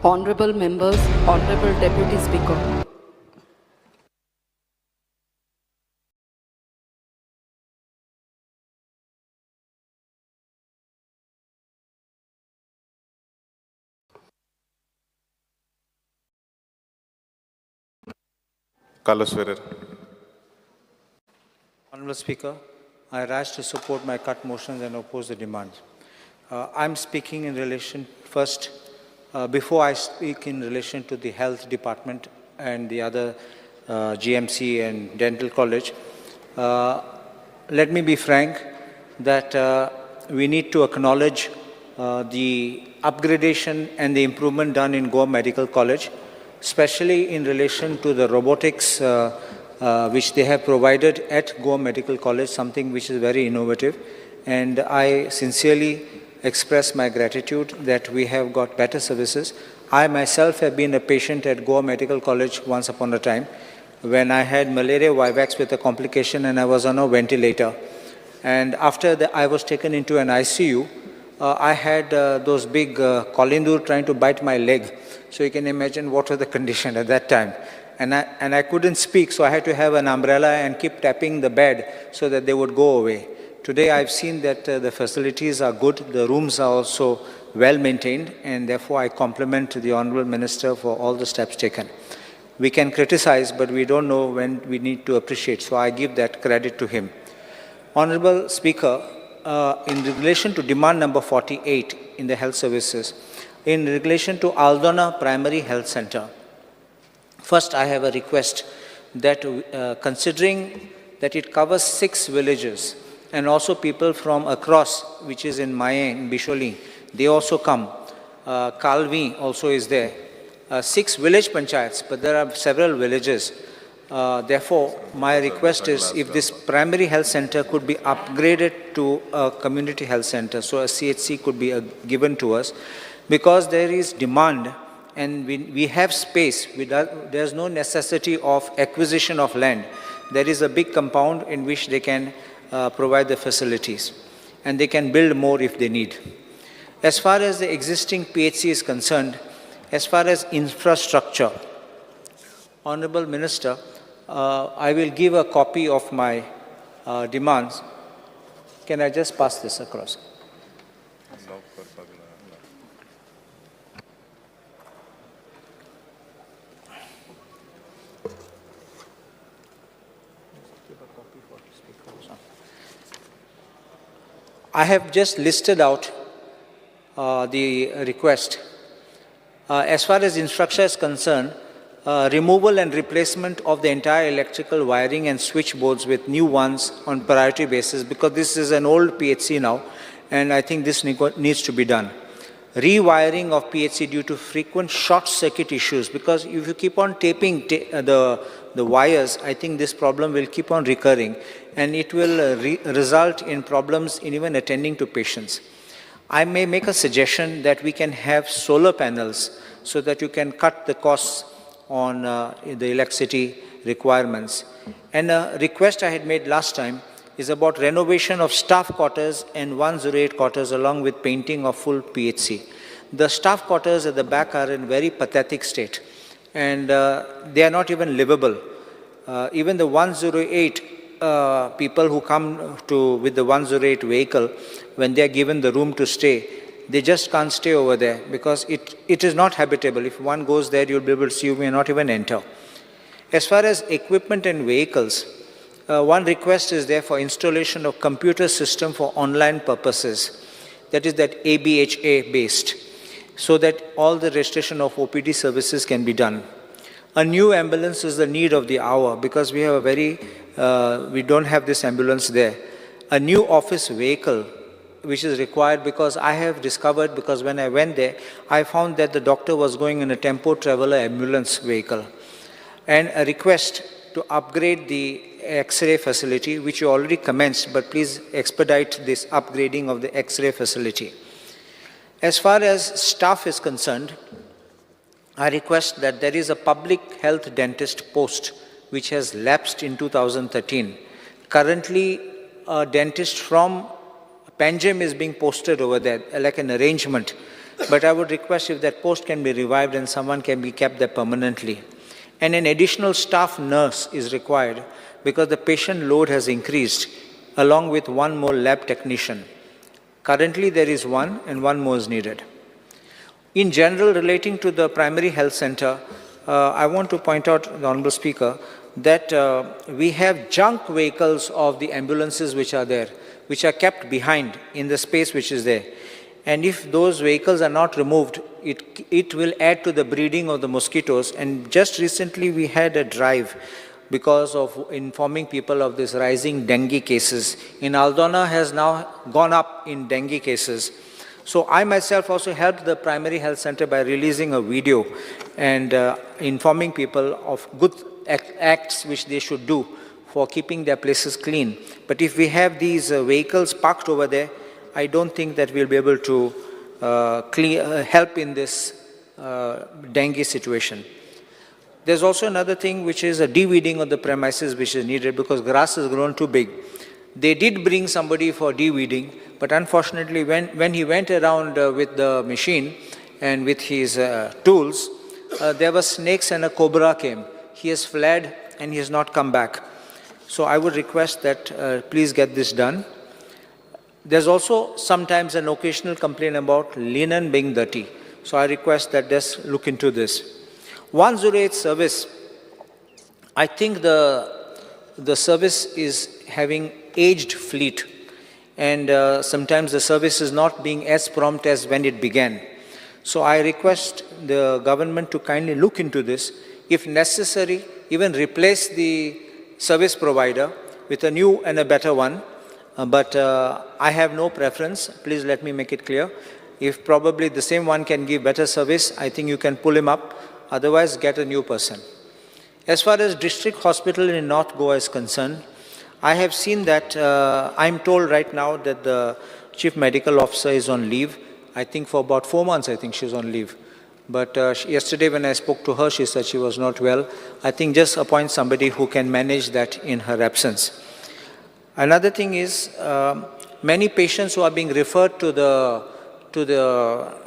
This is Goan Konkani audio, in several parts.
Honorable members, Honorable Deputy Speaker. Carlos Ferrer. Honorable Speaker, I rise to support my cut motions and oppose the demands. I'm speaking in relation first, before I speak in relation to the health department and the other GMC and dental college, let me be frank that we need to acknowledge the upgradation and the improvement done in Goa Medical College, especially in relation to the robotics which they have provided at Goa Medical College, something which is very innovative. And I sincerely express my gratitude that we have got better services. I myself have been a patient at Goa Medical College once upon a time when I had malaria vivax with a complication and I was on a ventilator. And after I was taken into an ICU, I had those big kolindur trying to bite my leg. So you can imagine what was the condition at that time. And I couldn't speak, so I had to have an umbrella and keep tapping the bed so that they would go away. Today I've seen that the facilities are good, the rooms are also well maintained, and therefore I compliment the Honorable Minister for all the steps taken. We can criticize, but we don't know when we need to appreciate, so I give that credit to him. Honorable Speaker, in relation to demand number 48 in the health services, in relation to Aldona Primary Health Center, first I have a request that considering that it covers 6 villages and also people from across, which is in Maye, in Bisholi, they also come. Kalvi also is there. 6 village panchayats, but there are several villages. Therefore, my request is if this primary health center could be upgraded to a community health center, so a CHC could be given to us, because there is demand and we have space. There's no necessity of acquisition of land. There is a big compound in which they can provide the facilities, and they can build more if they need. As far as the existing PHC is concerned, as far as infrastructure, Honorable Minister, I will give a copy of my demands. Can I just pass this across? I have just listed out the request. As far as infrastructure is concerned, removal and replacement of the entire electrical wiring and switchboards with new ones on priority basis, because this is an old PHC now, and I think this needs to be done. Rewiring of PHC due to frequent short circuit issues, because if you keep on taping the wires, I think this problem will keep on recurring, and it will result in problems in even attending to patients. I may make a suggestion that we can have solar panels so that you can cut the costs on the electricity requirements. And a request I had made last time is about renovation of staff quarters and 108 quarters along with painting of full PHC. The staff quarters at the back are in very pathetic state, and they are not even livable. Even the 108 people who come to with the 108 vehicle, when they are given the room to stay, they just can't stay over there because it is not habitable. If one goes there, you'll be able to see, you may not even enter. As far as equipment and vehicles, one request is there for installation of computer system for online purposes, that is that ABHA based, so that all the registration of OPD services can be done. A new ambulance is the need of the hour because we have a very, we don't have this ambulance there. A new office vehicle which is required, because I have discovered, because when I went there, I found that the doctor was going in a tempo traveler ambulance vehicle. And a request to upgrade the X-ray facility, which you already commenced, but please expedite this upgrading of the X-ray facility. As far as staff is concerned, I request that there is a public health dentist post which has lapsed in 2013. Currently, a dentist from Panjim is being posted over there, like an arrangement. But I would request if that post can be revived and someone can be kept there permanently. And an additional staff nurse is required because the patient load has increased, along with one more lab technician. Currently, there is one and one more is needed. In general, relating to the primary health center, I want to point out, the Honorable Speaker, that we have junk vehicles of the ambulances which are there, which are kept behind in the space which is there. And if those vehicles are not removed, it will add to the breeding of the mosquitoes. And just recently we had a drive because of informing people of this rising dengue cases. In Aldona has now gone up in dengue cases. So I myself also helped the primary health center by releasing a video and informing people of good acts which they should do for keeping their places clean. But if we have these vehicles parked over there, I don't think that we'll be able to help in this dengue situation. There's also another thing, which is a de-weeding of the premises which is needed because grass has grown too big. They did bring somebody for de-weeding, but unfortunately when he went around with the machine and with his tools, there were snakes and a cobra came. He has fled and he has not come back. So I would request that please get this done. There's also sometimes an occasional complaint about linen being dirty. So I request that just look into this. 108 service, I think the service is having aged fleet, and sometimes the service is not being as prompt as when it began. So I request the government to kindly look into this. If necessary, even replace the service provider with a new and a better one. But I have no preference. Please let me make it clear. If probably the same one can give better service, I think you can pull him up. Otherwise, get a new person. As far as district hospital in North Goa is concerned, I have seen that I'm told right now that the chief medical officer is on leave. I think for about 4 months, I think she's on leave. But yesterday when I spoke to her, she said she was not well. I think just appoint somebody who can manage that in her absence. Another thing is, many patients who are being referred to the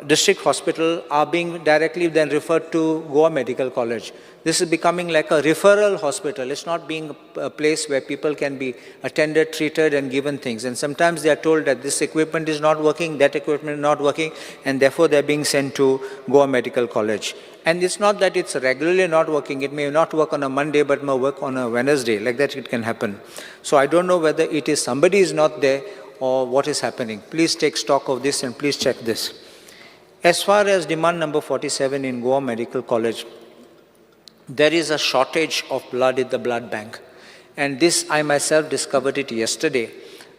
district hospital are being directly then referred to Goa Medical College. This is becoming like a referral hospital. It's not being a place where people can be attended, treated, and given things. And sometimes they are told that this equipment is not working, that equipment is not working, and therefore they're being sent to Goa Medical College. And it's not that it's regularly not working. It may not work on a Monday, but may work on a Wednesday. Like that it can happen. So I don't know whether it is somebody is not there or what is happening. Please take stock of this and please check this. As far as demand number 47 in Goa Medical College, there is a shortage of blood in the blood bank. And this, I myself discovered it yesterday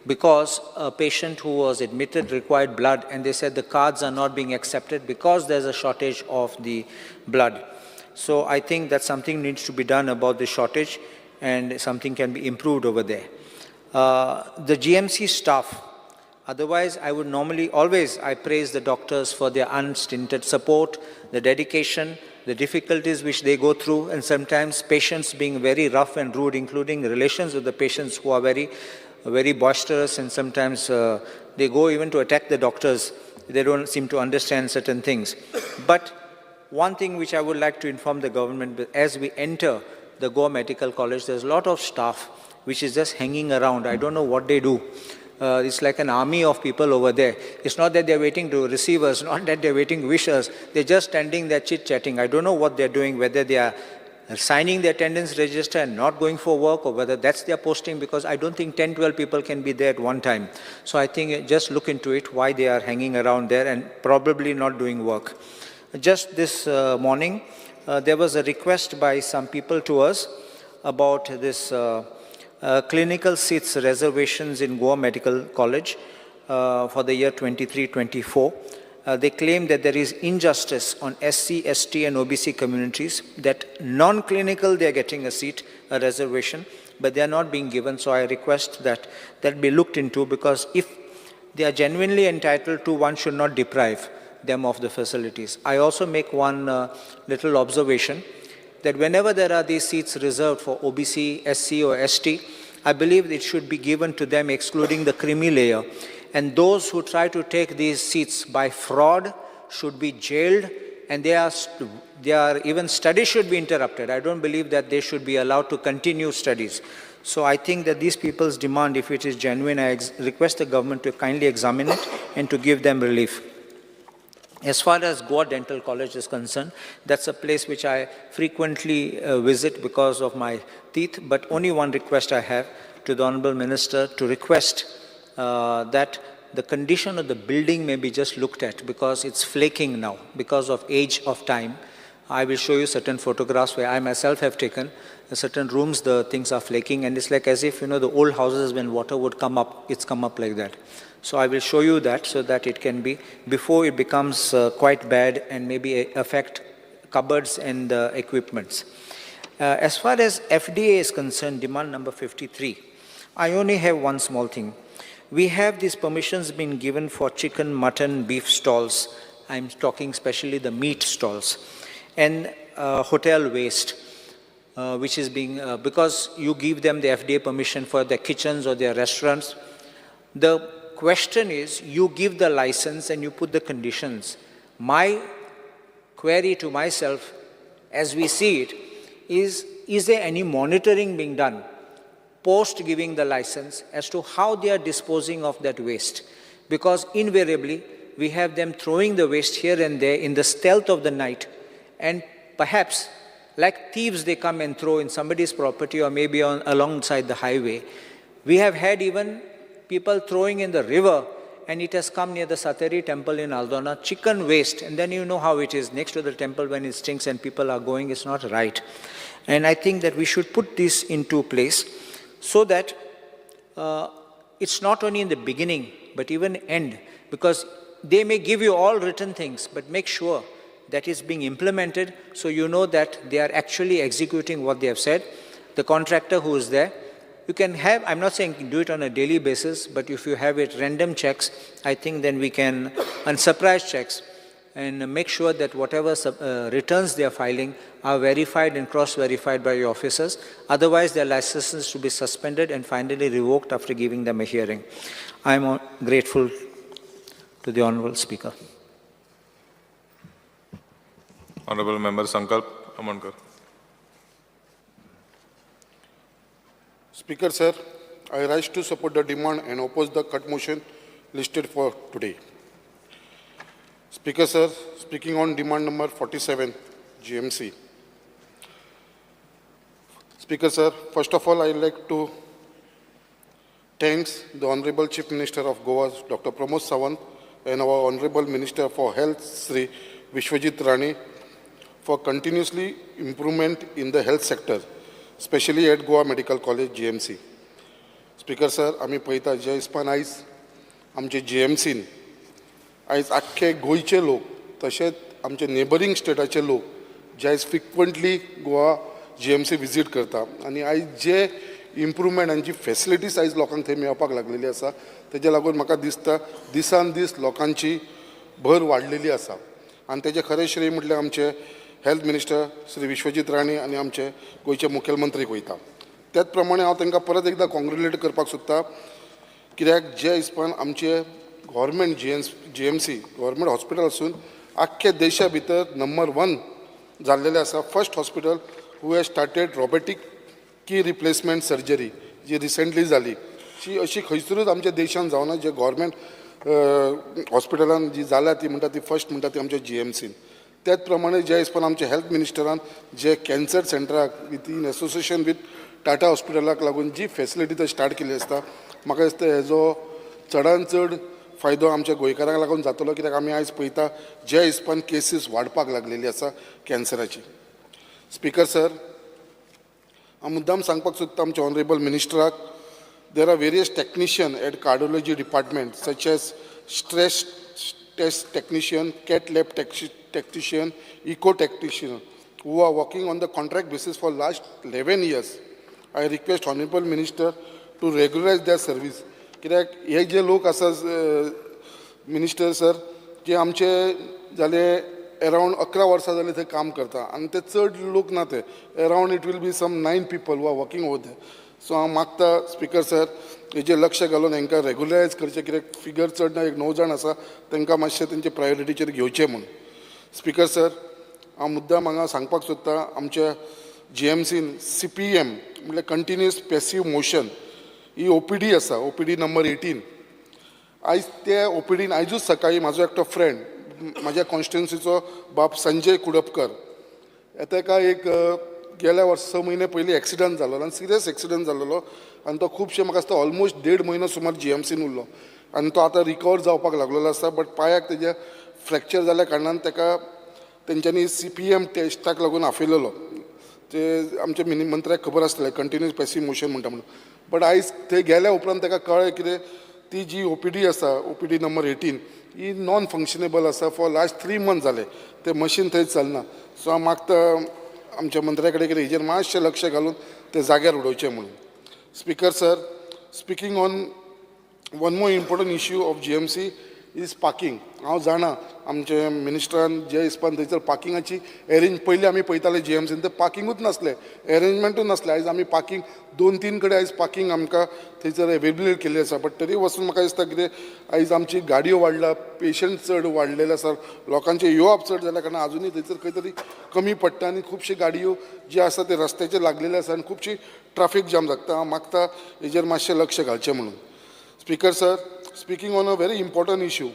because a patient who was admitted required blood, and they said the cards are not being accepted because there's a shortage of the blood. So I think that something needs to be done about the shortage and something can be improved over there. The GMC staff, otherwise I would normally always, I praise the doctors for their unstinted support, the dedication, the difficulties which they go through, and sometimes patients being very rough and rude, including relations with the patients who are very, very boisterous, and sometimes they go even to attack the doctors. They don't seem to understand certain things. But one thing which I would like to inform the government, as we enter the Goa Medical College, there's a lot of staff which is just hanging around. I don't know what they do. It's like an army of people over there. It's not that they're waiting to receive us, not that they're waiting to wish us. They're just standing there chit-chatting. I don't know what they're doing, whether they are signing the attendance register and not going for work, or whether that's their posting, because I don't think 10, 12 people can be there at one time. So I think just look into it, why they are hanging around there and probably not doing work. Just this morning, there was a request by some people to us about this clinical seats reservations in Goa Medical College for the year 23-24. They claim that there is injustice on SC, ST and OBC communities, that non-clinical they are getting a seat, a reservation, but they are not being given. So I request that that be looked into, because if they are genuinely entitled to, one should not deprive them of the facilities. I also make one little observation that whenever there are these seats reserved for OBC, SC or ST, I believe it should be given to them excluding the creamy layer. And those who try to take these seats by fraud should be jailed and their even studies should be interrupted. I don't believe that they should be allowed to continue studies. So I think that these people's demand, if it is genuine, I request the government to kindly examine it and to give them relief. As far as Goa Dental College is concerned, that's a place which I frequently visit because of my teeth, but only one request I have to the Honorable Minister, to request that the condition of the building may be just looked at, because it's flaking now because of age of time. I will show you certain photographs where I myself have taken. In certain rooms, the things are flaking, and it's like as if, you know, the old houses, when water would come up, it's come up like that. So I will show you that so that it can be, before it becomes quite bad and maybe affect cupboards and equipments. As far as FDA is concerned, demand number 53, I only have one small thing. We have these permissions been given for chicken, mutton, beef stalls. I'm talking especially the meat stalls. And hotel waste, which is being, because you give them the FDA permission for their kitchens or their restaurants. The question is, you give the license and you put the conditions. My query to myself, as we see it, is there any monitoring being done post giving the license as to how they are disposing of that waste? Because invariably, we have them throwing the waste here and there in the stealth of the night, and perhaps like thieves, they come and throw in somebody's property or maybe on alongside the highway. We have had even people throwing in the river, and it has come near the Sateri temple in Aldona, chicken waste, and then you know how it is next to the temple when it stinks and people are going, it's not right. And I think that we should put this into place so that it's not only in the beginning, but even end, because they may give you all written things, but make sure that it's being implemented so you know that they are actually executing what they have said. The contractor who is there, you can have, I'm not saying do it on a daily basis, but if you have it random checks, I think then we can, and surprise checks, and make sure that whatever returns they are filing are verified and cross-verified by your officers. Otherwise, their licenses should be suspended and finally revoked after giving them a hearing. I am grateful to the Honorable Speaker. Honorable Member Sankalp Amonkar. Speaker, sir, I rise to support the demand and oppose the cut motion listed for today. Speaker, sir, speaking on demand number 47, GMC. Speaker, sir, first of all, I would like to thank the Honorable Chief Minister of Goa, Dr. Pramod Sawant, and our Honorable Minister for Health, Sri Vishwajit Rane, for continuously improvement in the health sector, especially at Goa Medical College, GMC. Speaker, sir, आमी पळयता जे हिसपान आयज आमचे GMCन आयज आख्खे गोंयचे लोक तशेंच आमचे नेबरींग स्टेटाचे लोक जे आयज फ्रिक्वंटली गोवा GMC visit करता आनी आयज जे इम्प्रूवमेंट आनी जी फेसिलिटीज आयज लोकांक थंय मेळपाक लागलेली आसा तेज्या लागून म्हाका दिसता दिसान दीस लोकांची भर वाडलेली आसा आनी तेजें खरें श्रेय म्हटल्यार आमचे हेल्थ मिनिस्टर श्री विश्वजीत राणे आनी आमचे गोंयचे मुखेलमंत्रीक वयता. त्याच प्रमाणे हांव तांकां परत एकदां कॉंग्रेट्युलेट करपाक सोदता कित्याक जे हिसपान आमचे गव्हर्मेंट GMC government hospital आसून आख्खे देशा भितर नंबर 1 जाल्लेलें आसा. First hospital who has started robotic knee replacement surgery ji recently जाली ती अशी खंयसरूच आमच्या देशान जावना जे गव्हर्मेंट हॉस्पिटलान जी जाल्या ती म्हणटा ती फर्स्ट म्हणटा ती आमच्या GMCन. त्याच प्रमाणे जे हिसपान आमच्या हेल्थ मिनिस्टरान जे कॅन्सर सेंटराक with in association with Tata हॉस्पिटलाक लागून जी फेसिलिटी थंय स्टार्ट केल्ली आसता म्हाका दिसता हेजो चडान चड फायदो आमच्या गोंयकारांक लागून जातलो कित्याक आमी आयज पळयता जे हिसपान केसीस वाडपाक लागलेली आसा कॅन्सराची. स्पीकर सर, हांव मुद्दाम सांगपाक सोदता आमच्या honourable मिनिस्टराक, there are various technician at cardiology department such as stress test technician, cath lab technician, echo technician who are working on the contract basis for last 11 years. I request Honorable Minister to regularize their service. कित्याक हे जे लोक आसा मिनिस्टर सर जे आमचे जाले अरावंड 11 वर्सां जाले थंय काम करता आनी ते चड लोक ना ते around it will be some 9 people who are working over there. So हांव मागता स्पीकर सर हेजेर लक्ष घालून हांकां रेगुलरायज करचें, कित्याक फिगर चड ना, एक 9 जाण आसा, तांकां मातशें तेंचे प्रायोरिटीचेर घेवचें म्हूण. स्पिकर सर, हांव मुद्दाम हांगा सांगपाक सोदता, आमच्या जीएमसीन सीपीएम म्हळ्यार कंटिन्युअस पॅसीव मोशन ही ओपीडी आसा, ओपीडी नंबर 18. आयज ते ओपीडीन आयजूच सकाळीं म्हाजो एकटो फ्रेंड, म्हाज्या कॉन्स्टिट्युन्सीचो बाब संजय कुडपकर, ताका एक गेल्या वर्सा 6 म्हयने पयलीं एक्सिडंट जाल्लो आनी सिरियस एक्सिडंट जाल्लो आनी तो खुबशे म्हाका दिसता ऑलमोस्ट 1.5 म्हयनो सुमार जीएमसीन उरलो आनी तो आतां रिकवर जावपाक लागलेलो आसा, बट पांयाक तेज्या फ्रॅक्चर जाल्या कारणान ताका तेंच्यांनी सीपीएम टेस्टाक लागून आपयलेलो. ते आमच्या मिनी मंत्र्याक खबर आसतलें, कंटिन्युअस पॅसीव मोशन म्हणटा म्हणून. बट आयज थंय गेल्या उपरांत ताका कळ्ळें कितें, ती जी ओपीडी आसा, ओपीडी नंबर 18, ही नॉन फंक्शनेबल आसा. फॉर लास्ट 3 मंथ जाले तें मशीन थंय चलना. सो हांव मागता आमच्या मंत्र्या कडेन कितें हेजेर मातशें लक्ष घालून तें जाग्यार उडोवचें म्हणून. Speaker sir, speaking on one more important issue of GMC is parking. हांव जाणा आमचे मिनिस्टरान जे हिसपान थंयसर पार्किंगाची एरेंज, पयलीं आमी पळयताले जीएमसीन ते पार्किंगूच नासलें, एरेंजमेंटूच नासलें. आयज आमी पार्किंग 2-3 कडेन आयज पार्किंग आमकां थंयसर एवेलेबल केल्ली आसा, बट तरी वचून म्हाका दिसता कितें आयज आमची गाडयो वाडला, पेशंट चड वाडलेले आसा, लोकांचें येवप चड जाल्या कारणान आजुनूय थंयसर खंय तरी कमी पडटा आनी खुबशी गाडयो जी आसा ते रस्त्याचेर लागलेले आसा आनी खुबशी ट्राफीक जाम जाता. हांव मागता हेजेर मातशें लक्ष घालचें म्हणून. Speaker sir, speaking on a very important issue,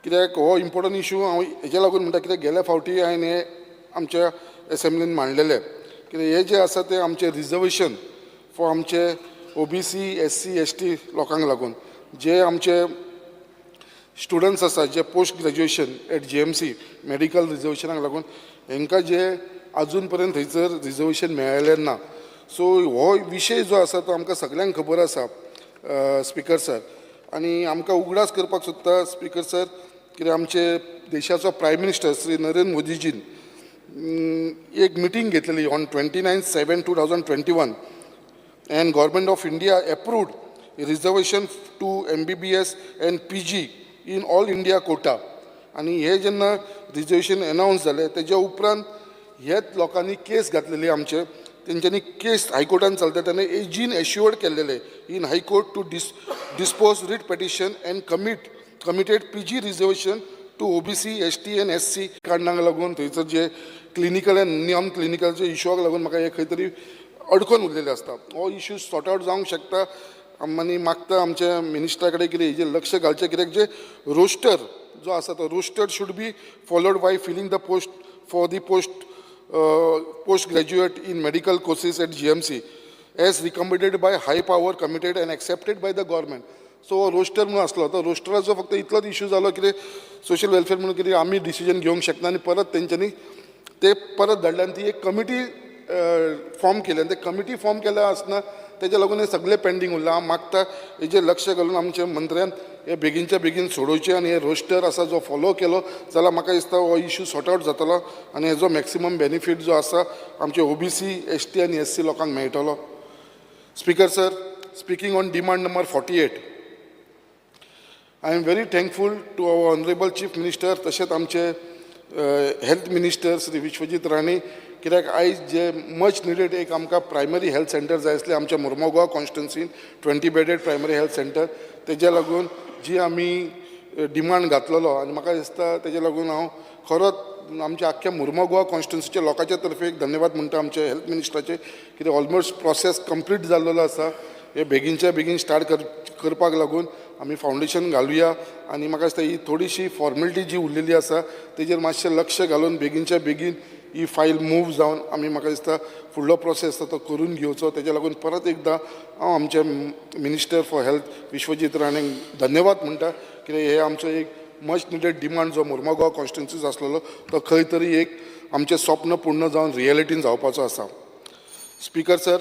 कित्याक हो इम्पोर्टंट इशू हांव हेज्या लागून म्हणटा, कित्याक गेल्या फावटी हांवें हें आमच्या एसेंब्लीन मांडलेलें, कित्याक हें जें आसा तें आमचें रिजर्वेशन फॉर आमचे ओबीसी, एससी, एसटी लोकांक लागून, जे आमचे स्टुडंट्स आसा जे post graduation at GMC medical रिजर्वेशनाक लागून हेंकां जे आजून पर्यंत थंयसर रिजर्वेशन मेळ्ळेलें ना. सो हो विशय जो आसा तो आमकां सगल्यांक खबर आसा, स्पिकर सर. आनी आमकां उगडास करपाक सोदता, स्पिकर सर, कित्याक आमचे देशाचो प्रायम मिनिस्टर श्री नरेंद्र मोदीजीन एक मिटींग घेतलेली on 29/7/2021 and Government of India approved reservation to MBBS and PG in all India quota. आनी हे जेन्ना रिजर्वेशन एनावन्स जालें तेज्या उपरांत हेच लोकांनी केस घातलेली आमचे, तेंच्यांनी केस हायकोर्टान चलता तेन्ना एजीन एश्युअर्ड केल्लेले in High Court to dispose writ petition and committed PG reservation to OBC, ST and SC. कारणाक लागून थंयसर जे क्लिनिकल एंड नॉन क्लिनिकलचे इशूआक लागून म्हाका हे खंय तरी अडकोन उरलेले आसता. हो इशू सॉर्ट आवट जावंक शकता आनी मागता आमच्या मिनिस्टरा कडेन कितें हेजेर लक्ष घालचें, कित्याक जे रोस्टर जो आसा तो roster should be followed by filling the post for the post graduate in medical courses at GMC as recommended by high power committed and accepted by the government. So हो रोस्टर म्हणून आसलो तो रोस्टराचो फक्त इतलोच इशू जालो कितें, सोशल वेलफेअर म्हणून कितें आमी डिसिजन घेवंक शकना आनी परत तेंच्यांनी ते परत धाडले आनी ती एक कमिटी फॉर्म केली आनी ते कमिटी फॉर्म केल्या आसतना तेज्या लागून हें सगळें पेंडींग उरलां. हांव मागता हेजेर लक्ष घालून आमच्या मंत्र्यान हे बेगीनच्या बेगीन सोडोवचें आनी हे रोस्टर आसा जो फॉलो केलो जाल्यार म्हाका दिसता हो इशू सॉर्ट आवट जातलो आनी हेजो मॅक्सिमम बेनिफीट जो आसा आमचे ओबीसी, एसटी आनी एससी लोकांक मेळटलो. Speaker sir, speaking on demand number 48, I am very thankful to our honourable Chief Minister, तशेंच आमचे हेल्थ मिनिस्टर श्री विश्वजीत राणे, कित्याक आयज जे मच निडेड एक आमकां प्रायमरी हेल्थ सेंटर जाय आसलें आमच्या मुर्मोगांव कॉन्स्टिट्युन्सीन, 20 bedded primary health centre, तेज्या लागून जी आमी डिमांड घातलेलो आनी म्हाका दिसता तेज्या लागून हांव खरोच आमच्या आख्ख्या मुर्मोगांव कॉन्स्टिट्युन्सीच्या लोकांच्या तर्फे एक धन्यवाद म्हणटा आमच्या हेल्थ मिनिस्टराचे, कित्याक ऑलमोस्ट प्रोसेस कंप्लीट जाल्लेलो आसा. हे बेगीनच्या बेगीन स्टार्ट करपाक लागून आमी फावंडेशन घालुया आनी म्हाका दिसता ही थोडीशी फॉर्मेलिटी जी उरलेली आसा तेजेर मातशें लक्ष घालून बेगीनच्या बेगीन ही फायल मूव जावन आमी म्हाका दिसता फुडलो प्रोसेस आसा तो करून घेवचो. तेज्या लागून परत एकदां हांव आमचे मिनिस्टर फॉर हेल्थ विश्वजीत राणेक धन्यवाद म्हणटा, कित्याक हे आमचो एक मच निडेड डिमांड जो मुर्मोगांव कॉन्स्टिट्युन्सीन आसलेलो तो खंय तरी एक आमचें स्वप्न पूर्ण जावन रियलिटीन जावपाचो आसा. Speaker sir,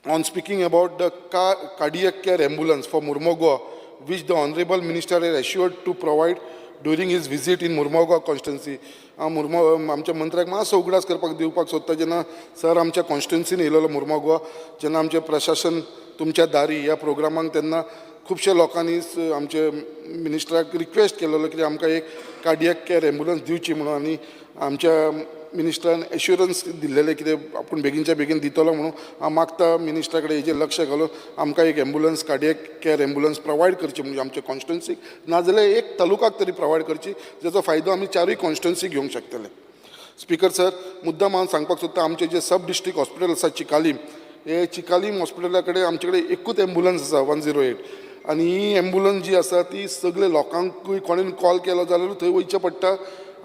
on speaking about the cardiac care ambulance for Mormugao, which the Honorable Minister has assured to provide during his visit in Mormugao constituency. हांव मुर्मो आमच्या मंत्र्याक मातसो उगडास करपाक दिवपाक सोदता, जेन्ना सर आमच्या कॉन्स्टिट्युन्सीन येयलेलो मुर्मोगोवा, जेन्ना आमचें प्रशासन तुमच्या दारी ह्या प्रोग्रामाक, तेन्ना खुबशे लोकांनी आमचे मिनिस्टराक रिक्वेस्ट केलेलो की आमकां एक कार्डियक केअर एम्बुलन्स दिवची म्हणून. आनी आमच्या मिनिस्टरान एश्युरन्स दिल्लेलें कितें आपूण बेगीनच्या बेगीन दितलो म्हणून. हांव मागता मिनिस्टरा कडेन हेजेर लक्ष घालून आमकां एक ambulance, cardiac care ambulance provide करची, म्हणजे आमच्या कॉन्स्टिट्युन्सीक नाजाल्यार एक तालुकाक तरी प्रोवायड करची, जाचो फायदो आमी चारूय कॉन्स्टिट्युन्सी घेवंक शकतले. स्पीकर सर, मुद्दाम हांव सांगपाक सोदता, आमचें जें सब डिस्ट्रिक्ट हॉस्पिटल आसा चिकालीम, हे चिकालीम हॉस्पिटला कडेन आमचे कडेन एकूच एम्बुलन्स आसा, 108. आनी ही एम्बुलन्स जी आसा ती सगळे लोकांकूय कोणेन कॉल केलो जाल्यार थंय वयचें पडटा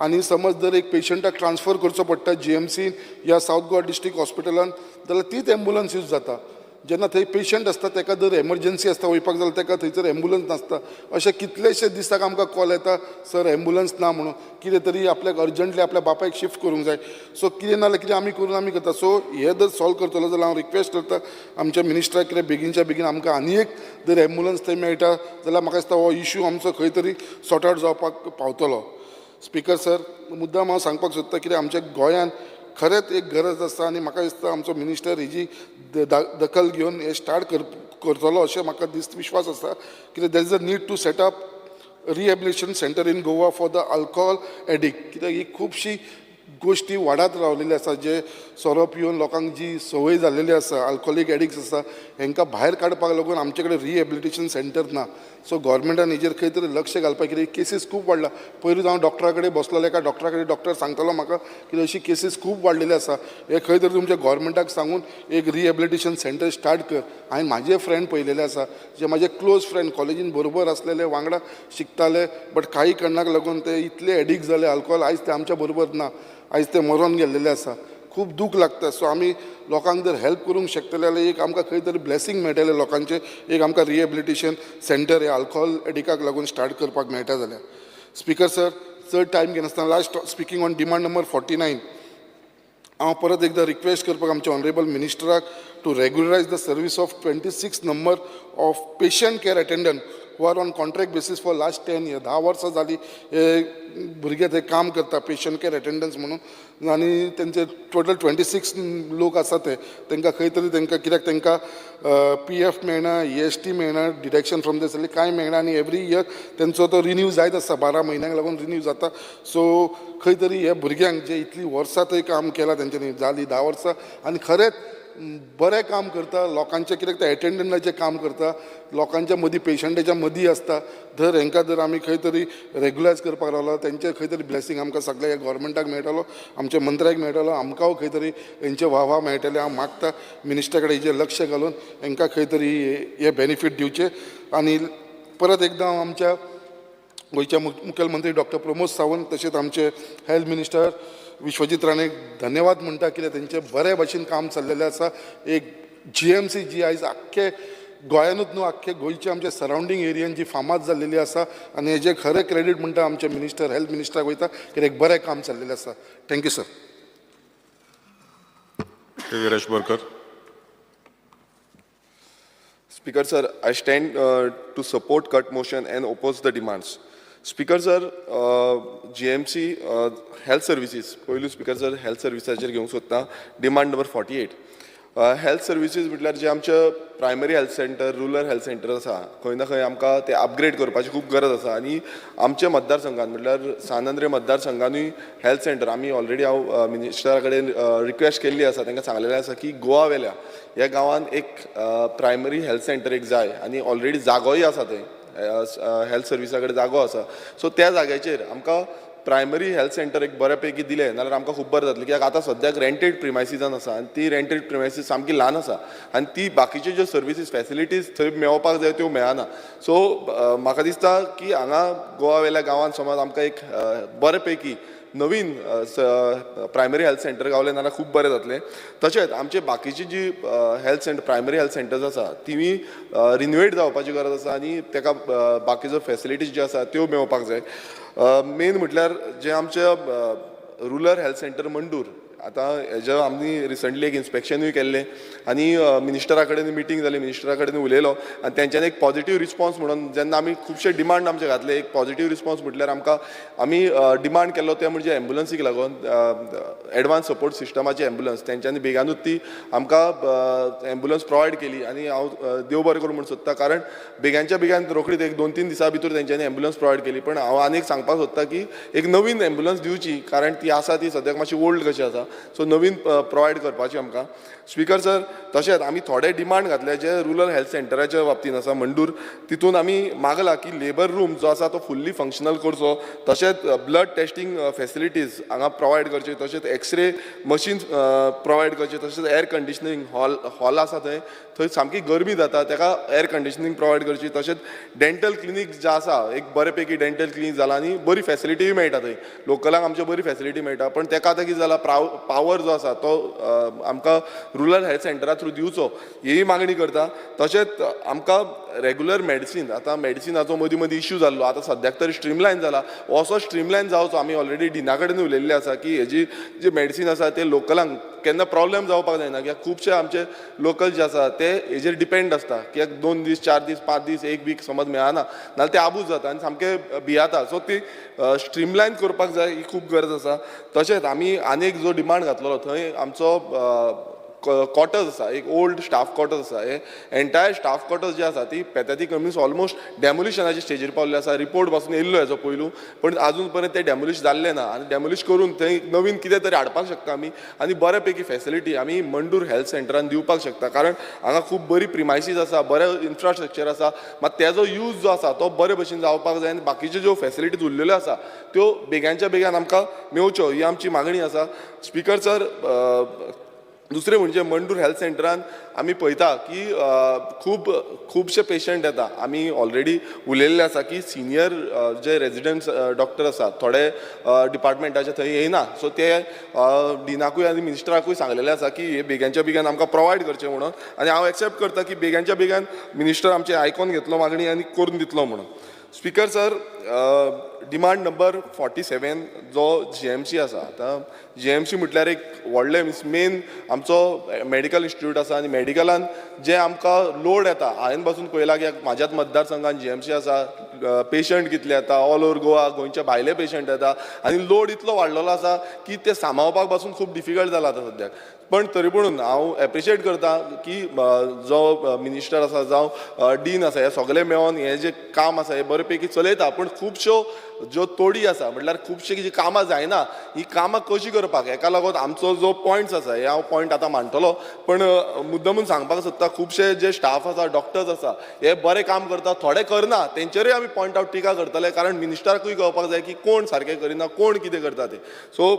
आनी समज जर एक पेशंटाक ट्रान्सफर करचो पडटा जीएमसीन या सावथ गोवा डिस्ट्रिक्ट हॉस्पिटलान जाल्यार तीच एम्बुलन्स यूज जाता. जेन्ना थंय पेशंट आसता, ताका जर एमरजन्सी आसता वयपाक जाल्यार ताका थंयसर एम्बुलन्स नासता. अशे कितलेशे दिसाक आमकां कॉल येता, सर एम्बुलन्स ना म्हणून, कितें तरी आपल्याक अर्जंटली आपल्या बापायक शिफ्ट करूंक जाय. सो कितें ना जाल्यार कितें आमी करून आमी करता. सो हे जर सॉल्व करतलो जाल्यार हांव रिक्वेस्ट करता आमच्या मिनिस्टराक, कितें बेगीनच्या बेगीन आमकां आनी एक जर एम्बुलन्स थंय मेळटा जाल्यार म्हाका दिसता हो इशू आमचो खंय तरी सॉर्ट आवट जावपाक पावतलो. स्पीकर सर, मुद्दाम हांव सांगपाक सोदता, कितें आमच्या गोंयांत खरेंच एक गरज आसा आनी म्हाका दिसता आमचो मिनिस्टर हेजी दखल घेवन हे स्टार्ट करतलो अशें म्हाका विश्वास आसा. कित्याक there is a need to set up rehabilitation center in Goa for the alcohol addict, कित्याक ही खुबशी गोश्टी वाडत रावलेली आसा. जे सोरो पिवन लोकांक जी संवय जाल्लेली आसा, अल्कोहोलीक एडिक्ट्स आसा, हेंकां भायर काडपाक लागून आमचे कडेन रिहेबिलिटेशन सेंटर ना. सो गव्हर्मेंटान हेजेर खंय तरी लक्ष घालपाक, कित्याक केसीस खूब वाडला. पयरूच हांव डॉक्टरा कडेन बसलेलो, एका डॉक्टरा कडेन, डॉक्टर सांगतालो म्हाका की अशी केसीस खूब वाडलेली आसा, हे खंय तरी तुमच्या गव्हर्मेंटाक सांगून एक रिहेबिलिटेशन सेंटर स्टार्ट कर. हांवें म्हाजे फ्रेंड पळयलेले आसा, जे म्हाजे क्लोज फ्रेंड, कॉलेजीन बरोबर आसलेले, वांगडा शिकताले, बट काही कारणाक लागून ते इतले एडिक्ट जाले अल्कोहोल, आयज ते आमच्या बरोबर ना, आयज ते मरोन गेल्लेले आसा. खूब दूख लागता. सो आमी लोकांक जर हेल्प करूंक शकतले जाल्यार एक आमकां खंय तरी ब्लेसींग मेळटलें लोकांचें, एक आमकां रिहेबिलिटेशन सेंटर हे अल्कोहोल एडिकाक लागून स्टार्ट करपाक मेळटा जाल्यार. स्पीकर सर, चड टायम घेनासतना, last speaking on demand number 49, हांव परत एकदां रिक्वेस्ट करपाक आमच्या honourable मिनिस्टराक to regularize the service of 26 number of patient care attendant who are on contract basis for last 10 year. 10 वर्सां जाली हे भुरगे थंय काम करता पेशंट केअर अटेंडन्स म्हणून आनी तेंचे टोटल 26 लोक आसा. ते तांकां खंय तरी तांकां, कित्याक तांकां पीएफ मेळना, ईएसटी मेळना, डिडक्शन फ्रॉम the salary कांय मेळना आनी एवरी इयर तेंचो तो रिन्यू जायत आसता, 12 म्हयन्यांक लागून रिन्यू जाता. सो खंय तरी हे भुरग्यांक जे इतलीं वर्सां थंय काम केलां तेंच्यांनी, जालीं 10 वर्सां आनी खरेंच बरें काम करता लोकांचें, कित्याक ते एटेंडंटाचें काम करता, लोकांच्या मदीं, पेशंटाच्या मदीं आसता. जर हेंकां जर आमी खंय तरी रेगुलायज करपाक रावलो, तेंचें खंय तरी ब्लेसींग आमकां सगळ्या गव्हर्मेंटाक मेळटलो, आमच्या मंत्र्याक मेळटलो, आमकांय खंय तरी हेंचें वाह मेळटलें. हांव मागता मिनिस्टरा कडेन हेजेर लक्ष घालून हेंकां खंय तरी हे बेनिफीट दिवचे. आनी परत एकदां हांव आमच्या गोंयच्या मुखेलमंत्री डॉक्टर प्रमोद सावंत तशेंच आमचे हेल्थ मिनिस्टर विश्वजीत राणे धन्यवाद म्हणटा, कित्याक तेंचें बरे भशेन काम चल्लेलें आसा. एक जीएमसी जी आयज आख्खे गोंयानूच न्हू, आख्खे गोंयचे आमच्या सरावंडींग एरियन जी फामाद जाल्लेली आसा आनी हेजें खरें क्रेडीट म्हणटा आमचे मिनिस्टर, हेल्थ मिनिस्टराक वयता, कित्याक एक बरें काम चल्लेलें आसा. Thank you sir. Shri Viresh Borkar. Speaker sir, I stand to support cut motion and oppose the demands. Speaker sir, GMC health services, पयलू स्पीकर सर, हेल्थ सर्विसाचेर घेवंक सोदता, demand number 48. Health services म्हटल्यार जे आमचे primary health center, rural health center आसा, खंय ना खंय आमकां ते अपग्रेड करपाची खूब गरज आसा. आनी आमच्या मतदारसंघान म्हटल्यार सान आंद्रे मतदारसंघानूय हेल्थ सेंटर आमी ऑलरेडी हांव मिनिस्टरा कडेन रिक्वेस्ट केल्ली आसा. तांकां सांगलेलें आसा की गोवा वेल्या ह्या गांवान एक प्रायमरी हेल्थ सेंटर एक जाय आनी ऑलरेडी जागोय आसा थंय, हेल्थ सर्विसा कडेन जागो आसा. सो त्या जाग्याचेर आमकां प्रायमरी हेल्थ सेंटर एक बऱ्या पैकी दिलें जाल्यार आमकां खूब बरें जातलें, कित्याक आतां सद्याक रेंटेड प्रिमायसिसान आसा आनी ती रेंटेड प्रिमायसीस सामकी ल्हान आसा आनी ती बाकीच्यो ज्यो सर्विसीस, फॅसिलिटीज थंय मेळपाक जाय त्यो मेळना. सो म्हाका दिसता की हांगा गोवा वेल्या गांवांत समज आमकां एक बरे पैकी नवीन प्रायमरी हेल्थ सेंटर गावलें जाल्यार खूब बरें जातलें. तशेंच आमचे बाकीची जी health center, primary health centers आसा, तिवूय रिनोवेट जावपाची गरज आसा आनी ताका बाकीच्यो फॅसिलिटीज ज्यो आसा त्यो मेळपाक जाय. मेन म्हटल्यार जे आमचे रुरल हेल्थ सेंटर मंडूर आतां हेज्या आमी रिसंटली एक इन्स्पेक्शनूय केल्लें आनी मिनिस्टरा कडेन मिटींग जाली, मिनिस्टरा कडेन उलयलो आनी तेंच्यांनी एक पॉजिटीव रिस्पॉन्स म्हणून जेन्ना आमी खुबशे डिमांड आमचे घातले, एक पॉजिटीव रिस्पॉन्स म्हटल्यार आमकां आमी डिमांड केल्लो ते म्हणजे एम्बुलन्सीक लागून एडवान्स सपोर्ट सिस्टमाची एम्बुलन्स, तेंच्यांनी बेगानूच ती आमकां एम्बुलन्स प्रोवायड केली आनी हांव देव बरें करूं म्हूण सोदता, कारण बेगानच्या बेगान रोखडीच एक 2-3 दिसां भितर तेंच्यांनी एम्बुलन्स प्रोवायड केली. पण हांव आनी एक सांगपाक सोदता की एक नवीन एम्बुलन्स दिवची, कारण ती आसा ती सद्याक मातशी ओल्ड कशी आसा, सो नवीन प्रोवायड करपाची आमकां. स्पीकर सर, तशेंच आमी थोडे डिमांड घातले जे रुरल हेल्थ सेंटराच्या बाबतीन आसा मंडूर, तितून आमी मागला की लेबर रूम जो आसा तो फुल्ली फंक्शनल करचो, तशेंच ब्लड टेस्टींग फेसिलिटीज हांगा प्रोवायड करचे, तशेंच एक्सरे मशीन प्रोवायड करचे, तशेंच एयर कंडिशनींग हॉल आसा थंय थंय सामकी गरमी जाता ताका एयर कंडिशनींग प्रोवायड करची, तशेंच डेंटल क्लिनीक जे आसा एक बरे पैकी डेंटल क्लिनीक जाला आनी बरी फेसिलिटीय मेळटा थंय लोकलांक आमच्या बरी फेसिलिटी मेळटा. पण ताका आतां कितें जाला, पावर जो आसा तो आमकां रुरल हेल्थ सेंटरा थ्रू दिवचो ही मागणी करता. तशेंच आमकां रेगुलर मेडिसीन, आतां मेडिसिनाचो मदीं मदीं इश्यू जाल्लो, आतां सद्याक तरी स्ट्रीमलायन जाला, असो स्ट्रीमलायन जावचो. आमी ऑलरेडी डिना कडेन उलयल्ले आसा की हेजी जी मेडिसीन आसा ते लोकलांक केन्ना प्रॉब्लेम जावपाक जायना, कित्याक खुबशे आमचे लोकल जे आसा ते हेजेर डिपेंड आसता, कित्याक 2 दीस 4 दीस 5 दीस 1 वीक समज मेळना नाल्यार ते आबूज जाता आनी सामके भियाता. सो ती स्ट्रीमलायन करपाक जाय, ही खूब गरज आसा. तशेंच आमी आनी एक जो डिमांड घातलेलो थंय आमचो क्वॉर्टर्स आसा, एक ओल्ड स्टाफ क्वॉर्टर्स आसा, हे एंटायर स्टाफ क्वॉर्टर्स जे आसा ती पॅथेटीक मिन्स ऑलमोस्ट डेमोलिशनाचे स्टेजीर पावल्ले आसा. रिपोर्ट पासून येयल्लो हेजो पयलू, पण आजून पर्यंत ते डेमोलिश जाल्ले ना आनी डेमोलिश करून थंय नवीन कितें तरी हाडपाक शकता आमी आनी बरे पैकी फेसिलिटी आमी मंडूर हेल्थ सेंटरान दिवपाक शकता, कारण हांगा खूब बरी प्रिमायसीस आसा, बरें इन्फ्रास्ट्रक्चर आसा, मात तेजो यूज जो आसा तो बरे भशेन जावपाक जाय आनी बाकीच्यो ज्यो फेसिलिटीज उरलेल्यो आसा त्यो बेगानच्या बेगान आमकां मेवच्यो ही आमची मागणी आसा. स्पीकर सर, दुसरें म्हणजे मंडूर हेल्थ सेंटरान आमी पळयता की खूब खुबशे पेशंट येता. आमी ऑलरेडी उलयल्ले आसा की सिनियर जे रेजिडंट्स डॉक्टर आसा थोडे डिपार्टमेंटाचे थंय येयना, सो ते डिनाकूय आनी मिनिस्टराकूय सांगलेले आसा की हे बेगानच्या बेगान आमकां प्रोवायड करचें म्हणून, आनी हांव एक्सेप्ट करता की बेगानच्या बेगान मिनिस्टर आमचें आयकोन घेतलो मागणी आनी करून दितलो म्हणून. स्पीकर सर, डिमांड नंबर 47 जो GMC आसा, आतां GMC म्हटल्यार एक व्हडलें मिन्स मेन आमचो मेडिकल इन्स्टिट्यूट आसा आनी मेडिकलान जे आमकां लोड येता, हांवें पासून पळयलां की म्हाज्याच मतदारसंघान GMC आसा, पेशंट कितले येता ऑल ओवर गोवा, गोंयच्या भायले पेशंट येता आनी लोड इतलो वाडलेलो आसा की ते सांबाळपाक पासून खूब डिफिकल्ट जाला आतां सद्याक. पण तरी पुणून हांव एप्रिशिएट करता की जो मिनिस्टर आसा जावं डीन आसा हे सगळे मेळोन हें जें काम आसा हें बरे पैकी चलयता, पूण खुबश्यो ज्यो तोडी आसा म्हटल्यार खुबशीं जी कामां जायना ही कामां कशीं करपाक हेका लागून आमचो जो पॉयंट्स आसा हे हांव पॉयंट आतां मांडटलो, पण मुद्दमून सांगपाक सोदता खुबशे जे स्टाफ आसा डॉक्टर्स आसा हे बरें काम करता, थोडे करना, तेंचेरूय आमी पॉयंट आवट टिका करतले, कारण मिनिस्टराकूय कळपाक जाय की कोण सारकें करिना कोण कितें करता ते. सो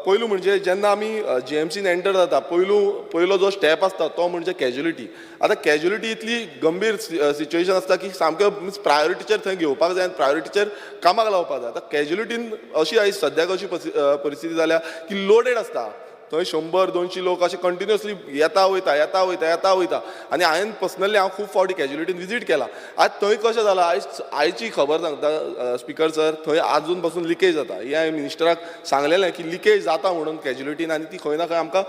पयलू म्हणजे जेन्ना आमी GMCन एंटर जाता पयलो जो स्टेप आसता तो म्हणजे कॅज्युलिटी. आतां कॅज्युलिटी इतली गंभीर सिच्युएशन आसता की सामकें मिन्स प्रायोरिटीचेर थंय घेवपाक जाय आनी प्रायोरिटीचेर कामाक लावपाक जाय. आतां कॅज्युलिटीन अशी आयज सद्याक अशी परिस्थिती जाल्या की लोडेड आसता, थंय 100-200 लोक अशे कंटिन्युअसली येता वयता येता वयता येता वयता आनी हांवें पर्सनली हांव खूब फावटी कॅज्युलिटीन विजीट केला. आज थंय कशें जालां, आयची खबर सांगता स्पीकर सर, थंय आजून पासून लिकेज जाता. हें हांवें मिनिस्टराक सांगलेलें की लिकेज जाता म्हणून कॅज्युलिटीन आनी ती खंय ना खंय आमकां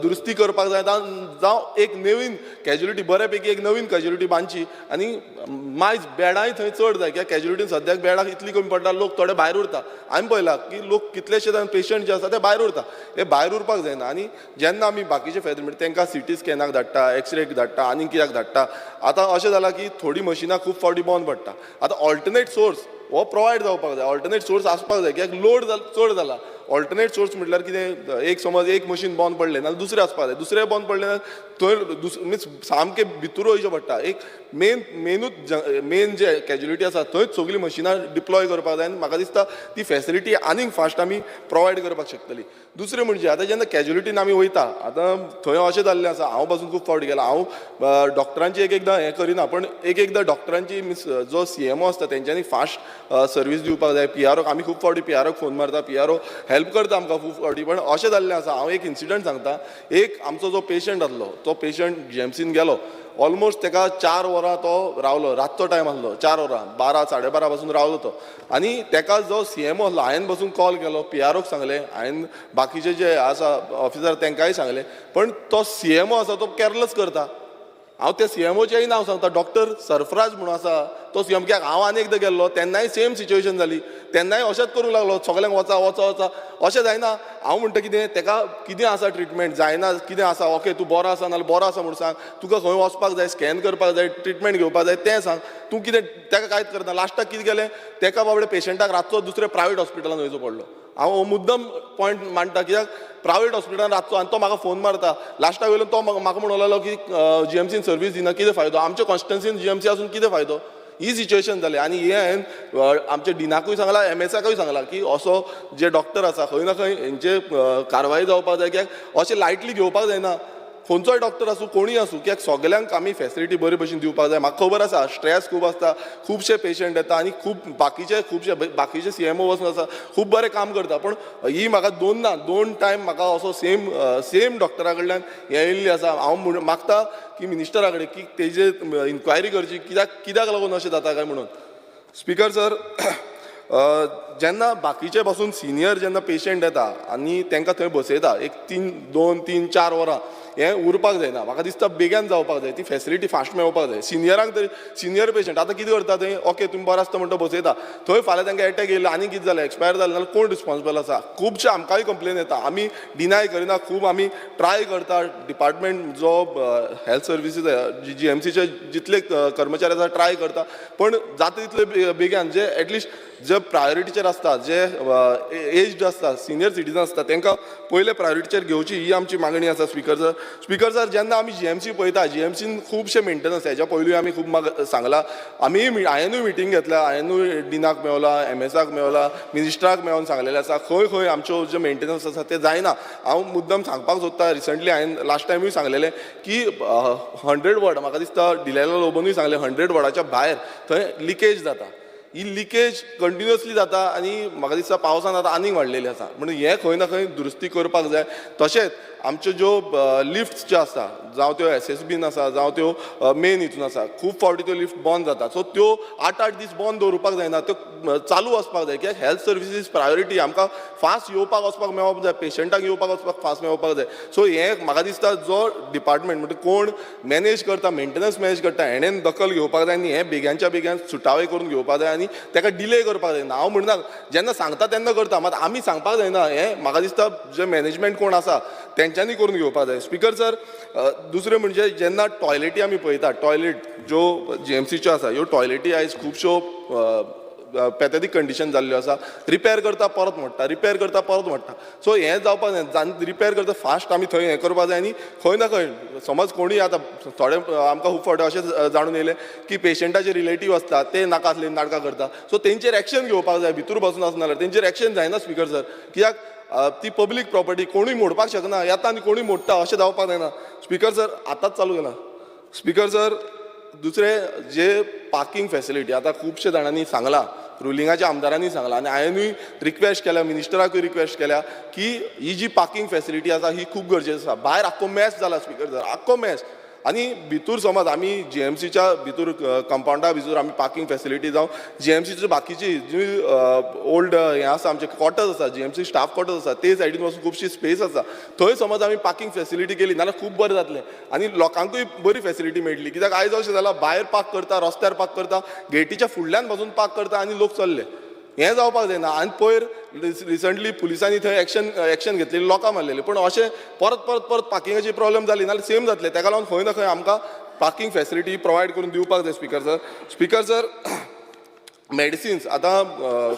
दुरुस्ती करपाक जाय, जावं एक नवीन कॅज्युलिटी बऱ्या पैकी एक नवीन कॅज्युलिटी बांदची आनी मायज बेडांय थंय चड जाय, कित्याक कॅज्युलिटीन सद्याक बेडां इतली कमी पडटा, लोक थोडे भायर उरता. हांवें पळयलां की लोक कितलेशे जाण पेशंट जे आसा ते भायर उरता, हे भायर उरपाक जायना. आनी जेन्ना आमी बाकीचे फेदर म्हणटा तांकां सिटी स्कॅनाक धाडटा, एक्सरेक धाडटा आनी कित्याक धाडटा. आतां अशें जालां की थोडीं मशिनां खूब फावटी बंद पडटा. आतां ऑल्टरनेट सोर्स हो प्रोवायड जावपाक जाय, ऑल्टरनेट सोर्स आसपाक जाय, कित्याक लोड चड जाला. ऑल्टरनेट सोर्स म्हटल्यार कितें, एक समज एक मशीन बंद पडलें नाल्यार दुसरें आसपाक जाय, दुसरें बंद पडलें जाल्यार थंय मिन्स सामकें भितूर वयचें पडटा. एक मेनूच मेन जे कॅज्युलिटी आसा थंयच सगळीं मशिनां डिप्लॉय करपाक जाय आनी म्हाका दिसता ती फेसिलिटी आनीक फास्ट आमी प्रोवायड करपाक शकतली. दुसरें म्हणजे आतां जेन्ना कॅज्युलिटीन आमी वयता, आतां थंय अशें जाल्लें आसा, हांव पासून खूब फावटी गेला, हांव डॉक्टरांची एक एकदां हें करिना, पण एक एकदां डॉक्टरांची मिन्स जो CMO आसता तेंच्यांनी फास्ट सर्वीस दिवपाक जाय. पीआरओक आमी खूब फावटी पीआरओक फोन मारता, पीआरओ हेल्प करता आमकां खूब फावटी, पण अशें जाल्लें आसा. हांव एक इन्सिडंट सांगता. एक आमचो जो पेशंट आसलो तो पेशंट जीएमसीन गेलो, ऑलमोस्ट ताका 4 वरां तो रावलो, रातचो टायम आसलो, 4 वरां 12 12:30 पासून रावलो तो. आनी ताका जो सीएमओ आसलो हांवें बसून कॉल केलो, पीआरओक सांगलें, हांवें बाकीचे जे आसा ऑफिसर तांकांय सांगलें, पण तो सीएमओ आसा तो कॅरलस करता. हांव त्या सीएमओचेंय नांव सांगता, डॉक्टर सरफराज म्हणून आसा तो सीएम. कित्याक हांव आनी एकदां गेल्लो तेन्नाय सेम सिच्युएशन जाली, तेन्नाय अशेंच करूंक लागलो, सगल्यांक वचा वचा वचा. अशें जायना. हांव म्हणटा कितें तेका कितें आसा ट्रिटमेंट जायना, कितें आसा, ओके तूं बरो आसा नाल्यार बरो आसा म्हूण सांग, तुका खंय वचपाक जाय, स्कॅन करपाक जाय, ट्रिटमेंट घेवपाक जाय तें सांग, तूं कितें तेका कांयच करना. लास्टाक कितें केलें तेका बाबडे पेशंटाक रातचो दुसऱ्या प्रायवेट हॉस्पिटलान वयचो पडलो. हांव हो मुद्दम पॉयंट मांडटा कित्याक प्रायवेट हॉस्पिटलान रातचो, आनी तो म्हाका फोन मारता लास्टाक वयल्यान तो म्हाका म्हणूंक लागलो की जीएमसीन सर्वीस दिना, कितें फायदो, आमच्या कॉन्स्टिट्युन्सीन जीएमसी आसून कितें फायदो. ही सिच्युएशन जाली. आनी हें हांवें आमच्या डिनाकूय सांगलां, एमएसाकूय सांगलां की असो जे डॉक्टर आसा खंय ना खंय हेंचे कारवाय जावपाक जाय, कित्याक अशें लायटली घेवपाक जायना. खंयचोय डॉक्टर आसूं कोणूय आसूं, कित्याक सगल्यांक आमी फेसिलिटी बरे भशेन दिवपाक जाय. म्हाका खबर आसा स्ट्रेस खूब आसता, खुबशे पेशंट येता आनी खूब बाकीचे खुबशे बाकीचे सीएमओ वचून आसा खूब बरें काम करता, पूण ही म्हाका दोन टायम म्हाका असो सेम सेम डॉक्टरा कडल्यान हें येयल्ली आसा. हांव मागता की मिनिस्टरा कडेन की तेजे इन्क्वायरी करची कित्याक कित्याक लागून अशें जाता काय म्हणून. स्पीकर सर, जेन्ना बाकीचे पासून सिनियर जेन्ना पेशंट येता आनी तांकां थंय बसयता एक 3 2 3 4 वरां, हें उरपाक जायना. म्हाका दिसता बेगान जावपाक जाय, ती फेसिलिटी फास्ट मेळपाक जाय सिनियरांक तरी. सिनियर पेशंट आतां कितें करता थंय, ओके तुमी बरो आसता म्हणटा बसयता, थंय फाल्यां तांकां एटॅक येयलो आनी कितें जालें, एक्सपायर जालें जाल्यार कोण रिस्पॉन्सिबल आसा. खुबशे आमकांय कंप्लेन येता, आमी डिनाय करिना, खूब आमी ट्राय करता. डिपार्टमेंट जो हेल्थ सर्विसीस जीएमसीचे जितले कर्मचारी आसा ट्राय करता, पण जाता तितले बेगान जे एटलिस्ट जे प्रायोरिटीचेर आसता, जे एज्ड आसता, सिनियर सिटीजन आसता तांकां पयले प्रायोरिटीचेर घेवची ही आमची मागणी आसा. स्पीकर सर, स्पीकर सर, जेन्ना आमी जीएमसी पळयता, जीएमसीन खुबशे मेंटेनन्स हेज्या पयलूय आमी खूब सांगला, आमी हांवेनूय मिटींग घेतल्या, हांवेनूय डिनाक मेवला, एमएसाक मेवला, मिनिस्टराक मेळोन सांगलेलें आसा खंय खंय आमच्यो जे मेंटेनन्स आसा ते जायना. हांव मुद्दम सांगपाक सोदता, रिसंटली हांवें लास्ट टायमूय सांगलेलें की 100 वॉर्ड, म्हाका दिसता डिलायला लोबोनूय सांगलें, 100 वॉर्डाच्या भायर थंय लिकेज जाता, ही लिकेज कंटिन्युअसली जाता आनी म्हाका दिसता पावसान आतां आनीक वाडलेली आसा, म्हणून हें खंय ना खंय दुरुस्ती करपाक जाय. तशेंच आमच्यो ज्यो लिफ्ट्स ज्यो आसता, जावं त्यो एसएसबीन आसा, जावं त्यो मेन हितून आसा, खूब फावटी त्यो लिफ्ट बंद जाता, सो त्यो 8-8 दीस बंद दवरुपाक जायना, त्यो चालू आसपाक जाय. कित्याक हेल्थ सर्विसीस प्रायोरिटी, आमकां फास्ट येवपाक वचपाक मेळोवप जाय, पेशंटाक येवपाक वचपाक फास्ट मेळोवपाक जाय. सो हें म्हाका दिसता जो डिपार्टमेंट म्हणजे कोण मॅनेज करता, मेंटेनन्स मॅनेज करता, हेणेन दखल घेवपाक जाय आनी हें बेग्यांच्या बेग्यान सुटावे करून घेवपाक जाय आनी ताका डिले करपाक जायना. हांव म्हणना जेन्ना सांगता तेन्ना करता, मात आमी सांगपाक जायना, हें म्हाका दिसता जे मॅनेजमेंट कोण आसा तेंच्यांनी करून घेवपाक जाय. स्पीकर सर, दुसरें म्हणजे जेन्ना टॉयलेटी आमी पळयता, टॉयलेट ज्यो जीएमसीच्यो आसा ह्यो टॉयलेटी आयज खुबश्यो पॅथेटीक कंडिशन जाल्ल्यो आसा, रिपेर करता परत मोडटा, रिपेर करता परत मोडटा. सो हें जावपाक जाय, रिपेर करता फास्ट आमी थंय हें करपाक जाय. आनी खंय ना खंय समज कोणूय आतां थोडे आमकां खूब फावटी अशें जाणून येयलें की पेशंटाचे रिलेटीव आसता ते नाका आसले नाटकां करता, सो तेंचेर एक्शन घेवपाक जाय, भितूर बसून आसना जाल्यार तेंचेर एक्शन जायना स्पीकर सर, कित्याक ती पब्लीक प्रॉपर्टी कोणूय मोडपाक शकना, येता आनी कोणूय मोडटा अशें जावपाक जायना. स्पीकर सर, आतांच चालू केला. स्पीकर सर, दुसरें जे पार्किंग फेसिलिटी आतां खुबशे जाणांनी सांगलां, रुलिंगाच्या आमदारांनी सांगलां आनी हांवेनूय रिक्वेस्ट केल्या, मिनिस्टराकूय रिक्वेस्ट केल्या की ही जी पार्किंग फेसिलिटी आसा ही खूब गरजेची आसा. भायर आख्खो मॅस जाला स्पीकर सर, आख्खो मॅस, आनी भितूर समज आमी जीएमसीच्या भितूर कंपावंडा भितूर आमी पार्किंग फेसिलिटी जावं जीएमसीची बाकीची जी ओल्ड हें आसा आमचे क्वॉर्टर्स आसा, जीएमसी स्टाफ क्वॉर्टर्स आसा, ते सायडीन वचून खुबशी स्पेस आसा, थंय समज आमी पार्किंग फेसिलिटी केली नाल्यार खूब बरें जातलें आनी लोकांकूय बरी फेसिलिटी मेळटली. कित्याक आयज अशें जालां, भायर पार्क करता, रस्त्यार पार्क करता, गेटीच्या फुडल्यान पासून पार्क करता आनी लोक चल्ले, हें जावपाक जायना. आनी पयर रिसंटली पुलिसांनी थंय एक्शन घेतलेली, लोकां मारलेली, पूण अशें परत परत परत पार्किंगाची प्रॉब्लम जाली नाल्यार सेम जातलें. तेका लागून खंय ना खंय आमकां पार्किंग फेसिलिटी प्रोवायड करून दिवपाक जाय speaker sir. Speaker sir, medicines आतां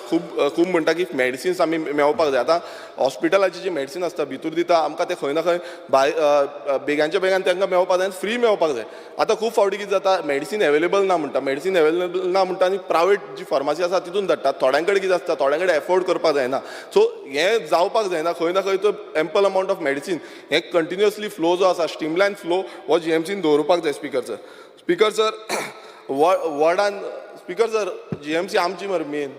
खूब खूब म्हणटा की मेडिसिन्स आमी मेळोवपाक जाय. आतां हॉस्पिटलाची जी मेडिसिन आसता भितूर दिता आमकां, ते खंय ना खंय भायर बेगांच्या बेगान तांकां मेळोवपाक जाय आनी फ्री मेळोवपाक जाय. आतां खूब फावटी कितें जाता, मेडिसिन एवेलेबल ना म्हणटा, मेडिसिन एवेलेबल ना म्हणटा आनी प्रायवेट जी फार्मासी आसा तितून धाडटा. थोड्यां कडेन कितें आसता, थोड्यां कडेन एफोर्ड करपाक जायना, सो हें जावपाक जायना. खंय ना खंय तो एम्पल अमावंट ऑफ मेडिसिन हें कंटिन्युअसली फ्लो जो आसा, स्ट्रीमलायन फ्लो हो जीएमसीन दवरुपाक जाय स्पीकर सर. स्पीकर सर, वॉर्डान स्पीकर सर, जीएमसी आमची मरे मेन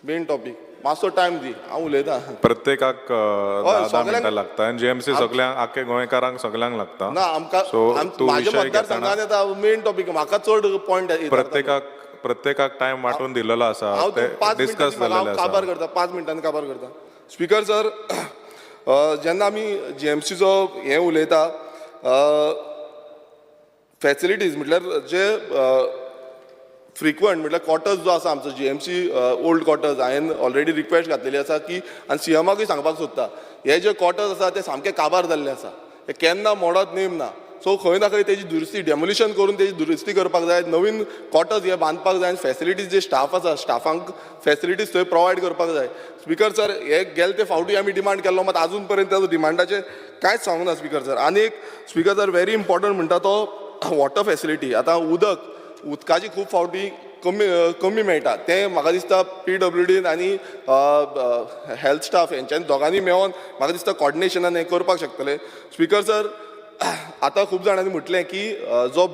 मेन टॉपीक. मातसो टायम दी, हांव उलयतां. प्रत्येकाक 10 10 सगळ्यांक- मिनटां लागता आनी जीएमसी सगळ्यांक, आख्खे गोंयकारांक सगळ्यांक लागता. ना, आमकां सो तूं म्हाज्या विशय घेतना मतदारसंघान येता मेन टॉपीक, म्हाका चड पॉयंट. प्रत्येकाक प्रत्येकाक टायम वांटून दिलेलो आसा. हांव ते 5 डिस्कस मिनटांनी जाल्लेले हांव काबार आसा. करता, 5 मिनटांनी काबार करता. स्पीकर सर, जेन्ना आमी जीएमसीचो हें उलयता, फॅसिलिटीज म्हटल्यार जे फ्रिक्वंट म्हटल्यार क्वॉर्टर्स जो आसा आमचो जीएमसी ओल्ड क्वॉर्टर्स, हांवें ऑलरेडी रिक्वेस्ट घातलेली आसा की आनी सीएमाकूय सांगपाक सोदता, हे जे क्वॉर्टर्स आसा ते सामके काबार जाल्ले आसा, ते केन्ना मोडत नेम ना. सो खंय ना खंय तेजी दुरुस्ती, डेमोलिशन करून तेजी दुरुस्ती करपाक जाय, नवीन क्वॉर्टर्स हे बांदपाक जाय आनी फॅसिलिटीज जे स्टाफ आसा, स्टाफांक फॅसिलिटीज थंय प्रोवायड करपाक जाय. स्पीकर सर, हे गेले ते फावटी आमी डिमांड केल्लो, मात आजून पर्यंत ताजो डिमांडाचेर कांयच सांगूंक ना स्पीकर सर. आनी एक स्पीकर सर, व्हेरी इम्पॉर्टंट म्हणटा तो वॉटर फॅसिलिटी. आतां उदकाची खूब फावटी कमी कमी मेळटा. तें म्हाका दिसता पीडब्ल्यूडीन आनी हेल्थ स्टाफ हेंच्यांनी दोगांनी मेळोन म्हाका दिसता कॉर्डिनेशनान हें करपाक शकतले. स्पीकर सर, आतां खूब जाणांनी म्हटलें की जो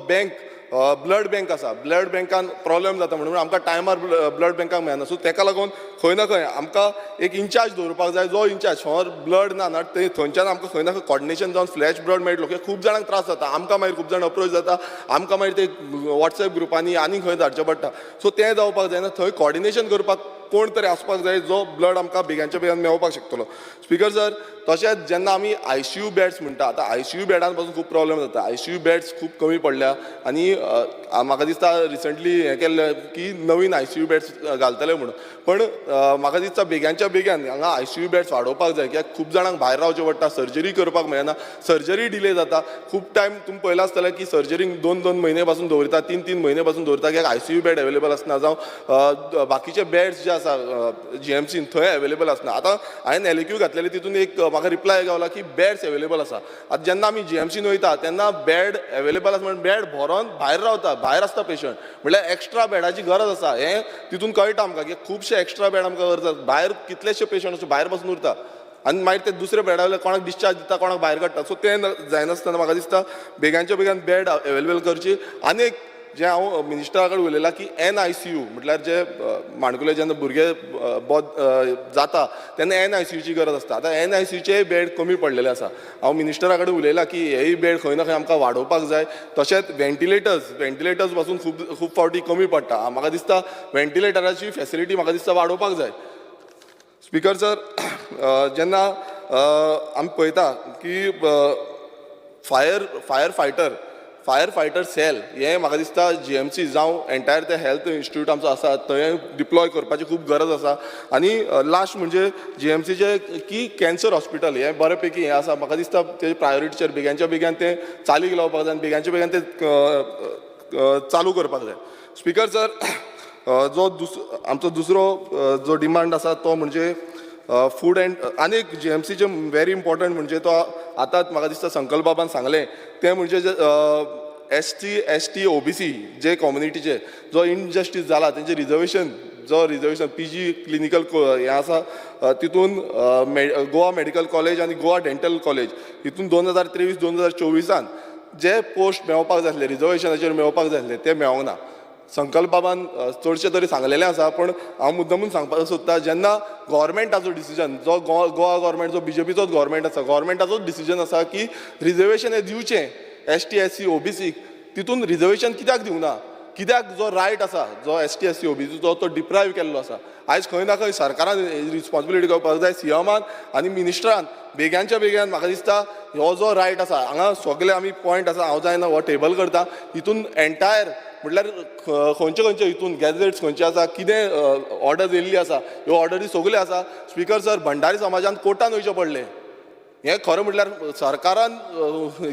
ब्लड बँक आसा, ब्लड बँकान प्रॉब्लेम जाता म्हणून आमकां टायमार ब्लड बँकाक मेळना. सो तेका लागून खंय ना खंय आमकां एक इन्चार्ज दवरपाक जाय, जो इन्चार्ज फॉर ब्लड ना ना ते थंयच्यान आमकां खंय ना खंय कॉर्डिनेशन जावन फ्लॅश ब्लड मेळटलो, कित्याक खूब जाणांक त्रास जाता. आमकां मागीर खूब जाण अप्रोच जाता, आमकां मागीर ते वॉट्सएप ग्रुपांनी आनी खंय धाडचें पडटा. सो तें जावपाक जायना, थंय कॉर्डिनेशन करपाक कोण तरी आसपाक जाय जो ब्लड आमकां बेगानच्या बेगान मेळोवपाक शकतलो. स्पीकर सर, तशेंच जेन्ना आमी आयसीयू बेड्स म्हणटा, आतां आयसीयू बेडान पासून खूब प्रॉब्लेम जाता. आयसीयू बेड्स खूब कमी पडल्या आनी म्हाका दिसता रिसंटली हें केल्लें की नवीन आयसीयू बेड्स घालतले म्हणून, पण म्हाका दिसता बेगानच्या बेगान हांगा आयसीयू बेड्स वाडोवपाक जाय, कित्याक खूब जाणांक भायर रावचें पडटा, सर्जरी करपाक मेळना, सर्जरी डिले जाता खूब टायम. तुमी पळयलां आसतलें की सर्जरीक 2-2 म्हयने पासून दवरता, 3-3 म्हयने पासून दवरता, कित्याक आयसीयू बेड अवेलेबल आसना जावं बाकीचे बेड्स जे आसा जीएमसीन थंय अवेलेबल आसना. आतां हांवें एलएक्यू घातलेले, तितून एक म्हाका रिप्लाय गावला की बेड्स अवेलेबल आसा. आतां जेन्ना आमी जीएमसीन वयता तेन्ना बेड अवेलेबल आसा म्हण बेड भरोन भायर रावता, भायर आसता पेशंट, म्हळ्यार एक्स्ट्रा बेडाची गरज आसा हें तितून कळटा आमकां की खुबशे एक्स्ट्रा बेड आमकां गरज आसा. भायर कितलेशे पेशंट अशे भायर बसून उरता आनी मागीर ते दुसऱ्या बेडा वयले कोणाक डिस्चार्ज दिता, कोणाक भायर काडटा. सो तें जायनासतना म्हाका दिसता बेगानच्या बेगान बेड अवेलेबल करची. आनी एक जें हांव मिनिस्टरा कडेन उलयलां की एनआयसीयू, म्हटल्यार जे माणकुले जेन्ना भुरगे जाता तेन्ना एनआयसीयूची गरज आसता. आतां एनआयसीयूचेय बेड कमी पडलेले आसा. हांव मिनिस्टरा कडेन उलयलां की हेय बेड खंय ना खंय आमकां वाडोवपाक जाय. तशेंच व्हेंटिलेटर्स पासून खूब खूब फावटी कमी पडटा. म्हाका दिसता व्हेंटिलेटराची फॅसिलिटी म्हाका दिसता वाडोवपाक जाय. स्पीकर सर, जेन्ना आमी पळयता की fire fighter cell हें म्हाका दिसता जीएमसी जावं एंटायर ते हेल्थ इन्स्टिट्यूट आमचो आसा थंय डिप्लॉय करपाची खूब गरज आसा. आनी लास्ट म्हणजे जीएमसीचे की कॅन्सर हॉस्पिटल हें बरें पैकी हें आसा, म्हाका दिसता तेजे प्रायोरिटीचेर बेग्यांच्या बेग्यान तें चालीक लावपाक जाय आनी बेग्यांच्या बेग्यान तें चालू करपाक जाय. स्पीकर सर, जो आमचो दुसरो जो डिमांड आसा तो म्हणजे फूड अँड आनी एक जीएमसीचे व्हेरी इम्पॉर्टंट म्हणजे तो आतांच म्हाका दिसता संकल्प बाबान सांगलें, तें म्हणजे एससी, एसटी, ओबीसी जे कम्युनिटीचे जो इनजस्टीस जाला, तेंचे रिजर्वेशन, जो रिजर्वेशन पीजी क्लिनिकल हें आसा, तितून गोवा मेडिकल कॉलेज आनी गोवा डेंटल कॉलेज हितून 2023 2024आन जे पोस्ट मेळपाक जाय आसले, रिजर्वेशनाचेर मेळपाक जाय आसले, ते मेळोंक ना. संकल्प बाबान चडशें तरी सांगलेलें आसा, पूण हांव मुद्दमून सांगपाक सोदता, जेन्ना गोवोरमेंटाचो डिसिजन जो गोवा गोवोरमेंट जो बीजेपीचोच गोवोरमेंट आसा, गोवोरमेंटाचोच डिसिजन आसा की रिजर्वेशन हें दिवचें एसटी, एससी, ओबीसीक, तितून रिजर्वेशन कित्याक दिवना? कित्याक जो रायट आसा जो एसटी, एससी, ओबीसीचो तो डिप्रायव केल्लो आसा? आयज खंय ना खंय सरकारान रिस्पॉन्सिबिलिटी घेवपाक जाय, सीएमान आनी मिनिस्टरान बेग्यांच्या बेग्यान. म्हाका दिसता हो जो रायट आसा, हांगा सगळे आमी पॉयंट आसा, हांव जायना हो टेबल करता. हितून एंटायर म्हटल्यार खंयचे खंयचे हितून गॅझेट्स खंयचे आसा, कितें ऑर्डर्स येयल्ली आसा, ह्यो ऑर्डरी सगल्यो आसा. स्पीकर सर, भंडारी समाजान कोर्टान वयचें पडलें. हें खरें म्हटल्यार सरकारान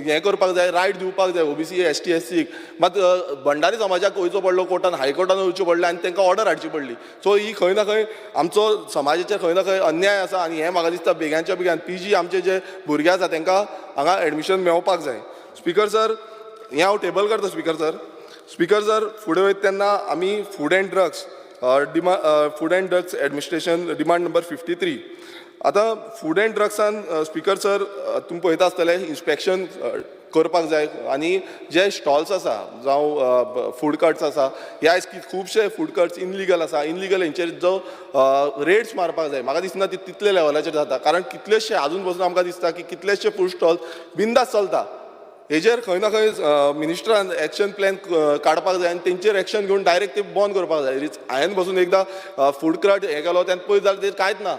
हें करपाक जाय, रायट दिवपाक जाय ओबीसी, एसटी, एससीक, मात भंडारी समाजाक वयचो पडलो कोर्टान, हायकोर्टान वयचें पडलें आनी तांकां ऑर्डर हाडची पडली. सो ही खंय ना खंय आमचो समाजाचेर खंय ना खंय अन्याय आसा आनी हें म्हाका दिसता बेग्यांच्या बेग्यान पीजी आमचे जे भुरगे आसा तांकां हांगा एडमिशन मेळपाक जाय. स्पीकर सर, हें हांव टेबल करता. स्पीकर सर, स्पीकर सर, फुडें वयता तेन्ना आमी food and drugs food and drugs administration demand number 53. आतां फूड एंड ड्रग्सान, स्पीकर सर, तुमी पळयता आसतले, इन्स्पेक्शन करपाक जाय आनी जे स्टॉल्स आसा जावं फूड कार्ट्स आसा, ह्या आयज खुबशे फूड कार्ट्स इनलिगल आसा. इनलिगल हेंचेर जो रेड्स मारपाक जाय, म्हाका दिसना ती तितले लेवलाचेर जाता, कारण कितलेशे आजून पसून आमकां दिसता की कितलेशे फूड स्टॉल्स बिंदास चलता. हेजेर खंय ना खंय मिनिस्टरान एक्शन प्लॅन काडपाक जाय आनी तेंचेर एक्शन घेवन डायरेक्ट ते बंद करपाक जाय. हांवें बसून एकदां फूड कार्ट हें केलो तेन्ना पळयत जाल्यार तेजेर कांयच ना,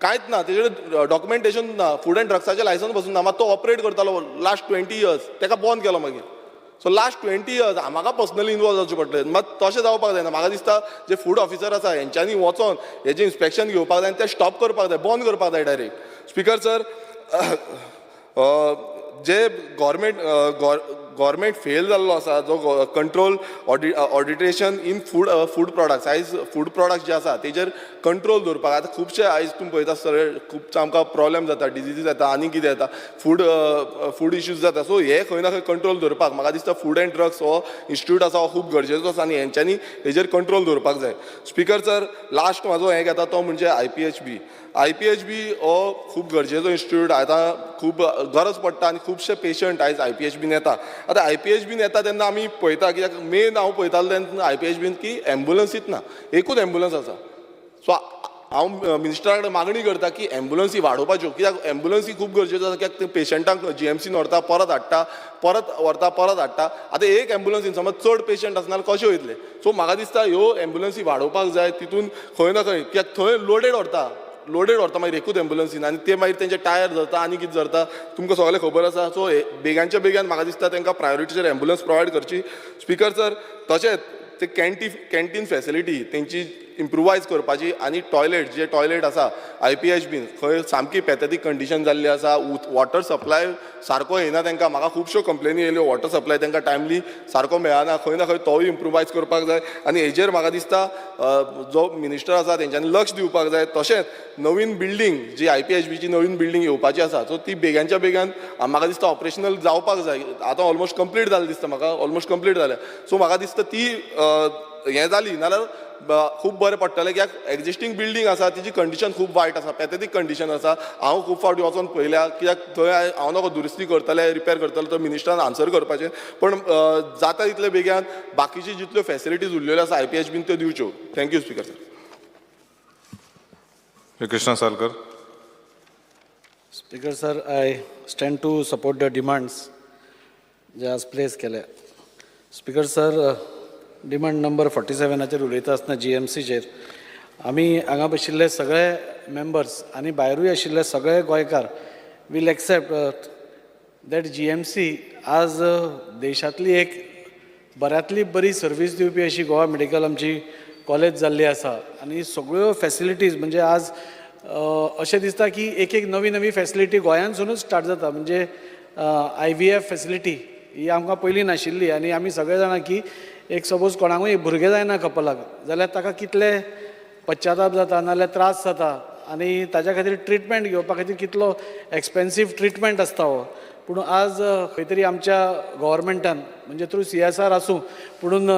कांयच ना, तेजेर डॉक्युमेंटेशन ना, फूड एंड ड्रग्साचें लायसन्स बसून ना. मात तो ऑपरेट करतालो लास्ट 20 इयर्स, तेका बंद केलो मागीर. सो लास्ट 20 इयर्स म्हाका पर्सनली इनवॉल्व जावचें पडलें. मात तशें जावपाक जायना. म्हाका दिसता जे फूड ऑफिसर आसा हेंच्यांनी वचोन हेजें इन्स्पेक्शन घेवपाक जाय आनी तें स्टॉप करपाक जाय, बंद करपाक जाय डायरेक्ट. स्पीकर सर, जे गव्हर्मेंट फेल जाल्लो आसा जो control adulteration in food products. आयज फूड प्रॉडक्ट्स जे आसा तेजेर कंट्रोल दवरपाक आतां खुबशे आयज तुमी पळयता आसतले, खूब आमकां प्रॉब्लेम जाता, डिजीजीस जाता आनी कितें जाता, फूड फूड इश्यूज जाता. सो हे खंय ना खंय कंट्रोल दवरपाक म्हाका दिसता फूड एंड ड्रग्स हो इन्स्टिट्यूट आसा हो खूब गरजेचो आसा आनी हेंच्यांनी हेजेर कंट्रोल दवरपाक जाय. स्पीकर सर, लास्ट म्हाजो हें घेता तो म्हणजे आयपीएचबी. आयपीएचबी हो खूब गरजेचो इन्स्टिट्यूट. आतां खूब गरज पडटा आनी खुबशे पेशंट आयज आयपीएचबीन येता. आतां आयपीएचबीन येता तेन्ना आमी पळयता, कित्याक मेन हांव पळयतालो तेन्ना आयपीएचबीन की एम्बुलन्सीच ना, एकूच एम्बुलन्स आसा. सो हांव मिनिस्टरा कडेन मागणी करता की एम्बुलन्सी वाडोवपाच्यो, कित्याक एम्बुलन्सी खूब गरजेच्यो आसा, कित्याक ते पेशंटांक जीएमसीन व्हरता, परत हाडटा, परत व्हरता, परत हाडटा. आतां एक एम्बुलन्सीन समज चड पेशंट आसना जाल्यार कशें वयतले? सो म्हाका दिसता ह्यो एम्बुलन्सी वाडोवपाक जाय तितून खंय ना खंय, कित्याक थंय लोडेड व्हरता, लोडेड व्हरता मागीर एकूच एम्बुलन्सीन आनी ते मागीर तेंचे टायर धरता आनी कितें धरता, तुमकां सगळें खबर आसा. सो बेगानच्या बेगान म्हाका दिसता तांकां प्रायोरिटीचेर एम्बुलन्स प्रोवायड करची. स्पीकर सर, तशेंच ते कॅन्टीन फॅसिलिटी तेंची इम्प्रुवायज करपाची आनी टॉयलेट, जे टॉयलेट आसा आयपीएचबीन खंय सामकी पॅथेटीक कंडिशन जाल्ली आसा. वॉटर सप्लाय सारको येना तांकां. म्हाका खुबश्यो कंप्लेनी येयल्यो, वॉटर सप्लाय तांकां टायमली सारको मेळना. खंय ना खंय तोय इम्प्रुवायज करपाक जाय आनी हेजेर म्हाका दिसता जो मिनिस्टर आसा तेंच्यांनी लक्ष दिवपाक जाय. तशेंच नवीन बिल्डींग जी आयपीएचबीची नवीन बिल्डींग येवपाची आसा, सो ती बेगानच्या बेगान म्हाका दिसता ऑपरेशनल जावपाक जाय. आतां ऑलमोस्ट कंप्लीट जालें दिसता म्हाका, ऑलमोस्ट कंप्लीट जालें. सो म्हाका दिसता ती हें जाली नाल्यार खूब बरें पडटलें, कित्याक एग्जिस्टींग बिल्डींग आसा तिची कंडिशन खूब वायट आसा, पॅथेटीक कंडिशन आसा. हांव खूब फावटी वचोन पळयल्या, कित्याक थंय हांव नकळो दुरुस्ती करतले, रिपेर करतले, तो मिनिस्टरान आन्सर करपाचें. पण जाता तितले बेगान बाकीची जितल्यो फॅसिलिटीज उरलेल्यो आसा आयपीएचबीन त्यो दिवच्यो. Thank you, speaker sir. Shri Krishna Salkar. Speaker sir, I stand to support the demands जे आज प्लेस केले. स्पीकर सर, डिमांड नंबर 47आचेर उलयता आसतना जीएमसीचेर आमी हांगा बशिल्ले सगळे मेंबर्स आनी भायरूय आशिल्ले सगळे गोंयकार will accept that GMC आज देशांतली एक बऱ्यांतली बरी सर्वीस दिवपी अशी गोवा मेडिकल आमची कॉलेज जाल्ली आसा आनी सगळ्यो फॅसिलिटीज, म्हणजे आज अशें दिसता की एक एक नवी नवी फॅसिलिटी गोंयांतसुनूच स्टार्ट जाता. म्हणजे आयव्हीएफ फॅसिलिटी ही आमकां पयलीं नाशिल्ली आनी आमी सगळे जाणा की एक सपोज कोणाकूय एक भुरगें जायना कपलाक जाल्यार ताका कितले पश्चाताप जाता नाल्यार त्रास जाता आनी ताच्या खातीर ट्रिटमेंट घेवपा खातीर कितलो एक्सपेन्सीव ट्रिटमेंट आसता हो. पूण आज खंय तरी आमच्या गोवोरमेंटान, म्हणजे थ्रू सीएसआर आसूं, पुणून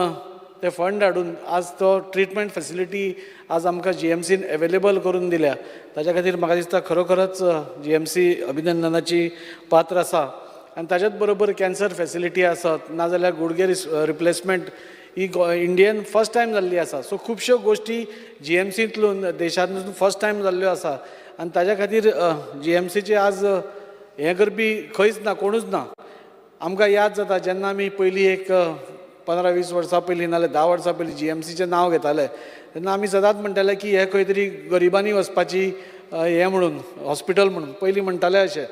ते फंड हाडून आज तो ट्रिटमेंट फॅसिलिटी आज आमकां जीएमसीन एवेलेबल करून दिल्या. ताच्या खातीर म्हाका दिसता खरोखरच जीएमसी अभिनंदनाची पात्र आसा. आनी ताच्याच बरोबर कॅन्सर फॅसिलिटी आसत नाजाल्यार गुडगे रिप्लेसमेंट ही इंडियन फर्स्ट टायम जाल्ली आसा. सो खुबश्यो गोश्टी जीएमसींतल्यान देशांतून फर्स्ट टायम जाल्ल्यो आसा आनी ताच्या खातीर जीएमसीचे आज हें करपी खंयच ना, कोणूच ना. आमकां याद जाता जेन्ना आमी पयलीं एक 15-20 वर्सां पयलीं नाल्यार 10 वर्सां पयलीं जीएमसीचें नांव घेताले तेन्ना आमी सदांच म्हणटाले की हें खंय तरी गरिबांनी वचपाची हें म्हणून हॉस्पिटल म्हणून पयलीं म्हणटाले अशें.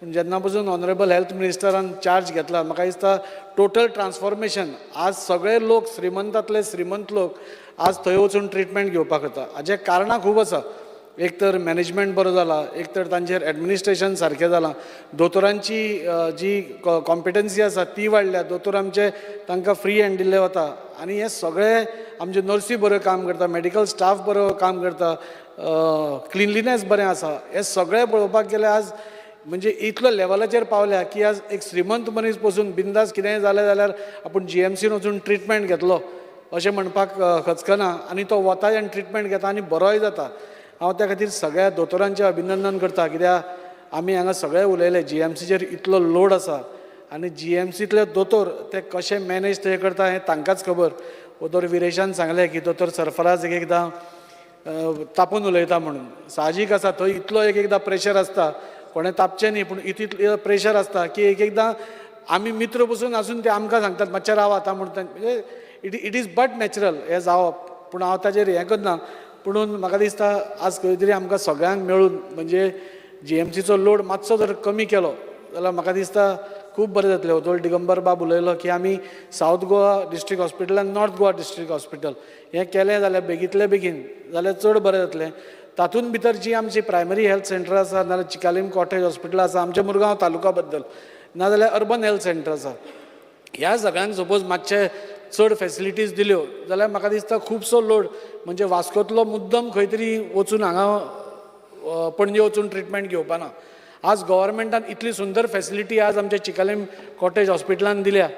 पूण जेन्ना पसून ऑनरेबल हेल्थ मिनिस्टरान चार्ज घेतला, म्हाका दिसता टोटल ट्रान्सफॉर्मेशन. आज सगळे लोक, श्रीमंतातले श्रीमंत लोक आज थंय वचून ट्रिटमेंट घेवपाक वता. हाजें कारणां खूब आसा. एक तर मॅनेजमेंट बरो जाला, एक तर तांचेर एडमिनिस्ट्रेशन सारकें जालां, दोतोरांची जी कॉम्पिटन्सी आसा ती वाडल्या, दोतोर आमचे तांकां फ्री हँड दिल्ले वता आनी हे सगळे आमचे नर्सी बऱ्यो काम करता, मेडिकल स्टाफ बरो काम करता, क्लिनलीनेस बरें आसा. हें सगळें पळोवपाक गेल्यार आज म्हणजे इतलो लेवलाचेर पावल्या की आज एक श्रीमंत मनीस पसून बिंदास कितेंय जालें जाल्यार आपूण जीएमसीन वचून ट्रिटमेंट घेतलो अशें म्हणपाक खचकना आनी तो वता आनी ट्रिटमेंट घेता आनी बरोय जाता. हांव त्या खातीर सगळ्या दोतोरांचें अभिनंदन करता, कित्याक आमी हांगा सगळे उलयले जीएमसीचेर इतलो लोड आसा आनी जीएमसींतले दोतोर ते कशे मॅनेज ते करता हें तांकांच खबर. दोतोर विरेशान सांगलें की दोतोर सरफराज एक एकदां तापून उलयता म्हणून. साहजीक आसा, थंय इतलो एक एकदां प्रेशर आसता, कोणें तापचें न्ही, पूण इतलें प्रेशर आसता की एक एकदां आमी मित्र पसून आसून ते आमकां सांगतात मातशें राव आतां म्हणटा. म्हणजे it is but natural हें जावप, पूण हांव ताजेर हें करना. पुणून म्हाका दिसता आज खंय तरी आमकां सगळ्यांक मेळून म्हणजे जीएमसीचो लोड मातसो जर कमी केलो जाल्यार म्हाका दिसता खूब बरें जातलें. दोतोर दिगंबर बाब उलयलो की आमी सावथ गोवा डिस्ट्रिक्ट हॉस्पिटल आनी नॉर्थ गोवा डिस्ट्रिक्ट हॉस्पिटल हें केलें जाल्यार बेगींतले बेगीन जाल्यार चड बरें जातलें. तातूंत भितर जी आमची प्रायमरी हेल्थ सेंटर आसा, नाजाल्यार चिकालीम कॉटेज हॉस्पिटल आसा आमच्या मुरगांव तालुका बद्दल, नाजाल्यार अर्बन हेल्थ सेंटर आसा, ह्या सगळ्यांक सपोज मातशे चड फेसिलिटीज दिल्यो जाल्यार म्हाका दिसता खुबसो लोड म्हणजे वास्कोंतलो मुद्दम खंय तरी वचून हांगा पणजे वचून ट्रिटमेंट घेवपाना. आज गव्हर्मेंटान इतली सुंदर फेसिलिटी आज आमच्या चिकालीम कॉटेज हॉस्पिटलान दिल्या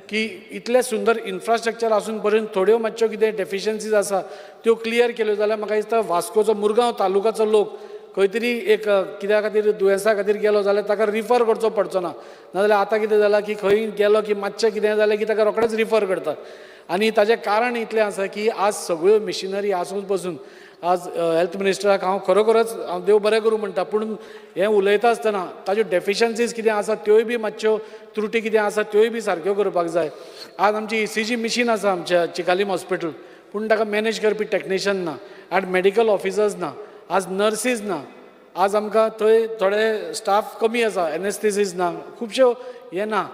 की इतलें सुंदर इन्फ्रास्ट्रक्चर आसून पर्यंत थोड्यो मातश्यो कितें डेफिशियन्सीज आसा त्यो क्लियर केल्यो जाल्यार म्हाका दिसता वास्कोचो मुरगांव तालुकाचो लोक खंय तरी एक कित्या खातीर दुयेंसा खातीर गेलो जाल्यार ताका रिफर करचो पडचो ना. नाजाल्यार आतां कितें जालां की खंय गेलो की मातशें कितें जालें की ताका रोखडेंच रिफर करता. आनी ताजें कारण इतलें आसा की आज सगळ्यो मिशिनरी आसून पसून आज हेल्थ मिनिस्टराक हांव खरोखरच हांव देव बरें करूं म्हणटा, पूण हें उलयता आसतना ताज्यो डेफिशियन्सीज कितें आसा त्योय बी मातश्यो त्रुटी कितें आसा त्योय बी सारक्यो करपाक जाय. आज आमची ECG machine आसा आमच्या चिकालीम हॉस्पिटल, पूण ताका मॅनेज करपी टॅक्निशियन ना, आज मेडिकल ऑफिसर्स ना, आज नर्सीज ना, आज आमकां थंय थोडे स्टाफ कमी आसा, एनेस्थेसीस ना, खुबश्यो हें ना.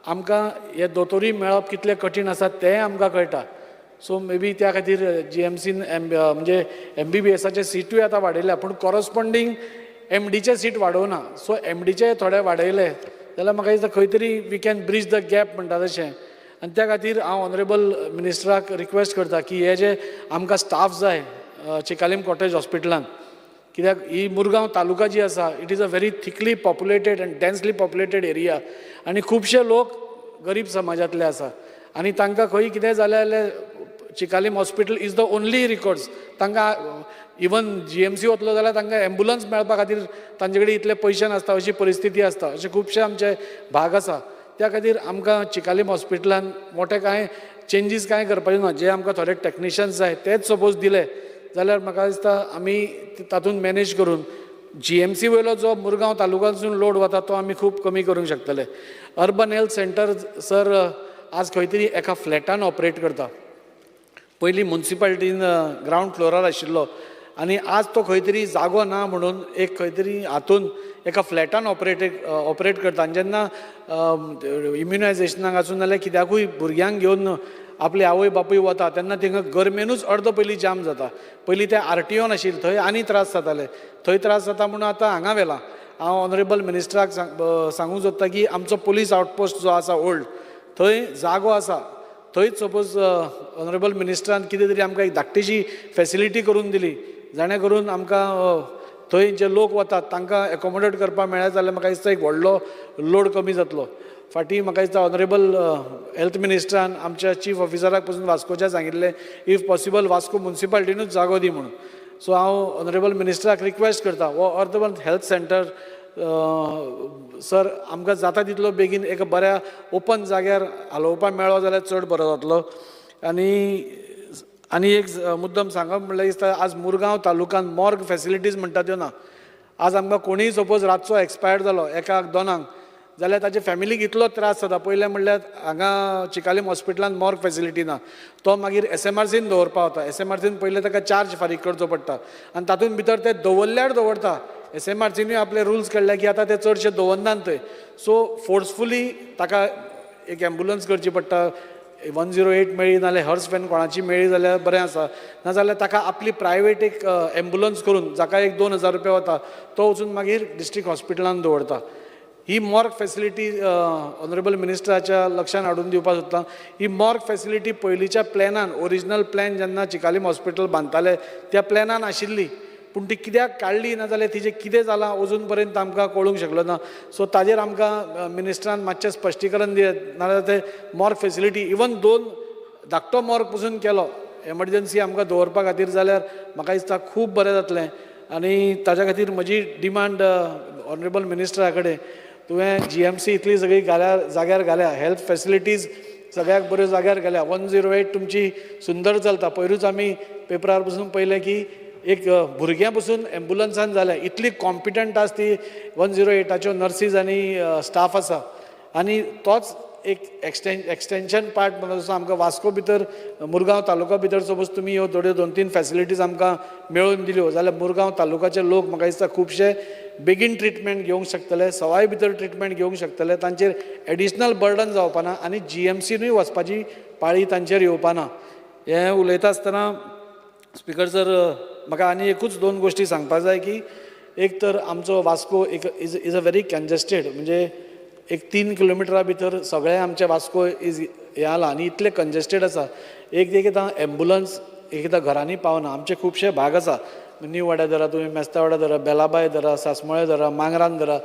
आमकां हे दोतोरूय मेळप कितलें कठीण आसा तेंय आमकां कळटा. सो मे बी त्या खातीर जीएमसीन म्हणजे एमबीबीएसाचे सिटूय आतां वाडयल्या, पूण कॉरस्पोंडींग एमडीचे सीट वाडोवना. सो एमडीचे थोडे वाडयले जाल्यार म्हाका दिसता खंय तरी we can bridge the gap म्हणटा तशें. आनी त्या खातीर हांव ऑनरेबल मिनिस्टराक रिक्वेस्ट करता की हे जे आमकां स्टाफ जाय चिकालीम कॉटेज हॉस्पिटलान, कित्याक ही मुरगांव तालुका जी आसा it is a very thickly populated and densely populated area आनी खुबशे लोक गरीब समाजांतले आसा आनी तांकां खंय कितें जालें जाल्यार Chicalim hospital is the only recourse. तांकां इवन जीएमसी वतलो जाल्यार तांकां एम्बुलंस मेळपा खातीर तांचे कडेन इतले पयशे नासता, अशी परिस्थिती आसता. अशे खुबशे आमचे भाग आसा. त्या खातीर आमकां चिकालीम हॉस्पिटलान मोठे कांय चेंजीस कांय करपाचे ना, जे आमकां थोडे टॅक्निशियन्स जाय तेच सपोज दिले जाल्यार म्हाका दिसता आमी तातूंत मॅनेज करून जीएमसी वयलो जो मुरगांव तालुक्यांतसून लोड वता तो आमी खूब कमी करूंक शकतले. अर्बन हेल्थ सेंटर सर आज खंय तरी एका फ्लॅटान ऑपरेट करता. पयलीं मुन्सिपालिटीन ग्रावंड फ्लोरार आशिल्लो आनी आज तो खंय तरी जागो ना म्हणून एक खंय तरी हातून एका फ्लॅटान ऑपरेट करता. आनी जेन्ना इम्युनायजेशनाक आसूं नाल्यार कित्याकूय भुरग्यांक घेवन आपले आवय बापूय वता तेन्ना थिंगा गरमेनूच अर्दो पयलीं जाम जाता. पयलीं तें आरटीओन आशिल्लें, थंय आनी त्रास जाताले, थंय त्रास जाता म्हणून आतां हांगा व्हेलां. हांव ऑनरेबल मिनिस्टराक सांगूंक सोदता की आमचो पुलीस आवटपोस्ट जो आसा ओल्ड, थंय जागो आसा, थंयच सपोज ऑनरेबल मिनिस्टरान कितें तरी आमकां एक धाकटीशी फेसिलिटी करून दिली जाणे करून आमकां थंय जे लोक वतात तांकां एकोमोडेट करपाक मेळ्ळें जाल्यार म्हाका दिसता एक व्हडलो लोड कमी जातलो. फाटीं म्हाका दिसता ऑनरेबल हेल्थ मिनिस्टरान आमच्या चीफ ऑफिसराक पसून वास्कोच्या सांगिल्लें if possible Vasco मुन्सिपालिटीनूच जागो दी म्हणून. सो हांव ऑनरेबल मिनिस्टराक रिक्वेस्ट करता हो अर्बन हेल्थ सेंटर सर आमकां जाता तितलो बेगीन एका बऱ्या ओपन जाग्यार हालोवपाक मेळ्ळो जाल्यार चड बरो जातलो. आनी आनी एक मुद्दम सांगप म्हणल्यार दिसता आज मुरगांव तालुक्यान मॉर्ग फेसिलिटीज म्हणटा त्यो ना. आज आमकां कोणीय सपोज रातचो एक्सपायर्ड जालो एकाक दोनांक जाल्यार ताजे फॅमिलीक इतलो त्रास जाता. पयलें म्हणल्यार हांगा चिकालीम हॉस्पिटलान मॉर्ग फेसिलिटी ना, तो मागीर एसएमआरसीन दवरपा वता. एसएमआरसीन पयलें ताका चार्ज फारीक करचो पडटा आनी तातूंत भितर ते दवरल्यार दवरता. एसएमआरसीनूय आपले रुल्स काडले की आतां ते चडशे दवरनात थंय. सो फोर्सफुली ताका एक एम्बुलंस करची पडटा, 108 मेळ्ळी नाल्यार हर्स व्हॅन कोणाची मेळ्ळी जाल्यार बरें आसा, नाजाल्यार ताका आपली प्रायवेट एक एम्बुलंस करून जाका एक 2000 रुपया वता तो वचून मागीर डिस्ट्रिक्ट हॉस्पिटलान दवरता. ही मॉर्ग फेसिलिटी ऑनरेबल मिनिस्टराच्या लक्षान हाडून दिवपाक सोदता. ही मॉर्ग फेसिलिटी पयलींच्या प्लॅनान, ओरिजिनल प्लॅन जेन्ना चिकालीम हॉस्पिटल बांदताले त्या प्लॅनान आशिल्ली, पूण ती कित्याक काडली ना जाल्यार तिजें कितें जालां अजून पर्यंत आमकां कळूंक शकलो ना. सो ताजेर आमकां मिनिस्टरान मातशें स्पश्टीकरण दियात, नाजाल्यार ते मॉर्ग फेसिलिटी इवन दोन धाकटो मॉर्ग पसून केलो एमर्जन्सी आमकां दवरपा खातीर जाल्यार म्हाका दिसता खूब बरें जातलें. आनी ताज्या खातीर म्हजी डिमांड ऑनरेबल मिनिस्टरा कडेन, तुवें जीएमसी इतली सगळी घाल्या, जाग्यार घाल्या, हेल्थ फेसिलिटीज सगळ्याक बऱ्यो जाग्यार घाल्या, 108 तुमची सुंदर चलता. पयरूच आमी पेपरार पसून पळयलें की एक भुरग्यां पसून एम्बुलन्सान जालें, इतली कॉम्पिटंट आसा ती 108च्यो नर्सीज आनी स्टाफ आसा. आनी तोच एक एक्सटेंशन पार्ट म्हणून जसो आमकां वास्को भितर, मुरगांव तालुका भितर सपोज तुमी ह्यो थोड्यो 2-3 फॅसिलिटीज आमकां मेळोवन दिल्यो जाल्यार मुरगांव तालुकाचे लोक म्हाका दिसता खुबशे बेगीन ट्रिटमेंट घेवंक शकतले, सवाय भितर ट्रिटमेंट घेवंक शकतले, तांचेर एडिशनल बर्डन जावपाना आनी जीएमसीनूय वचपाची पाळी तांचेर येवपाना. हें उलयता आसतना स्पिकर सर, म्हाका आनी एकूच 2 गोश्टी सांगपाक जाय की एक तर आमचो वास्को एक is a very congested, म्हणजे एक 3 किलोमिटरा भितर सगळें आमचें वास्को is हें आलां आनी इतलें कंजेस्टेड आसा. एक एकदां एम्बुलन्स एकदां घरांनी पावना. आमचे खुबशे भाग आसा, न्यू वाड्या धरा तुमी, मेस्तावाड्या धरा, बेलाबाय धरा, सासमळे धरा, मांगरान धरा,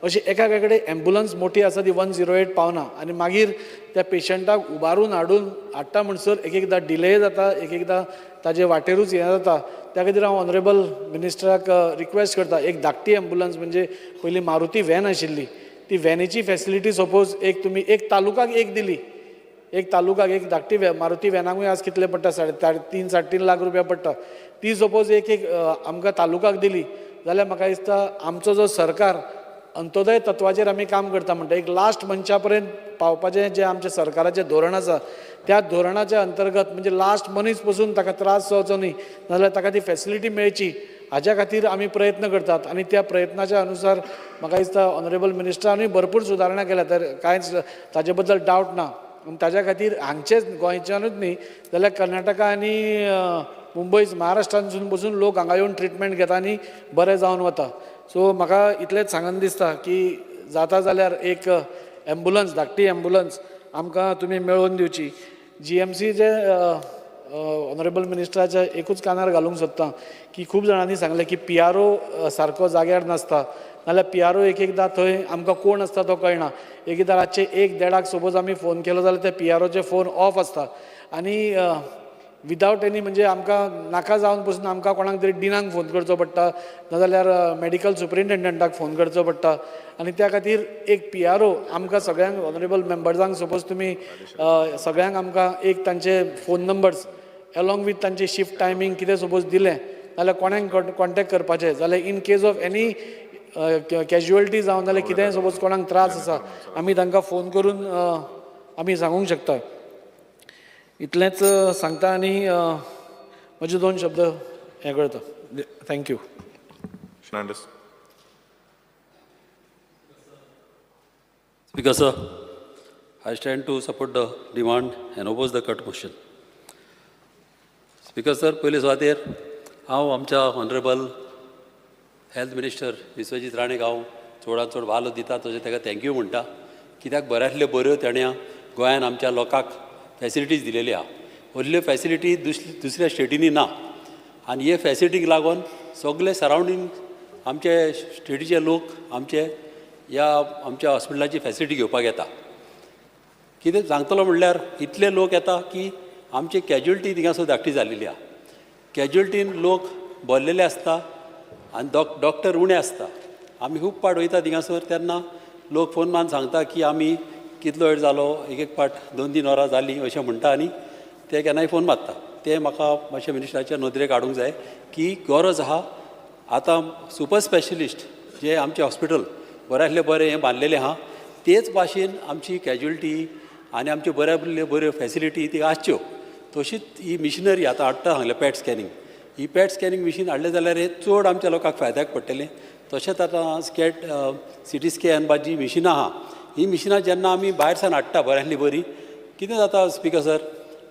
अशी एका कडेन एम्बुलन्स मोठी आसा ती 108 पावना आनी मागीर त्या पेशंटाक उबारून हाडून हाडटा म्हणसर एक एकदां डिले जाता, एक एकदां ताजे वाटेरूच हें जाता. त्या खातीर हांव ऑनरेबल मिनिस्टराक रिक्वेस्ट करता, एक धाकटी एम्बुलन्स, म्हणजे पयलीं मारुती व्हॅन आशिल्ली, ती व्हॅनीची फेसिलिटी सपोज एक तुमी एक तालुकाक एक दिली, एक तालुकाक एक धाकटी मारुती व्हॅनाकूय आज कितले पडटा, 3.5 3.5 लाख रुपया पडटा. ती सपोज एक एक आमकां तालुकाक दिली जाल्यार म्हाका दिसता आमचो जो सरकार अंत्योदय तत्वाचेर आमी काम करता म्हणटा, एक लास्ट मनशा पर्यंत पावपाचें जें आमचें सरकाराचें धोरण आसा त्या धोरणाच्या अंतर्गत म्हणजे लास्ट मनीस पसून ताका त्रास जावचो न्ही, नाजाल्यार ताका ती फेसिलिटी मेळची हाज्या खातीर आमी प्रयत्न करतात. आनी त्या प्रयत्नाच्या अनुसार म्हाका दिसता ऑनरेबल मिनिस्टरानूय भरपूर सुदारणा केल्या, तर कांयच ताजे बद्दल डावट ना. आनी ताज्या खातीर हांगचेच गोंयच्यानूच न्ही जाल्यार कर्नाटका आनी मुंबय महाराष्ट्रांतसून पसून लोक हांगा येवन ट्रिटमेंट घेता आनी बरें जावन वता. सो म्हाका इतलेंच सांगन दिसता की जाता जाल्यार एक एम्बुलन्स, धाकटी एम्बुलन्स आमकां तुमी मेळोवन दिवची. जीएमसीचे ऑनरेबल मिनिस्टराच्या एकूच कानार घालूंक सोदता की खूब जाणांनी सांगलें की पीआरओ सारको जाग्यार नासता, नाल्यार पीआरओ एक एकदां थंय आमकां कोण आसता तो कळना. एक एकदां रातचे 1-1:30 सपोज आमी फोन केलो जाल्यार त्या पीआरओचे फोन ऑफ आसता आनी विदावट एनी म्हणजे आमकां नाका जावन पसून आमकां कोणाक तरी डिनाक फोन करचो पडटा, नाजाल्यार मेडिकल सुपरिंटेंडंटाक फोन करचो पडटा. आनी त्या खातीर एक पीआरओ आमकां सगळ्यांक ऑनरेबल मेंबर्सांक सपोज तुमी सगळ्यांक आमकां एक तांचे फोन नंबर्स एलोंग वीथ तांचे शिफ्ट टायमींग कितें सपोज दिलें जाल्यार कोणाक कॉन्टेक्ट करपाचें जाल्यार in case of any casualty जावन जाल्यार कितेंय सपोज कोणाक त्रास आसा आमी तांकां फोन करून आमी सांगूंक शकता. इतलेंच सांगता आनी म्हजे 2 शब्द हें करता. Thank you. Fernandes. Speaker sir, I stand to support the demand and oppose the cut motion. Speaker sir, पयले सुवातेर हांव आमच्या ऑनरेबल हेल्थ मिनिस्टर विश्वजीत राणेक हांव चडांत चड वालो दिता, तशें ताका thank you म्हणटा, कित्याक बऱ्यांतल्यो बऱ्यो तेणें गोंयान आमच्या लोकांक फेसिलिटीज दिलेली आहा. व्हडल्यो फेसिलिटी दुसऱ्या स्टेटींनी ना आनी हे फेसिलिटीक लागून सगळे सरावंडींग आमचे स्टेटीचे लोक आमचे ह्या आमच्या हॉस्पिटलाची फेसिलिटी घेवपाक येता. कितें सांगतलो म्हणल्यार इतले लोक येता की आमची कॅज्युअलिटी थिंगासर धाकटी जाल्लेली आहा. कॅज्युअलिटीन लोक भरलेले आसता आनी डॉक्टर उणे आसता. आमी खूब पाट वयता थिंगासर तेन्ना लोक फोन मारून सांगता की आमी कितलो वेळ जालो, एक एक पाट 2-3 वरां जालीं अशें म्हणटा आनी ते केन्नाय फोन मारता. तें म्हाका मातशें मिनिस्टराच्या नदरेक हाडूंक जाय की गरज आहा आतां सुपर स्पेशलिस्ट जे आमचें हॉस्पिटल बऱ्यांतलें बरें हें बांदलेलें आहा तेच भाशेन आमची कॅज्युअलिटी आनी आमच्यो बऱ्यांतल्यो बऱ्यो फेसिलिटी ती आसच्यो. तशीच ही मिशिनरी आतां हाडटा सांगलें पॅट स्कॅनिंग, ही पॅट स्कॅनिंग मिशीन हाडलें जाल्यार हें चड आमच्या लोकांक फायद्याक पडटलें. तशेंच आतां स्कॅट सिटी स्कॅन बा जी मिशिनां आहा ही मिशिनां जेन्ना आमी भायर सावन हाडटा बऱ्यांतली बरी, कितें जाता स्पिकर सर,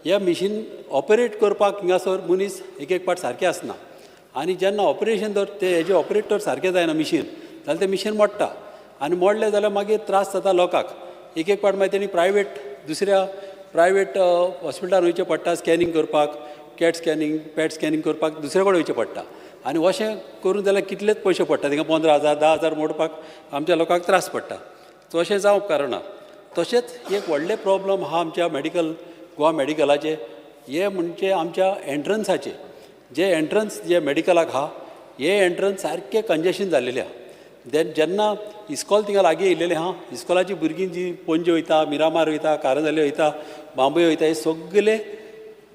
ह्या मिशीन ऑपरेट करपाक हिंगासर मनीस एक एक पाट सारकें आसना आनी जेन्ना ऑपरेशन जर ते हेजे ऑपरेटर सारकें जायना मिशीन जाल्यार तें मिशीन मोडटा आनी मोडलें जाल्यार मागीर त्रास जाता लोकांक. एक एक पाट मागीर तेणी प्रायवेट दुसऱ्या प्रायवेट हॉस्पिटलान वयचें पडटा स्कॅनिंग करपाक, कॅट स्कॅनिंग पॅट स्कॅनिंग करपाक दुसरे कडेन वयचें पडटा आनी अशें करून जाल्यार कितलेच पयशे पडटा, थिंगा 15,000 10,000 मोडपाक आमच्या लोकांक त्रास पडटा. सो अशें जावंक कारणां. तशेंच एक व्हडलें प्रॉब्लम आहा आमच्या मेडिकल गोवा मेडिकलाचें, हे म्हणजे आमच्या एंट्रन्साचे जे एंट्रन्स जे मेडिकलाक आहा, हे एंट्रन्स सारकें कंजेशन जाल्लेलें आहा. देन जेन्ना इस्कॉल थिंगा लागीं येयलेलें आहा, इस्कॉलाची भुरगीं जी पणजे वयता, मिरामार वयता, कारंजाले वयता, बांबोळे वयता, हे सगले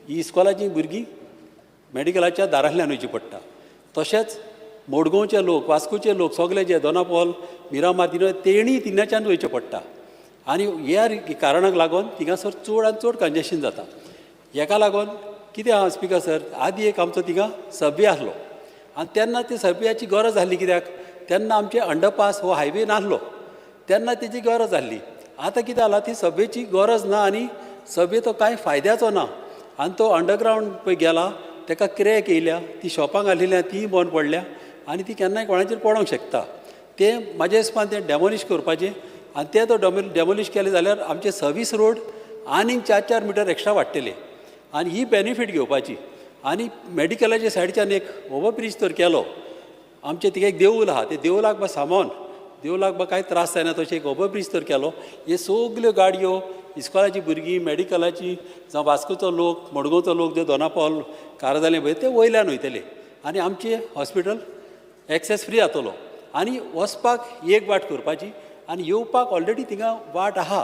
ही इस्कॉलाचीं भुरगीं मेडिकलाच्या दारांतल्यान वयची पडटा. तशेंच मडगांवचे लोक, वास्कोचे लोक, सगले जे दोनापावल, मिरामार तिंगा, तेणीय थिंगाच्यान वयचें पडटा. आनी ह्या कारणाक लागून थिंगासर चड आनी चड कंजेशन जाता. हेका लागून कितें आहा स्पिकर सर, आदी एक आमचो थिंगा सबवे आसलो आनी तेन्ना ते सबवेयाची गरज आसली, कित्याक तेन्ना आमचे अंडरपास हो हायवे नासलो, तेन्ना तेजी गरज आसली. आतां कितें जाला, ती सबवेची गरज ना आनी सबवे तो कांय फायद्याचो ना. आनी तो अंडरग्रावंड पळय गेला, ताका क्रॅक येयल्या, ती शॉपां घालिल्ली तीय बंद पडल्या आनी ती केन्नाय कोणाचेर पडोंक शकता. तें म्हाज्या हिसपान तें डेमोलिश करपाचें आनी तें तो डेमोलिश केलें जाल्यार आमचे सर्वीस रोड आनीक 4-4 मिटर एक्स्ट्रा वाडटले आनी ही बेनिफीट घेवपाची. आनी मेडिकलाच्या सायडच्यान एक ओवर ब्रीज तर केलो, आमचें थिंगा एक देवूल आहा, ते देवूलाक बा सामोन देवूलाक बा कांय त्रास जायना, तशें एक ओवर ब्रीज तर केलो, हे सगल्यो गाडयो, इस्कॉलाची भुरगीं, मेडिकलाची, जावं वास्कोचो लोक, मडगांवचो लोक जे दोनापावल, कारजाले पळय ते वयल्यान वयतले आनी आमचें हॉस्पिटल एक्सेस फ्री जातलो. आनी वचपाक एक वाट करपाची आनी येवपाक ऑलरेडी थिंगा वाट आहा,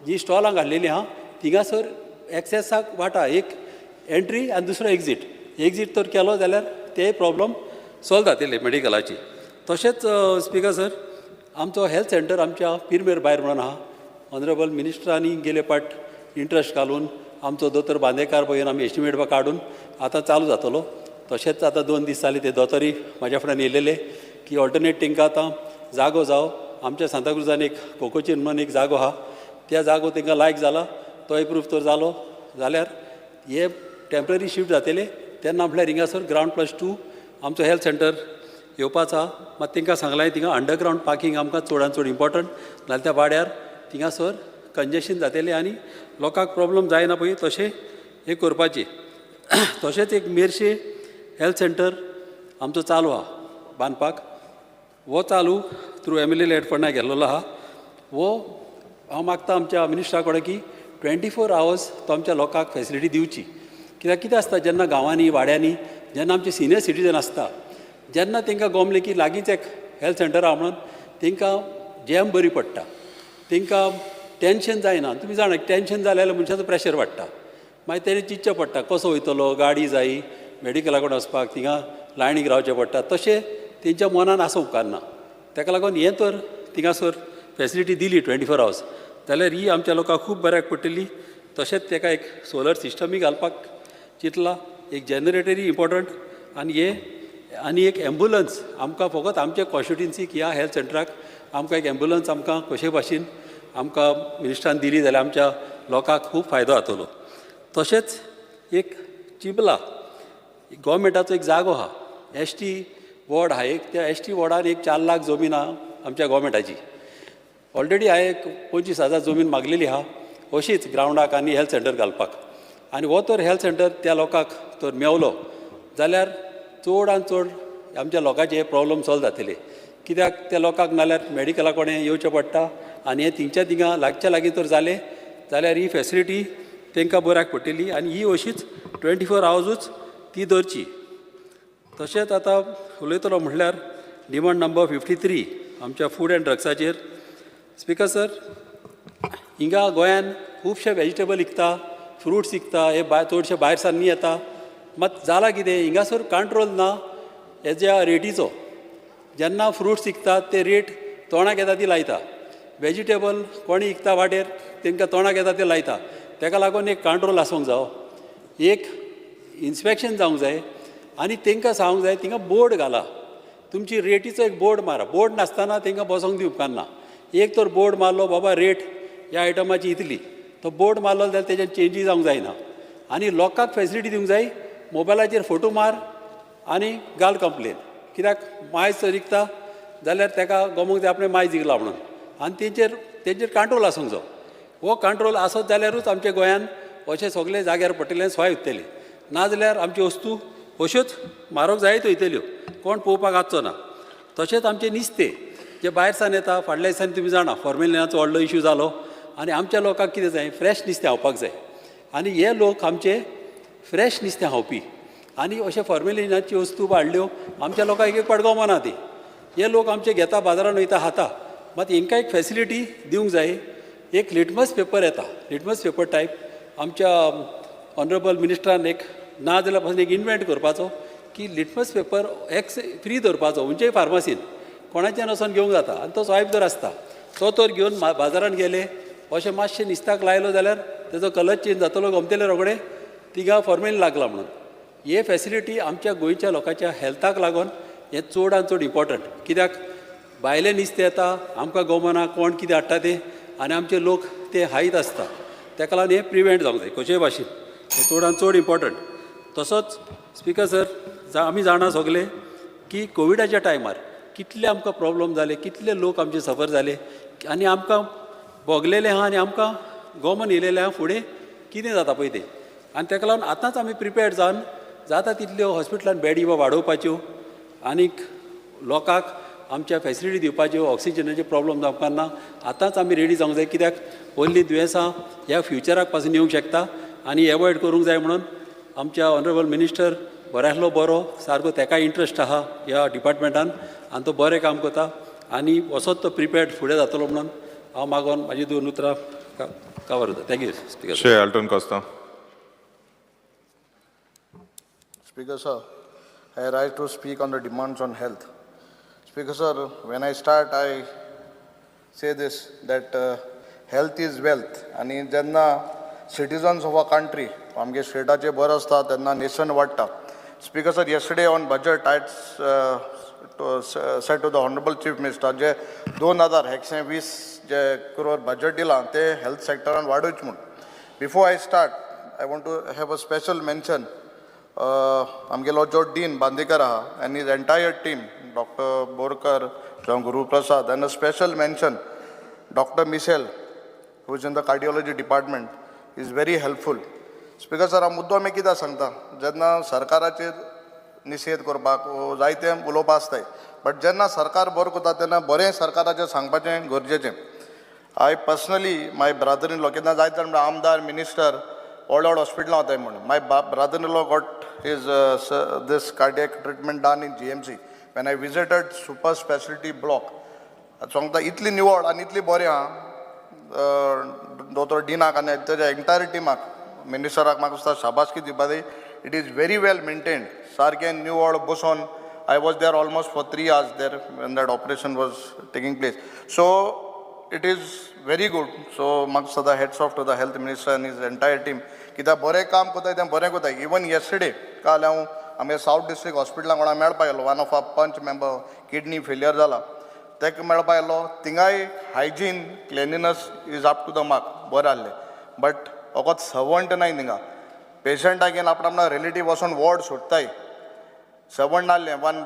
जी स्टॉलां घाल्लेलीं आहा थिंगासर एक्सेसाक वाट आहा, एक एंट्री आनी दुसरो एक्जीट. एक्जीट तर केलो जाल्यार ते प्रॉब्लम सॉल्व जातले मेडिकलाची. तशेंच स्पिकर सर, आमचो हेल्थ सेंटर आमच्या पिरमेर भायर म्हणून आहा. ऑनरेबल मिनिस्टरांनी गेले पाट इंट्रस्ट घालून आमचो दोतोर बांदेकार पळय आमी एस्टिमेट काडून आतां चालू जातलो. तशेंच आतां 2 दीस जाले, ते दोतोरूय म्हाज्या फुड्यान येयलेले की ऑल्टरनेट तांकां आतां जागो जावं. आमच्या सांताक्रुजान एक कोकोचीन म्हणून एक जागो आहा, त्या जागो तांकां लायक जाला, तो एप्रूव तर जालो जाल्यार हे टेंपररी शिफ्ट जातले. तेन्ना म्हळ्यार हिंगासर ग्रावंड प्लस 2 आमचो हेल्थ सेंटर येवपाचो आहा. मात तांकां सांगलां, थिंगा अंडरग्रावंड पार्कींग आमकां चडान चड इम्पोर्टंट, नाल्यार त्या वाड्यार थिंगासर कंजेशन जातलें आनी लोकांक प्रॉब्लम जायना पळय तशें हें करपाचें. तशेंच एक मेरशे हेल्थ सेंटर आमचो चालू आहा बांदपाक. हो चालू थ्रू एमएलए लॅड फंडा गेल्लो आहा. हो हांव मागता आमच्या मिनिस्टरा कडेन की 24 आवर्स तो आमच्या लोकांक फेसिलिटी दिवची. कित्याक कितें आसता, जेन्ना गांवांनी वाड्यांनी जेन्ना आमचे सिनियर सिटीजन आसता, जेन्ना तांकां गोमलें की लागींच एक हेल्थ सेंटर आहा म्हणून, तांकां जॅम बरी पडटा, तांकां टेंशन जायना. तुमी जाणा, टेंशन जालें जाल्यार मनशाचो प्रेशर वाडटा, मागीर तेणें चिंतचें पडटा कसो वयतलो, गाडी जायी मेडिकला कडेन वचपाक, थिंगा लायनीक रावचें पडटा. तशें तेंच्या मनान आसूं उपकारना. ताका लागून हें तर थिंगासर फेसिलिटी दिली 24 आवर्स जाल्यार ही आमच्या लोकांक खूब बऱ्याक पडटली. तशेंच ताका एक सोलर सिस्टमूय घालपाक चिंतला, एक जनरेटरूय इम्पोर्टंट आनी हे आनी एक एम्बुलन्स आमकां फकत आमच्या कॉन्स्टिट्युन्सीक ह्या हेल्थ सेंटराक आमकां एक एम्बुलन्स आमकां कशे भाशेन आमकां मिनिस्टरान दिली जाल्यार आमच्या लोकांक खूब फायदो जातलो. तशेंच एक चिंबला गोवोरमेंटाचो एक जागो आहा, एसटी वॉर्ड आहा एक. त्या एसटी वॉर्डान एक 4 लाख जमीन आहा आमच्या गोवोरमेंटाची. ऑलरेडी हांवें एक 25,000 जमीन मागलेली आहा अशीच ग्रावंडाक आनी हेल्थ सेंटर घालपाक. आनी हो तर हेल्थ सेंटर त्या लोकांक तर मेवलो जाल्यार चड आनी चड आमच्या लोकांचे हे प्रॉब्लम सॉल्व जातले. कित्याक त्या लोकांक नाल्यार मेडिकला कडेन येवचें पडटा आनी हें थिंगच्या थिंगा लागच्या लागीं तर जालें जाल्यार ही फेसिलिटी तांकां बऱ्याक पडटली आनी ही अशीच 24 आवर्सूच ती दवरची. तशेंच आतां उलयतलो म्हणल्यार डिमांड नंबर 53 आमच्या फूड अँड ड्रग्साचेर. स्पिकर सर, हिंगा गोंयान खुबशे वेजिटेबल विकता, फ्रुट्स विकता, हे भायर चडशे भायर सावन येता. मात जालां कितें, हिंगासर कंट्रोल ना हेज्या रेटीचो. जेन्ना फ्रुट्स विकतात ते रेट तोंडाक येता ती लायता, वेजिटेबल कोणी विकता वाटेर तांकां तोंडाक येता ते लायता. ताका लागून एक कंट्रोल आसूंक जावो, एक इन्स्पेक्शन जावंक जाय आनी तांकां सांगूंक जाय, थिंगा बोर्ड घाला, तुमची रेटीचो एक बोर्ड मारा. बोर्ड नासतना तांकां बसोंक दी उपकारना. एक तर बोर्ड मारलो, बाबा रेट ह्या आयटमाची इतली, तो बोर्ड मारलो जाल्यार तेजेर चेंजीस जावंक जायना. आनी लोकांक फेसिलिटी दिवंक जाय. मोबायलाचेर फोटो मार आनी घाल कंप्लेन, कित्याक मायज जर विकता जाल्यार ताका गमोंक जाय आपणें मायज विकला म्हणून. आनी तेंचेर कंट्रोल आसूंक जायो. हो कंट्रोल आसत जाल्यारूच आमच्या गोंयान अशे सगळे जाग्यार पडटले, सोय उत्तली. नाजाल्यार आमच्यो वस्तू अश्योच म्हारग जायत वयतल्यो, कोण पळोवपाक आसचो ना. तशेंच आमचें नुस्तें जें भायर सावन येता, फाटल्या दिसांनी तुमी जाणा फॉर्मेलिनाचो व्हडलो इशू जालो आनी आमच्या लोकांक कितें जाय, फ्रेश नुस्तें खावपाक जाय. आनी हे लोक आमचे फ्रेश नुस्तें खावपी आनी अशें फॉर्मेलिनाची वस्तू हाडल्यो आमच्या लोकांक एक एक पाट गमना ती. हे लोक आमचे घेता, बाजारान वयता, खाता. मात हेंकां एक फेसिलिटी दिवंक जाय. एक लिटमस पेपर येता, लिटमस पेपर टायप आमच्या ऑनरेबल मिनिस्टरान एक ना जाल्यार पासून एक इनवेंट करपाचो की लिटमस पेपर एक्स फ्री दवरपाचो खंयच्याय फार्मासीन, कोणाच्यान वचोन घेवंक जाता. आनी तो स्वायप जर आसता तो तर घेवन बाजारान गेले, अशें मातशें नुस्त्याक लायलो जाल्यार तेजो कलर चेंज जातलो, गमतले रोखडे तिगा फॉर्मेलीन लागला म्हणून. हे फेसिलिटी आमच्या गोंयच्या लोकांच्या हेल्थाक लागून हें चड आनी चड इम्पोर्टंट, कित्याक भायलें नुस्तें येता, आमकां गमना कोण कितें हाडटा तें, आनी आमचे लोक ते हायत आसता. ताका लागून हें प्रिवेंट जावंक जाय कशेय भाशेन, हें चड आनी चड इम्पोर्टंट. तसोच स्पिकर सर, आमी जाणा सगले की कोविडाच्या टायमार कितले आमकां प्रॉब्लम जाले, कितले लोक आमचे सफर जाले आनी आमकां भोगलेले आहा आनी आमकां गोमन येयलेलें आहा फुडें कितें जाता पळय तें. आनी ताका लागून आतांच आमी प्रिपेर्ड जावन जाता तितल्यो हॉस्पिटलान बेडी वाडोवपाच्यो आनीक लोकांक आमच्या फेसिलिटी दिवपाच्यो, ऑक्सिजनाचे प्रॉब्लम जावपाक ना. आतांच आमी रेडी जावंक जाय, कित्याक व्हडलीं दुयेंसां ह्या फ्युचराक पासून येवंक शकता आनी एवॉयड करूंक जाय म्हणून आमच्या ऑनरेबल मिनिस्टर बरो आसलो, बरो सारको तेकाय इंट्रस्ट आहा ह्या डिपार्टमेंटान आनी तो बरें काम करता आनी असोच तो प्रिपेर्ड फुडें जातलो म्हणून हांव मागोन म्हाजी दोन उतरां कवर जाता. Thank you speaker. Shri Elton Costa. Speaker sir, I rise to speak on the demands on health. Speaker sir, when I start, I say this, that health is wealth. आनी जेन्ना सिटीजन्स ऑफ अ कंट्री आमगे स्टेटाचे बरें आसता तेन्ना नेशन वाडटा. Speaker sir, yesterday on budget I said to the honourable Chief Minister, J 2120 J crore budget दिलां ते हेल्थ सेक्टरान वाडोवचें म्हूण. Before I start, I want to have a special mention आमगेलो जो डीन बांदेकर आहा and his entire team, Doctor Borkar जावं Guruprasad, and a special mention Doctor Michel, who is in the cardiology department, is very helpful. Speaker sir, हांव मुद्दो आमी कित्याक सांगता, जेन्ना सरकाराचेर निशेध करपाक वो जायते उलोवपाक आसताय, बट जेन्ना सरकार बरें करता तेन्ना बरें सरकाराचें सांगपाचें गरजेचें. I personally, my brother in law, केन्ना जायते जाण म्हणटा आमदार मिनिस्टर व्हड व्हड हॉस्पिटलां वताय म्हणून, my brother in law got his this cardiac treatment done in GMC. When I visited super speciality block, सांगता इतली निवळ आनी इतली बरें आहा. दोतोर डिनाक आनी तेज्या एंटायर टिमाक, मिनिस्टराक म्हाका दिसता शाबासकी दिवपा जाय. It is very well maintained, सारकें निवळ बसोन. I was there almost for 3 hours there when that operation was taking place, so it is very good. So म्हाका सदां hats off to the health minister and his entire team, कित्याक बरें काम करताय तें बरें करताय. इवन येस्टरडे, काल हांव आमगे सावथ डिस्ट्रिक्ट हॉस्पिटलान कोणा मेळपा गेलो, one of a panch member kidney failure जाला, ताका मेळपा गेलो. थिंगाय hygiene, cleanliness is up to the mark, बरें आहलें. बट फकत सर्वंट नाय थिंगा, पेशंटाक घेवन आपणा आपणा रिलेटीव वचोन वॉर्ड सोदताय. सर्वंट नासलें. One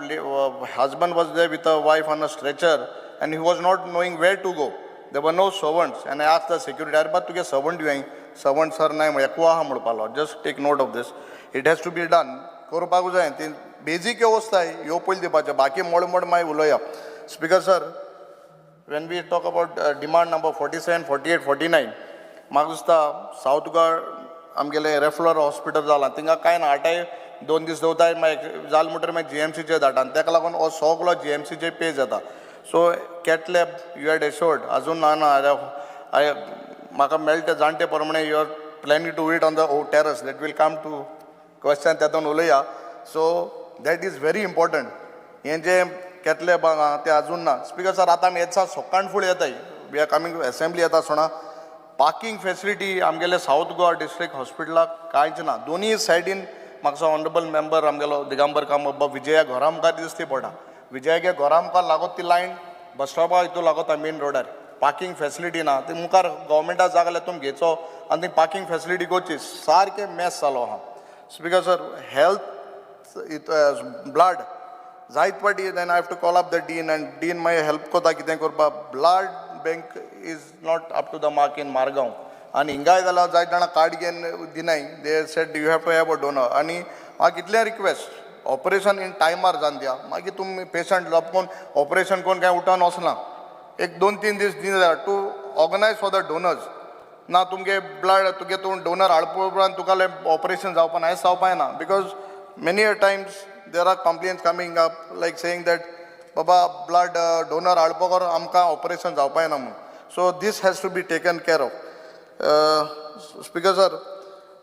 husband was there with a wife on a stretcher and he was not knowing where to go. There were no servants and I asked the security, "अरे बा, तुगे सर्वंट you?" Servant sir नाय, एकू आहा म्हणपालो. Just take note of this, it has to be done. करपाकूच जाय ती बेजीक वेवस्था ह्यो पयलीं दिवपाच्यो, बाकी मोड मोड मागीर उलोवया. Speaker sir, when we talk about demand number 47, 48, 49, म्हाका दिसता सावथ गोवा आमगेलें रेफरल हॉस्पिटल जालां, थिंगा कांय ना. हाटाय 2 दीस दवरताय, मागीर जालें म्हणटकीर मागीर जीएमसीचेर धाडटा आनी ताका लागून हो सगलो जीएमसीचेर पे जाता. So cath lab you had assured, अजून ना ना. I म्हाका मेळटा जाणटे प्रमाणे you are planning to it on the terrace. That will come to question, तातूंत उलोवया. So that is very important. हें जें कॅथलॅब आहा तें अजून ना. स्पिकर सर, आतां आमी येता सकाळ फुडें येताय, we are coming, assembly येता आसतना पार्किंग फेसिलिटी आमगेले सावथ गोवा डिस्ट्रिक्ट हॉस्पिटलाक कांयच ना. दोनूय सायडीन म्हाका ऑनरेबल मेंबर आमगेलो दिगंबर कामत बाब विजया घरा मुखार दिसती पडटा. विजयागे घरा मुखार लागत ती लायन बस स्टॉपा हितून लागता मेन रोडार. पार्किंग फेसिलिटी ना. ती मुखार गव्हर्मेंटा जागा जाल्यार तुमी घेचो आनी ती पार्किंग फेसिलिटी करची. सारकें मेस जालो आहा. स्पिकर सर, हेल्थ ब्लड जायत पाटी then I have to call up the dean and dean मागीर हेल्प करता कितें करपाक. Blood bank is not up to the mark in Margao आनी हिंगाय जाल्यार जायत जाणां कार्ड घेवन दिनाय. They said you have to have a donor. आनी म्हाका इतलें रिक्वेस्ट, ऑपरेशन इन टायमार जावन दिया. मागीर तुमी पेशंट लपकोन ऑपरेशन करून कांय उठोन वचना. एक 2-3 दीस दिना to organize for the donors. ना तुमगे ब्लड तुगे तूं डोनर हाडपा उपरांत तुका ऑपरेशन जावपा ना, हें जावपा जायना, because many a times there are complaints coming up like saying that Baba blood donor हाडपा आमकां ऑपरेशन जावपा जायना म्हूण. So this has to be taken care of. Speaker sir,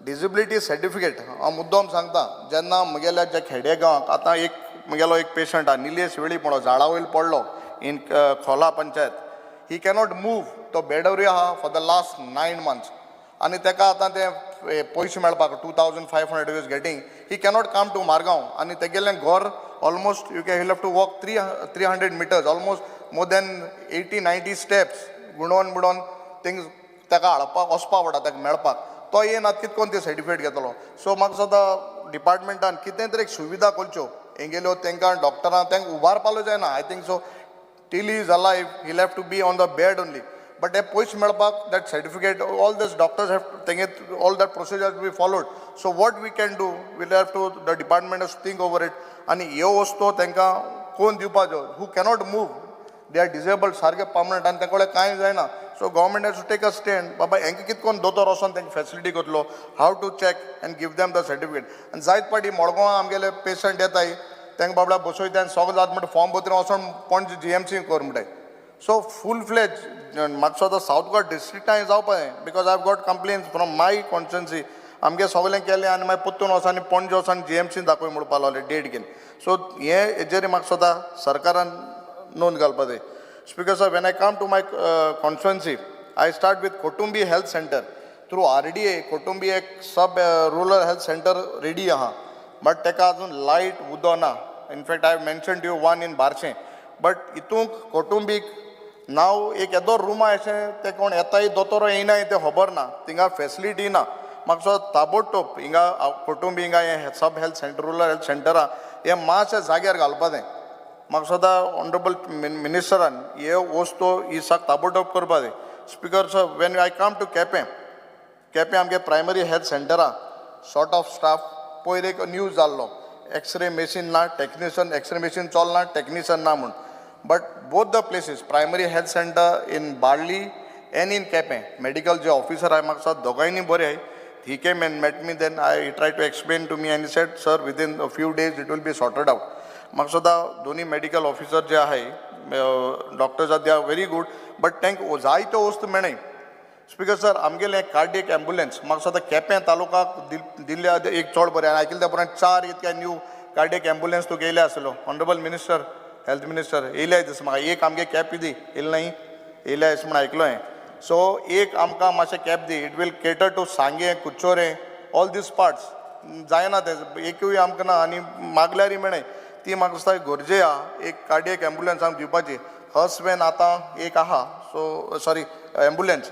disability certificate हांव मुद्दम सांगता, जेन्ना म्हगेल्या ज्या खेडे गांवाक आतां एक म्हगेलो एक पेशंट आहा, निलेश वेळीप म्हणो, झाडा वयर पडलो इन खोला पंचायत. He cannot move. तो बेडवरी आहा for the last 9 months आनी ताका आतां ते पयशे मेळपाक 2500 is getting. He cannot come to Margao आनी तेगेलें घर almost you can have to walk 300 meters, almost more than 80-90 steps गुणोन बुडोन thing ताका हाडपाक वचपा पडटा ताका मेळपाक. तो येयना, कितें करून ते सर्टिफिकेट घेतलो? सो म्हाका दिसता डिपार्टमेंटान कितें तरी एक सुविधा करच्यो हेंगेल्यो, तांकां डॉक्टरांक तांकां उबारपालो जायना. I think so till he is alive, he'll have to be on the bed only. But हे पयशे मेळपाक that certificate, all these doctors have तेंगे all that procedure be followed. So what we can do, will have to the department has think over it आनी ह्यो वस्तू तांकां कोण दिवपाच्यो who cannot move, they are disabled सारके परमनंट आनी तेंचे कडेन कांय जायना. So government has to take a stand, बाबा हेंकां कितें करून दोतोर वचोन तांकां फॅसिलिटी करतलो, how to check and give them the certificate. आनी जायत पाटी मडगांवां आमगेले पेशंट येताय, तांकां बाबड्या बसयता आनी सगळें जाता म्हणटा फॉर्म भरतरी वचोन पणजे जीएमसी कर म्हणटाय. सो फूल फ्लेज म्हाका आतां सावथ गोवा डिस्ट्रिक्टान जावपा जाय, because I have got complaints from my constituency. आमगे सगळें केलें आनी मागीर परतून वचोन आनी पणजे वचोन जीएमसी दाखय म्हणपाक लागले डेट घेवन. सो हे हेजेर म्हाका दिसता सरकारान नोंद घालपा जाय. Speaker sir, when I come to my constituency, I start with Kotumbi health centre. Through RDA Kotumbi एक सब रुरल हेल्थ सेंटर रेडी आहा, बट ताका अजून लायट उदो ना. In fact, I mention you one in Barshi, but हितूंक कोटुंबीक नाव एक येदो रूम आहा अशें, ते कोण येताय दोतोर येयनाय तें खबर ना, थिंगा फेसिलिटी ना. म्हाका दिसता ताबडतोब हिंगा कोटुंबी हिंगा हें sub health centre, rural health सेंटरां हें मातशें जाग्यार घालपा जाय. म्हाका दिसता ऑनरेबल मिनिस्टरान हे वस्तू ही साक ताबडतोब करपा जाय. Speaker sir, when I come to Quepem, Quepem आमगे प्रायमरी हेल्थ सेंटरां शॉर्ट ऑफ स्टाफ. पयर एक न्यूज जाल्लो, एक्सरे मशीन ना, टेक्निशियन, एक्सरे मशीन चलना, टेक्निशियन ना म्हूण. But both the places, primary health centre in Balli and in Quepem, medical J officer आहाय, म्हाका दिसता दोगांयनी बरें आहाय. He came and met me, then I try to explain to me and said, "Sir, within a few days it will be sorted out." म्हाका दिसता दोनी मेडिकल ऑफिसर जे आहाय, डॉक्टर्स आहा, they are very good, but तांकां जायत्यो वस्तू मेळनाय. स्पीकर सर, आमगेलें कार्डियक एम्बुलन्स म्हाका दिसता केपें तालुकाक दिल्ल्या एक चड बरें. आनी आयकल्या त्या प्रमाणे चार इतक्या न्यू कार्डियक एम्बुलन्स तुका येयल्या आसलो. ऑनरेबल मिनिस्टर, हेल्थ मिनिस्टर, येयल्या दिस म्हाका एक आमगे कॅप दी. येयले न्ही, येयल्या अशें म्हण आयकलो हांवें. सो एक आमकां मातशें cap the, it will cater to Sanguem, Curchorem, all these parts. जायना तें, एकूय आमकां ना आनी मागल्यारय मेळनाय. ती म्हाका दिसता गरजे आहा एक कार्डियक एम्बुलन्स आमकां दिवपाची. हर्स वेन आतां एक आहा, so sorry, ambulance.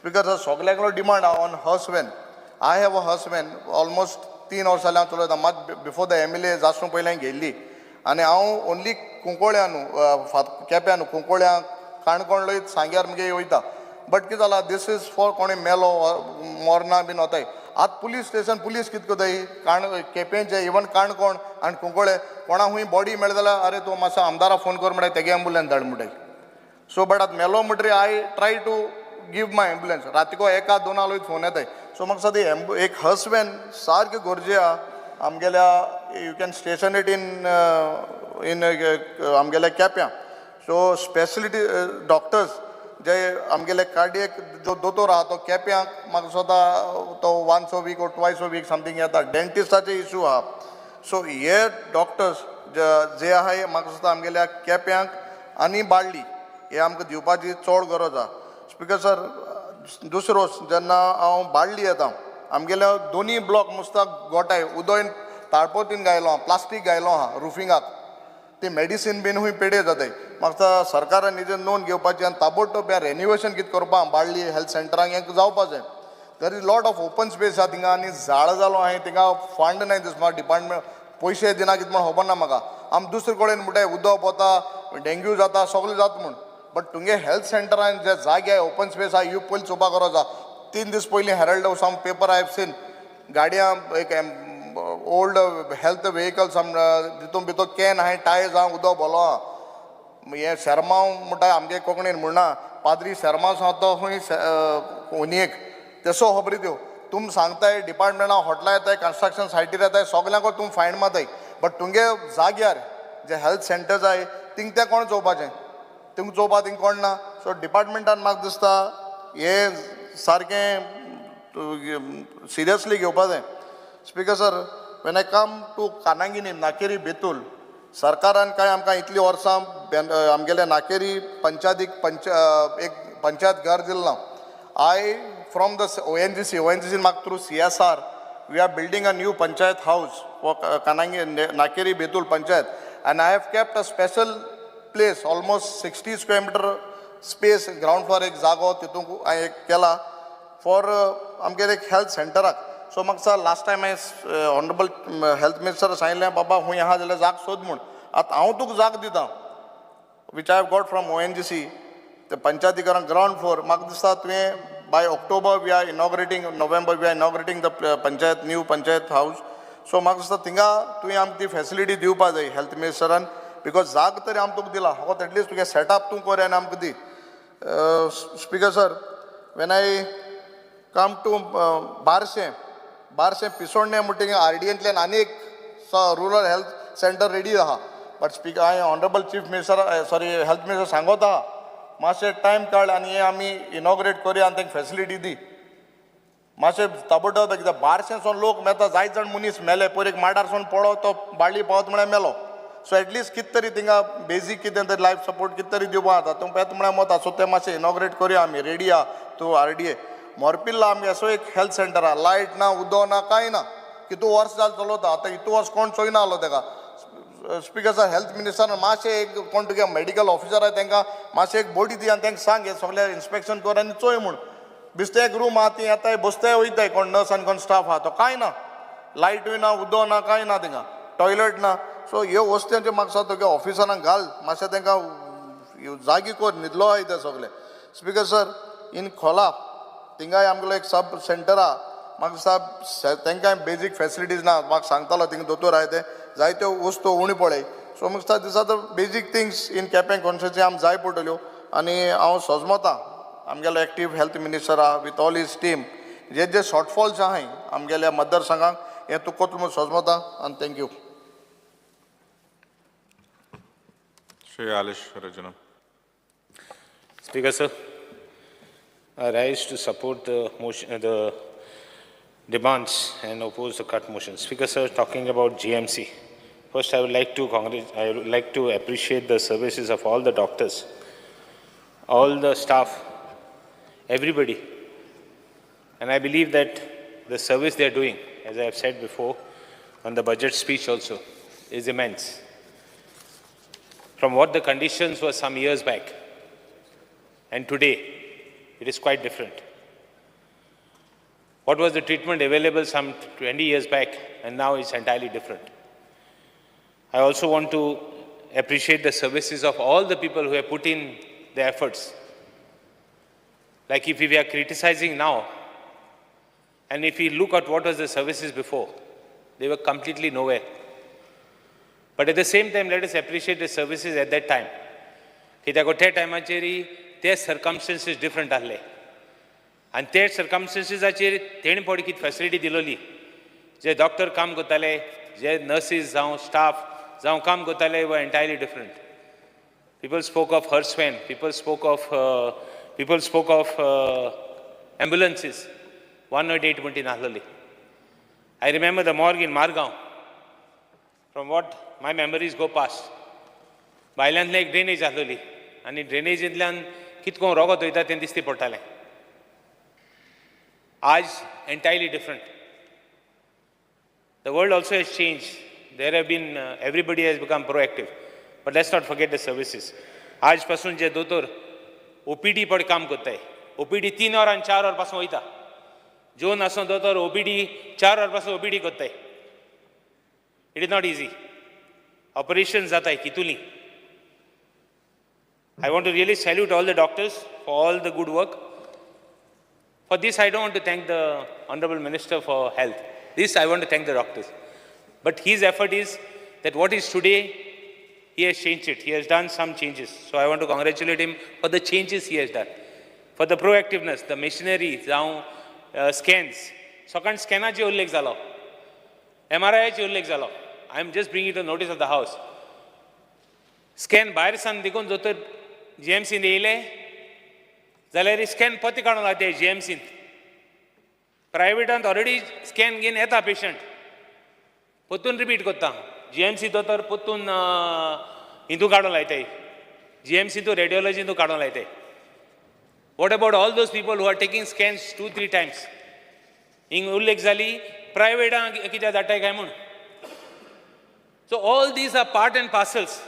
Speaker sir, सगल्याकडो demand आहा on hearse van. I have a hearse van, almost 3 वर्सां जालें हांव चलयता. मात बिफोर the MLA जासूं पयलीं हांवें घेयल्ली आनी हांव ओन्ली कुंकोळ्या न्हू, केप्यां न्हू, कुंकोळ्या, काणकोण लयत सांग्यार मुगे वयता. बट कितें जालां, this is for कोणी मेलो, मोरना बीन वताय. आतां पुलीस स्टेशन पुलीस कितें करताय, केपेंचे, इवन काणकोण आनी कुंकोळे कोणा खूंय बॉडी मेळ्ळी जाल्यार, "अरे तूं मातसो आमदारा फोन कर" म्हणटाय, तेगे एम्बुलन्स धाड म्हणटाय. सो बट आतां मेलो म्हणटरी I try to give my ambulance. रातीको एका दोना लोक फोन येताय. सो म्हाका दिसता ती एक हर्स वॅन सारकी गरजे आहा आमगेल्या. You can station it in आमगेल्या केप्यां. सो स्पेशलिटी डॉक्टर्स जे आमगेले कार्डियक जो दोतोर आहा, तो केप्यांक म्हाका दिसता तो once a week or twice a week something येता. डेंटिस्टाचे इशू आहा. सो हे डॉक्टर्स जे आहा, म्हाका दिसता आमगेल्या केप्यांक आनी बाळ्ळी हे आमकां दिवपाची चड गरज आहा. स्पिकर सर, दुसरो जेन्ना हांव बाळ्ळी येता, आमगेल्या दोनी ब्लॉक मुस्ताक गोठाय उदय ताळपोतीन घायलो आहा, प्लास्टीक घायलो आहा रुफिंगाक. ती मेडिसीन बीन खूंय पेडे जाताय. म्हाका सरकारान हेजेर नोंद घेवपाची आनी ताबडतोब हें रेनिवेशन कितें करपा बाळ्ळी हेल्थ सेंटरांक हें जावपा जाय. There is lot of open space आहा थिंगा आनी झाड जालो आहा थिंगा. फंड नाय दिसता, डिपार्टमेंट पयशे दिना कितें म्हण खबर ना म्हाका. आमी दुसरे कडेन म्हणटाय उदक वता, डेंग्यू जाता, सगळें जाता म्हूण, बट तुमगे हेल्थ सेंटरान जे जागे ओपन स्पेस आहा, ह्यो पयलीं चोवपा गरज आहा. 3 दीस पयलीं Herald some paper I have seen, गाडयां एक ओल्ड हेल्थ वेहिकल्स तितून भितर can आहाय, टायर्स आहा, उदक भरलो आहा. हें शेरमांव म्हणटा आमगे कोंकणीन म्हणना, पाद्री शेरमांव आसा तो खंय होनयेक तेसो खबरी त्यो तुम सांगताय डिपार्टमेंटां हॉटलां येताय, कन्स्ट्रक्शन सायटीर येताय, सगल्यांक तूं फायन मारताय, बट तुमगे जाग्यार जे हेल्थ सेंटर्स आहाय थिंग तें कोण चोवपाचें, थिंग चोवपा थिंग कोण ना. सो डिपार्टमेंटान म्हाका दिसता हें सारकें सिरियसली घेवपा जाय. Speaker sir, when I come to Kananginim Nakeri Betul, सरकारान कांय आमकां इतलीं वर्सां आमगेल्या नाकेरी पंचायतीक पंच एक पंचायत घर दिलें ना. I from the ONGC, ओएनजीसीन म्हाका through CSR we are building a new panchayat house for Kanangi Nakeri Betul panchayat, and I have kept a special place almost 60 square meter space ground floor एक जागो तितूंत हांवें एक केला फॉर आमगेर एक हेल्थ सेंटराक. सो म्हाका दिसता लास्ट टायम हांवें ऑनरेबल हेल्थ मिनिस्टर सांगिल्लें, बाबा खूंय आहा जाल्यार जाग सोद म्हूण. आतां हांव तुका जाग दिता which I have got from ONGC, ते पंचायतीकरण ग्रावंड फ्लोर. म्हाका दिसता तुवें by October we are inaugurating, November we are inaugurating the panchayat, new panchayat house. So म्हाका दिसता थिंगा तुवें आमकां ती फेसिलिटी दिवपा जाय हेल्थ मिनिस्टरान, because जाग तरी आमी तुका दिला, फकत एटलिस्ट तुगे सेटअप तूं कर आनी आमकां दी. Speaker sir, when I come to Barcem, Barcem Pisonne म्हणटकीर आरडीएंतल्यान आनी एक रुरल हेल्थ सेंटर रेडी आहा. बट स्पीकर, हांवें honourable chief minister, sorry, health minister सांगोत आहा मातशें टायम काड आनी हें आमी इनॉग्रेट करुया आनी तांकां फेसिलिटी दी मातशें ताबडतोब. कित्याक बारशेंसून लोक मेता, जायत जाण मनीस मेले. पयर एक माडारसून पडो तो बाळ्ळी पावत म्हळ्यार मेलो. सो एटलिस्ट कितें तरी थिंगा बेजीक कितें तरी लायफ सपोर्ट कितें तरी दिवपा जाता. तूं येता म्हळ्यार मत. सो तें मातशें इनॉग्रेट करुया, आमी रेडी आहा तूं आरडीए. मोरपिल्ला आमगे असो एक हेल्थ सेंटर आहा, लायट ना, उदक ना, कांय ना. कितू वर्स जालें चलता आतां, इतू वर्स कोण चोयना आहलो तेका. स्पीकर सर, हेल्थ मिनिस्टरान मातशें एक कोण तुगे मेडिकल ऑफिसर आहा तांकां मातशें एक बोडी दी आनी तांकां सांग हें सगळें इन्स्पेक्शन कर आनी चोय म्हूण. बेश्टें एक रूम आहा, ती येताय बसताय वयताय, कोण नर्स आनी कोण स्टाफ आहा तो कांय ना, लायटूय ना, उदक ना, कांय ना, थिंगा टॉयलेट ना. सो ह्यो वस्तूंचे म्हाका दिसता तुगे ऑफिसरांक घाल मातशें, तांकां जागी कर, न्हिदलो आहाय ते सगळे. स्पीकर सर, इन खोला थिंगाय आमगेलो एक सब सेंटर आहा. म्हाका दिसता तांकां बेजीक फेसिलिटीज ना. म्हाका सांगतालो थिंगा दोतोर आहाय, ते जायत्यो वस्तू उणी पळय. सो म्हाका दिसता these are the basic things in Quepem constituency आमकां जाय पडटल्यो. आनी हांव सजमता आमगेलो एक्टीव हेल्थ मिनिस्टर आहा with all his team, J J shortfalls आहाय आमगेल्या मतदारसंघाक हें तूं कोतलो म्हूण सजमता आनी thank you. Shri Alish Rajana. Speaker, sir, I rise to support the motion, the demands and oppose the cut motion. Speaker, sir, talking about GMC, first I would like to appreciate the services of all the doctors, all the staff, everybody. And I believe that the service they are doing, as I have said before on the budget speech also, is immense. From what the conditions were some years back, and today, it is quite different. What was the treatment available some 20 years back, and now it's entirely different. I also want to appreciate the services of all the people who have put in the efforts. Like if we are criticizing now, and if we look at what was the services before, they were completely nowhere. But at the same time, let us appreciate the services at that time. कित्याक त्या टायमाचेर ते सर्कमस्टन्सीस डिफरंट आहले आनी ते सर्कमस्टन्सीसाचेर तेणी पळय कितें फेसिलिटी दिलोली, जे डॉक्टर काम करताले, जे नर्सीस जावं स्टाफ जावं काम करताले, were entirely different. People spoke of hearse van, people spoke of ambulances, 108 म्हणटी नासलेली. I remember the morgue in Margao. From what my memories go past, भायल्यांतल्यान एक ड्रेनेज आसलेली आनी ड्रेनेजींतल्यान कितको रोगत वयता तें दिसती पडटालें. आज entirely different. The world also has changed. There have been, everybody has become proactive. But let's not forget the services. आज पासून जे दोतोर ओपीडी पड काम करताय, ओपीडी 3 वरां 4 वर पासून वयता. जेवन आसून दोतोर ओपीडी 4 वर पासून ओपीडी करताय. It is not easy. Operation जाताय कितुली. I want to really salute all the doctors for all the good work. For this, I don't want to thank the Honorable Minister for Health. This, I want to thank the doctors. But his effort is that what is today, he has changed it. He has done some changes. So I want to congratulate him for the changes he has done. For the proactiveness, the machinery, जावं scans. सकाळ स्कॅनाचे उल्लेख जालो, एमआरआयचे उल्लेख जालो. I am just bring to notice of the house. Scan भायर सान देखून दोतोर जीएमसीन येयले जाल्यार स्कॅन परते काडूंक लागते जीएमसीन. प्रायवेटांत ऑलरेडी स्कॅन घेवन येता पेशंट, परतून रिपीट करता. जीएमसी दोतोर परतून हितू काडूंक लायताय, जीएमसी तूं रेडियोलॉजी तूं काडूंक लायताय. What about all those people who are taking scans 2-3 times? हिंग उल्लेख जाली प्रायवेटां कित्याक धाडटाय काय म्हूण. So all these are part and parcels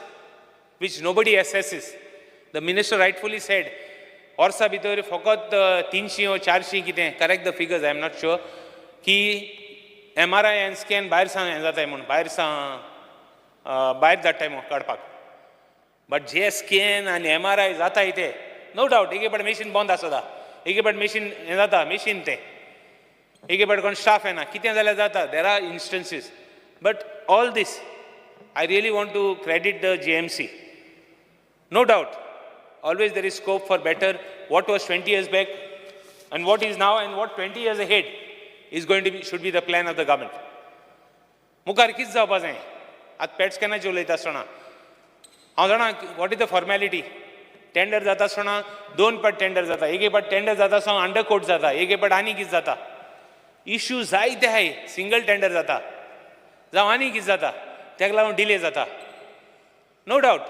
which nobody assesses. The minister rightfully said, वर्सा भितर फकत 300 वा 400 कितें, correct the figures, I am not sure, की एमआरआय आनी स्कॅन भायर सावन हें जाताय म्हूण, भायर सावन भायर धाडटाय म्हूण काडपाक. बट जे स्कॅन आनी एमआरआय जाताय ते नो डावट एक फावट मेशीन बंद आसता, एक फावट मेशीन हें जाता, मेशीन तें एक फावट कोण स्टाफ येना, कितें जाल्यार जाता. There are instances. But all this I really want to credit the GMC. No doubt, always there is scope for better. What was 20 years back and what is now and what 20 years ahead is going to be, should be the plan of the government. मुखार कितें जावपा जाय? आतां पॅट स्कॅनाचेर उलयता आसतना हांव जाणा what is the formality. Tender जाता आसतना 2 पाट टेंडर जाता, एक पाट टेंडर जाता आसतना अंडर कोट जाता, एक पाट आनी कितें जाता. इश्यू जायते आहाय. सिंगल टेंडर जाता जावं आनी कितें जाता, ताका लागून डिले जाता. No doubt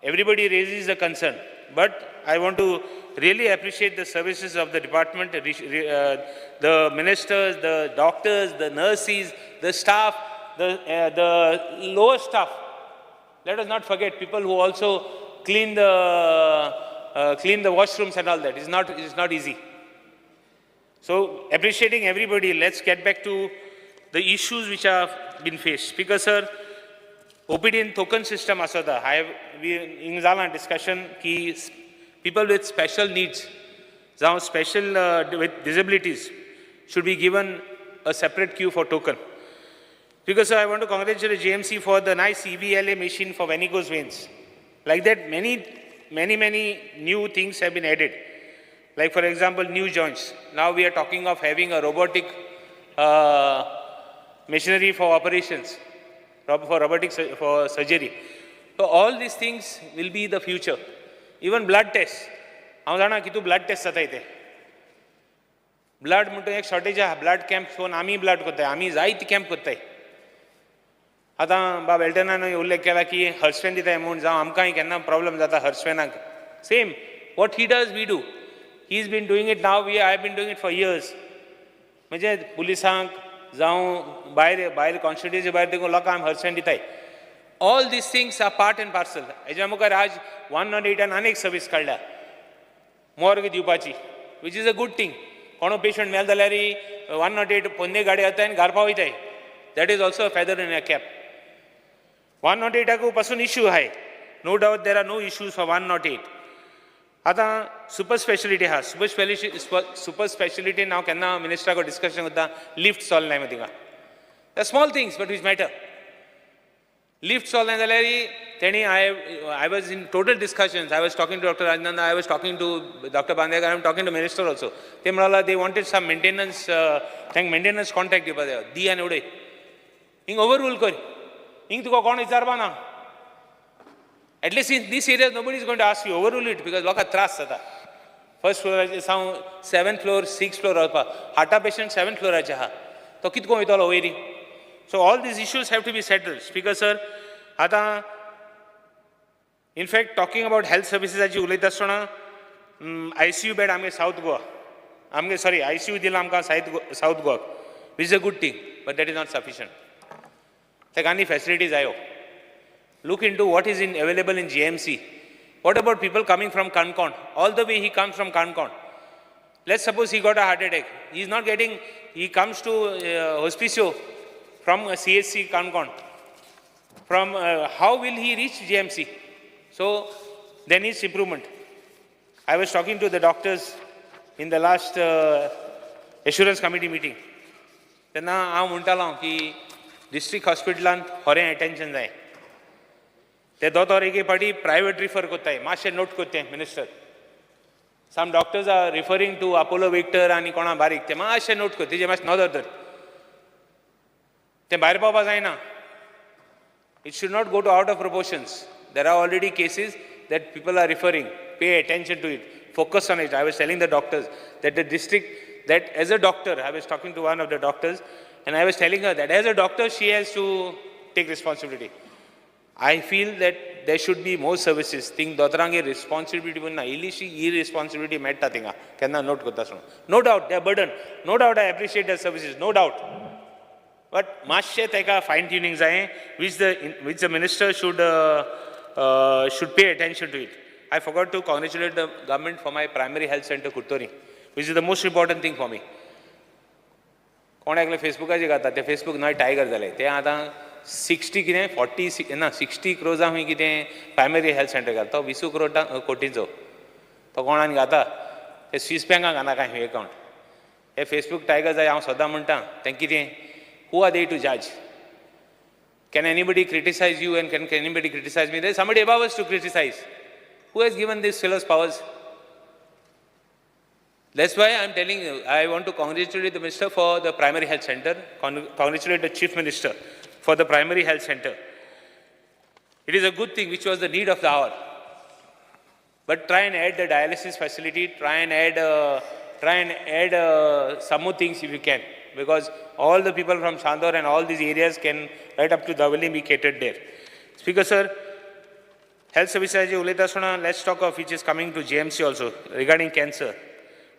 everybody raises a concern, but I want to really appreciate the services of the department, the ministers, the doctors, the nurses, the staff, the lower staff. Let us not forget people who also clean the washrooms and all that. It's not easy. So appreciating everybody, let's get back to the issues which have been faced. Speaker sir, OPD in token system asota. I have we in जाला discussion ki people with special needs, now special with disabilities, should be given a separate queue for token. Because sir, I want to congratulate GMC for the nice EVLA machine for varicose veins. Like that, many, many, many new things have been added. Like for example, new joints. Now we are talking of having a robotic machinery for operations, for robotic for surgery. So all these things will be the future. Even blood tests. हांव जाणा की तूं ब्लड टेस्ट जाता इथे. ब्लड म्हणटा एक शॉर्टेज आहा. ब्लड कॅम्प सोन आमी ब्लड करताय, आमी जायते कॅम्प करताय. आतां बाब एल्टनान उल्लेख केला की हर्सवेन दिताय म्हूण, जावं आमकांय केन्ना प्रॉब्लम जाता हर्सवेनाक. Same what he does we do. He is been doing it now, we I have been doing it for years. म्हणजे पुलिसांक जावं भायर भायर कॉन्स्टिट्युएन्सी भायर देखून लोकांक हर्सवेन दिताय. All these things are part and parcel. हेज्या मुखार आज 108 आनी एक सर्वीस काडल्या मोर्ग दिवपाची, which is a good thing. कोणो पेशंट मेल जाल्यार 108 पोन्ने गाडी येता आनी घर पावयताय. That is also a feather in a cap. 108 पासून इश्यू आहाय. No doubt there are no issues for 108. आतां सुपर स्पेशलिटी आहा. सुपर स्पेशलिटी हांव केन्ना मिनिस्टरा कडेन डिस्कशन करता, लिफ्ट चलनाय मगे थिंगा. The small things but which matter. Lift चलनाय जाल्यार तेणी I was in total discussions. I was talking to Doctor Rajnanda, I was talking to Doctor Bandekar, I am talking to minister also. ते म्हणला they wanted some maintenance, तांकां मेंटेनन्स कॉन्ट्रॅक्ट दिवपा जाय. दी आनी उडय, हिंग ओवर रूल कर, हिंग तुका कोण विचारपा ना. At least in these areas nobody is going to ask you, overrule it, because लोकांक त्रास जाता. फर्स्ट फ्लोराचेर सावन 7th floor 6th floor वचपा, हार्टा पेशंट 7th फ्लोराचेर आहा, तो कितको वयतलो वयरी. So all these issues have to be settled. Speaker sir, आतां in fact talking about health सर्विसीसाची उलयता आसतना आयसीयू बेड आमगे सावथ गोवा, आमगे सॉरी आयसीयू दिला आमकां सावथ गोवाक, which is a good thing, but that is not sufficient. ताका आनी फॅसिलिटी जायो. Look into what is in available in GMC. What about people coming from Canacona? All the way he comes from Canacona. Let's suppose he got a heart attack. He is not getting, he comes to Hospicio from CHC Canacona. From how will he reach GMC? So there needs improvement. I was talking to the doctors in the last assurance committee meeting. तेन्ना हांव म्हणटालो की डिस्ट्रिक्ट हॉस्पिटलांत खरें एटेन्शन जाय. ते दोतोर एके फावटी प्रायवेट रिफर करताय, मातशें नोट करते minister. Some doctors are referring to Apollo Victor आनी कोणा बारीक, ते मातशें नोट कर, तेजेर मातशें नदर धर. तें भायर पावपा जायना. It should not go to out of proportions. There are already cases that people are referring. Pay attention to it. Focus on it. I was telling the doctors that the district, that as a doctor, I was talking to one of the doctors, and I was telling her that as a doctor, she has to take responsibility. I feel that there should be more services. Thing दोतोरांगे responsibility पण ना, इल्लीशी irresponsibility मेळटा थिंगा केन्ना नोट करता आसतना. No doubt they are burden, no doubt I appreciate the services, no doubt, but मातशें ताका फायन ट्युनींग जाय, which the minister should pay attention to it. I forgot to congratulate the government for my primary health center Curtorim, which is the most important thing for me. कोण एकले फेसबुकाचेर घालता, ते फेसबूक नवे टायगर जाले. ते आतां 60 कितें 40 ना 60 क्रोर्सां खंय कितें प्रायमरी हेल्थ सेंटर घालता, तो विसू क्रोटा कोटींचो. तो कोणान घाता ते स्वीस बँकाक घालना काय खंय एकावंट. हे फेसबूक टायगर जाय. हांव सदां म्हणटा तें कितें, who are they to judge? Can anybody criticize you and can anybody criticize me? There is somebody above us to criticize. Who has given these fellows powers? That's why I'm telling you, I want to congratulate the minister for the primary health center, congratulate the chief minister for the primary health center. It is a good thing, which was the need of the hour. But try and add the dialysis facility, try and add some more things if you can, because all the people from Chandor and all these areas can right up to Davelim be catered there. Speaker sir, health services उलयता आसतना, let's talk of which is coming to GMC also regarding cancer.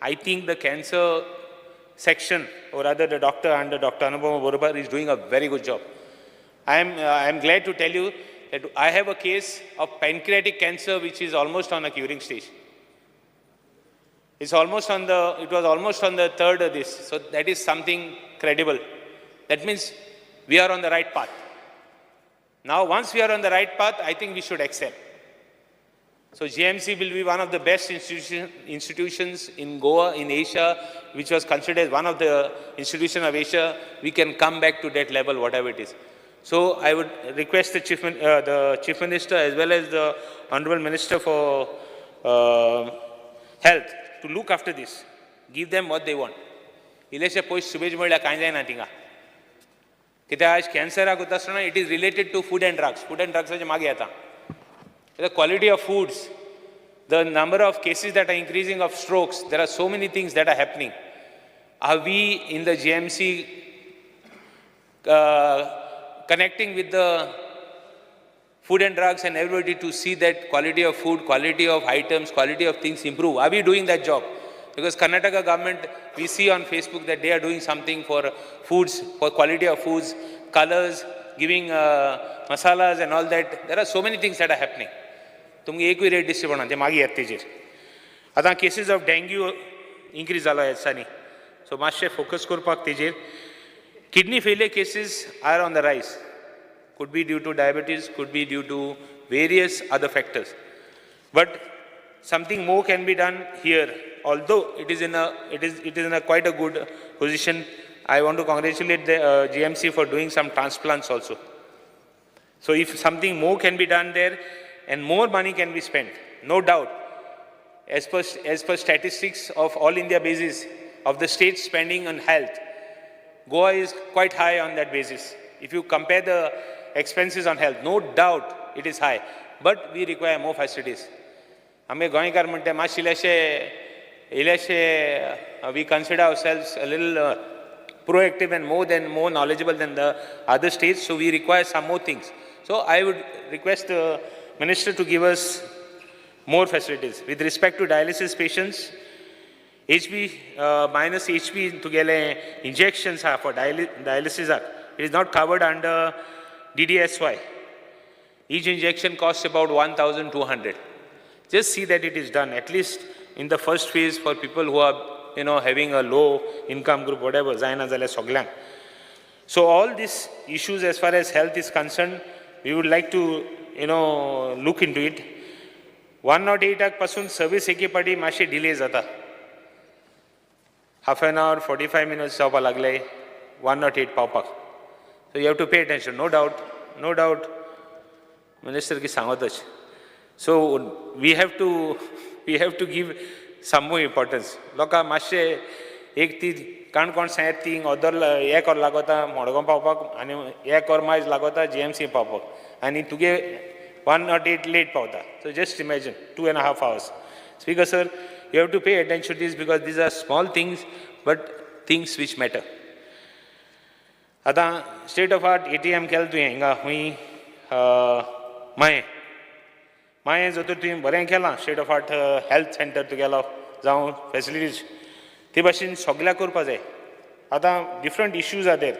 I think the cancer section, or rather the doctor under Dr. Anupama Borupar, is doing a very good job. I am glad to tell you that I have a case of pancreatic cancer which is almost on a curing stage. It was almost on the third of this. So that is something credible. That means we are on the right path. Now, once we are on the right path, I think we should excel. So GMC will be one of the best institutions in Goa, in Asia, which was considered as one of the institutions of Asia. We can come back to that level, whatever it is. So I would request the Chief Minister as well as the Honorable Minister for Health to look after this. Give them what they want. इल्लेशे पयशे सुबेज म्हणल्यार कांय जायना थिंगा. कित्याक आयज कॅन्सराक वता आसतना it is related to food and drugs. Food and ड्रग्साचे मागीर येता the quality of foods, the number of cases that are increasing of strokes, there are so many things that are happening. Are we in the GMC connecting with the food and drugs and everybody to see that quality of food, quality of items, quality of things improve? Are we doing that job? Because Karnataka government, we see on Facebook that they are doing something for foods, for quality of foods, colors, giving masalas and all that. There are so many things that are happening. तुमकां एकूय रेट दिसची पडना, ते मागीर येता तेजेर. आतां केसीस ऑफ डेंग्यू इन्क्रीज जालो ह्या दिसांनी, सो मातशें फोकस करपाक तेजेर. Kidney failure cases are on the rise. Could be due to diabetes, could be due to various other factors. But something more can be done here. Although it is in a quite a good position. I want to congratulate the GMC for doing some transplants also. So if something more can be done there and more money can be spent, no doubt. As per statistics of all India basis of the state spending on health, Goa is quite high on that basis. If you compare the expenses on health, no doubt it is high, but we require more facilities. आमी गोंयकार म्हणटा मातशे इल्लेशे इल्लेशे, we consider ourselves a little proactive and more knowledgeable than the other states, so we require some more things. So I would request the minister to give us more facilities. With respect to dialysis patients, HB minus HB तुगेले injections are for dialysis are. It is not covered under DDSY. Each injection costs about 1,200. Just see that it is done, at least in the first phase, for people who are having a low income group, whatever, जायना जाल्यार सगल्यांक. So all these issues as far as health is concerned, we would like to look into it. 108 पासून सर्वीस एके पाटी मातशी डिले जाता. Half an hour, 45 minutes जावपाक लागले 108 पावपाक. So you have to pay attention, no doubt, no doubt. Minister की सांगतच. So we have to give some more importance. लोकां मातशे एक ती काणकोण सायड ती अदर एक वर लागता मडगांव पावपाक आनी एक वर मायज लागता जीएमसी पावपाक आनी तुगे 108 लेट पावता. So just imagine 2.5 hours. Speaker sir, you have to pay attention to this because these are small things but things which matter. आतां स्टेट ऑफ आर्ट ATM केलें तुवें हिंगा खूंय मायें मायें जर तुवें बरें केलां state of art health centre तुगेलो जावं फेसिलिटीज ते भाशेन सगल्याक करपा जाय. आतां डिफरंट इश्यूज are there.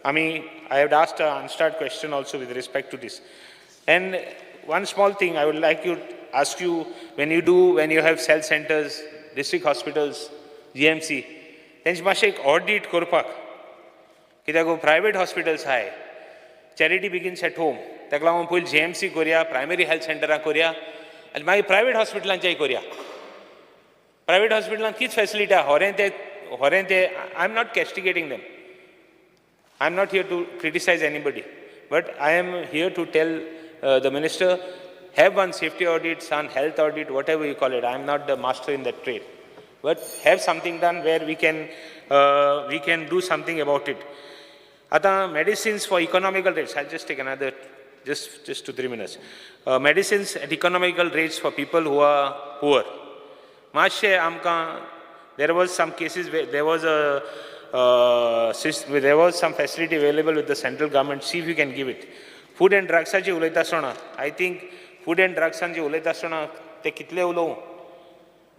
आमी I have asked a unstarred question also with respect to this. And one small thing I would like you ask you, when you do, when you have health centres, district hospitals, GMC, तेंचे मातशें एक ऑडीट करपाक, कित्याक प्रायवेट हॉस्पिटल्स आहाय, चॅरिटी बिगिन्स एट होम, ताका लागून पयलीं जीएमसी करुया, प्रायमरी हेल्थ सेंटरां करुया आनी मागीर प्रायवेट हॉस्पिटलांचेय करुया. प्रायवेट हॉस्पिटलांत कितें फेसिलिटी आहा होरें ते I am not castigating them, I am not here to criticise anybody, but I am here to tell the minister, have one safety audit, some health audit, whatever you call it. I am not the master in that trade, but have something done where we can do something about it. आतां medicines for economical rates, I just take another just 2-3 minutes. Medicines at economical rates for people who are poor. मातशें आमकां there was some cases where there was a there was some facility available with the central government. See if you can give it. Food and ड्रग्साची उलयता आसतना, I think food and ड्रग्सांची उलयता आसतना ते कितले उलोवं,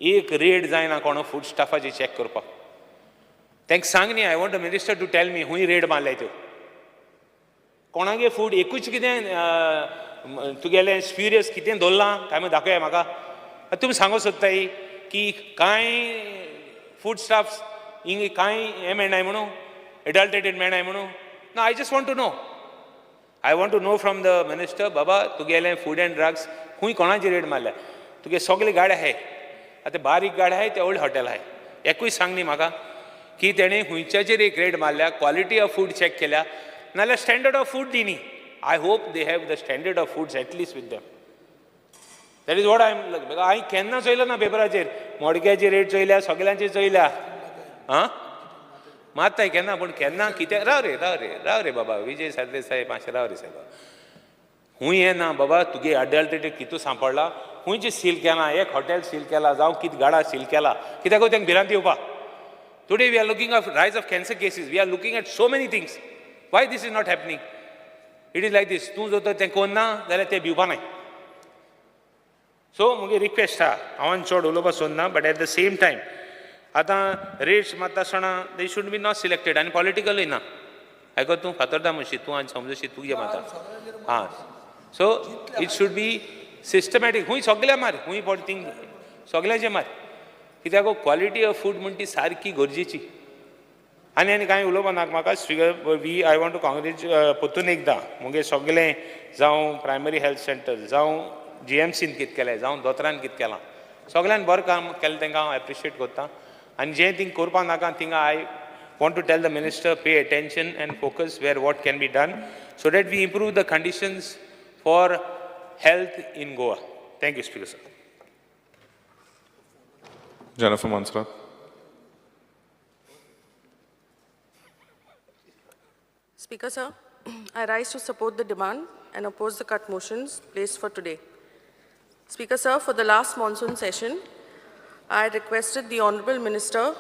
एक रेड जायना कोणो फूड स्टाफाची चॅक करपाक. तांकां सांग न्ही, I want a minister to tell me खूंय रेड मारल्या त्यो, कोणागे फूड एकूच कितें तुगेलें स्प्युरियस कितें दवरलां काय म्हूण दाखया म्हाका. तुमी सांगूंक सोदताय की कांय फूड स्टाफ्स हिंग कांय हें मेळनाय म्हणून, एडल्ट्रेटेड मेळनाय म्हणून. ना, I just want to know, I want to know from the minister, बाबा तुगेलें फूड एंड ड्रग्स खूंय कोणाची रेड मारल्या, तुगे सगळे गाडे आहाय, आतां बारीक गाडे आहाय ते व्हडले हॉटेल आहाय, एकूय सांग न्ही म्हाका की तेणें खुंयच्याचेर एक रेड मारल्या, क्वॉलिटी ऑफ फूड चॅक केल्या, नाल्यार स्टँडर्ड ऑफ फूड दी न्ही. I hope they have the standard of foods at least with them. That is what I am. हांवें केन्ना चोयलो ना पेपराचेर, मडक्याची रेट चोयल्या, सगल्यांची चोयल्या, आं मात्ताय केन्ना, पूण केन्ना कितें. राव रे राव रे राव रे बाबा, विजय सरदेसाय मातशें राव रे सायबा, खूंय हें ना बाबा तुगे अडल्ट्रेटेड कितू सांपडला, खुंयचें सील केलां, एक हॉटेल सील केलां जावं कितें गाडा सील केला, कित्याक तांकां भिरांत येवपा. Today we are looking at rise of cancer cases, we are looking at so many things. Why this is not happening? It is like this, तूं जर तें कोन्ना जाल्यार तें भिवपा नाय. सो म्हगे रिक्वेस्ट आहा, हांवें चड उलोवपाक सोदना, but at the same time आतां रेट्स मारता आसतना they should be not selected आनी पॉलिटिकलूय ना. आयको तूं फातोर्दा म्हणशी, तूं आनी समजशी तुगे मारता. आं, so it should be systematic. खूंय सगळ्या मार, खूंय पड थिंग सगळ्याचें मार, कित्याक क्वॉलिटी ऑफ फूड म्हण ती सारकी गरजेची. आनी आनी कांय उलोवपा नाका म्हाका. Speaker, we I want to congratulate परतून एकदां मुगे सगळें, जावं प्रायमरी हेल्थ सेंटर, जावं जीएमसीन कितें केलें, जावं दोतोरान कितें केलां, सगळ्यान बरें काम केलें, तांकां हांव एप्रिशिएट करता. आनी जें थिंग करपाक नाका थिंगा I want to tell the minister, pay attention and focus where what can be done so that we improve the conditions for health in Goa. Thank you, Speaker sir. Jennifer Monserrate. Speaker sir, I rise to support the demand and oppose the cut motions placed for today. Speaker sir, for the last monsoon session, I requested the Honorable Minister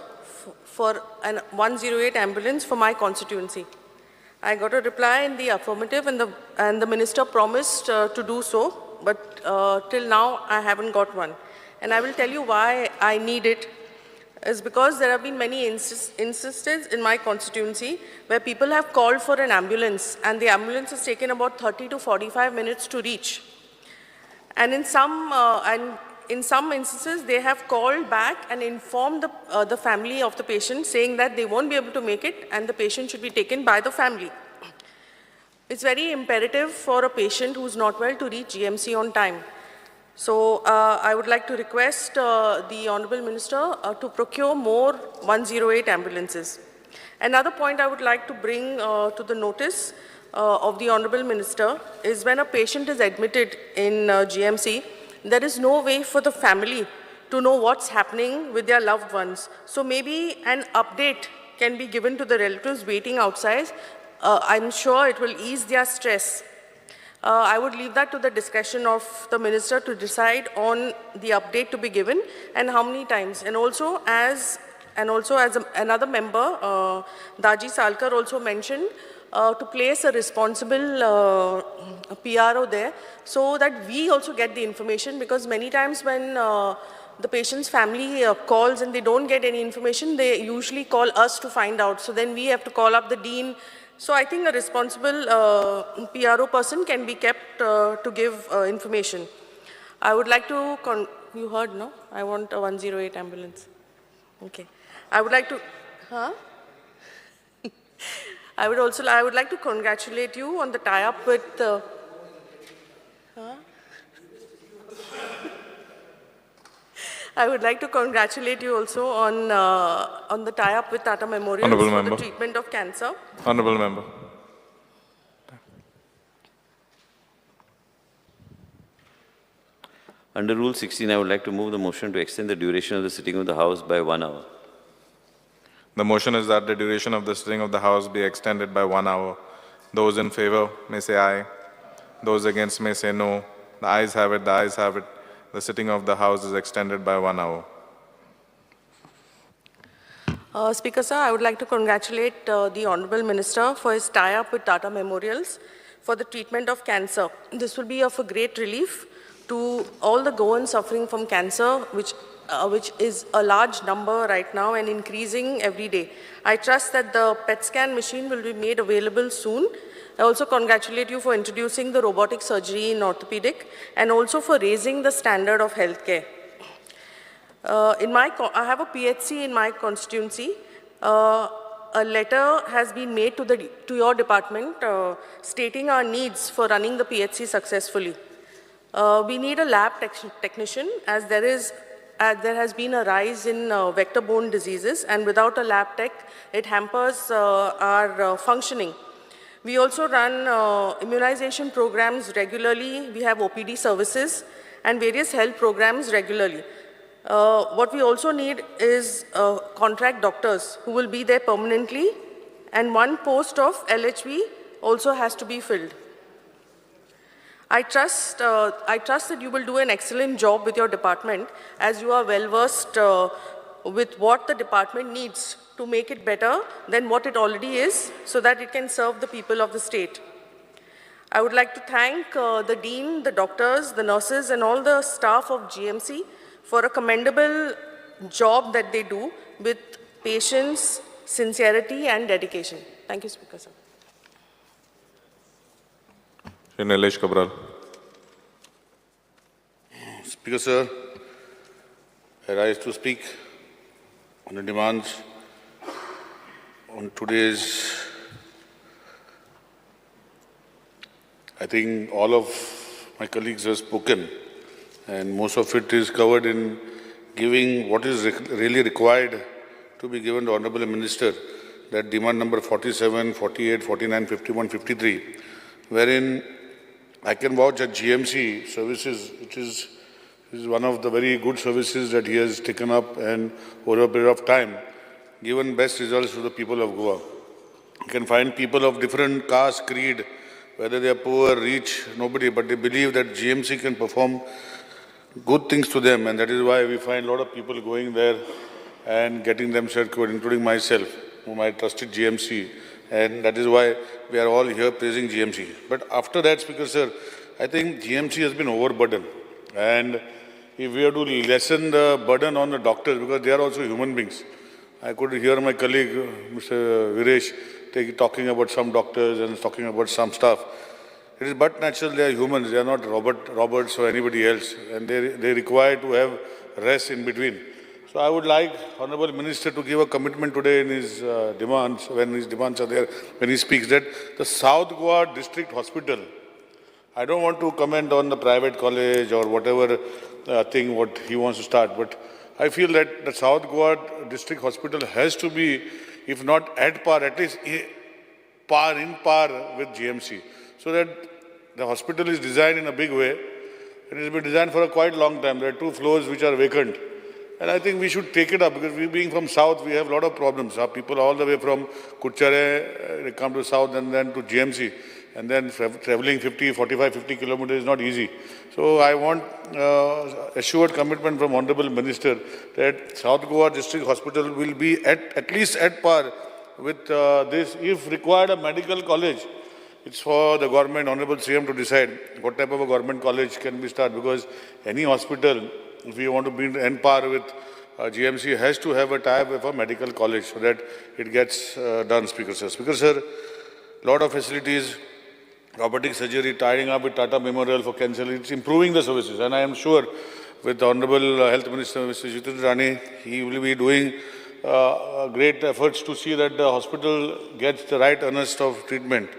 for an 108 ambulance for my constituency. I got a reply in the affirmative, and the minister promised to do so, but till now I haven't got one. And I will tell you why I need it. Is because there have been many instances in my constituency where people have called for an ambulance, and the ambulance has taken about 30 to 45 minutes to reach. And in some instances, they have called back and informed the family of the patient, saying that they won't be able to make it and the patient should be taken by the family. It's very imperative for a patient who's not well to reach GMC on time. So I would like to request the Honorable Minister to procure more 108 ambulances. Another point I would like to bring to the notice of the Honorable Minister is when a patient is admitted in GMC, there is no way for the family to know what's happening with their loved ones. So maybe an update can be given to the relatives waiting outside. I'm sure it will ease their stress. I would leave that to the discretion of the minister to decide on the update to be given and how many times. And also as another member, Daji Salkar also mentioned, to place a responsible PRO there so that we also get the information, because many times when the patient's family calls and they don't get any information, they usually call us to find out. So then we have to call up the dean. So I think a responsible PRO person can be kept to give information. I would like to, you heard, no? I want a 108 ambulance. Okay. I would like to, huh? I would like to congratulate you on the tie-up with, huh? I would like to congratulate you also on the tie-up with Tata Memorial for member. The treatment of cancer. Honorable member. Under Rule 16, I would like to move the motion to extend the duration of the sitting of the House by 1 hour. The motion is that the duration of the sitting of the House be extended by 1 hour. Those in favor may say aye. Those against may say no. The ayes have it, the ayes have it. The sitting of the House is extended by 1 hour. Speaker sir, I would like to congratulate the Honorable Minister for his tie-up with Tata Memorials for the treatment of cancer. This will be of a great relief to all the Goans suffering from cancer, which is a large number right now and increasing every day. I trust that the PET scan machine will be made available soon. I also congratulate you for introducing the robotic surgery in orthopedic and also for raising the standard of healthcare. I have a PHC in my constituency. A letter has been made to your department stating our needs for running the PHC successfully. We need a lab technician, as there has been a rise in vector-borne diseases, and without a lab tech, it hampers our functioning. We also run immunization programs regularly. We have OPD services and various health programs regularly. What we also need is contract doctors who will be there permanently, and one post of LHV also has to be filled. I trust that you will do an excellent job with your department, as you are well-versed with what the department needs to make it better than what it already is, so that it can serve the people of the state. I would like to thank the dean, the doctors, the nurses, and all the staff of GMC for a commendable job that they do with patience, sincerity, and dedication. Thank you, Speaker sir. Shri Nilesh Cabral. Speaker sir, I rise to speak on the demands on today's. I think all of my colleagues have spoken, and most of it is covered in giving what is really required to be given to Honorable Minister, that demand number 47, 48, 49, 51, 53, wherein I can vouch at GMC services, which is one of the very good services that he has taken up and over a period of time, given best results to the people of Goa. You can find people of different caste, creed, whether they are poor, rich, nobody, but they believe that GMC can perform good things to them, and that is why we find a lot of people going there and getting themselves cured, including myself, whom I trusted GMC, and that is why we are all here praising GMC. But after that, Speaker sir, I think GMC has been overburdened, and if we have to lessen the burden on the doctors, because they are also human beings. I could hear my colleague, Mr. Viresh, talking about some doctors and talking about some staff. It is but natural, they are humans, they are not robots or anybody else, and they require to have rest in between. So I would like Honorable Minister to give a commitment today in his demands, when his demands are there, when he speaks, that the South Goa District Hospital, I don't want to comment on the private college or whatever thing what he wants to start, but I feel that the South Goa District Hospital has to be, if not at par, at least in par with GMC, so that the hospital is designed in a big way. It has been designed for a quite long time. There are 2 floors which are vacant. And I think we should take it up because we being from South, we have a lot of problems. Our people all the way from Curchorem, they come to South and then to GMC. And then traveling 50, 45, 50 kilometers is not easy. So I want assured commitment from Honorable Minister that South Goa District Hospital will be at least at par with this. If required a medical college, it's for the government, Honorable CM, to decide what type of a government college can be started, because any hospital, if we want to be on par with GMC, has to have a tie-up with a medical college so that it gets done, Speaker sir. Speaker sir, lot of facilities, robotic surgery, tying up with Tata Memorial for cancer, it's improving the services. And I am sure with the Honorable Health Minister, Mr. Jitendra Rane, he will be doing great efforts to see that the hospital gets the right earnest of treatment.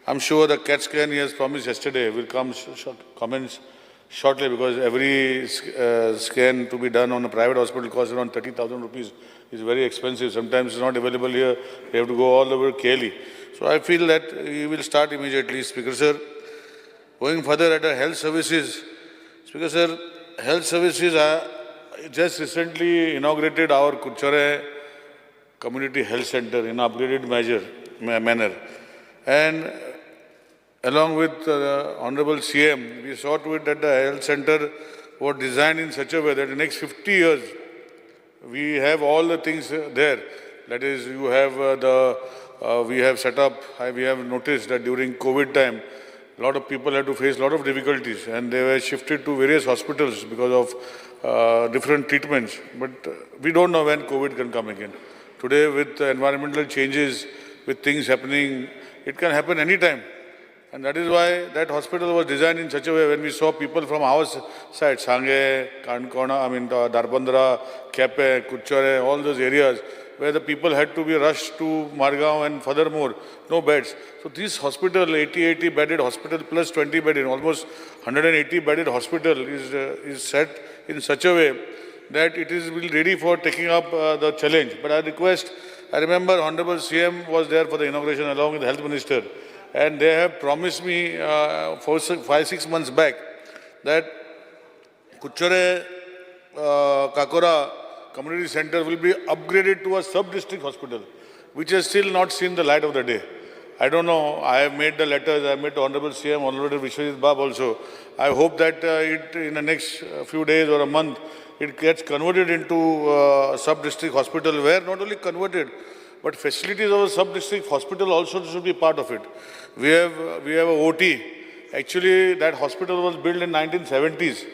I'm sure the CAT scan he has promised yesterday will come commence shortly, because every scan to be done on a private hospital costs around 30,000 rupees. It's very expensive. Sometimes it's not available here. They have to go all over Kelly. So I feel that he will start immediately, Speaker sir. Going further at the health services, Speaker sir, health services are just recently inaugurated our Curchorem Community Health Center in upgraded manner. And along with the Honorable CM, we saw to it that the health center was designed in such a way that in the next 50 years, we have all the things there. That is, you have we have set up, we have noticed that during COVID time, a lot of people had to face a lot of difficulties, and they were shifted to various hospitals because of different treatments. But we don't know when COVID can come again. Today, with environmental changes, with things happening, it can happen anytime. And that is why that hospital was designed in such a way when we saw people from our side, Sange, Kankona, Darbandra, Kepe, Curchorem, all those areas where the people had to be rushed to Margao and furthermore, no beds. So this hospital, 80 bedded hospital plus 20 bedded, almost 180 bedded hospital is set in such a way that it is ready for taking up the challenge. But I request, I remember Honorable CM was there for the inauguration along with the Health Minister, and they have promised me 5-6 months back that Curchorem Cacora Community Center will be upgraded to a sub-district hospital, which has still not seen the light of the day. I don't know, I have made the letters, I have made the Honorable CM, Honorable Vishwajit Bab also. I hope that it in the next few days or a month, it gets converted into a sub-district hospital, where not only converted, but facilities of a sub-district hospital also should be part of it. We have a OT. Actually, that hospital was built in 1970s.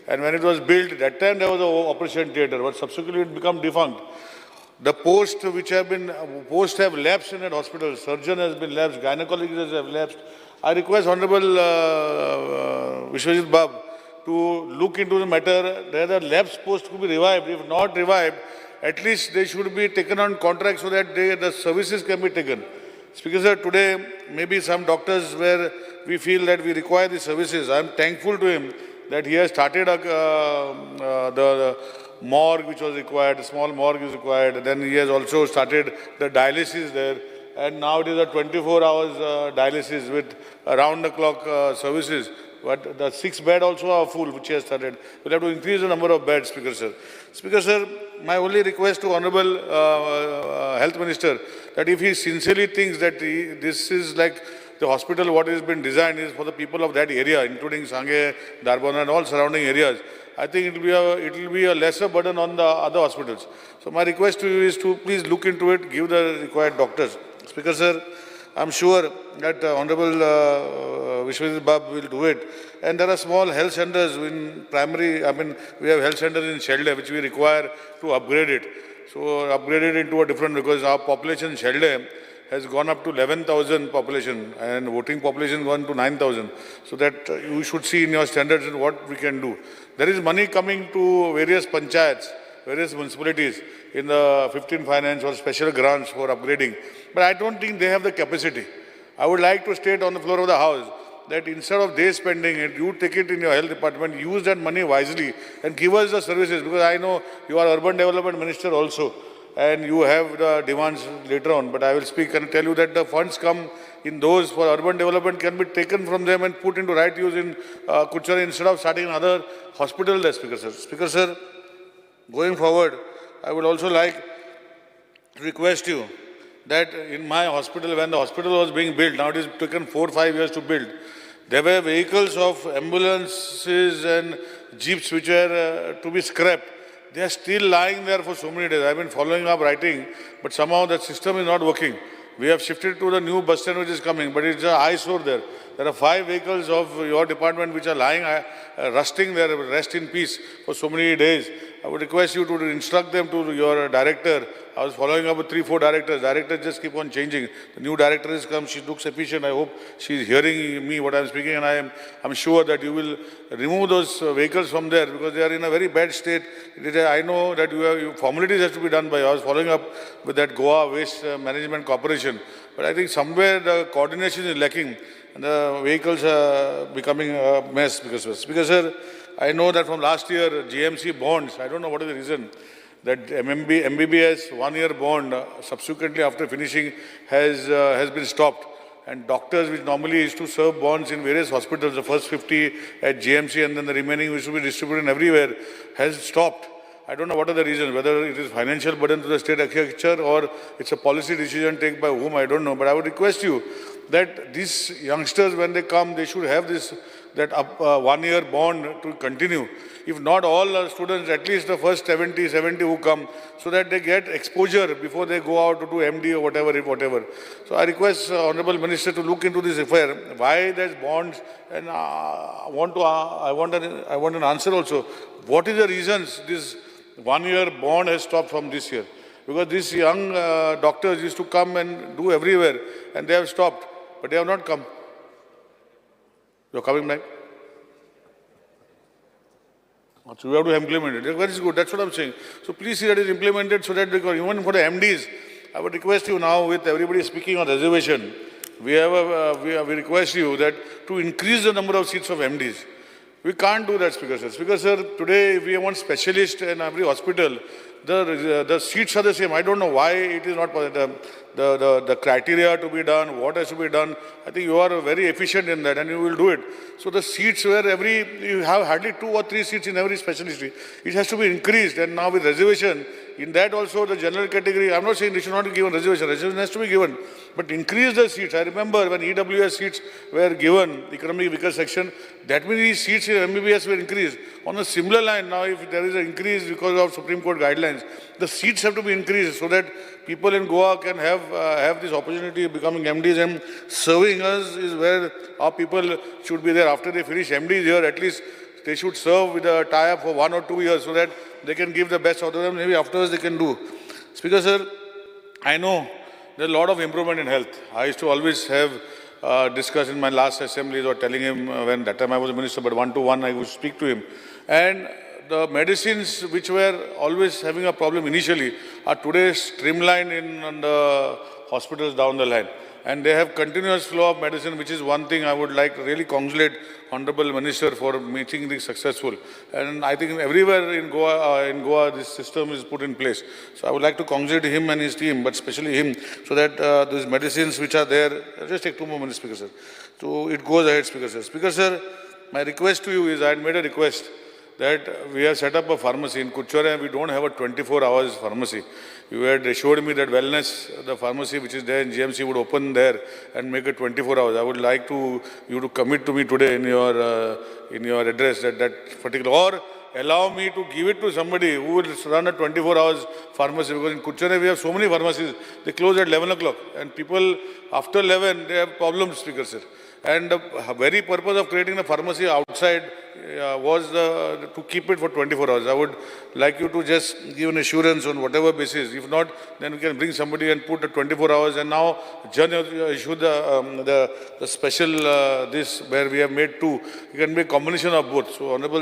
And when it was built, that time there was an operation theater, but subsequently it became defunct. The posts which have been, posts have lapsed in that hospital. Surgeon has been lapsed, gynecologists have lapsed. I request Honorable Vishwajit Bab to look into the matter. There the lapsed posts could be revived. If not revived, at least they should be taken on contract so that the services can be taken. Speaker sir, today maybe some doctors where we feel that we require the services. I am thankful to him that he has started the morgue which was required, a small morgue is required. Then he has also started the dialysis there. And now it is a 24 hours dialysis with round-the-clock services. But the 6 bed also are full, which he has started. We'll have to increase the number of beds, Speaker sir. Speaker sir, my only request to Honorable Health Minister, that if he sincerely thinks that this is like the hospital, what has been designed is for the people of that area, including Sange, Darbona and all surrounding areas, I think it will be a lesser burden on the other hospitals. So my request to you is to please look into it, give the required doctors. Speaker sir, I'm sure that Honorable Vishwajit Bab will do it. And there are small health centers in primary, we have health centers in Shelde, which we require to upgrade it. So upgrade it into a different, because our population in Shelde has gone up to 11,000 population and voting population gone to 9,000. So that you should see in your standards and what we can do. There is money coming to various panchayats, various municipalities in the 15 finance or special grants for upgrading. But I don't think they have the capacity. I would like to state on the floor of the house that instead of they spending it, you take it in your health department, use that money wisely and give us the services, because I know you are urban development minister also and you have the demands later on. But I will speak and tell you that the funds come in those for urban development can be taken from them and put into right use in Curchorem instead of starting another hospital there, Speaker sir. Speaker sir, Going forward, I would also like to request you that in my hospital, when the hospital was being built, now it has taken 4 or 5 years to build, there were vehicles of ambulances and jeeps which were to be scrapped. They are still lying there for so many days. I've been following up writing, but somehow that system is not working. We have shifted to the new bus stand which is coming, but it's an eyesore there. There are 5 vehicles of your department which are lying, rusting there, rest in peace for so many days. I would request you to instruct them to your director. I was following up with 3-4 directors. Directors just keep on changing. The new director has come. She looks efficient. I hope she's hearing me what I'm speaking, and I'm sure that you will remove those vehicles from there because they are in a very bad state. I know that formalities have to be done by. I was following up with that Goa Waste Management Corporation, but I think somewhere the coordination is lacking and the vehicles are becoming a mess. Because sir, I know that from last year GMC bonds, I don't know what is the reason, that MBBS 1-year bond subsequently after finishing has been stopped. And doctors which normally used to serve bonds in various hospitals, the first 50 at GMC and then the remaining which will be distributed everywhere, has stopped. I don't know what are the reasons, whether it is financial burden to the state exchequer or it's a policy decision taken by whom, I don't know. But I would request you that these youngsters, when they come, they should have this 1-year bond to continue. If not all students, at least the first 70 who come, so that they get exposure before they go out to do MD or whatever. So I request Honorable Minister to look into this affair, why there's bonds, and I want an answer also. What is the reasons this 1-year bond has stopped from this year? Because these young doctors used to come and do everywhere, and they have stopped, but they have not come. You're coming back? So we have to implement it. Very good, that's what I'm saying. So please see that it is implemented so that because even for the MDs, I would request you now with everybody speaking on reservation, we request you that to increase the number of seats of MDs. We can't do that, Speaker sir. Speaker sir, today if we want specialists in every hospital, the seats are the same. I don't know why it is not the criteria to be done, what has to be done. I think you are very efficient in that and you will do it. So the seats where you have hardly 2 or 3 seats in every specialist. It has to be increased, and now with reservation, in that also the general category, I'm not saying they should not be given reservation, reservation has to be given, but increase the seats. I remember when EWS seats were given, economic weaker section, that many seats in MBBS were increased. On a similar line, now if there is an increase because of Supreme Court guidelines, the seats have to be increased so that people in Goa can have this opportunity of becoming MDs, and serving us is where our people should be there. After they finish MDs here, at least they should serve with a tie-up for 1 or 2 years so that they can give the best out of them. Maybe afterwards they can do. Speaker sir, I know there's a lot of improvement in health. I used to always have discussed in my last assemblies or telling him when that time I was a minister, but one-to-one I would speak to him. And the medicines which were always having a problem initially are today streamlined in the hospitals down the line. And they have continuous flow of medicine, which is one thing I would like to really congratulate Honorable Minister for making this successful. And I think everywhere in Goa, this system is put in place. So I would like to congratulate him and his team, but especially him, so that those medicines which are there, I'll just take 2 more minutes, Speaker sir. So it goes ahead, Speaker sir. Speaker sir, my request to you is, I had made a request that we have set up a pharmacy in Curchorem. We don't have a 24 hours pharmacy. You had assured me that wellness, the pharmacy which is there in GMC, would open there and make it 24 hours. I would like you to commit to me today in your address that particular, or allow me to give it to somebody who will run a 24 hours pharmacy, because in Curchorem we have so many pharmacies, they close at 11 o'clock and people after 11, they have problems, Speaker sir. And the very purpose of creating the pharmacy outside was to keep it for 24 hours. I would like you to just give an assurance on whatever basis. If not, then we can bring somebody and put a 24 hours. And now Jan issued the special this where we have made 2. It can be a combination of both. So Honorable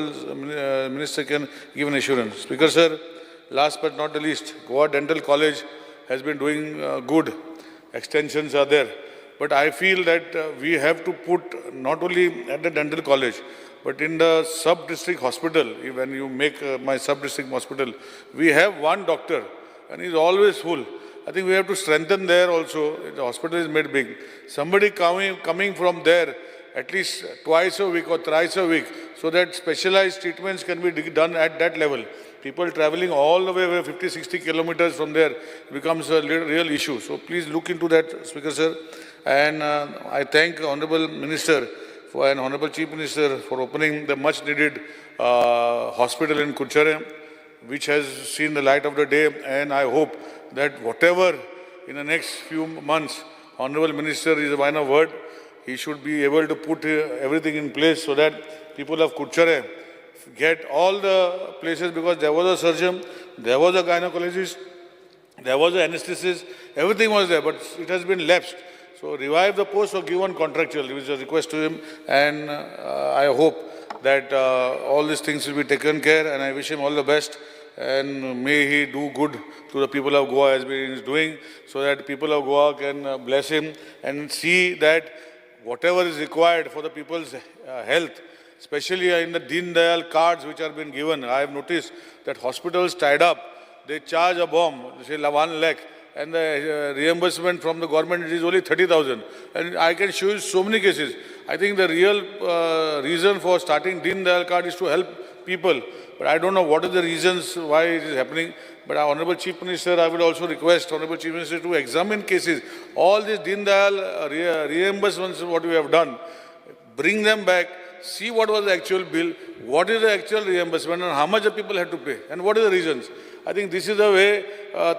Minister can give an assurance. Speaker sir, last but not the least, Goa Dental College has been doing good. Extensions are there. But I feel that we have to put not only at the dental college, but in the sub-district hospital, when you make my sub-district hospital, we have one doctor and he's always full. I think we have to strengthen there also. The hospital is made big. Somebody coming from there at least twice a week or thrice a week, so that specialized treatments can be done at that level. People traveling all the way 50, 60 kilometers from there becomes a real issue. So please look into that, Speaker sir. And I thank Honorable Minister and Honorable Chief Minister for opening the much needed hospital in Curchorem, which has seen the light of the day. And I hope that whatever in the next few months, Honorable Minister is a man of word, he should be able to put everything in place so that people of Curchorem get all the places, because there was a surgeon, there was a gynecologist, there was an anesthetist, everything was there, but it has been lapsed. So revive the post or give one contractual, which is a request to him, and I hope that all these things will be taken care, and I wish him all the best, and may he do good to the people of Goa as he is doing, so that people of Goa can bless him and see that whatever is required for the people's health, especially in the Deen Dayal cards which are being given. I have noticed that hospitals tied up, they charge a bomb, they say 1 lakh, and the reimbursement from the government is only 30,000. And I can show you so many cases. I think the real reason for starting Deen Dayal card is to help people. But I don't know what are the reasons why it is happening. But our Honorable Chief Minister, I would also request Honorable Chief Minister to examine cases. All these Deen Dayal reimbursements, what we have done, bring them back, see what was the actual bill, what is the actual reimbursement, and how much the people had to pay, and what are the reasons. I think this is the way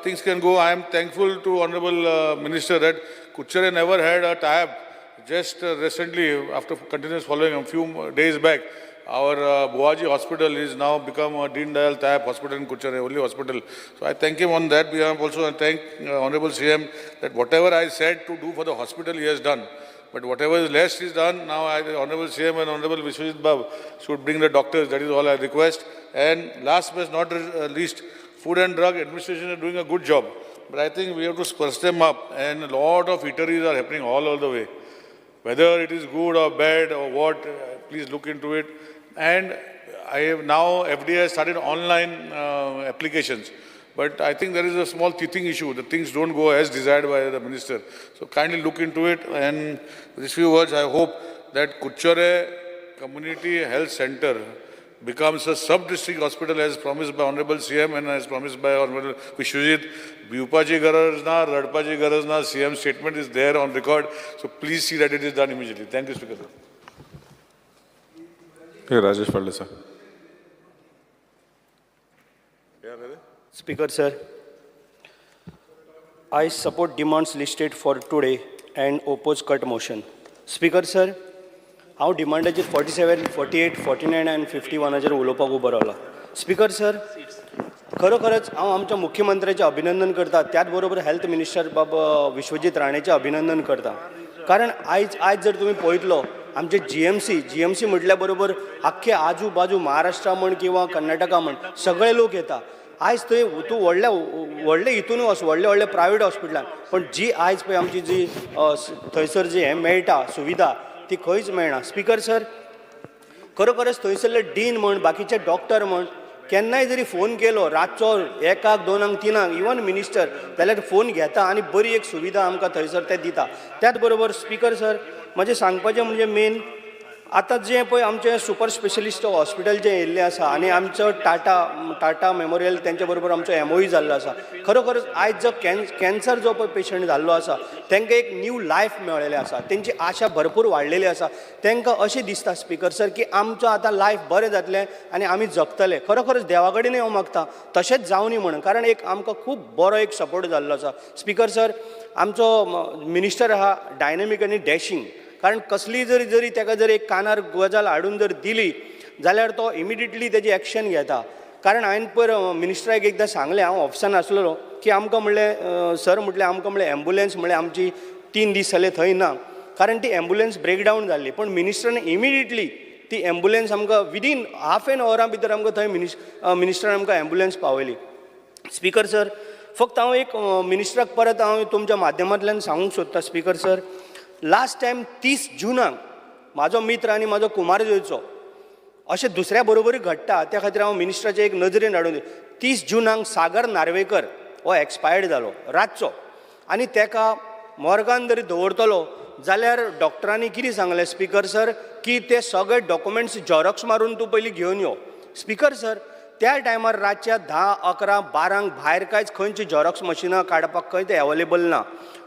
things can go. I am thankful to Honorable Minister that Curchorem never had a tie-up. Just recently, after continuous following a few days back, our Buaji Hospital is now become a Deen Dayal tie-up hospital in Curchorem, only hospital. So I thank him on that behalf also, and thank Honorable CM that whatever I said to do for the hospital, he has done. But whatever is less is done, now I, Honorable CM and Honorable Vishwajit Bab should bring the doctors. That is all I request. And last but not least, Food and Drug Administration are doing a good job. But I think we have to spruce them up, and a lot of eateries are happening all the way. Whether it is good or bad or what, please look into it. And I have now, FDA has started online applications. But I think there is a small teething issue. The things don't go as desired by the minister. So kindly look into it. And with these few words, I hope that Curchorem Community Health Center becomes a sub-district hospital as promised by Honorable CM and as promised by Honorable Vishwajit. Bhiupachi garaj na, Radpachi garaj na, CM statement is there on record. So please see that it is done immediately. Thank you, Speaker. Here, Rajesh Faldesai. Speaker, sir, I support demands listed for today and oppose cut motion. Speaker, sir, हांव डिमांडाचेर 47, 48, 49 आनी 51 उलोवपाक उबो रावला. स्पीकर सर, खरोखरच हांव आमच्या मुख्यमंत्र्याचें अभिनंदन करता, त्याच बरोबर हेल्थ मिनिस्टर बाब विश्वजीत राणेचें अभिनंदन करता. कारण आयज जर तुमी पळयतलो आमचे GMC म्हटल्या बरोबर आख्खे आजू बाजू महाराष्ट्रा म्हण किंवा कर्नाटका म्हण सगळे लोक येता. आयज थंय तूं व्हडल्या व्हडले हितून वच, व्हडले व्हडले प्रायवेट हॉस्पिटलान, पण जी आयज पळय आमची जी थंयसर जी हें मेळटा सुविधा ती खंयच मेळना. स्पीकर सर, खरोखरच थंयसरले डीन म्हण बाकीचे डॉक्टर म्हण केन्नाय जरी फोन केलो रातचो 1, 2, 3 इवन मिनिस्टर जाल्यार फोन घेता आनी बरी एक सुविधा आमकां थंयसर ते दिता. त्याच बरोबर स्पीकर सर, म्हजें सांगपाचें म्हणजे मेन आतां जें पळय आमचें सुपर स्पेशलिस्ट हॉस्पिटल जें येयल्लें आसा आनी आमचो टाटा मेमोरियल तेंच्या बरोबर आमचो MOU जाल्लो आसा. खरोखरच आयज जो कॅन्सर जो पळय पेशंट जाल्लो आसा तांकां एक न्यू लायफ मेळ्ळेलें आसा, तेंची आशा भरपूर वाडलेली आसा. तांकां अशें दिसता स्पीकर सर की आमचो आतां लायफ बरें जातलें आनी आमी जगतले. खरोखरच देवा कडेनय हांव मागता तशेंच जावनी म्हणून, कारण एक आमकां खूब बरो एक सपोर्ट जाल्लो आसा. स्पीकर सर, आमचो मिनिस्टर आहा डायनेमीक आनी डॅशींग, कारण कसली जरी जरी ताका जर एक कानार गजाल हाडून जर दिली जाल्यार तो इमिडिएटली तेजी एक्शन घेता. कारण हांवें पयर मिनिस्टराक एकदां सांगलें, हांव ऑफिसान आसलेलो की आमकां म्हणलें सर, म्हटलें आमकां म्हणलें एम्बुलन्स म्हणलें आमची 3 दीस जाले थंय ना, कारण ती एम्बुलन्स ब्रेकडावन जाल्ली. पण मिनिस्टरान इमिडिएटली ती एम्बुलन्स आमकां विदीन हाफ एन आवरा भितर आमकां थंय मिनिस्टरान आमकां एम्बुलन्स पावयली. स्पीकर सर, फक्त हांव एक मिनिस्टराक परत हांव तुमच्या माध्यमांतल्यान सांगूंक सोदतां. स्पीकर सर, लास्ट टायम 30 जूनाक म्हाजो मित्र आनी म्हाजो कुमारजुंवेचो अशें दुसऱ्या बरोबरूय घडटा, त्या खातीर हांव मिनिस्टराचे एक नजरेन हाडून 30 जूनाक सागर नार्वेकर हो एक्सपायर्ड जालो रातचो, आनी तेका मोर्गान जरी दवरतलो जाल्यार डॉक्टरांनी कितें सांगलें स्पीकर सर, की ते सगळे डॉक्युमेंट्स झेरॉक्स मारून तूं पयलीं घेवन यो. स्पिकर सर, त्या टायमार रातच्या 10, 11, 12 भायर कांयच खंयची झेरॉक्स मशिनां काडपाक खंय ते एवेलेबल ना.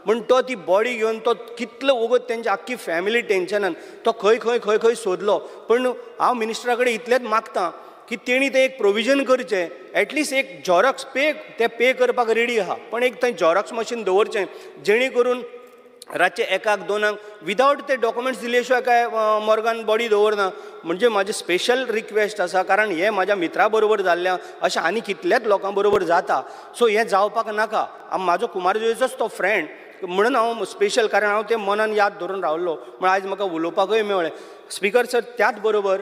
म्हूण तो ती बॉडी घेवन तो कितलो वगत तेंची आख्खी फॅमिली टेंशनान तो खंय खंय खंय खंय सोदलो. पूण हांव मिनिस्टरा कडेन इतलेंच मागता की तेणी तें एक प्रोविजन करचें, एटलिस्ट एक झेरॉक्स पे, ते पे करपाक रेडी आहा, पण एक थंय झेरॉक्स मशीन दवरचें जेणे करून रातचे 1, 2 विदावट ते डॉक्युमेंट्स दिले शिवाय काय मोर्गान बॉडी दवरना. म्हणजे म्हाजें स्पेशल रिक्वेस्ट आसा, कारण हें म्हाज्या मित्रा बरोबर जाल्लें अशें आनी कितल्याच लोकां बरोबर जाता. सो हें जावपाक नाका. म्हाजो कुमारजुंवेचोच तो फ्रेंड म्हणून हांव स्पेशल, कारण हांव तें मनान याद धरून रावल्लो म्हण आयज म्हाका उलोवपाकूय मेळ्ळें. स्पिकर सर, त्याच बरोबर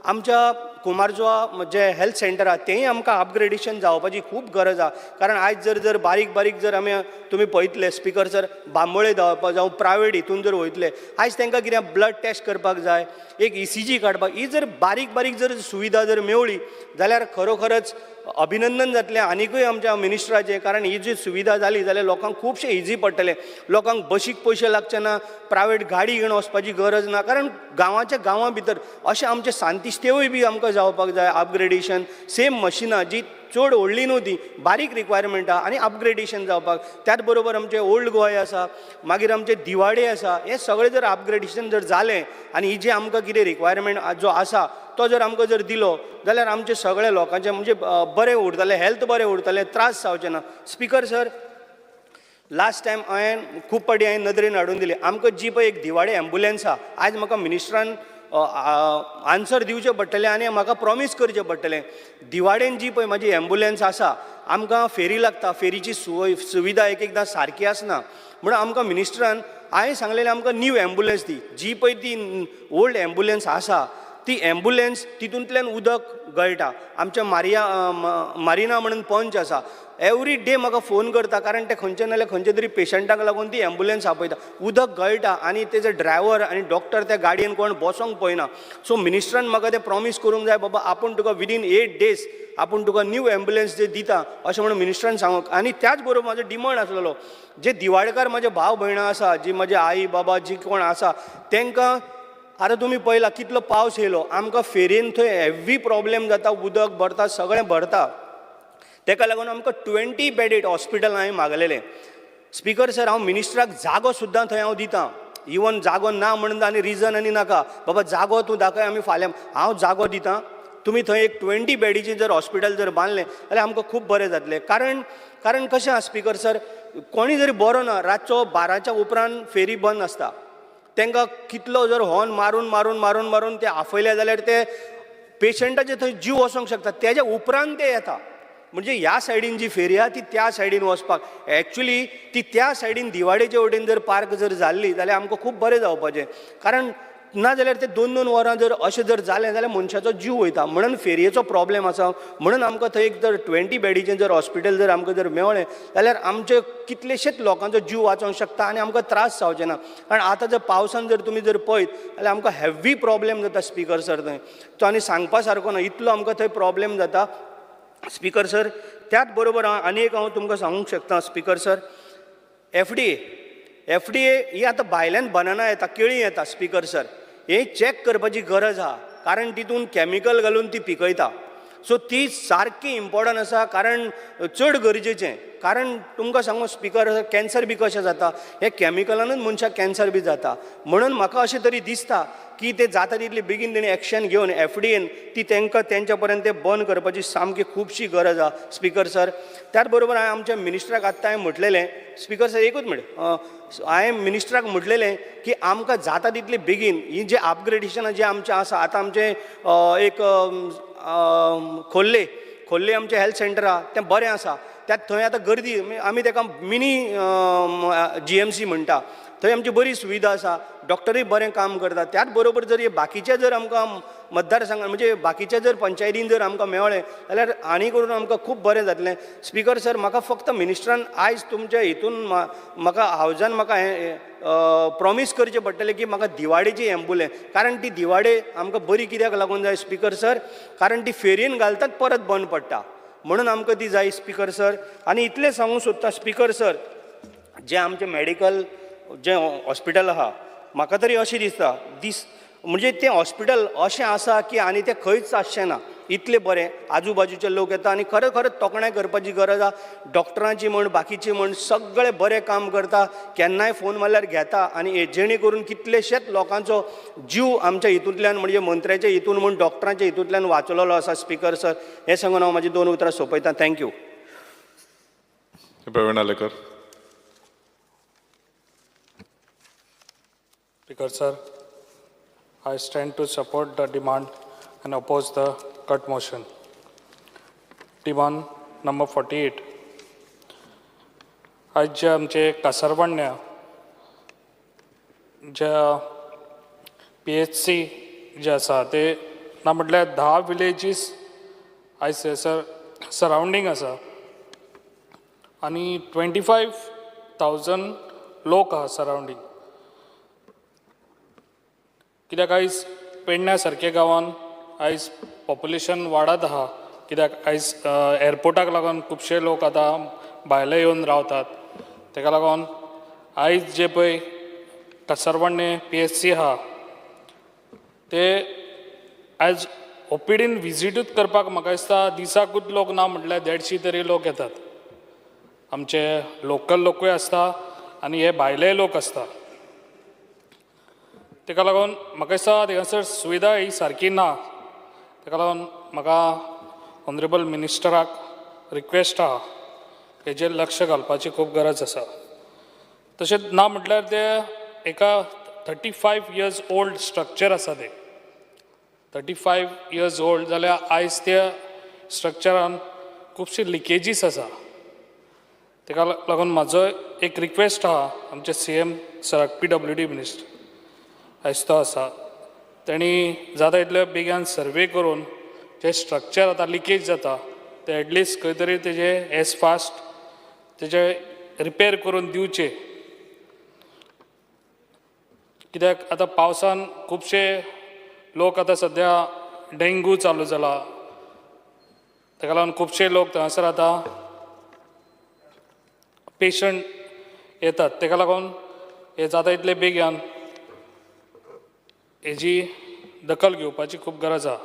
आमच्या कुमारजुंवा जें हेल्थ सेंटर आहा तेंय आमकां अपग्रेडेशन जावपाची खूब गरज आहा. कारण आयज जर जर बारीक बारीक जर आमी तुमी पळयतले स्पिकर सर, बांबोळे धांवपाक जावं प्रायवेट हितून जर वयतले आयज तांकां कितें ब्लड टेस्ट करपाक जाय, एक ECG काडपाक, ही जर बारीक बारीक जर सुविधा जर मेवळी जाल्यार खरोखरच अभिनंदन जातलें आनिकूय आमच्या मिनिस्टराचें. कारण ही जी सुविधा जाली जाल्यार लोकांक खुबशें इजी पडटलें, लोकांक बशीक पयशे लागचे ना, प्रायवेट गाडी घेवन वचपाची गरज ना. कारण गांवाच्या गांवां भितर अशें आमचें सांतिस्तेवूय बी आमकां जावपाक जाय अपग्रेडेशन. सेम मशिनां जी चड व्हडली न्हू, ती बारीक रिक्वायरमेंट आहा आनी अपग्रेडेशन जावपाक. त्याच बरोबर आमचें ओल्ड गोंय आसा, मागीर आमचें दिवाडे आसा, हें सगळें जर अपग्रेडेशन जर जालें आनी ही जी आमकां कितें रिक्वायरमेंट जो आसा तो जर आमकां जर दिलो जाल्यार आमचे सगळे लोकांचें म्हणजे बरें उरतलें, हेल्थ बरें उरतलें, त्रास जावचे ना. स्पिकर सर, लास्ट टायम हांवें खूब फावटी हांवें नदरेन हाडून दिली आमकां जी पळय एक दिवाडे एम्बुलन्स आहा, आयज म्हाका मिनिस्टरान आन्सर दिवचें पडटलें आनी म्हाका प्रॉमीस करचें पडटलें. दिवाडेन जी पळय म्हाजी एम्बुलन्स आसा, आमकां फेरी लागता, फेरीची सुविधा एक एकदां सारकी आसना, म्हणून आमकां मिनिस्टरान हांवें सांगलेलें आमकां न्यू एम्बुलन्स दी. जी पळय ती ओल्ड एम्बुलन्स आसा ती एम्बुलन्स तितूंतल्यान उदक गळटा. आमच्या मारिना म्हणून पंच आसा, एवरी डे म्हाका फोन करता, कारण ते खंयचे नाल्यार खंयचे तरी पेशंटाक लागून ती एम्बुलन्स आपयता. उदक गळटा आनी तेजे ड्रायव्हर आनी डॉक्टर त्या गाडयेन कोण बसोंक पळयना. सो मिनिस्टरान म्हाका तें प्रॉमीस करूंक जाय, बाबा आपूण तुका विदीन 8 डेज आपूण तुका न्यू एम्बुलन्स जे दिता अशें म्हणून मिनिस्टरान सांगूंक. आनी त्याच बरोबर म्हाजो डिमांड आसलेलो, जे दिवाडकार म्हाजे भाव भयणां आसा, जी म्हाजी आई बाबा जी कोण आसा तेंकां आतां तुमी पळयला कितलो पावस येयलो, आमकां फेरयेन थंय हेवी प्रॉब्लेम जाता, उदक भरता, सगळें भरता. तेका लागून आमकां 20 बेडेड हॉस्पिटल हांवें मागलेलें. स्पिकर सर, हांव मिनिस्टराक जागो सुद्दां थंय हांव दितां, इवन जागो ना म्हणून आनी रिजन आनी नाका, बाबा जागो तूं दाखय, आमी फाल्यां हांव जागो दितां, तुमी थंय एक 20 बेडीचें जर हॉस्पिटल जर बांदलें जाल्यार आमकां खूब बरें जातलें. कारण कारण कशें आसा स्पिकर सर, कोणी जरी बरो ना रातचो 12च्या उपरांत फेरी बंद आसता, तांकां कितलो जर हॉर्न मारून मारून मारून मारून ते आपयले जाल्यार ते पेशंटाचे थंय जीव वचोंक शकता, तेज्या उपरांत ते येता. म्हणजे ह्या सायडीन जी फेरी आहा ती त्या सायडीन वचपाक, एक्चुली ती त्या सायडीन दिवाडेचे वटेन जर पार्क जर जाल्ली जाल्यार आमकां खूब बरें जावपाचें. कारण ना जाल्यार ते 2-2 वरां जर अशें जर जालें जाल्यार मनशाचो जीव वयता. म्हणून फेरयेचो प्रॉब्लेम आसा, म्हणून आमकां थंय एक जर 20 बेडीचें जर हॉस्पिटल जर आमकां जर मेळ्ळें जाल्यार आमचे कितलेशेच लोकांचो जीव वाचोंक शकता आनी आमकां त्रास जावचे ना. कारण आतां जर पावसान जर तुमी जर पळयत जाल्यार आमकां हेवी प्रॉब्लेम जाता स्पिकर सर थंय, तो आनी सांगपा सारको ना, इतलो आमकां थंय प्रॉब्लेम जाता स्पिकर सर. त्याच बरोबर आनी एक हांव तुमकां सांगूंक शकता स्पिकर सर, FDA ही आतां भायल्यान बनाना येता, केळीं येता स्पिकर सर, हे चॅक करपाची गरज आहा, कारण तितून कॅमिकल घालून ती पिकयता. सो ती सारकी इम्पॉर्टंट आसा, कारण चड गरजेचें. कारण तुमकां सांगू स्पिकर, कॅन्सर बी कशें जाता, हे कॅमिकलानूच मनशाक कॅन्सर बी जाता. म्हणून म्हाका अशें तरी दिसता की ते जाता तितली बेगीन तेणी एक्शन घेवन FDA ती तांकां तेंच्या पर्यंत ते बंद करपाची सामकी खुबशी गरज आहा स्पिकर सर. त्याच बरोबर हांवें आमच्या मिनिस्टराक आत्तां हांवें म्हटलेलें स्पिकर सर, एकूच मिनट, हांवें मिनिस्टराक म्हटलेलें की आमकां जाता तितली बेगीन ही जे अपग्रेडेशनां जें आमचें आसा, आतां आमचें एक खोर्ले आमचें हेल्थ सेंटर आहा तें बरें आसा, त्यात थंय आतां गर्दी, आमी ताका मिनी GMC म्हणटा, थंय आमची बरी सुविधा आसा, डॉक्टरूय बरें काम करता. त्याच बरोबर जर हे बाकीचे जर आमकां मतदारसंघान म्हणजे बाकीच्या जर पंचायतीन जर आमकां मेळ्ळें जाल्यार आनी करून आमकां खूब बरें जातलें. स्पिकर सर, म्हाका फक्त मिनिस्टरान आयज तुमच्या हितून म्हाका हावजान म्हाका हें प्रॉमीस करचें पडटलें की म्हाका दिवाडेची एम्बुलन्स, कारण ती दिवाडे आमकां बरी कित्याक लागून जाय स्पिकर सर, कारण ती फेरयेन घालतात परत बंद पडटा, म्हणून आमकां ती जाय स्पिकर सर. आनी इतलें सांगूंक सोदता स्पिकर सर, जें आमचें मेडिकल जें हॉस्पिटल आहा, म्हाका तरी अशें दिसता म्हणजे तें हॉस्पिटल अशें आसा की आनी तें खंयच आसचें ना, इतलें बरें. आजू बाजूचे लोक येता आनी खरें खरें तोखणाय करपाची गरज आसा डॉक्टरांची म्हण, बाकीची म्हण, सगळे बरें काम करता, केन्नाय फोन मारल्यार घेता आनी जेणे करून कितलेशेच लोकांचो जीव आमच्या हितूंतल्यान म्हणजे मंत्र्याच्या हितून म्हण, डॉक्टरांच्या हितूंतल्यान वाचलेलो आसा. स्पीकर सर, हें सांगून हांव म्हाजी दोन उतरां सोंपयतां. Thank you. Praveen Alekar. Speaker sir, I stand to support the demand and oppose the cut motion. Demand number 48. आयज जे आमचे कासारवाण्या ज्या PHC जे आसा ते ना म्हटल्यार 10 विलेजीस आयज थंयसर सरावंडींग आसा आनी 25,000 लोक आहा सरावंडींग. कित्याक आयज पेडण्या सारक्या गांवान आयज पॉप्युलेशन वाडत आहा, कित्याक आयज एअरपोर्टाक लागून खुबशे लोक आतां भायले येवन रावतात. तेका लागून आयज जे पळय कासारवाडणे PHC आहा ते आयज ओपीडीन विजिटूच करपाक म्हाका दिसता दिसाकूच लोक ना म्हटल्यार 150 तरी लोक येतात. आमचे लोकल लोकूय आसता आनी हे भायलेय लोक आसता. तेका लागून म्हाका दिसता थंयसर सुविधा ही सारकी ना. तेका लागून म्हाका ऑनरेबल मिनिस्टराक रिक्वेस्ट आहा हेजेर लक्ष घालपाची खूब गरज आसा. तशेंच ना म्हटल्यार ते एका 35 इयर्स ओल्ड स्ट्रक्चर आसा. ते 35 इयर्स ओल्ड जाल्यार आयज त्या स्ट्रक्चरान खुबशी लिकेजीस आसा. तेका लागून म्हाजो एक रिक्वेस्ट आहा आमचे CM सराक, PWD minister आयज तो आसा, तेणी जाता इतले बेगीन सर्वे करून जें स्ट्रक्चर आतां लिकेज जाता तें एटलिस्ट खंय तरी तेजें एज फास्ट तेजें रिपेर करून दिवचें. कित्याक आतां पावसान खुबशे लोक आतां सद्या डेंगू चालू जाला, तेका लागून खुबशे लोक थंयसर आतां पेशंट येतात. तेका लागून हें जाता इतले बेगीन हेजी दखल घेवपाची खूब गरज आहा.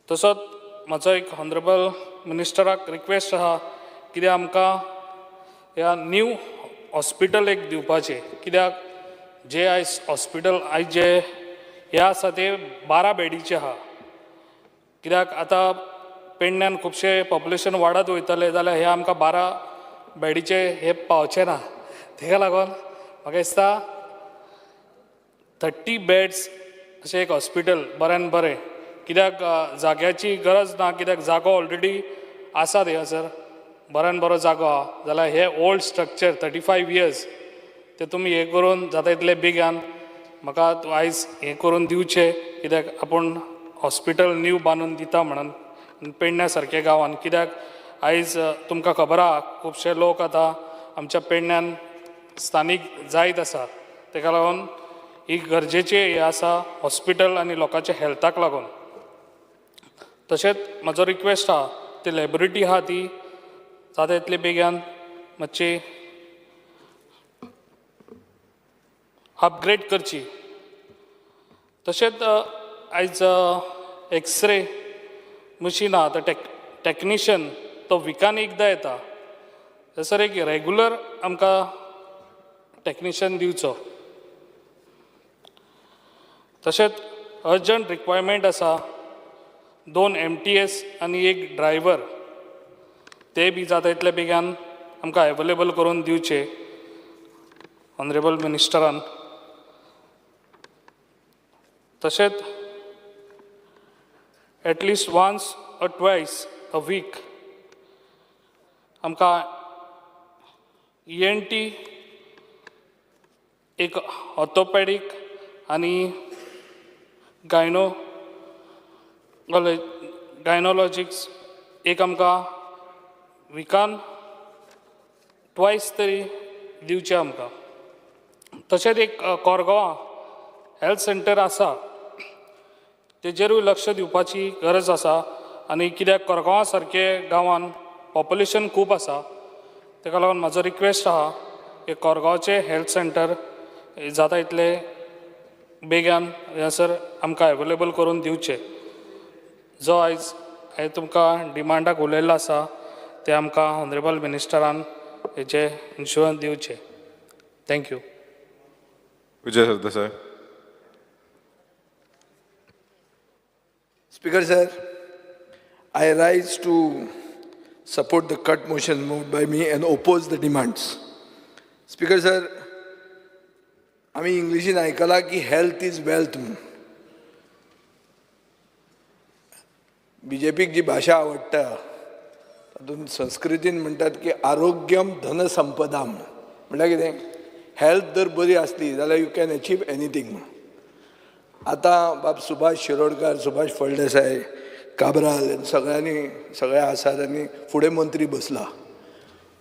तसोच म्हाजो एक ऑनरेबल मिनिस्टराक रिक्वेस्ट आहा कित्याक आमकां ह्या न्यू हॉस्पिटल एक दिवपाचें. कित्याक जे आयज हॉस्पिटल आयज जे हें आसा ते 12 बेडीचें आहा. कित्याक आतां पेडण्यान खुबशें पॉप्युलेशन वाडत वयतलें जाल्यार हें आमकां 12 बेडीचें हें पावचें ना. तेका लागून म्हाका दिसता 30 बेड्स अशें एक हॉस्पिटल बऱ्यान बरें. कित्याक जाग्याची गरज ना, कित्याक जागो ऑलरेडी आसा थंयसर बऱ्यान बरो जागो आहा. जाल्यार हे ओल्ड स्ट्रक्चर 35 इयर्स ते तुमी हें करून जाता इतले बेगान म्हाका आयज हें करून दिवचें. कित्याक आपूण हॉस्पिटल न्यू बांदून दिता म्हणून पेडण्या सारक्या गांवान. कित्याक आयज तुमकां खबर आहा खुबशे लोक आतां आमच्या पेडण्यान स्थानीक जायत आसा. तेका लागून ही गरजेचें हें आसा हॉस्पिटल आनी लोकांच्या हेल्थाक लागून. तशेंच म्हाजो रिक्वेस्ट आहा ती लॅबोरेटरी आहा ती जाता इतले बेगीन मातशी अपग्रेड करची. तशेंच आयज एक्सरे मशीन आहा, तो टॅक्निशन तो विकान एकदां येता, थंयसर एक रेगुलर आमकां टॅक्निशन दिवचो. तशेंच अर्जंट रिक्वायरमेंट आसा 2 MTS आनी 1 ड्रायव्हर, ते बी जाता इतले बेगीन आमकां एवेलेबल करून दिवचे ऑनरेबल मिनिस्टरान. तशेंच at least once or twice a week आमकां ENT, एक ऑर्थोपॅडीक आनी गायनोलॉजिक्स एक आमकां विकान ट्वायस तरी दिवचें आमकां. तशेंच एक कोरगांवां हेल्थ सेंटर आसा तेजेरूय लक्ष दिवपाची गरज आसा. आनी कित्याक कोरगांवां सारके गांवान पॉप्युलेशन खूब आसा, तेका लागून म्हाजो रिक्वेस्ट आहा की कोरगांवचें हेल्थ सेंटर जाता इतलें बेगान हांगासर आमकां एवेलेबल करून दिवचें. जो आयज हांवें तुमकां डिमांडाक उलयल्लो आसा तें आमकां ऑनरेबल मिनिस्टरान हेजें इन्शुरन्स दिवचें. Thank you. Vijay Sardesai. Speaker sir, I rise to support the cut motion moved by me and oppose the demands. Speaker sir, आमी इंग्लिशीन आयकलां की हेल्थ is wealth म्हणून. बीजेपीक जी भाशा आवडटा तातूंत संस्कृतीन म्हणटात की आरोग्यम धनसंपदा म्हणून. म्हणल्यार कितें, हेल्थ जर बरी आसली जाल्यार you can achieve anything म्हणून. आतां बाब सुभाष शिरोडकर, सुभाष फळदेसाय, काब्राल सगळ्यांनी सगळे आसात आनी फुडें मंत्री बसला.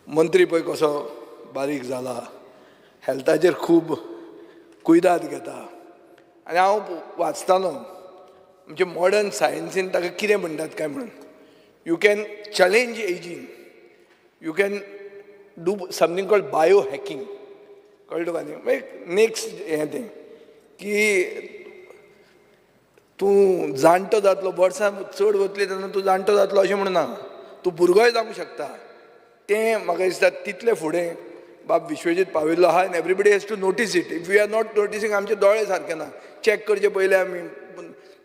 मंत्री पळय कसो बारीक जाला, हेल्थाचेर खूब कुयदाद घेता. आनी हांव वाचतालो आमचे मॉडर्न सायन्सीन ताका कितें म्हणटात काय म्हणून, you can challenge ageing, you can do something called bio hacking. कळ्ळें तुका न्ही? मागीर नेक्स्ट हें तें की तूं जाणटो जातलो, वर्सां चड वतली तेन्ना तूं जाणटो जातलो अशें म्हणना, तूं भुरगोय जावंक शकता. तें म्हाका दिसता तितलें फुडें बाब विश्वजीत पाविल्लो आहा. And everybody has to notice it. If you are not noticing, आमचे दोळे सारके ना, चॅक करचे पयले आमी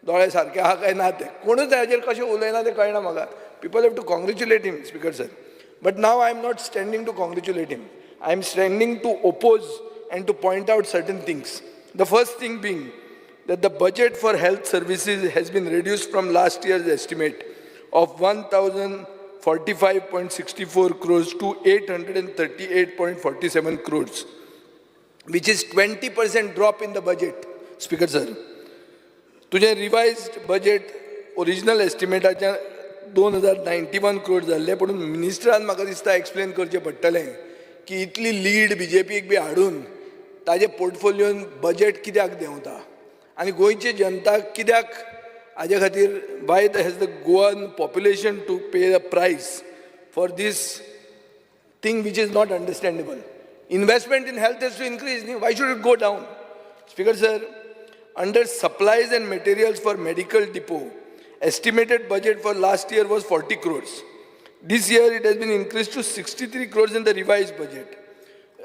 दोळे सारके आहा काय ना ते. कोणूच हाजेर कशें उलयना तें कळना म्हाका. People have to congratulate him, speaker sir. But now I am not standing to congratulate him, I am standing to oppose and to point out certain things. The first thing being that the budget for health services has been reduced from last year's estimate of 1,045.64 crores to 838.47 crores, which is 20% drop in the budget. Speaker sir, तुझे रिवायज्ड बजेट ओरिजिनल एस्टिमेटाच्या 2091 crore जाल्ले, पूण मिनिस्टरान म्हाका दिसता एक्सप्लेन करचें पडटलें की इतली लीड बीजेपीक बी हाडून ताजे पोर्टफोलियोन बजेट कित्याक देंवता आनी गोंयची जनता कित्याक हाजे खातीर, why has the Goan population to pay the price for this thing which is not understandable. Investment in health has to increase न्ही, why should it go down? Speaker sir, under supplies and materials for medical depot, estimated budget for last year was 40 crores. This year it has been increased to 63 crores in the revised budget.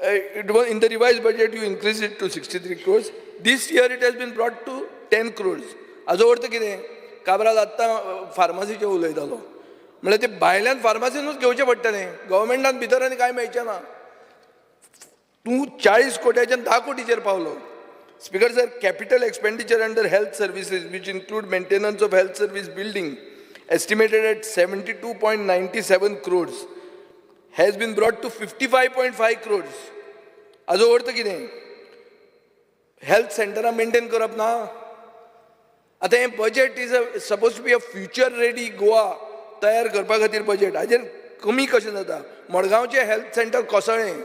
It was in the revised budget you increased it to 63 crores. This year it has been brought to 10 crores. हाजो अर्थ कितें, काब्राल आत्तां फार्मासीचेर उलयतालो, म्हणल्यार ते भायल्यान फार्मासीनूच घेवचें पडटलें, गव्हर्मेंटान भितर आनी कांय मेळचें ना. तूं 40 कोट्याच्यान 10 कोटीचेर पावलो. Speaker sir, capital expenditure under health services which include maintenance of health service building estimated at 72.97 crores has been brought to 55.5 crores. हाजो अर्थ कितें, हेल्थ सेंटरां मेंटेन करप ना. आतां हें budget is a suppose to be a future ready Goa तयार करपा खातीर बजेट, हाजेर कमी कशें जाता? मडगांवचें हेल्थ सेंटर कोसळ्ळें,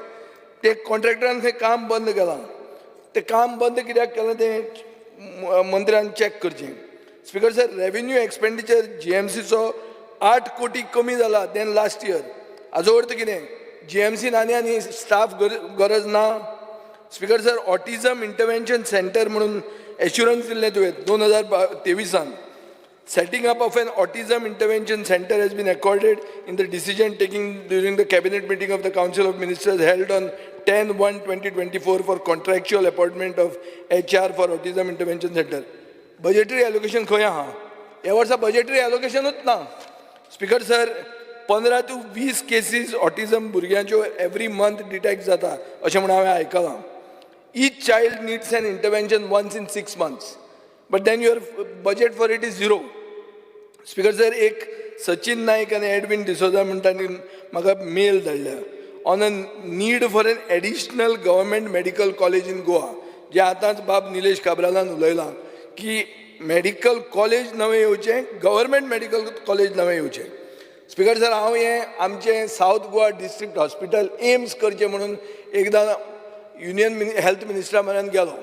ते कॉन्ट्रॅक्टरान थंय काम बंद केलां. तें काम बंद कित्याक केलां तें मंत्र्यान चॅक करचें. स्पीकर सर, रेवेन्यू एक्सपेंडिचर जीएमसीचो 8 कोटी कमी जाला then last year. हाजो अर्थ कितें, जीएमसीन आनी आनी स्टाफ गरज ना. Speaker sir, autism intervention centre म्हणून एश्युरन्स दिल्लें तुवें 2023 Setting up of an autism intervention center has been accorded in the decision taking during the cabinet meeting of the Council of Ministers held on 10/1/2024 for contractual appointment of HR for autism intervention center. Budgetary allocation खंय आहा? ह्या वर्सा budgetary allocationूच ना. Speaker sir, 15 to 20 cases autism भुरग्यांच्यो every month detect जाता अशें म्हूण हांवें आयकलां. Each child needs an intervention once in 6 months. But then your budget for it is zero. Speaker sir, एक सचिन नाईक आनी एडविन डिसोजा म्हण तांणी म्हाका मेल धाडल्या on a need for an additional government medical college in Goa, जे आतांच बाब निलेश काब्रालान उलयलां की मेडिकल कॉलेज नवें येवचें, गव्हर्मेंट मेडिकल कॉलेज नवें येवचें. स्पीकर सर, हांव हें आमचें south Goa district hospital AIIMS करचें म्हणून एकदां युनियन हेल्थ मिनिस्टरा म्हऱ्यान गेलो.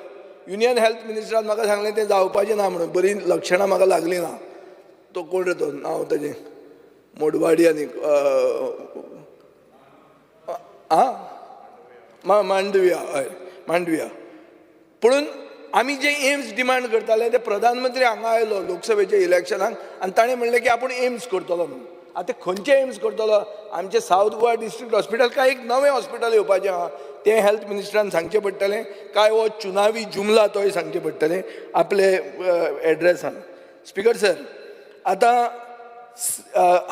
युनियन हेल्थ मिनिस्टरान म्हाका सांगलें तें जावपाचें ना म्हणून, बरीं लक्षणां म्हाका लागलीं ना. तो कोण रे तो, नांव ताजें मोडवाडी आनी आं मांडविया, हय मांडविया. पुणून आमी जे एम्स डिमांड करताले ते प्रधानमंत्री हांगा आयलो लोकसभेच्या इलेक्शनाक आनी ताणें म्हणलें की आपूण एम्स करतलो म्हणून. आतां खंयचें एम्स करतलो? आमचें सावथ गोवा डिस्ट्रिक्ट हॉस्पिटल काय एक नवें हॉस्पिटल येवपाचें आहा तें हेल्थ मिनिस्टरान सांगचें पडटलें, काय हो चुनावी जुमला तोय सांगचें पडटलें आपले एड्रेसान. स्पिकर सर, आतां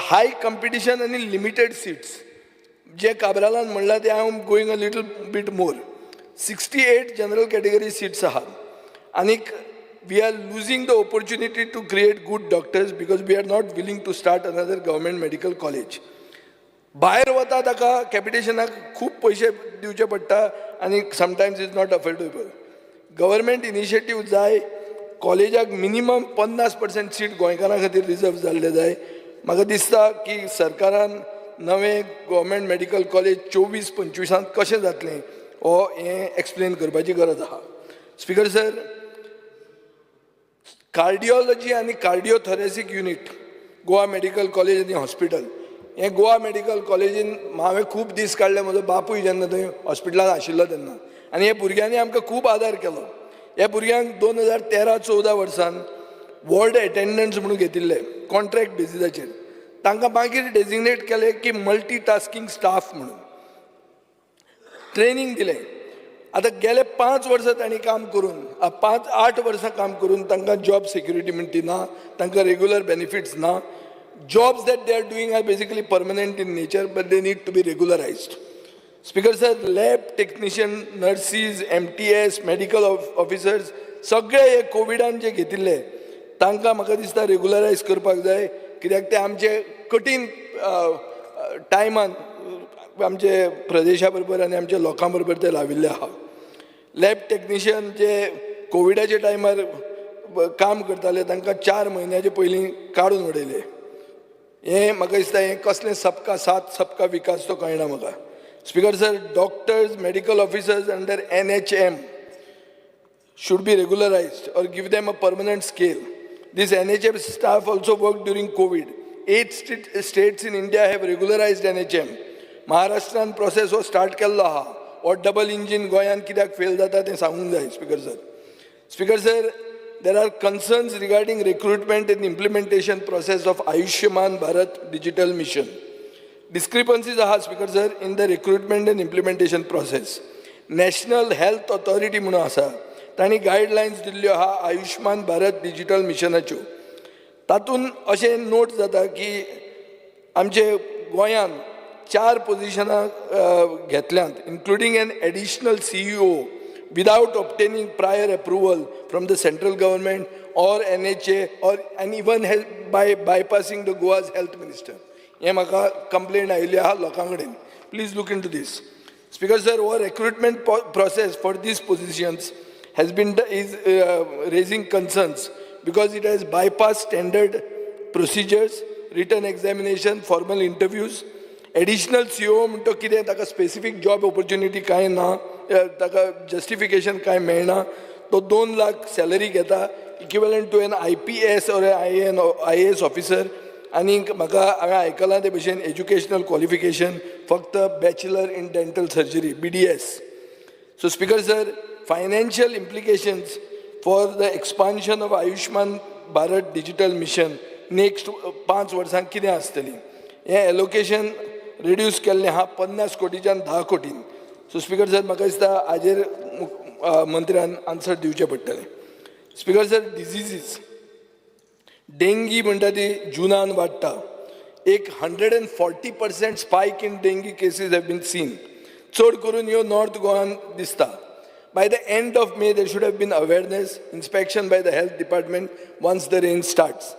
हाय कंपिटिशन आनी लिमिटेड सिट्स जे काब्रालान म्हणलां तें I am going a little bit more. 68 general category seats आहात आनीक we are losing the opportunity to create good doctors because we are not willing to start another government medical college. भायर वता ताका कॅपिटेशनाक खूब पयशे दिवचे पडटा आनी sometimes is not affordable. Government initiative जाय, कॉलेजाक मिनिमम 50% सीट गोंयकारां खातीर रिजर्व जाल्ले जाय. म्हाका दिसता की सरकारान नवें गव्हर्मेंट मेडिकल कॉलेज 24-25 कशें जातलें हो हें एक्सप्लेन करपाची गरज आहा. स्पिकर सर, कार्डियोलॉजी आनी cardiothoracic unit Goa medical college आनी हॉस्पिटल, हें गोवा मेडिकल कॉलेजीन हांवें खूब दीस काडले. म्हजो बापूय जेन्ना थंय हॉस्पिटलान आशिल्लो तेन्ना, आनी हे भुरग्यांनी आमकां खूब आदार केलो. ह्या भुरग्यांक 2013-14 वर्सान वॉर्ड एटेंडंट्स म्हणून घेतिल्ले कॉन्ट्रॅक्ट बेजिसाचेर. तांकां मागीर डेजिग्नेट केले की मल्टी टास्कींग स्टाफ म्हणून ट्रेनींग दिलें. आतां गेले 5 वर्सां तांणी काम करून, 5-8 वर्सां काम करून तांकां जॉब सेक्युरिटी म्हणटी ना, तांकां रेगुलर बेनिफिट्स ना. Jobs that they are doing are basically permanent in nature, but they need to be regularised. Speaker sir, lab technician, nurses, MTS, medical officers सगळे हे कोविडान जे घेतिल्ले तांकां म्हाका दिसता रेगुलरायज करपाक जाय, कित्याक ते आमचे कठीण टायमान आमचे प्रदेशा बरोबर आनी आमच्या लोकां बरोबर ते लाविल्ले आहा. लॅब टॅक्निशियन जे कोविडाच्या टायमार काम करताले तांकां 4 म्हयन्याचे पयलीं काडून उडयले. हें म्हाका दिसता हें कसलें सबका साथ सबका विकास तो कळना म्हाका. Speaker sir, doctors, medical officers under NHM should be regularized or give them a permanent scale. This NHM staff also worked during COVID. 8 states in India have regularized NHM. महाराष्ट्रान प्रोसेस हो स्टार्ट केल्लो आहा. हो डबल इंजीन गोंयान कित्याक फेल जाता तें सांगूंक जाय. Speaker sir, speaker sir, there are concerns regarding recruitment and implementation process of Ayushman Bharat digital mission. Discrepancies आहा speaker sir in the recruitment and implementation process. National health authority म्हणून आसा, तांणी गायडलायन्स दिल्ल्यो आहा आयुष्मान भारत डिजिटल मिशनाच्यो. तातूंत अशें नोट जाता की आमचे गोंयान 4 पोजिशनां घेतल्यांत, including an additional CEO without obtaining prior approval from the central government or NHA or and even by bypassing the Goa's health minister. हें म्हाका कंप्लेन आयिल्ली आहा लोकां कडेन. Please look into this. Speaker sir, हो recruitment process for these positions has been is raising concerns because it has bypassed standard procedures, written examination, formal interviews. Additional CEO म्हणतो कितें ताका स्पेसिफीक जॉब ऑपॉर्च्युनिटी कांय ना, ताका जस्टिफिकेशन कांय मेळना. तो 2 लाख सॅलरी घेता, equivalent to an IPS or IAS officer. आनीक म्हाका हांवें आयकलां ते भशेन एज्युकेशनल क्वॉलिफिकेशन फक्त bachelor in dental surgery BDS. So speaker sir, financial implications for the expansion of Ayushman Bharat digital mission next 5 वर्सांक कितें आसतली, हें एलोकेशन रिड्यूस केल्लें आहा 50 कोटीच्यान 10 कोटीन. सो स्पिकर सर, म्हाका दिसता हाजेर मंत्र्यान आन्सर दिवचें पडटलें. स्पिकर सर, डिजिजीस डेंगी म्हणटा ती जुनान वाडटा. एक 140% spike in dengue cases have been seen. चड करून ह्यो नॉर्थ गोवान दिसता. By the end of May there should have been awareness, inspection by the health department once the rain starts.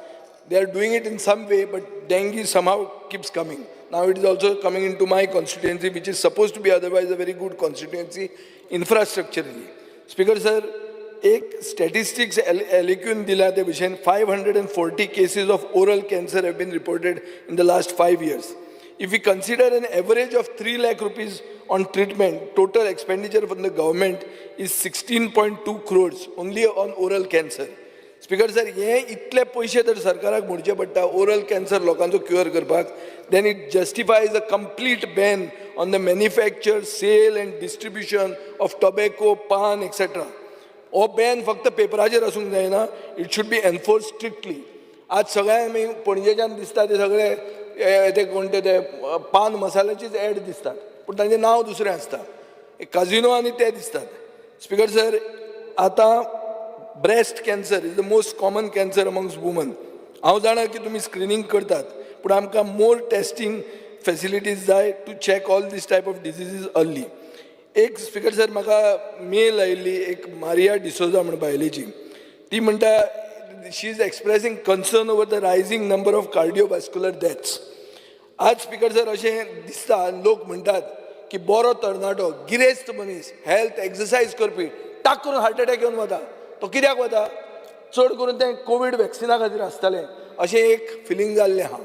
They are doing it in some way, but dengue somehow keeps coming. Now it is also coming into my constituency, which is supposed to be otherwise a very good constituency infrastructurally. Speaker sir, एक स्टॅटिस्टिक्स एलिक्यून दिल्या ते भशेन 540 cases of oral cancer have been reported in the last 5 years. If we consider an average of 3 lakh rupees on treatment, total expenditure from the government is 16.2 crores only on oral cancer. Speaker sir, हे इतले पयशे जर सरकाराक मोडचे पडटा ओरल कॅन्सर लोकांचो क्युअर करपाक, then it justifies a complete ban on the manufacture, sale and distribution of tobacco, paan, etcetera. हो बॅन फक्त पेपराचेर आसूंक जायना, it should be enforced strictly. आज सगळ्यांक आमी पणजेच्यान दिसता ते सगळे ते कोण ते पान मसाल्याचीच एड दिसतात, पूण तांचें नांव दुसरें आसता, काजिनो आनी ते दिसतात. स्पीकर सर, आतां breast cancer is the most common cancer amongst women. हांव जाणा की तुमी स्क्रिनींग करतात, पूण आमकां मोर टेस्टींग फॅसिलिटीज जाय to check all this type of diseases early. एक स्पीकर सर, म्हाका मेल आयिल्ली एक मारिया डिसोजा म्हण बायलेची, ती म्हणटा she is expressing concern over the rising number of cardiovascular deaths. आज स्पीकर सर अशें दिसता, लोक म्हणटात की बरो तरणाटो, गिरेस्त मनीस, हेल्थ एक्सरसायज करपी, टाक करून हार्ट अटॅक येवन वता. तो कित्याक वता? चड करून तें कोवीड वॅक्सिना खातीर आसतालें अशें एक फिलींग जाल्लें आहा.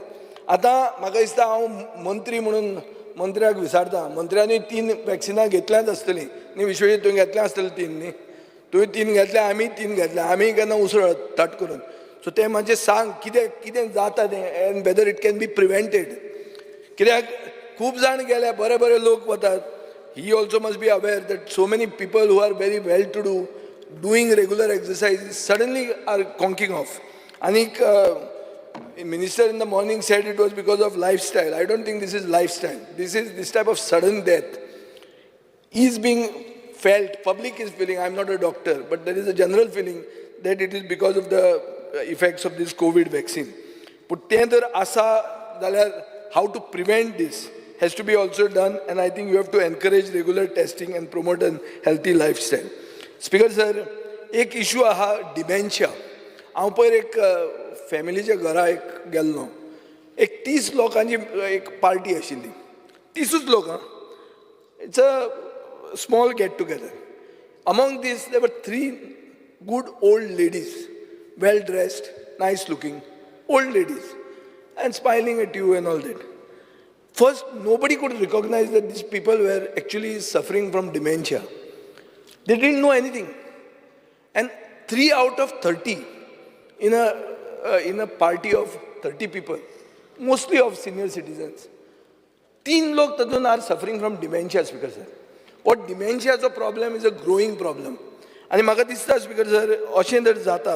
आतां म्हाका दिसता हांव मंत्री म्हणून मंत्र्याक विचारता, मंत्र्यांनी 3 वॅक्सिनां घेतल्यांच आसतलीं न्ही? विश्वजीत, तुवें घेतल्यां आसतलीं 3 न्ही? तुवें 3 घेतल्या, आमी 3 घेतल्या, आमी केन्ना उसळत ताट करून. सो तें मातशें सांग कितें कितें जाता तें, and whether it can be prevented. कित्याक खूब जाण गेले, बरे बरे लोक वतात. He also must be aware that so many people who are very well to do, doing regular exercise, suddenly are conking off. आनीक minister in the morning said it was because of lifestyle. I don't think this is lifestyle. This is this type of sudden death is being felt, public is feeling, I'm not a doctor, but there is a general feeling that it is because of the effects of this COVID vaccine. But तें जर आसा जाल्यार how to prevent this has to be also done, and I think you have to encourage regular testing and promote a healthy lifestyle. Speaker sir, एक इशू आहा डिमेन्शिया. हांव पयर एक फॅमिलीच्या घरा एक गेल्लो, एक 30 लोकांची एक पार्टी आशिल्ली, 30 लोक. It's a small get together. Among this there were 3 good old ladies, well dressed, nice looking old ladies, and smiling at you and all that. First, nobody could recognize that these people were actually suffering from dementia. They didn't know anything. And 3 out of 30 in a party of 30 people, mostly of senior citizens, 3 लोक तातूंत are suffering from dementia. Speaker sir, what डिमेन्शियाचो problem is a growing problem. आनी म्हाका दिसता स्पीकर सर, अशें जर जाता,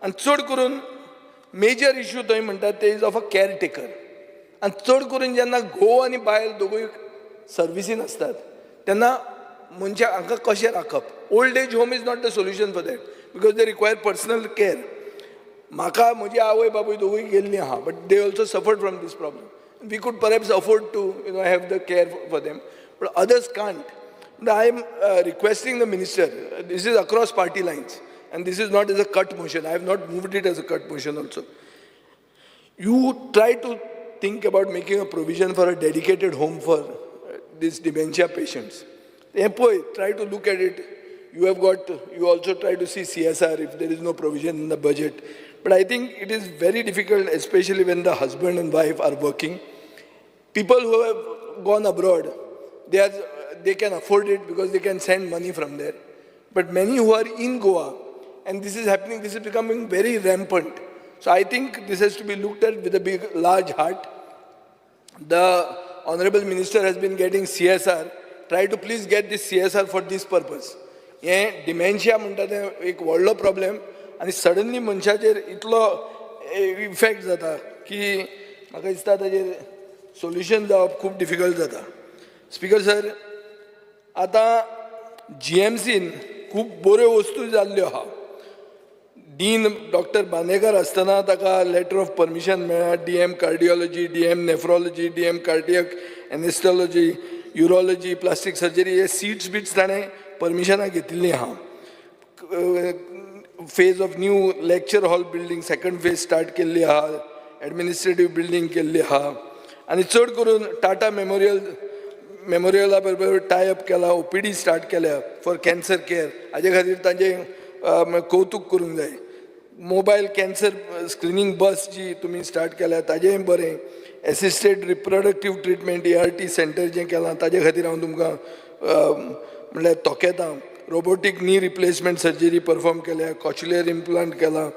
आनी चड करून मेजर इश्यू थंय म्हणटात ते is of a caretaker. आनी चड करून जेन्ना घोव आनी बायल दोगूय सर्विसीन आसतात तेन्ना मनशाक हांकां कशें राखप? Old age home is not the solution for that, because they require personal care. म्हाका म्हजी आवय बापूय दोगूय गेल्लीं आहा, but they also suffered from this problem. We could perhaps afford to have the care for them, but others can't. I am requesting the minister, this is across party lines, and this is not as a cut motion. I have not moved it as a cut motion also. You try to think about making a provision for a dedicated home for these dementia patients. Try to look at it. You have got, you also try to see CSR if there is no provision in the budget. But I think it is very difficult, especially when the husband and wife are working. People who have gone abroad, they can afford it because they can send money from there. But many who are in Goa, and this is happening, this is becoming very rampant. So I think this has to be looked at with a big, large heart. The Honorable Minister has been getting CSR. Try to please get this CSR for this purpose. हे डिमेन्शिया म्हणटा तें एक व्हडलो प्रॉब्लेम, आनी सडनली मनशाचेर इतलो इफेक्ट जाता की म्हाका दिसता ताजेर सोल्युशन जावप खूब डिफिकल्ट जाता. स्पीकर सर, आतां जीएमसीन खूब बऱ्यो वस्तू जाल्ल्यो आहा. डीन डॉक्टर बांदेकर आसतना ताका लेटर ऑफ परमिशन मेळ्ळा DM cardiology, DM nephrology, DM cardiac anaesthesiology, urology, plastic surgery हे सीट्स बिट्स ताणें परमिशनां घेतिल्लीं आहा. Phase of new lecture hall building second phase start केल्ली आहा, एडमिनिस्ट्रेटीव बिल्डींग केल्ली आहा, आनी चड करून टाटा मेमोरियला बरोबर टाय अप केला, ओपीडी स्टार्ट केल्या फॉर कॅन्सर केअर. हाजे खातीर तांचें कौतूक करूंक जाय. मोबायल कॅन्सर स्क्रिनींग बस जी तुमी स्टार्ट केल्या ताजेंय बरें. Assisted reproductive treatment ART centre जें केलां ताजे खातीर हांव तुमकां म्हणल्यार तोखेतां. Robotic knee replacement surgery perform केल्या, कॉच्युलियर इम्प्लांट केलां,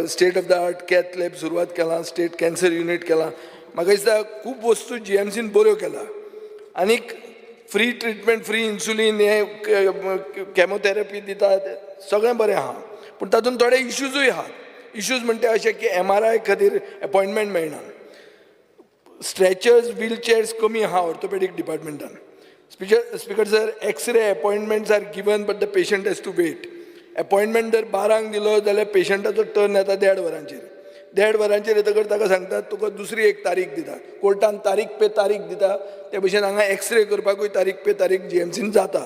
state of the art cath lab सुरवात केलां, स्टेट कॅन्सर युनीट केलां. म्हाका दिसता खूब वस्तू जीएमसीन बऱ्यो केला. आनीक फ्री ट्रिटमेंट, फ्री इन्सुलीन, हें कॅमोथेरपी दितात, सगळें बरें आहा, पूण तातूंत थोडे इश्यूजूय आहात. इश्यूज म्हणटा अशें की एमआरआय खातीर एपॉयंटमेंट मेळना, स्ट्रेचर्स, व्हील चेअर्स कमी आहा orthopaedic डिपार्टमेंटान. Speaker sir, X-ray appointments are given but the patient has to wait. Appointment जर 12ंक दिलो जाल्यार पेशंटाचो टर्न येता 1.5 वरांचेर. 1.5 वरांचेर येतकर ताका सांगतात तुका दुसरी एक तारीख दिता. कोर्टान तारीख पे तारीख दिता, ते भशेन हांगा एक्सरे करपाकूय तारीख पे तारीख जीएमसीन जाता.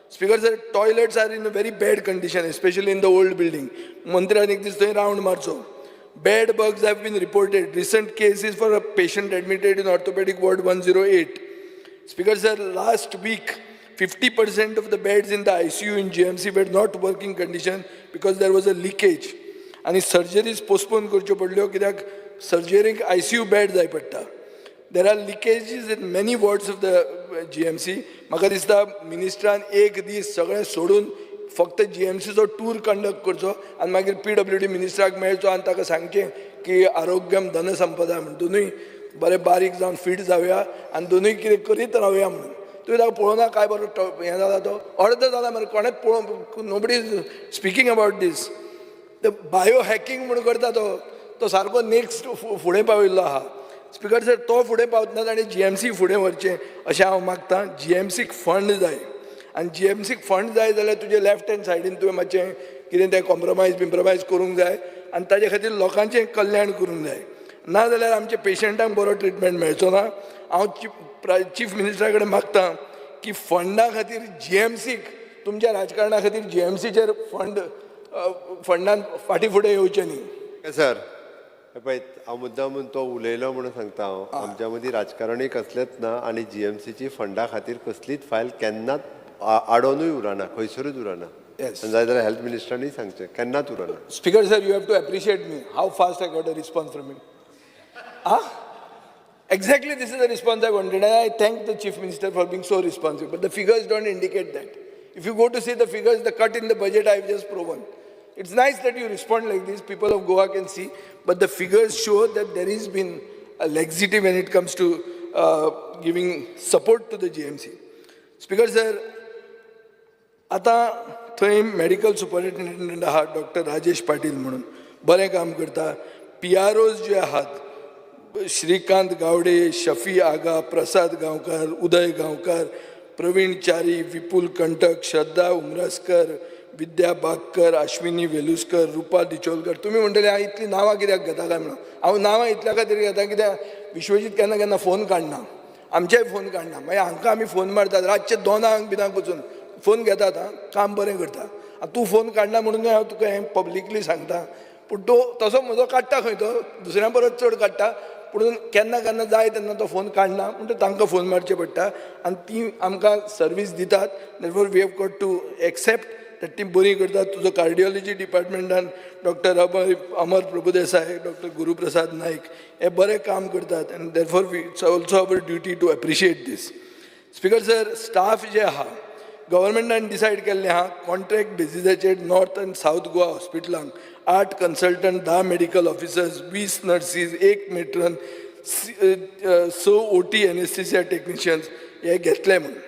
Speaker sir, toilets are in a very bad condition, especially in the old building. मंत्र्यान एक दीस थंय round मारचो. Bed bugs have been reported. Recent cases for a patient admitted in orthopedic ward 108. Speaker sir, last week 50% of the beds in the ICU in GMC were not working condition because there was a leakage. आनी सर्जरीज पोस्टपोन करच्यो पडल्यो कित्याक सर्जरीक आयसीयू बेड जाय पडटा. There are leakages in many wards of the GMC. म्हाका दिसता मिनिस्टरान एक दीस सगळें सोडून फक्त जीएमसीचो टूर कंडक्ट करचो आनी मागीर पीडब्ल्यूडी मिनिस्टराक मेळचो आनी ताका सांगचें की आरोग्यम धनसंपदा म्हण, दोनूय बरें बारीक जावन फीट जावया आनी दोनूय कितें करीत रावया म्हणून. तुवें ताका पळोवना काय बरो हें जाला, तो अर्द जाला मरे, कोणेंच पळोवंक, nobody is speaking about this. The bio hacking म्हूण करता तो, तो सारको नेक्स्ट फुडें पाविल्लो आहा. स्पीकर सर, तो फुडें पावतना ताणें जीएमसी फुडें व्हरचें अशें हांव मागतां. जीएमसीक फंड जाय आनी जीएमसीक फंड जाय जाल्यार तुजे लेफ्ट हँड सायडीन तुवें मातशें कितें तें कॉम्प्रोमायज बिम्प्रोमायज करूंक जाय आनी ताजे खातीर लोकांचें कल्याण करूंक जाय. ना जाल्यार आमच्या पेशंटांक बरो ट्रिटमेंट मेळचो ना. हांव चीफ मिनिस्टरा कडेन मागता की फंडा खातीर जीएमसीक, तुमच्या राजकारणा खातीर जीएमसीचेर फंड फंडान फाटीं फुडें येवचें न्ही. सर, पळय, हांव मुद्दाम तो उलयलो म्हणून सांगता हांव, आमच्या मदीं राजकारणूय कसलेंच ना आनी जीएमसीची फंडा खातीर कसलीच फायल केन्नाच आडोनूय उरना, खंयसरूच उरना. जाय जाल्यार हेल्थ मिनिस्टरांनी सांगचें, केन्नाच उरना. Speaker sir, you have to appreciate me how fast I got a response from him. Exactly, this is the response I wanted, and I thank the Chief Minister for being so responsive. But the figures don't indicate that. If you go to see the figures, the cut in the budget I have just proven. It's nice that you respond like this, people of Goa can see, but the figures show that there has been a laxity when it comes to giving support to the GMC. Speaker sir, आतां थंय मेडिकल सुपरिटेंडंट आहा डॉक्टर राजेश पाटील म्हणून, बरें काम करता. पीआरओज जे आहात, श्रीकांत गावडे, शफी आगा, प्रसाद गांवकार, उदय गांवकार, प्रवीण च्यारी, विपुल कंटक, श्रद्धा उमरास्कर, विद्या बागकर, अश्विनी वेलुस्कर, रुपा डिचोलकर. तुमी म्हणटले हांव इतलीं नांवां कित्याक घेता काय म्हणून. हांव नांवां इतल्या खातीर घेता कित्याक विश्वजीत केन्ना केन्ना फोन काडना, आमचेय फोन काडना. मागीर हांकां आमी फोन मारतात रातचे 2 बिनाक वचून फोन घेतात, आं, काम बरें करता. आतां तूं फोन काडना म्हणून हांव तुका हें पब्लिकली सांगता. पूण तो तसो म्हजो काडटा खंय, तो दुसऱ्यां परस चड काडटा, पूण केन्ना केन्ना जाय तेन्ना तो फोन काडना, म्हणटकीर तांकां फोन मारचे पडटा आनी ती आमकां सर्वीस दितात. Therefore we have got to accept that ती बरी करतात. तुजो कार्डियोलॉजी डिपार्टमेंटान डॉक्टर अमर प्रभुदेसाय, डॉक्टर गुरुप्रसाद नायक हे बरें काम करतात आनी therefore we it's also our duty to appreciate this. Speaker sir, staff जे आहा, गव्हर्मेंटान डिसायड केल्लें आहा कॉन्ट्रॅक्ट बेजिसाचेर नॉर्थ आनी south Goa हॉस्पिटलांक 8 consultant, 10 medical officers, 20 nurses, 1 matron, 6 OT anaesthesia technicians हे घेतले म्हणून.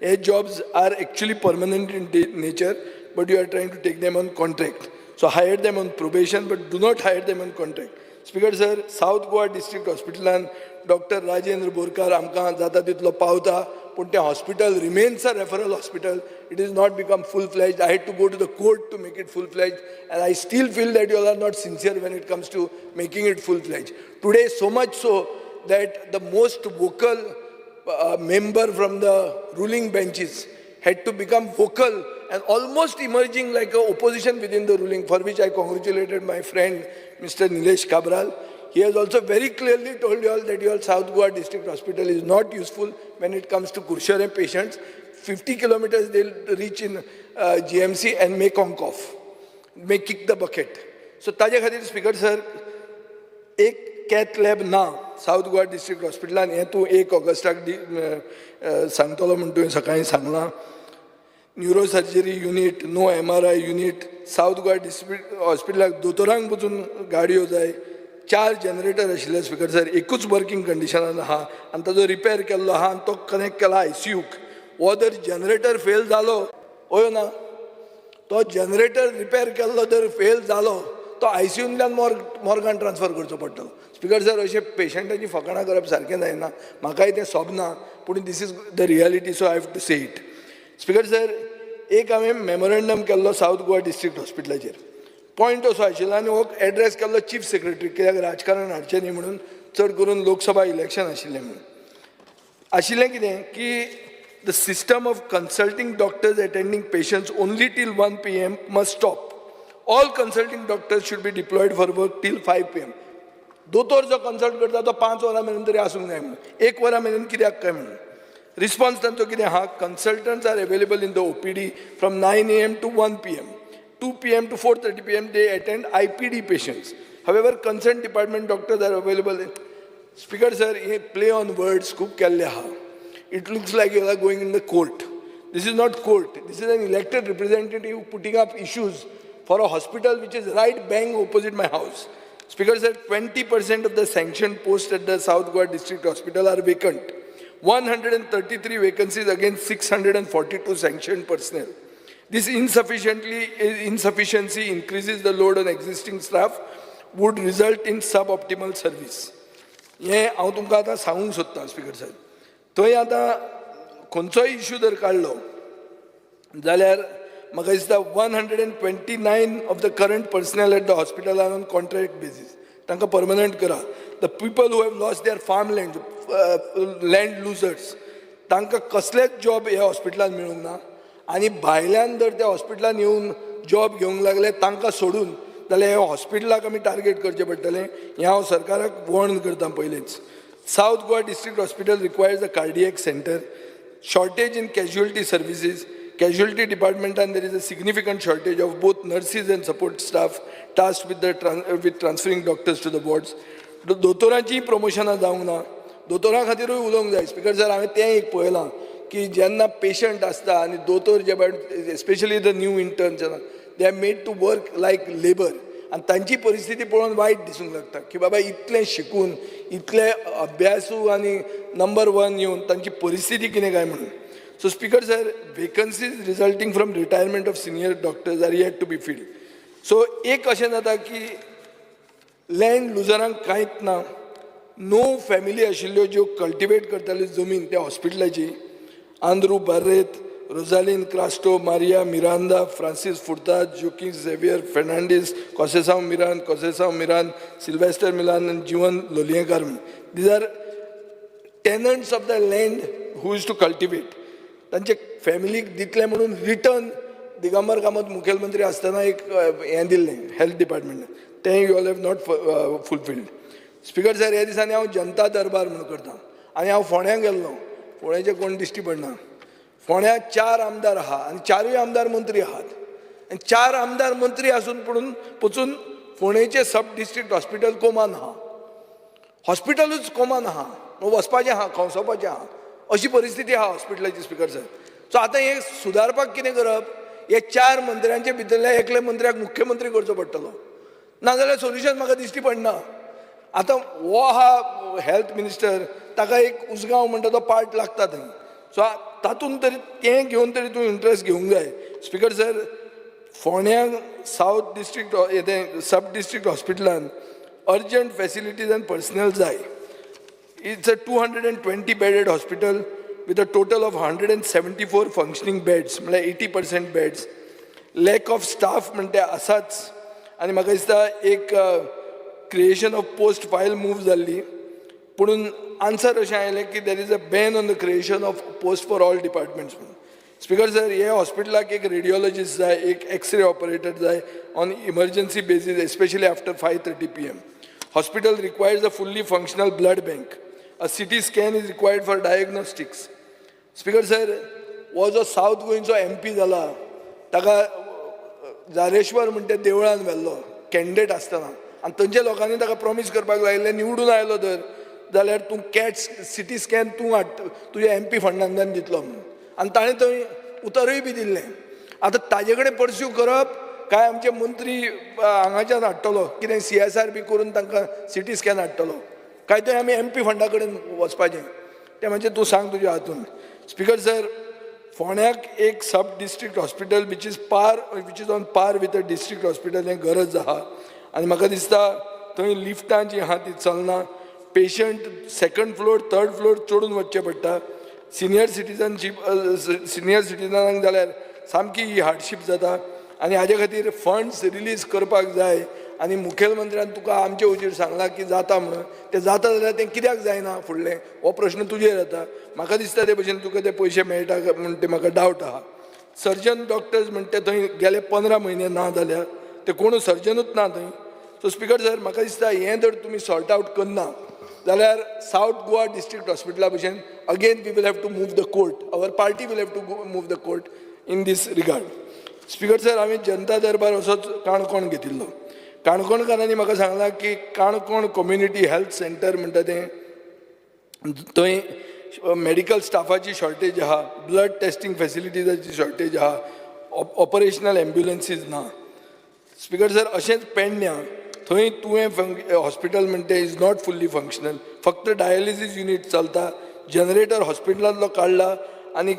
हे jobs are actually permanent in nature, but you are trying to take them on contract. So hire them on probation, but do not hire them on contract. Speaker sir, South Goa district हॉस्पिटलान doctor Rajendra Borkar आमकां जाता तितलो पावता, पूण तें hospital remains a referral hospital. It is not become full fledged. I had to go to the court to make it full fledged, and I still feel that you all are not sincere when it comes to making it full fledged. Today, so much so that the most vocal member from the ruling benches had to become vocal and almost emerging like an opposition within the ruling, for which I congratulated my friend Mr. Nilesh Cabral. He has also very clearly told you all that your South Goa District Hospital is not useful when it comes to Curchorem patients. 50 kilometers they'll reach in GMC and may conk off, may kick the bucket. So ताजे खातीर स्पीकर सर, एक कॅथ लॅब ना सावथ गोवा डिस्ट्रिक्ट हॉस्पिटलान, हें तूं 1 ऑगस्टाक सांगतलो म्हूण तुवें सकाळीं सांगलां. Neurosurgery unit, no MRI unit. South Goa district हॉस्पिटलाक दोतोरांक पसून गाडयो जाय. 4 जनरेटर आशिल्ले स्पीकर सर, एकूच वर्किंग कंडिशनान आहा आनी ताजो रिपेर केल्लो आहा आनी तो कनेक्ट केला आयसीयूक. हो जर जनरेटर फेल जालो, हय ना, तो जनरेटर रिपेर केल्लो जर फेल जालो तो आयसीयूंतल्यान मॉर्गान ट्रान्सफर करचो पडटलो. स्पीकर सर, अशें पेशंटाची फकाणां करप सारकें जायना, म्हाकाय तें सोबना, पूण this is the reality, so I have to say it. Speaker sir, एक हांवें मेमोरेंडम केल्लो सावथ गोवा डिस्ट्रिक्ट हॉस्पिटलाचेर. पॉयंट असो आशिल्लो आनी हो एड्रेस केल्लो चीफ सेक्रेटरी, कित्याक राजकारण हाडचें न्ही म्हणून, चड करून लोकसभा इलेक्शन आशिल्लें म्हणून. आशिल्लें कितें की the system of consulting doctors attending patients only till 1 p.m. must stop. All consulting doctors should be deployed for work till 5 p.m. दोतोर जो कन्सल्ट करता तो 5 वरां मेरेन तरी आसूंक जाय म्हणून, 1 वरां मेरेन कित्याक काय म्हणून. रिस्पॉन्स तांचो कितें आहा, consultants are available in the OPD from 9 a.m. to 1 p.m., 2 p.m. to 4:30 p.m. they attend IPD patients. However, concerned department doctors are available. Speaker sir, hey play on words खूब केल्ले आहा. It looks like you are going in the court. This is not court. This is an elected representative putting up issues for a hospital which is right bang opposite my house. Speaker sir, 20% of the sanctioned posts at the South Goa District Hospital are vacant. 133 vacancies against 642 sanctioned personnel. This insufficiency increases the load on existing staff, would result in suboptimal service. हें हांव तुमकां आतां सांगूंक सोदतां स्पीकर साहेब. थंय आतां खंयचोय इशू जर काडलो जाल्यार म्हाका दिसता 129 of the current personnel at the hospital are on contract basis. तांकां परमनंट करा. The people who have lost their farm land, land losers, तांकां कसलेच जॉब ह्या हॉस्पिटलान मेळूंक ना आनी भायल्यान जर त्या हॉस्पिटलान येवन जॉब घेवंक लागले तांकां सोडून जाल्यार ह्या हॉस्पिटलाक आमी टार्गेट करचें पडटलें. हें हांव सरकाराक वॉर्न करता पयलींच. South Goa District Hospital requires a cardiac center. Shortage in casualty services. Casualty department, and there is a significant shortage of both nurses and support staff tasked with transferring doctors to the wards. दोतोरांची प्रमोशनां जावंक ना. दोतोरां खातीरूय उलोवंक जाय स्पीकर सर. हांवें तें एक पळयलां की जेन्ना पेशंट आसता आनी दोतोर जे especially the new intern जेन्ना they are made to work like labour, आनी तांची परिस्थिती पळोवन वायट दिसूंक लागता की बाबा इतलें शिकून, इतले अभ्यासू आनी नंबर वन येवन तांची परिस्थिती कितें काय म्हणून. So Speaker sir, vacancies resulting from retirement of senior doctors are yet to be filled. So एक अशें जाता की लँड लुजरांक कांयच ना. नो फॅमिली आशिल्ल्यो ज्यो कल्टिवेट करताल्यो जमीन त्या हॉस्पिटलाची, आंद्रू बार्रेत, रोजालीन क्रास्टो, मारिया मिरांदा, फ्रांसीस फुर्ताद, जोकी झेवियर फेर्नांडीस, कॉसेसांव मिरान, कॉसेसांव मिरान, सिल्वेस्टर मिलान आनी Jivan Lolyekar. These are tenants of the land who used to cultivate. तांचे फॅमिलीक दितले म्हणून रिटर्न दिगंबर कामत मुखेलमंत्री आसतना एक हें दिल्लें हेल्थ डिपार्टमेंटान, तें you all have not fulfilled. Speaker sir, ह्या दिसांनी हांव जनता दरबार म्हणून करता आनी हांव फोंड्यां गेल्लो. फोंड्याचें कोण दिश्टी पडना. फोंड्यां चार आमदार आहा आनी चारूय आमदार मंत्री आहात आनी चार आमदार मंत्री आसून पडून पचून फोंडेचें सब डिस्ट्रिक्ट हॉस्पिटल कोमान आहा. हॉस्पिटलूच कोमान आहा, वचपाचें आहा, खंवसोवपाचें आहा, अशी परिस्थिती आहा हॉस्पिटलाची स्पीकर सर. सो आतां हें सुदारपाक कितें करप? हे चार मंत्र्यांचे भितरल्या एकल्या मंत्र्याक मुख्यमंत्री करचो पडटलो, नाजाल्यार सोल्युशन म्हाका दिश्टी पडना. आतां हो आहा हेल्थ मिनिस्टर, ताका एक उसगांव म्हणटा तो पार्ट लागता थंय. सो तातूंत तरी तें घेवन तरी तूं इंट्रस्ट घेवंक जाय. स्पीकर सर, फोंड्यां सावथ डिस्ट्रिक्ट तें सब डिस्ट्रिक्ट हॉस्पिटलान अर्जंट फॅसिलिटीज आनी पर्सनल जाय. It's a 220 bedded hospital with a total of 174 functioning beds, म्हळ्यार 80% beds. Lack of staff म्हणटे आसाच आनी म्हाका दिसता एक creation of post file move जाल्ली, पुणून आन्सर अशें आयलें की there is a ban on the creation of post for all departments म्हणून. स्पीकर सर, हे हॉस्पिटलाक एक रेडिओलॉजिस्ट जाय, एक एक्सरे ऑपरेटर जाय on emergency basis, especially after 5:30 p.m. Hospital requires a fully functional blood bank. A CT scan is required for diagnostics. Speaker sir, हो जो सावथ गोंयचो एमपी जाला ताका जारेश्वर म्हणटे देवळान व्हेल्लो कॅन्डिडेट आसतना आनी थंयच्या लोकांनी ताका प्रॉमीस करपाक लायिल्लें, निवडून आयलो तर जाल्यार तूं कॅट सिटी स्कॅन तूं हाड, तुज्या एमपी फंडांतल्यान दितलो म्हणून. आनी ताणें थंय उतरूय बी दिल्लें. आतां ताजे कडेन परस्यू करप काय आमचे मंत्री हांगाच्यान हाडटलो कितें सीएसआर बी करून तांकां सिटी स्कॅन हाडटलो काय थंय आमी एमपी फंडा कडेन वचपाचें, तें मातशें तूं सांग तुज्या हातून. Speaker sir. फोंड्याक एक sub district hospital which is on par with a district hospital हें गरज आहा. आनी म्हाका दिसता थंय लिफ्टां जीं आहा ती चलना. Patient second floor, third floor चडून वचचें पडटा. सिनियर सिटीजनांक जाल्यार सामकी ही हार्डशीप जाता आनी हाजे खातीर फंड्स रिलीज करपाक जाय. आनी मुखेलमंत्र्यान तुका आमचे हुजीर सांगलां की जाता म्हणून, तें जाता जाल्यार तें कित्याक जायना फुडलें हो प्रश्न तुजेर येता. म्हाका दिसता ते भशेन तुका ते पयशे मेळटा म्हण ते म्हाका डावट आहा. सर्जन डॉक्टर्स म्हणटा थंय गेले 15 म्हयने ना जाल्यार ते कोणूच सर्जनूच ना थंय. सो स्पीकर सर, म्हाका दिसता हें जर तुमी सॉर्ट आवट करना जाल्यार सावथ गोवा डिस्ट्रिक्ट हॉस्पिटला भशेन again we will have to move the court, our party will have to move the court in this regard. Speaker sir, हांवें जनता दरबार असोच काणकोण घेतिल्लो. काणकोणकारांनी म्हाका सांगलां की काणकोण कम्युनिटी हेल्थ सेंटर म्हणटा तें, थंय मेडिकल स्टाफाची शॉर्टेज आहा, ब्लड टेस्टींग फेसिलिटीजाची शॉर्टेज आहा, ऑपरेशनल एम्ब्युलन्सीज ना. स्पीकर सर, अशेंच पेडण्यां थंय तुवें हॉस्पिटल म्हणटे is not fully functional, फक्त डायलिसीस युनीट चलता. जनरेटर हॉस्पिटलांतलो काडला आनी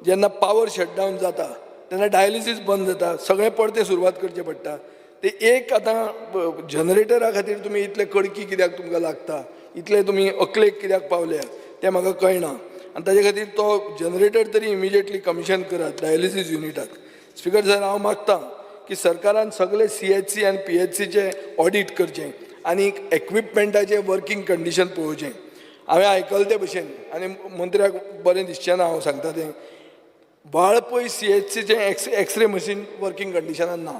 जेन्ना पावर शटडावन जाता तेन्ना डायलिसीस बंद जाता, सगळें परतें सुरवात करचें पडटा. ते एक आतां जनरेटरा खातीर तुमी इतले कडकी कित्याक तुमकां लागता, इतले तुमी अकलेक कित्याक पावल्या तें म्हाका कळना. आनी ताजे खातीर तो जनरेटर तरी इमिजिएटली कमिशन करात डायलिसीस युनिटाक. स्पीकर सर, हांव मागता की सरकारान सगळे CHC आनी PHCचे ऑडीट करचें आनी एक्विपमेंटाचें वर्कींग कंडिशन पळोवचें. हांवें आयकलें ते भशेन आनी मंत्र्याक बरें दिसचें ना हांव सांगता तें, वाळपय CHCचें एक्सरे मशीन वर्कींग कंडिशनान ना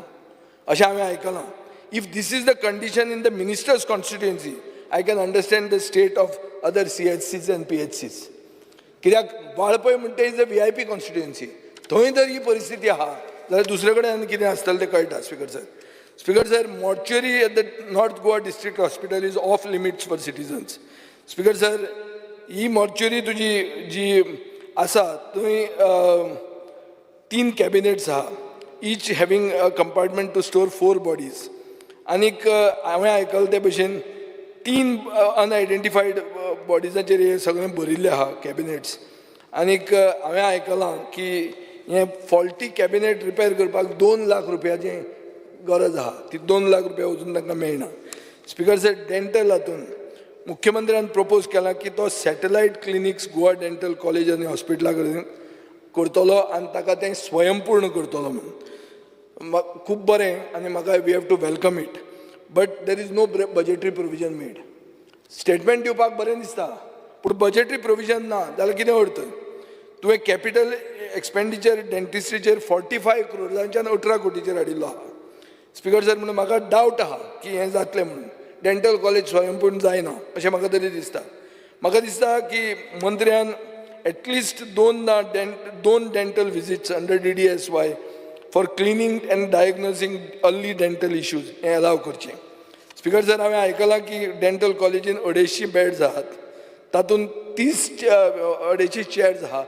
अशें हांवें आयकलां. If this is the condition in the minister's constituency, I can understand the state of other CHCs and PHCs. कित्याक वाळपय म्हणटा is a VIP constituency, थंय जर ही परिस्थिती आहा जाल्यार दुसरे कडेन आनी कितें आसतलें तें कळटा. Speaker sir, speaker sir, mortuary at the North Goa district hospital is off limits for citizens. Speaker sir, he mortuary तुजी जी आसा थंय 3 कॅबिनेट्स आहा, each having a compartment to store 4 bodies. आनीक हांवें आयकलें ते भशेन 3 अनआयडेंटिफायड बॉडीजाचेर हे सगळें भरिल्लें आहा कॅबिनेट्स. आनीक हांवें आयकलां की हें फॉल्टी कॅबिनेट रिपेर करपाक 2 लाख रुपयाचें गरज आहा, ती 2 लाख रुपया अजून तांकां मेळना. स्पीकर सर, डेंटल हातून मुख्यमंत्र्यान प्रपोज केला की तो satellite clinics Goa dental college आनी हॉस्पिटला कडेन करतलो आनी ताका तें स्वयंपूर्ण करतलो म्हणून. खूब बरें आनी म्हाका we have to welcome it, but there is no budgetary provision made. Statement दिवपाक बरें दिसता पूण बजेटरी प्रोविजन ना जाल्यार कितें अर्थ? तुवें कॅपिटल एक्सपेंडिचर डेंटिस्ट्रीचेर 45 क्रोर्सांच्यान 18 कोटीचेर हाडिल्लो आहा. स्पीकर सर, म्हणून म्हाका डावट आहा की हें जातलें म्हणून. डेंटल कॉलेज स्वयंपूर्ण जायना अशें म्हाका तरी दिसता. म्हाका दिसता की मंत्र्यान at least 2 dental visits under DDSY for cleaning and diagnosing early dental issues हें अलाव करचें. स्पीकर सर, हांवें आयकलां की डेंटल कॉलेजीन 250 बेड्स आहात, तातूंत 250 चेयर्स आहा,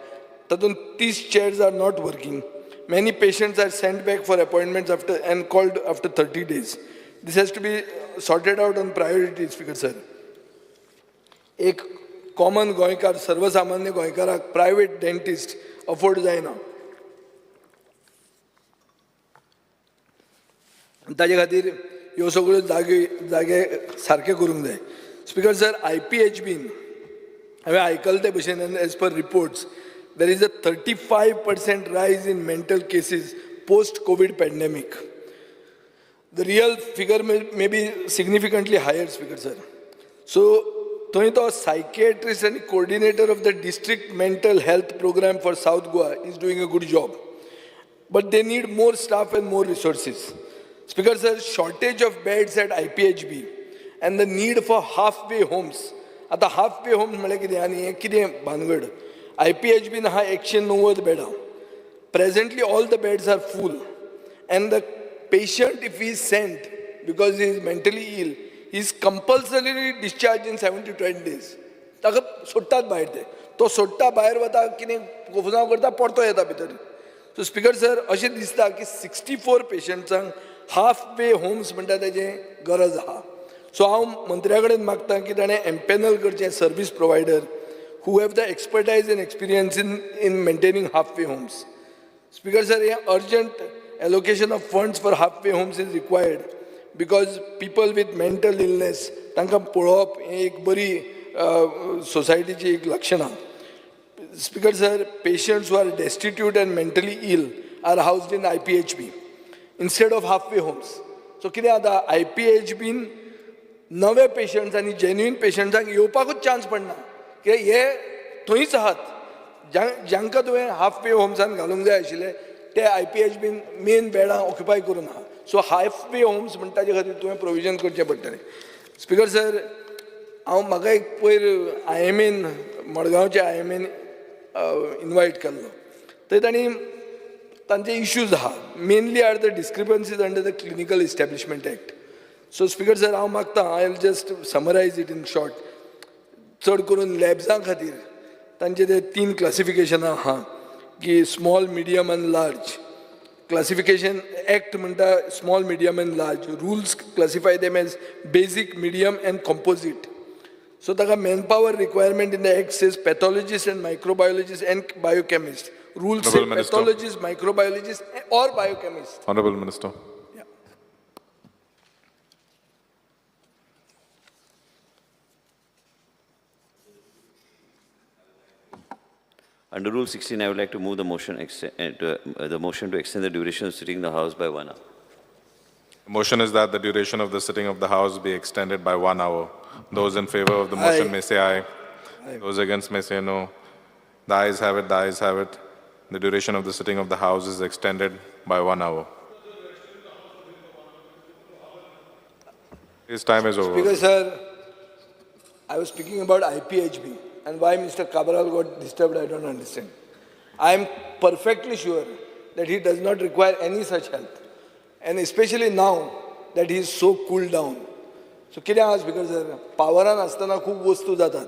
तातूंत 30 chairs are not working. Many patients are sent back for appointments after and called after 30 days. This has to be sorted out on priority. Speaker sir, एक कॉमन गोंयकार, सर्वसामान्य गोंयकाराक प्रायवेट डेंटिस्ट अफोर्ड जायना. ताजे खातीर ह्यो सगळ्यो जागे सारके करूंक जाय. स्पीकर सर, IPHBन हांवें आयकलें ते भशेन as per reports there is a 35% rise in mental cases post COVID pandemic. The real figure may be significantly higher. Speaker sir, so थंय तो सायकियाट्रिस्ट आनी coordinator of the district mental health programme for South Goa is doing a good job, but they need more staff and more resources. Speaker sir, shortage of beds at IPHB and the need for half way homes. आतां हाफ वे होम्स म्हळ्यार कितें आनी हें कितें भानगड? IPHB आहा 190 बेडां. Presently all the beds are full and the patient if he is sent because he is mentally ill, he is compulsorily discharged in 7 to 10 days. ताका सोडटात भायर, ते तो सोडटा भायर वता, कितें कोफुसांव करता, परतो येता भितर. सो स्पीकर सर, अशें दिसता की 64 पेशंट्सांक हाफ वे होम्स म्हणटा तेजें गरज आहा. सो हांव मंत्र्या कडेन मागता की ताणें एम्पेनल करचें service provider who have the expertise and experience in maintaining halfway homes. Speaker sir, urgent allocation of funds for halfway homes is required because people with mental illness, तांकां पळोवप हें एक बरी सोसायटीची एक लक्षणां. Speaker sir, patients who are destitute and mentally ill are housed in IPHB instead of halfway homes. So कितें जाता, IPHBन नवे पेशंट्स आनी जेन्युइन पेशंट्सांक येवपाकूच चान्स पडना, कित्याक हे थंयच आहात. जांकां तुवें हाफ वे होम्सान घालूंक जाय आशिल्ले ते IPHBन मेन बेडां ऑक्युपाय करून आहा. सो हाफ वे होम्स म्हण ताजे खातीर तुवें प्रोविजन करचें पडटलें. स्पिकर सर, हांव म्हाका एक पयर IMAन, मडगांवच्या IMAन इनवायट केल्लो, थंय तांणी तांचे इश्यूज आहा, mainly are the discrepancies under the Clinical Establishment Act. So speaker sir, हांव मागता, I will just summarise it in short. चड करून लॅब्सां खातीर तांचे ते 3 क्लासिफिकेशनां आहा की स्मॉल, मिडियम आनी लार्ज. क्लासिफिकेशन एक्ट म्हणटा small, medium and large. Rules classify them as basic, medium and composite. So ताका manpower requirement in the act says pathologist and microbiologist and biochemist. Rules say pathologist, microbiologist or biochemist. Honorable Minister. Yeah. Under Rule 16, I would like to move the motion, the motion to extend the duration of sitting in the House by 1 hour. The motion is that the duration of the sitting of the House be extended by 1 hour. Those in favor of the motion Aye. May say aye. Aye. Those against may say no. The ayes have it, the ayes have it. The duration of the sitting of the House is extended by 1 hour. His time is over. Speaker sir, I was speaking about IPHB and why Mr. Cabral got disturbed, I don't understand. I am perfectly sure that he does not require any such help. And especially now that he is so cooled down. So कितें आहा स्पीकर सर, पावरान आसतना खूब वस्तू जातात,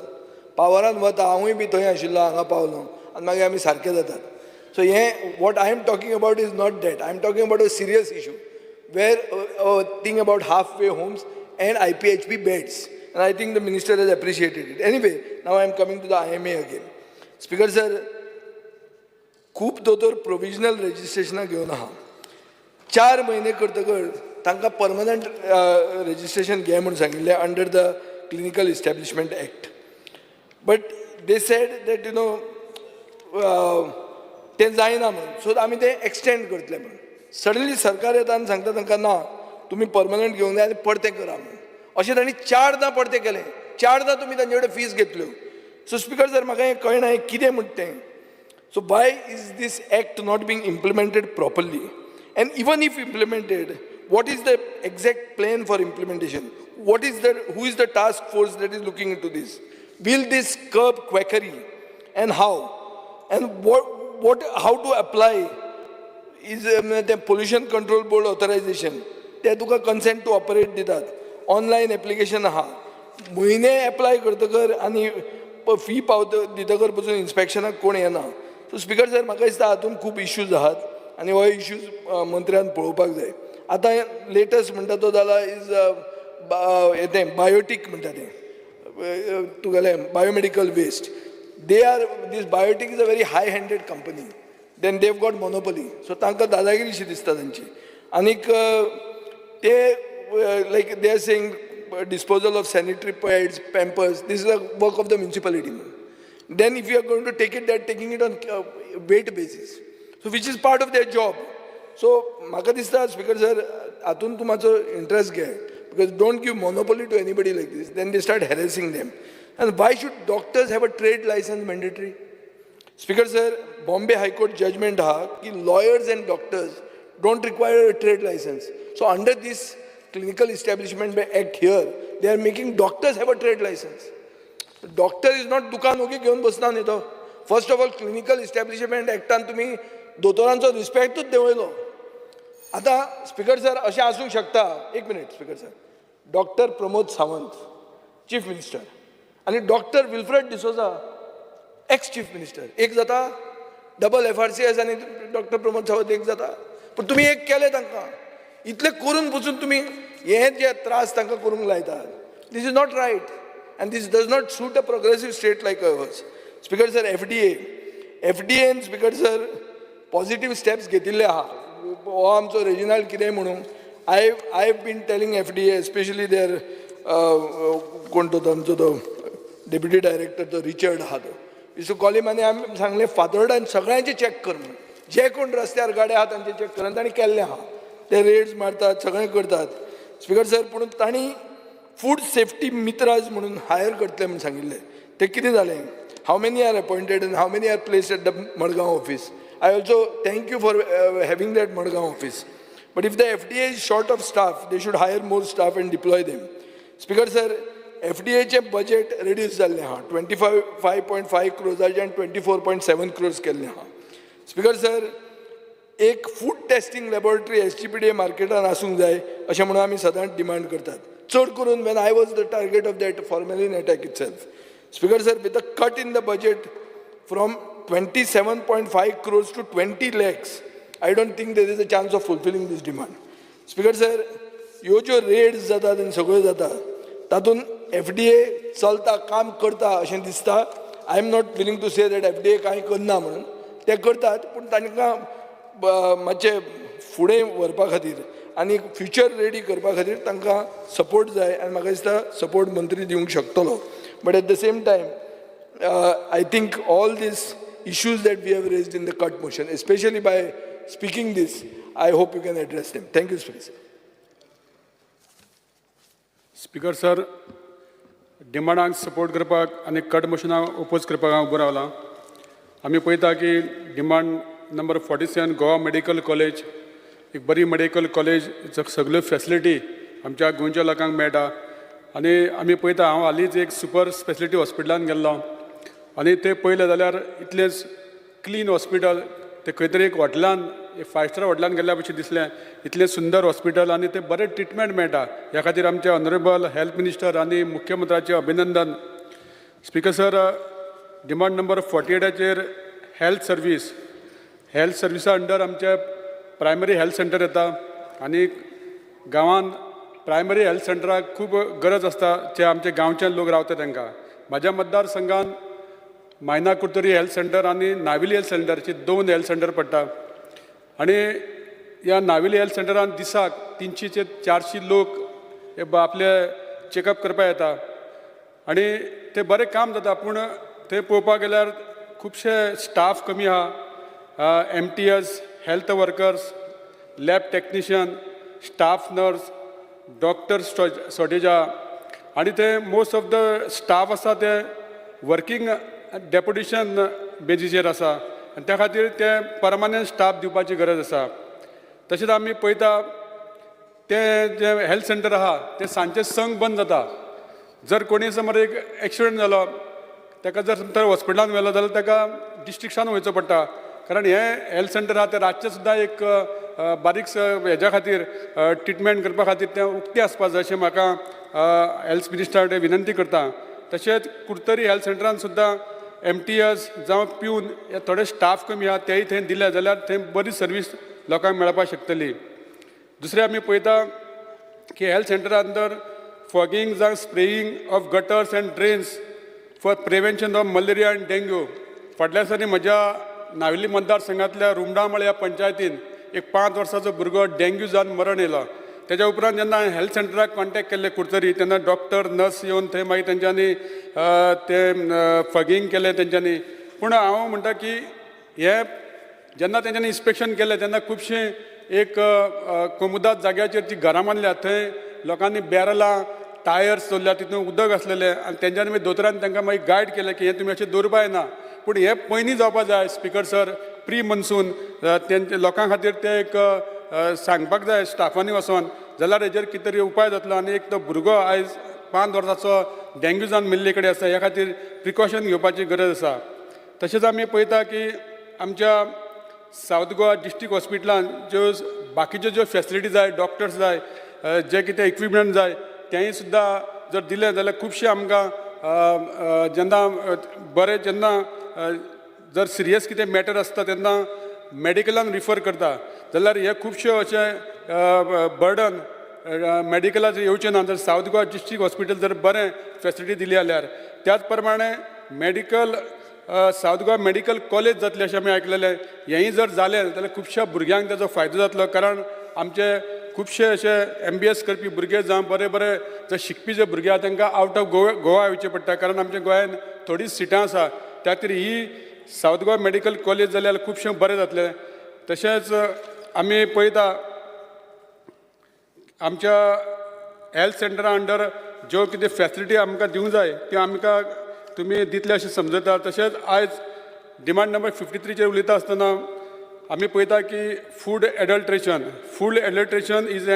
पावरान वता, हांवूय बी थंय आशिल्लो, हांगा पावलो आनी मागीर आमी सारके जातात. सो हें what I am talking about is not that. I am talking about a serious issue where thing about half way homes and IPHB beds. And I think the minister has appreciated it. Anyway, now I am coming to the IMA again. Speaker sir, खूब दोतोर प्रोविजनल रजिस्ट्रेशनां घेवन आहा. 4 म्हयने करतकर तांकां परमनंट रजिस्ट्रेशन घे म्हूण सांगिल्लें under the Clinical Establishment Act. But they said that you know तें जायना म्हूण, सो आमी तें एक्सटेंड करतले म्हूण. सडनली सरकार येता आनी सांगता तांकां ना, तुमी परमनंट घेवंक जाय आनी परतें करा म्हूण. अशें तांणी 4दां परतें केलें, 4दां तुमी तांचे कडेन फीस घेतल्यो. सो स्पिकर सर, म्हाका हें कळना हें कितें म्हणटा तें. So why is this act not being implemented properly? And even if implemented, what is the exact plan for implementation? What is the, who is the task force that is looking into this? Will this curb quackery, and how? And what, how to apply is the Pollution Control Board authorization. ते तुका consent to operate दितात. Online application आहा, म्हयने apply करतकर आनी फी पावत दितकर पसून इन्स्पेक्शनाक कोण येना. सो स्पीकर सर, म्हाका दिसता हातूंत खूब इश्यूज आहात आनी हो इश्यूज मंत्र्यान पळोवपाक जाय. आतां लेटस्ट म्हणटा तो जाला is हें बायोटीक म्हणटा तें तुगेलें biomedical waste. They are, this Biotique is a very high handed company, then they've got monopoly. So तांकां दादागिरीशी दिसता तांची. आनीक ते like they are saying disposal of sanitary pads, Pampers, this is a work of the municipality म्हणून. Then if you are going to take it, they are taking it on weight basis, so which is part of their job. So म्हाका दिसता स्पीकर सर, हातून तूं मातसो इंट्रस्ट घे, because don't give monopoly to anybody like this, then they start harassing them. And why should doctors have a trade license mandatory? Speaker sir, Bombay High Court judgment आहा की lawyers and doctors don't require a trade license. So under this Clinical Establishment Act here, they are making doctors have a trade license. Doctor is not दुकान ओगी घेवन बसना न्ही तो. First of all, Clinical Establishment एक्टान तुमी दोतोरांचो रिस्पेक्टूच देंवयलो. आतां स्पीकर सर, अशें आसूंक शकता, एक minute speaker sir, doctor Pramod Sawant chief minister आनी doctor Wilfred D'Souza ex chief minister एक जाता, डबल FRCS आनी डॉक्टर प्रमोद सावंत एक जाता. पूण तुमी एक केलें तांकां, इतलें करून पसून तुमी हे जे त्रास तांकां करूंक लायतात, this is not right and this does not suit a progressive state like ours. Speaker sir, FDA FDN, speaker sir, positive steps घेतिल्ले आहा. हो आमचो रेजिनाल्ड कितेंय म्हणूं, I have been telling FDA, especially their कोण तो आमचो तो डेप्युटी डायरेक्टर, तो रिचर्ड आहा, तो यूज टू कॉल हिम आनी आमी सांगलें, फातोर्डान सगळ्यांचे चॅक कर म्हणून. जे कोण रस्त्यार गाडे आहा तांचे चॅक कर. आनी तांणी केल्लें आहा. ते रेड्स मारतात, सगळें करतात, स्पीकर सर. पूण तांणी फूड सेफ्टी मित्राज म्हणून हायर करतले म्हूण सांगिल्लें. तें कितें जालें? How many are appointed and how many are placed at the Madgaon office? I also thank you for having that Madgaon office, but if the FDA is short of staff, they should hire more staff and deploy them. Speaker sir, एफडीएचें budget reduce जाल्लें आहा, 25.5 क्रोर्साचें 24.7 crores केल्लें आहा. स्पीकर सर, एक फूड टेस्टिंग लॅबोरेटरी एसजीपीडीए मार्केटान आसूंक जाय अशें म्हणून आमी सदांच डिमांड करतात, चड करून when I was the target of that formalin attack itself. Speaker sir, with a cut in the budget from 27.5 crores to 20 lakhs, I don't think there is a chance of fulfilling this demand. Speaker sir, ह्यो ज्यो रेड्स जातात आनी सगळ्यो जाता, तातूंत एफडीए चलता, काम करता अशें दिसता. I am not willing to say that FDA कांय करना म्हणून. ते करतात, पूण तांकां मातशें फुडें व्हरपा खातीर आनी फ्युचर रेडी करपा खातीर तांकां सपोर्ट जाय आनी म्हाका दिसता सपोर्ट मंत्री दिवंक शकतलो. But at the same time, I think all these issues that we have raised in the cut motion, especially by speaking this, I hope you can address them. Thank you, Speaker sir. Speaker sir, डिमांडांक support करपाक आनी कट मोशनाक ओपोज करपाक हांव उबो रावलां. आमी पळयता की demand number 47, Goa Medical College, एक बरी मेडिकल कॉलेज, सगल्यो फॅसिलिटी आमच्या गोंयच्या लोकांक मेळटा. आनी आमी पळयता, हांव हालींच एक सुपर स्पेशलिटी हॉस्पिटलान गेल्लो आनी ते पळयलें जाल्यार इतलें क्लीन हॉस्पिटल, ते खंय तरी एक हॉटेलान, एक फायव स्टार हॉटेलान गेल्ल्या भशेन दिसलें. इतलें सुंदर हॉस्पिटल आनी ते बरें ट्रिटमेंट मेळटा. ह्या खातीर आमचे ऑनरेबल हेल्थ मिनिस्टर आनी मुख्यमंत्र्याचें अभिनंदन. स्पीकर सर, डिमांड नंबर 48आचेर हेल्थ सर्वीस. हेल्थ सर्विसा अंडर आमचे प्रायमरी हेल्थ सेंटर येता आनी गांवांत प्रायमरी हेल्थ सेंटराक खूब गरज आसता, जे आमचे गांवचे लोक रावता तांकां. म्हाज्या मतदारसंघात मायना कुडतरी हेल्थ सेंटर आनी नावेली हेल्थ सेंटरची दोन हेल्थ सेंटर पडटा. आनी ह्या नावेली हेल्थ सेंटरान दिसाक 300 ते 400 लोक हे आपले चॅकअप करपाक येता आनी ते बरें काम जाता. पूण थंय पळोवपाक गेल्यार खुबशे स्टाफ कमी आहा. MTS, health workers, lab technician, staff nurse, doctor shortage आहा आनी ते मोस्ट ऑफ the staff आसा ते वर्कींग डेपुटेशन बेजीचेर आसा आनी त्या खातीर ते परमनंट स्टाफ दिवपाची गरज आसा. तशेंच आमी पळयता, तें जें हेल्थ सेंटर आहा तें सांजचें संक बंद जाता. जर कोणी समज एक एक्सिडंट जालो, ताका जर थंय हॉस्पिटलान व्हेलो जाल्यार ताका डिस्ट्रिक्टान वयचो पडटा, कारण हें हेल्थ सेंटर आहा तें रातचें सुद्दां एक बारीक हेज्या खातीर, ट्रिटमेंट करपा खातीर तें उक्तें आसपा जाय अशें म्हाका हेल्थ मिनिस्टरा कडेन विनंती करता. तशेंच कुडतरी हेल्थ सेंटरान सुद्दां एमटीएस जावं प्यून हे थोडे स्टाफ कमी आहा, तेय थंय दिले जाल्यार थंय बरी सर्वीस लोकांक मेळपाक शकतली. दुसरें, आमी पळयता की हेल्थ सेंटरा अंदर फॉगिंग जावं spraying of gutters and drains for prevention of malaria and dengue. फाटल्या दिसांनी म्हज्या नावेली मतदारसंघातल्या रुमडामळ ह्या पंचायतीन एक 5 वर्साचो भुरगो डेंग्यू जावन मरण येयलो. तेज्या उपरांत जेन्ना हेल्थ सेंटराक कॉन्टेक्ट केल्ले कुडतरी, तेन्ना डॉक्टर, नर्स येवन थंय मागीर तेंच्यांनी तें फॉगिंग केलें तेंच्यांनी. पूण हांव म्हणटा की हें जेन्ना तेंच्यांनी इन्स्पेक्शन केलें तेन्ना खुबशें एक कोमुदाद जाग्याचेर जी घरां बांदल्या थंय लोकांनी बॅरलां, टायर्स दवरल्या, तितून उदक आसलेलें. आनी तेंच्यांनी मागीर दोतोरान तांकां मागीर गायड केलें की हें तुमी अशें दवरपा जायना. पूण हें पयलीं जावपा जाय, स्पीकर सर, प्री मनसून. तेंचे लोकां खातीर तें एक सांगपाक जाय स्टाफांनी वचोन, जाल्यार हेजेर कितें तरी उपाय जातलो. आनी एक तो भुरगो आयज 5 वर्साचो डेंग्यू जावन मेल्ले कडेन आसा. ह्या खातीर प्रिकॉशन घेवपाची गरज आसा. तशेंच आमी पळयता की आमच्या सावथ गोवा डिस्ट्रिक्ट हॉस्पिटलान ज्यो बाकीच्यो ज्यो फॅसिलिटी जाय, डॉक्टर्स जाय, जे कितें इक्विपमेंट जाय, तेंय सुद्दां जर दिलें जाल्यार खुबशें आमकां जेन्ना बरें, जेन्ना जर सिरियस कितें मॅटर आसता तेन्ना मॅडिकलान रिफर करता, जाल्यार हे खुबश्यो अशें बर्डन मॅडिकलाचेर येवचें ना, जर सावथ गोवा डिस्ट्रिक्ट हॉस्पिटल जर बरें फॅसिलिटी दिली जाल्यार. त्याच प्रमाणे medical south Goa medical college जातलें अशें आमी आयकलेलें. हेंय जर जालें जाल्यार खुबश्या भुरग्यांक ताजो फायदो जातलो, कारण आमचे खुबशे अशे MBS करपी भुरगे जावं बरे बरे जे शिकपी जे भुरगे आसा तांकां आवट ऑफ गोवा गोवा येवचें पडटा, कारण आमच्या गोंयान थोडीच सिटां आसा. त्या खातीर ही सावथ गोवा मेडिकल कॉलेज जाल्यार खुबशें बरें जातलें. तशेंच आमी पळयता आमच्या हेल्थ सेंटरा अंडर ज्यो कितें फॅसिलिटी आमकां दिवंक जाय त्यो आमकां तुमी दितले अशें समजता. तशेंच आयज डिमांड नंबर 53चेर उलयता आसतना आमी पळयता की food adulteration is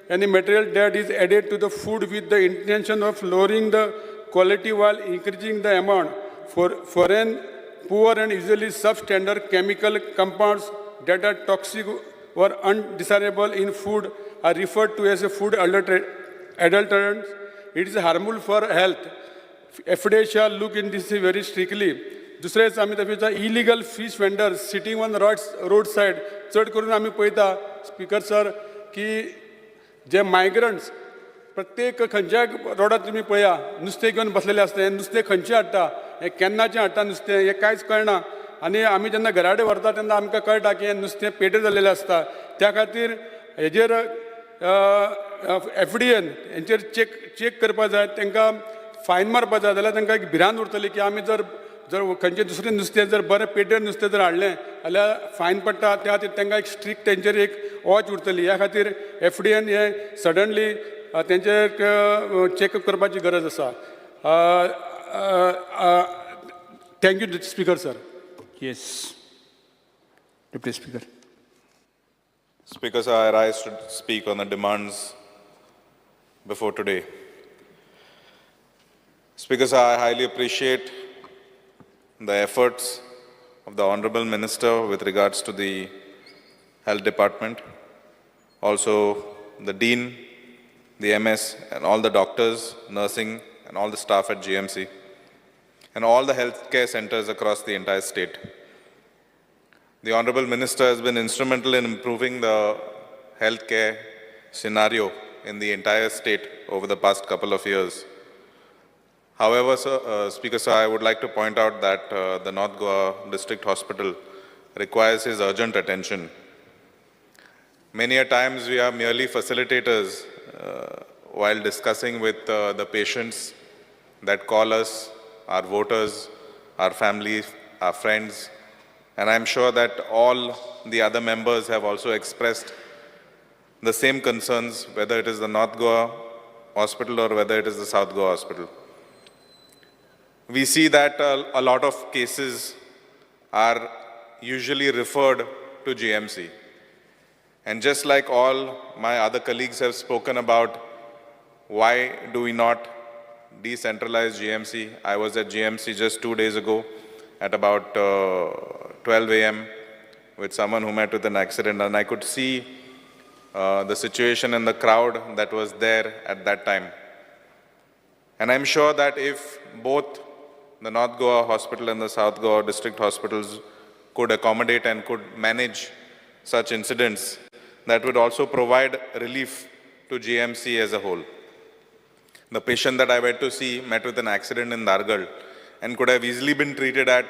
any material that is added to the food with the intention of lowering the quality while increasing the amount. For foreign poor and usually substandard chemical compounds that are toxic or undesirable in food are referred to as a food adulterants. It is harmful for health. FDA shall look in this very strictly. दुसरेंच आमी पळयता illegal fish vendors sitting on road side. चड करून आमी पळयता स्पीकर सर की जे मायग्रंट्स प्रत्येक खंयच्याय रोडार तुमी पळया नुस्तें घेवन बसलेले आसता. हें नुस्तें खंयचें हाडटा, हें केन्नाचें हाडटा नुस्तें, हें कांयच कळना. आनी आमी जेन्ना घरा कडेन व्हरता तेन्ना आमकां कळटा की हें नुस्तें पेड्डेर जाल्लेलें आसता. त्या खातीर हेजेर FDA हेंचेर चॅक करपा जाय, तांकां फायन मारपा जाय, जाल्यार तांकां एक भिरांत उरतली की आमी जर जर खंयचें दुसरें नुस्तें जर बरें पेड्डेर नुस्तें जर हाडलें जाल्यार फायन पडटा. त्या खातीर तांकां एक स्ट्रिक्ट तेंचेर एक वॉच उरतली. ह्या खातीर FDA हें सडनली तेंचेर चॅकअप करपाची गरज आसा. Thank you Speaker sir. Yes, Deputy Speaker. Speaker sir, I rise to speak on the demands before today. Speaker sir, I highly appreciate the efforts of the Honorable Minister with regards to the Health Department, also the Dean, the MS, and all the doctors, nursing, and all the staff at GMC, and all the healthcare centers across the entire state. The Honorable Minister has been instrumental in improving the healthcare scenario in the entire state over the past couple of years. However, sir, Speaker sir, I would like to point out that the North Goa District Hospital requires his urgent attention. Many a times we are merely facilitators while discussing with the patients that call us, our voters, our families, our friends, and I'm sure that all the other members have also expressed the same concerns, whether it is the North Goa Hospital or whether it is the South Goa Hospital. We see that a lot of cases are usually referred to GMC. And just like all my other colleagues have spoken about, why do we not decentralize GMC? I was at GMC just 2 days ago at about 12 a.m. with someone who met with an accident, and I could see the situation and the crowd that was there at that time. And I'm sure that if both the North Goa Hospital and the South Goa District Hospitals could accommodate and could manage such incidents, that would also provide relief to GMC as a whole. The patient that I went to see met with an accident in Dhargal and could have easily been treated at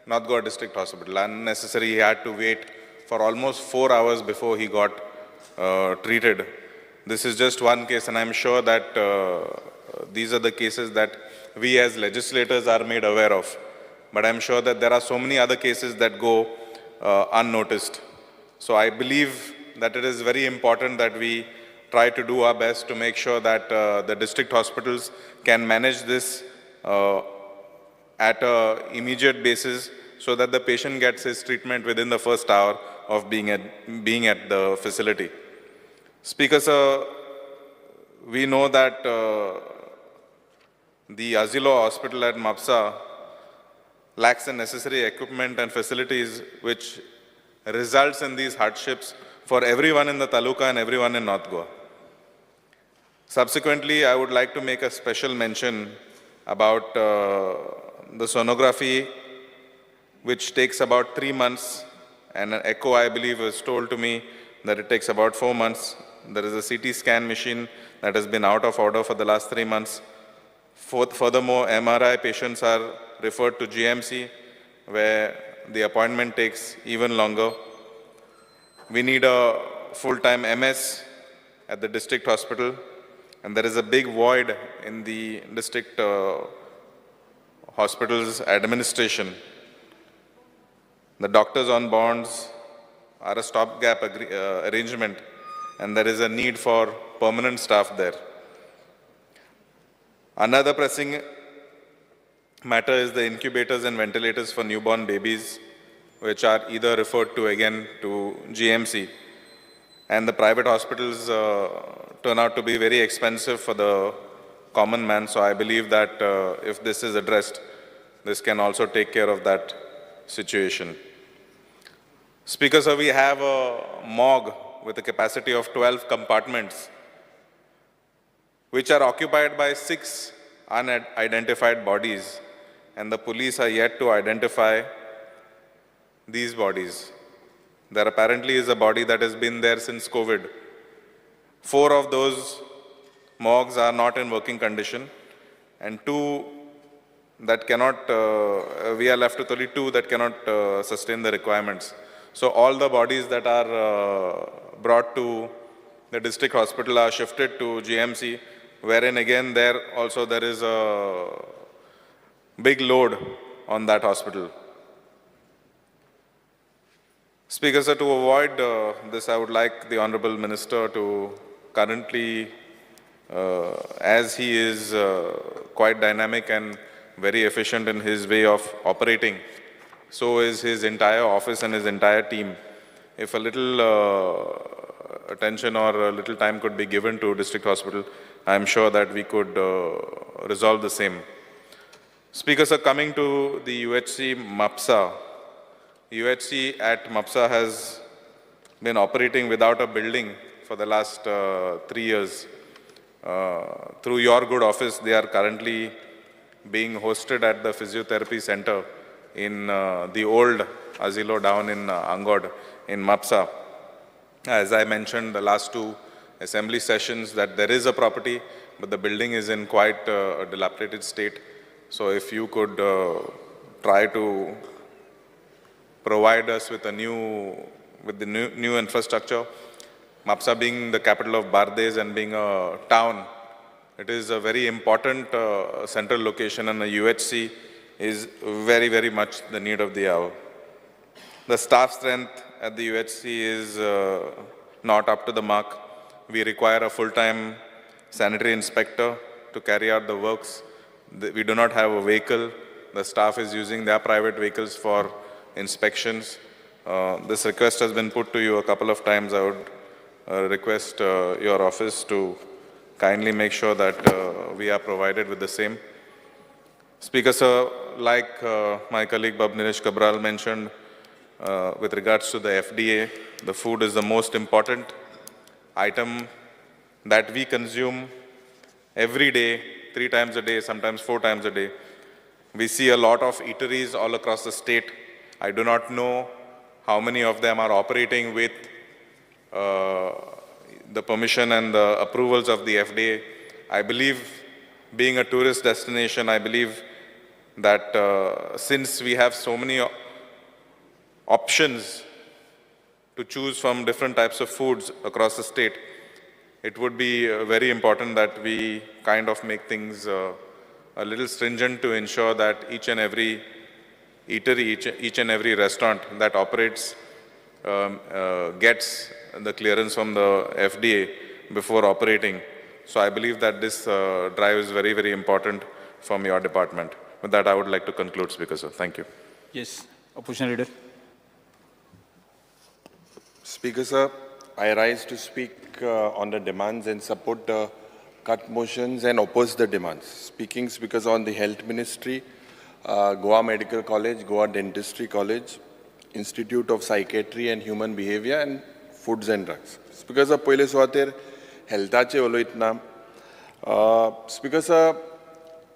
North Goa District Hospital. Unnecessary, he had to wait for almost 4 hours before he got treated. This is just one case, and I'm sure that these are the cases that we as legislators are made aware of. But I'm sure that there are so many other cases that go unnoticed. So I believe that it is very important that we try to do our best to make sure that the district hospitals can manage this at an immediate basis so that the patient gets his treatment within the first hour of being at the facility. Speaker sir, we know that the Azilo Hospital at Mapsa lacks the necessary equipment and facilities, which results in these hardships for everyone in the taluka and everyone in North Goa. Subsequently, I would like to make a special mention about the sonography, which takes about 3 months, and an echo, I believe, was told to me that it takes about 4 months. There is a CT scan machine that has been out of order for the last 3 months. Furthermore, MRI patients are referred to GMC, where the appointment takes even longer. We need a full-time MS at the district hospital, and there is a big void in the district hospital's administration. The doctors on bonds are a stopgap arrangement, and there is a need for permanent staff there. Another pressing matter is the incubators and ventilators for newborn babies, which are either referred to again to GMC. And the private hospitals turn out to be very expensive for the common man. So I believe that if this is addressed, this can also take care of that situation. Speaker, sir, we have a morgue with a capacity of 12 compartments, which are occupied by 6 unidentified bodies, and the police are yet to identify these bodies. There apparently is a body that has been there since COVID. 4 of those morgues are not in working condition, and 2 that cannot, we are left with only 2 that cannot sustain the requirements. So all the bodies that are brought to the district hospital are shifted to GMC, wherein again there also there is a big load on that hospital. Speaker, sir, to avoid this, I would like the Honorable Minister to currently, as he is quite dynamic and very efficient in his way of operating, so is his entire office and his entire team. If a little attention or a little time could be given to district hospital, I am sure that we could resolve the same. Speaker, sir, coming to the UHC Mapsa. UHC at Mapsa has been operating without a building for the last 3 years. Through your good office, they are currently being hosted at the physiotherapy center in the old Asilo down in Angod in Mapsa. As I mentioned the last 2 assembly sessions, that there is a property, but the building is in quite a dilapidated state. So if you could try to provide us with a new, with the new infrastructure, Mapsa being the capital of Bardez and being a town, it is a very important central location, and the UHC is very, very much the need of the hour. The staff strength at the UHC is not up to the mark. We require a full-time sanitary inspector to carry out the works. We do not have a vehicle. The staff is using their private vehicles for inspections. This request has been put to you a couple of times. I would request your office to kindly make sure that we are provided with the same. Speaker, sir, like my colleague Bab Nilesh Cabral mentioned, with regards to the FDA, the food is the most important item that we consume every day, 3 times a day, sometimes 4 times a day. We see a lot of eateries all across the state. I do not know how many of them are operating with the permission and the approvals of the FDA. I believe, being a tourist destination, I believe that since we have so many options to choose from different types of foods across the state, it would be very important that we kind of make things a little stringent to ensure that each and every eatery, each and every restaurant that operates gets the clearance from the FDA before operating. So I believe that this drive is very, very important from your department. With that, I would like to conclude, Speaker, sir. Thank you. Yes, Opposition Leader. Speaker, sir, I rise to speak on the demands and support the cut motions and oppose the demands. Speaking, Speaker, sir, on the Health Ministry, Goa Medical College, Goa Dentistry College, Institute of Psychiatry and Human Behavior, and Foods and Drugs. Speaker, sir, पयले सुवातेर हेल्थाचे उलयतना, Speaker, sir,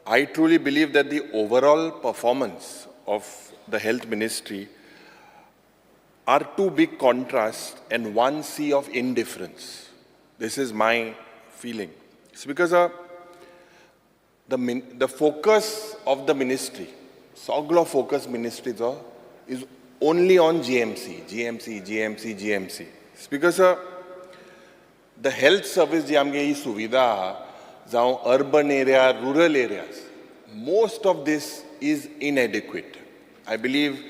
I truly believe that the overall performance of the Health Ministry are 2 big contrasts and 1 sea of indifference. This is my feeling. It's because the focus of the ministry सगलो focus मिनिस्ट्रीचो is only on GMC, GMC, GMC, GMC. Speaker sir, the health service जी आमगे ही सुविधा आहा, जावं urban area, rural areas, most of this is inadequate. I believe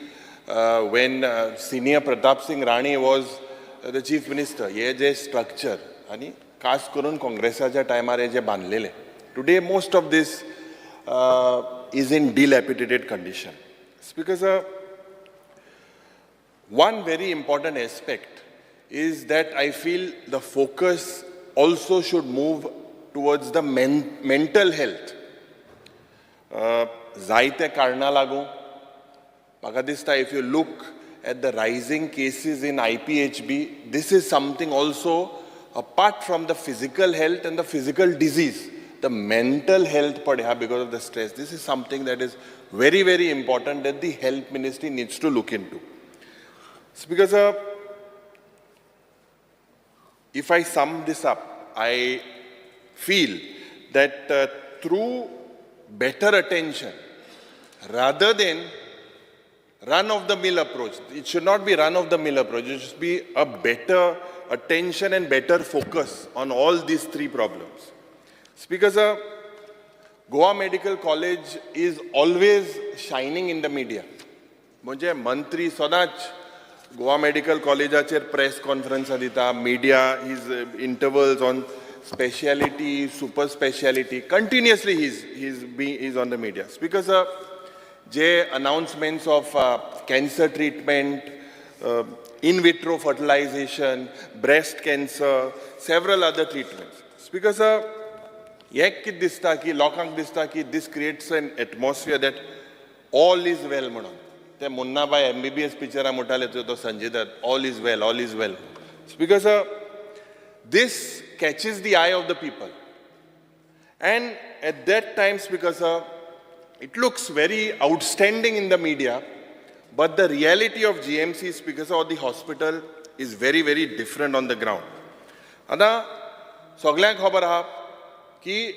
when senior Pratap Singh Rane was the chief minister, हे जे स्ट्रक्चर आनी खास करून काँग्रेसाच्या टायमार हे जे बांदलेले, today most of this is in dilapidated condition. Speaker sir, one very important aspect is that I feel the focus also should move towards the mental health. जायते कारणां लागून म्हाका दिसता, if you look at the rising cases in IPHB, this is something also apart from the physical health and the physical disease, the mental health पड आहा because of the stress. This is something that is very, very important that the health ministry needs to look into. Speaker sir, if I sum this up, I feel that through better attention, rather than run of the mill approach, it should not be run of the mill approach, it should be a better attention and better focus on all these three problems. Speaker sir, Goa Medical College is always shining in the media. म्हणजे मंत्री सदांच गोवा मेडिकल कॉलेजाचेर प्रेस कॉन्फरन्सां दिता, media is intervals on speciality, super speciality, continuously he's on the media. Speaker sir, J announcements of cancer treatment, in vitro fertilization, breast cancer, several other treatments. Speaker sir, हें कितें दिसता की लोकांक दिसता की this creates an atmosphere that all is well म्हणून. ते मुन्नाभाई एमबीबीएस पिक्चरां म्हणटाले तो Sanjay Dutt, all is well, all is well. Speaker sir, this catches the eye of the people. And at that time, Speaker sir, it looks very outstanding in the media, but the reality of GMC, Speaker sir, or the hospital is very, very different on the ground. आतां सगल्यांक खबर आहा की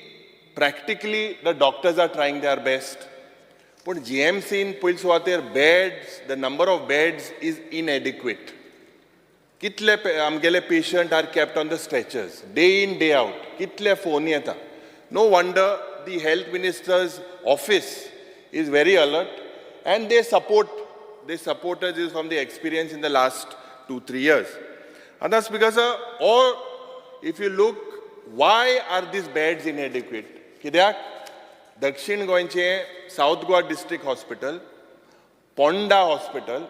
practically the doctors are trying their best, पूण जीएमसीन पयले सुवातेर beds, the number of beds is inadequate. कितले आमगेले patient are kept on the stretchers day in, day out. कितले फोन येता. No wonder the health minister's office is very alert and they support is from the experience in the last 2-3 years. आतां speaker sir, or if you look, why are these beds inadequate? कित्याक दक्षिण गोंयचे south Goa district hospital, Ponda hospital,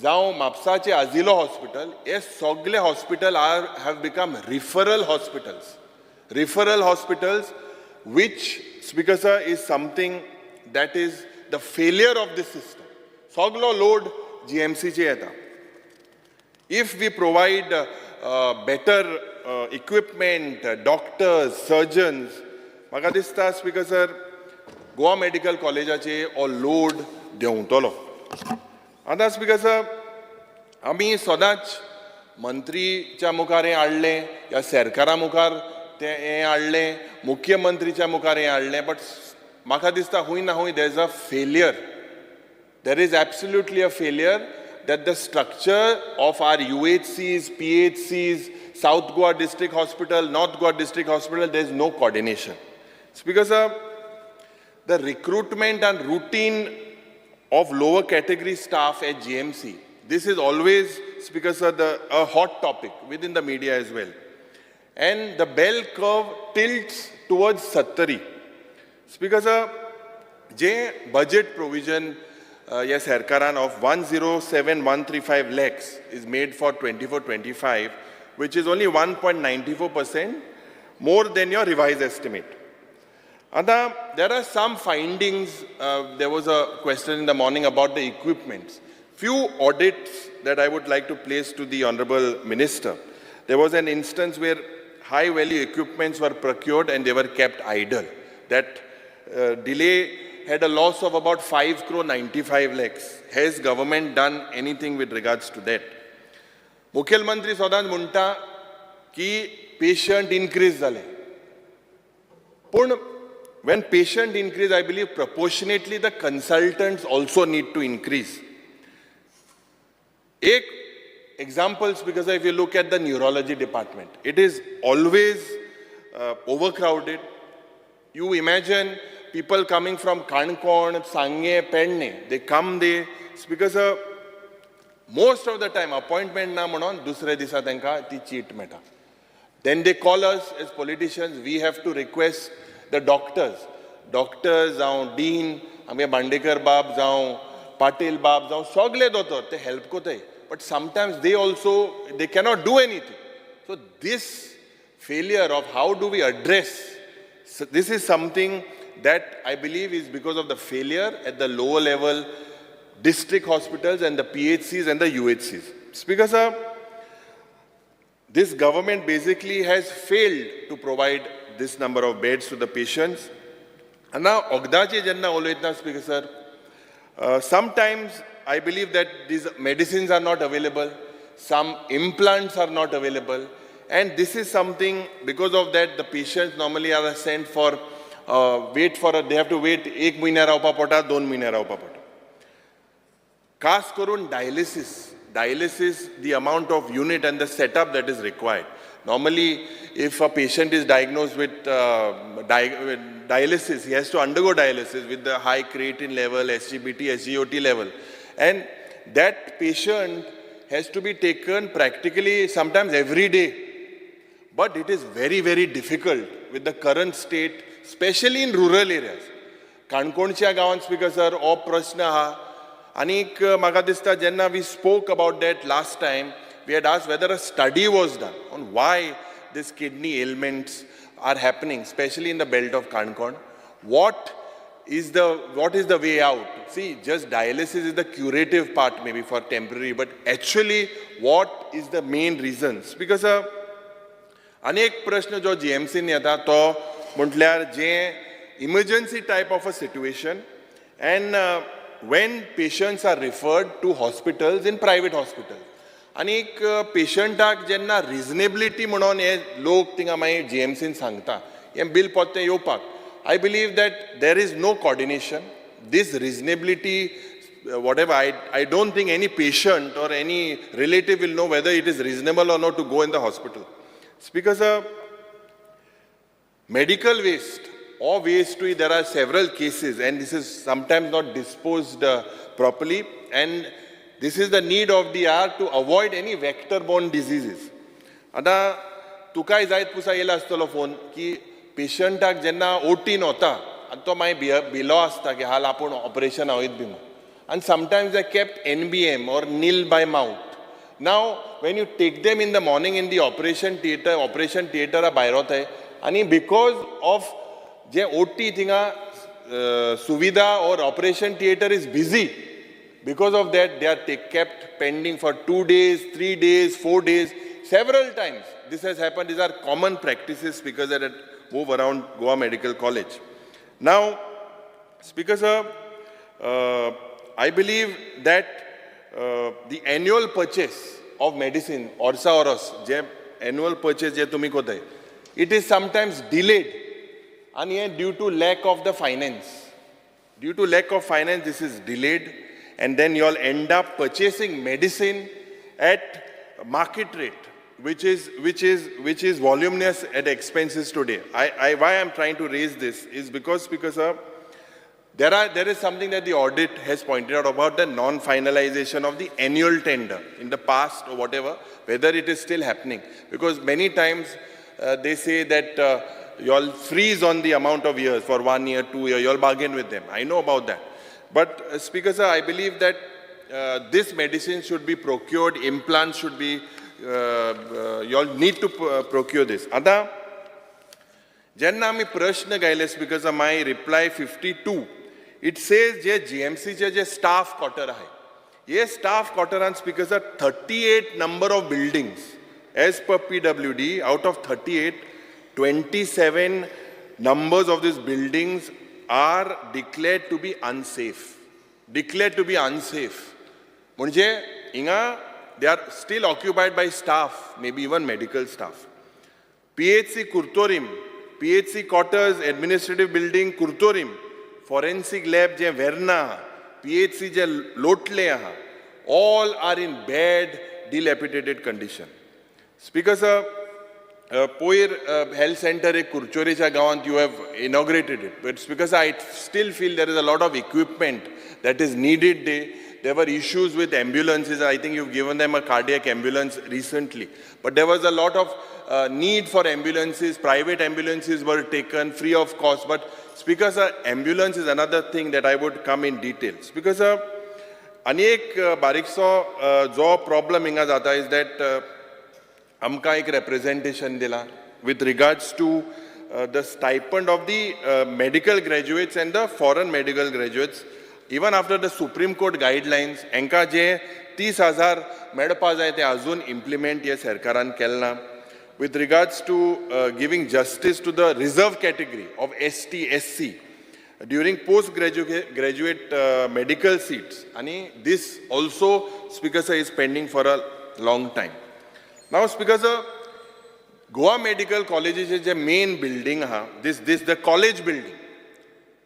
जावं म्हापसाचे आजिलो हॉस्पिटल, हे सगळे hospital are have become referral hospitals, referral hospitals, which, Speaker sir, is something that is the failure of this system. सगलो लोड जीएमसीचे येता. If we provide better equipment, doctors, surgeons, म्हाका दिसता स्पीकर सर, गोवा मेडिकल कॉलेजाचे हो लोड देंवतलो. आतां स्पीकर सर, आमी सदांच मंत्रीच्या मुखार हें हाडलें या सरकारा मुखार तें हें हाडलें, मुख्यमंत्रीच्या मुखार हें हाडलें, बट म्हाका दिसता हूंय ना हूंय there is a failure. There is absolutely a failure that the structure of our UHCs, PHCs, South Goa District Hospital, North Goa District Hospital, there is no coordination. Speaker sir, the recruitment and routine of lower category staff at GMC, this is always, Speaker sir, a hot topic within the media as well. And the bell curve tilts towards Sattari. Speaker sir, J budget provision ह्या सरकारान of 107,135 lakhs is made for 24-25, which is only 1.94% more than your revised estimate. आतां there are some findings. There was a question in the morning about the equipments. Few audits that I would like to place to the Honorable Minister. There was an instance where high value equipments were procured and they were kept idle. That delay had a loss of about 5 crore 95 lakhs. Has government done anything with regards to that? मुखेलमंत्री सदांच म्हणटा की पेशंट इनक्रीज जाले, पूण When patient increase, I believe proportionately the consultants also need to increase. एक examples, because if you look at the neurology department, it is always overcrowded. You imagine people coming from Canacona, Sanguem, Pedne, they come there because most of the time appointment ना म्हणून दुसऱ्या दिसा तांकां ती चीट मेळटा. Then they call us as politicians, we have to request the doctors. Doctors जावं डीन, आमगे बांडेकर बाब जावं पाटील बाब जावं सगळे दोतोर ते हेल्प कोताय, but sometimes they also they cannot do anything. So this failure of how do we address, so this is something that I believe is because of the failure at the lower level district hospitals and the PHCs and the UHCs. Speaker sir, this government basically has failed to provide this number of beds to the patients. And now, वखदाचे जेन्ना उलयतना Speaker sir, sometimes I believe that these medicines are not available, some implants are not available, and this is something, because of that, the patients normally are sent for, wait for, they have to wait एक म्हयन्या रावपा पडटा, 2 म्हयने रावपा पडटा. खास करून dialysis, the amount of unit and the setup that is required. Normally, if a patient is diagnosed with dialysis, he has to undergo dialysis with the high creatine level, SGBT, SGOT level. And that patient has to be taken practically sometimes every day. But it is very, very difficult with the current state, especially in rural areas. काणकोणच्या गांवांत स्पीकर सर हो प्रश्न आहा. आनीक म्हाका दिसता जेन्ना we spoke about that last time, we had asked whether a study was done on why these kidney ailments are happening, especially in the belt of Canacona. What is the way out? See, just dialysis is the curative part maybe for temporary, but actually what is the main reasons? Because अनेक प्रश्न जो GMC न येता तो म्हटल्यार जे emergency type of a situation, and when patients are referred to hospitals in private hospitals. आनीक पेशंटाक जेन्ना रिजनेबिलिटी म्हणून हे लोक थिंगा मागीर GMCन सांगता हें बील पोत्तें येवपाक, I believe that there is no coordination. This reasonability, whatever, I don't think any patient or any relative will know whether it is reasonable or not to go in the hospital. Speaker sir, medical waste or waste, there are several cases, and this is sometimes not disposed properly, and this is the need of the hour to avoid any vector-borne diseases. आतां तुकाय जायत पुसा येयला आसतलो फोन की पेशंटाक जेन्ना ओटीन वता आनी तो मागीर भिलो आसता की हाल आपूण ऑपरेशन वयत बी म्हूण, आनी sometimes they kept NBM or nil by mouth. Now when you take them in the morning in the operation theatre, operation थिएटरा भायर वताय आनी because of J OT थिंगा सुविधा or operation theatre is busy, because of that they are kept pending for 2 days, 3 days, 4 days, several times. This has happened. These are common practices because that move around Goa Medical College. Now, Speaker sir, I believe that the annual purchase of medicine, orsa oros, je annual purchase je tumi kotay, it is sometimes delayed and due to lack of the finance. Due to lack of finance, this is delayed, and then you all end up purchasing medicine at market rate, which is voluminous at expenses today. Why I'm trying to raise this is because there is something that the audit has pointed out about the non-finalization of the annual tender in the past or whatever, whether it is still happening. Because many times they say that you all freeze on the amount of years for 1 year, 2 year, you all bargain with them. I know about that. But Speaker sir, I believe that this medicine should be procured, implants should be, you all need to procure this. आता जेन्ना आमी प्रश्न गायले Speaker sir, my reply 52, it says J GMC चे जे staff quarter आहे, हे staff quarteran Speaker sir 38 number of buildings as per PWD, out of 38, 27 numbers of these buildings are declared to be unsafe. Declared to be unsafe. म्हणजे हिंगा they are still occupied by staff, maybe even medical staff. PHC Curtorim, PHC quarters, administrative building Curtorim, forensic lab जे वेर्ना आहा, पीएचसी जे लोटले आहा, all are in bad dilapidated condition. Speaker sir, पयर हेल्थ सेंटर एक कुरचोरेच्या गांवांत you have inaugurated it, but speaker sir, I still feel there is a lot of equipment that is needed. There were issues with ambulances. I think you've given them a cardiac ambulance recently. But there was a lot of need for ambulances. Private ambulances were taken free of cost. But Speaker sir, ambulance is another thing that I would come in detail. Speaker sir, आनी एक बारीकसो जो प्रॉब्लम हिंगा जाता is that आमकां एक रेप्रेजेंटेशन दिलां with regards to the stipend of the medical graduates and the foreign medical graduates. Even after the Supreme Court guidelines, हांकां जे 30,000 मेळपा जाय ते अजून इम्प्लिमेंट हे सरकारान केलें ना. With regards to giving justice to the reserve category of ST, SC during post graduate medical seats, आनी this also, Speaker sir, is pending for a long time. Now, Speaker sir, Goa Medical कॉलेजीचे J main building आहा, this the college building,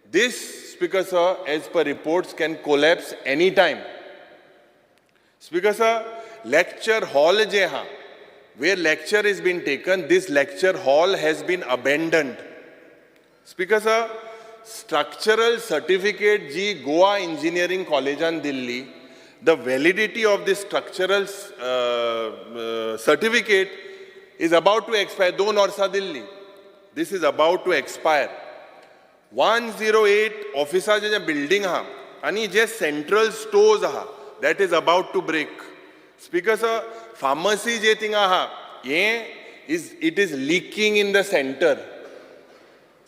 this, Speaker sir, as per reports, can collapse any time. Speaker sir, lecture hall जे आहा, where lecture is been taken, this lecture hall has been abandoned. Speaker sir, structural certificate ji Goa engineering कॉलेजान Delhi, the validity of this structural certificate is about to expire. 2 वर्सां दिल्ली, this is about to expire. 108 ऑफिसाचें जें बिल्डींग आहा आनी जे सेंट्रल स्टोर्स आहा, that is about to break. Speaker sir, pharmacy जे थिंगा आहा, हें is it is leaking in the centre.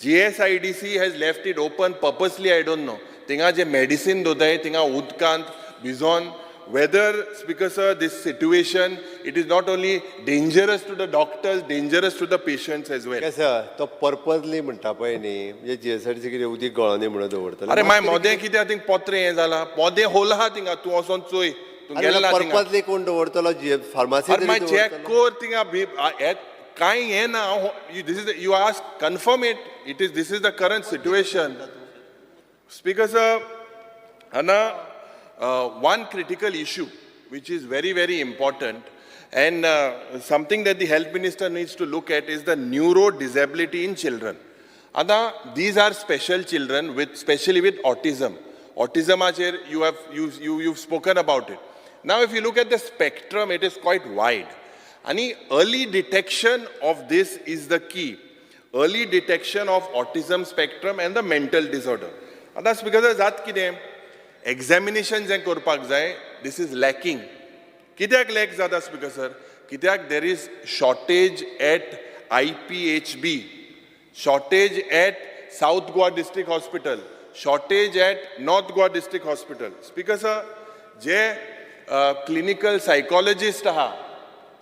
GSIDC has left it open purposely, I don't know. थिंगा जे मेडिसीन दवरताय थिंगा उदकांत vision, whether, Speaker sir, this situation, it is not only dangerous to the doctors, dangerous to the patients as well. कसं तो पर्पजली म्हणटा पळय न्ही, म्हणजे जीएसआयडीसी कितें उदीक गळोनी म्हणून दवरतले. अरे मागीर मोदें कितें थिंग पोत्रें हें जालां, मोदें होल आहा थिंगा, तूं वचोन चोय, तूं गेलो ना थिंगा. पर्पजली कोण दवरतलो जी फार्मासी? अरे मागीर चॅक कर थिंगा, कांय हें ना. This is you ask, confirm it, it is this is the current situation. Speaker sir, Anna one critical issue which is very, very important and something that the health minister needs to look at is the neuro disability in children. आतां these are special children with, specially with autism. ऑटिझमाचेर you have you you you spoken about it. Now if you look at the spectrum, it is quite wide. आनी early detection of this is the key. Early detection of autism spectrum and the mental disorder. आतां स्पीकर जात कितें, एग्जामिनेशन जें करपाक जाय, this is lacking. कित्याक लॅक जाता स्पीकर सर? कित्याक there is shortage at IPHB, shortage at South Goa District Hospital, shortage at North Goa District Hospital. Speaker sir, J clinical psychologist आहा,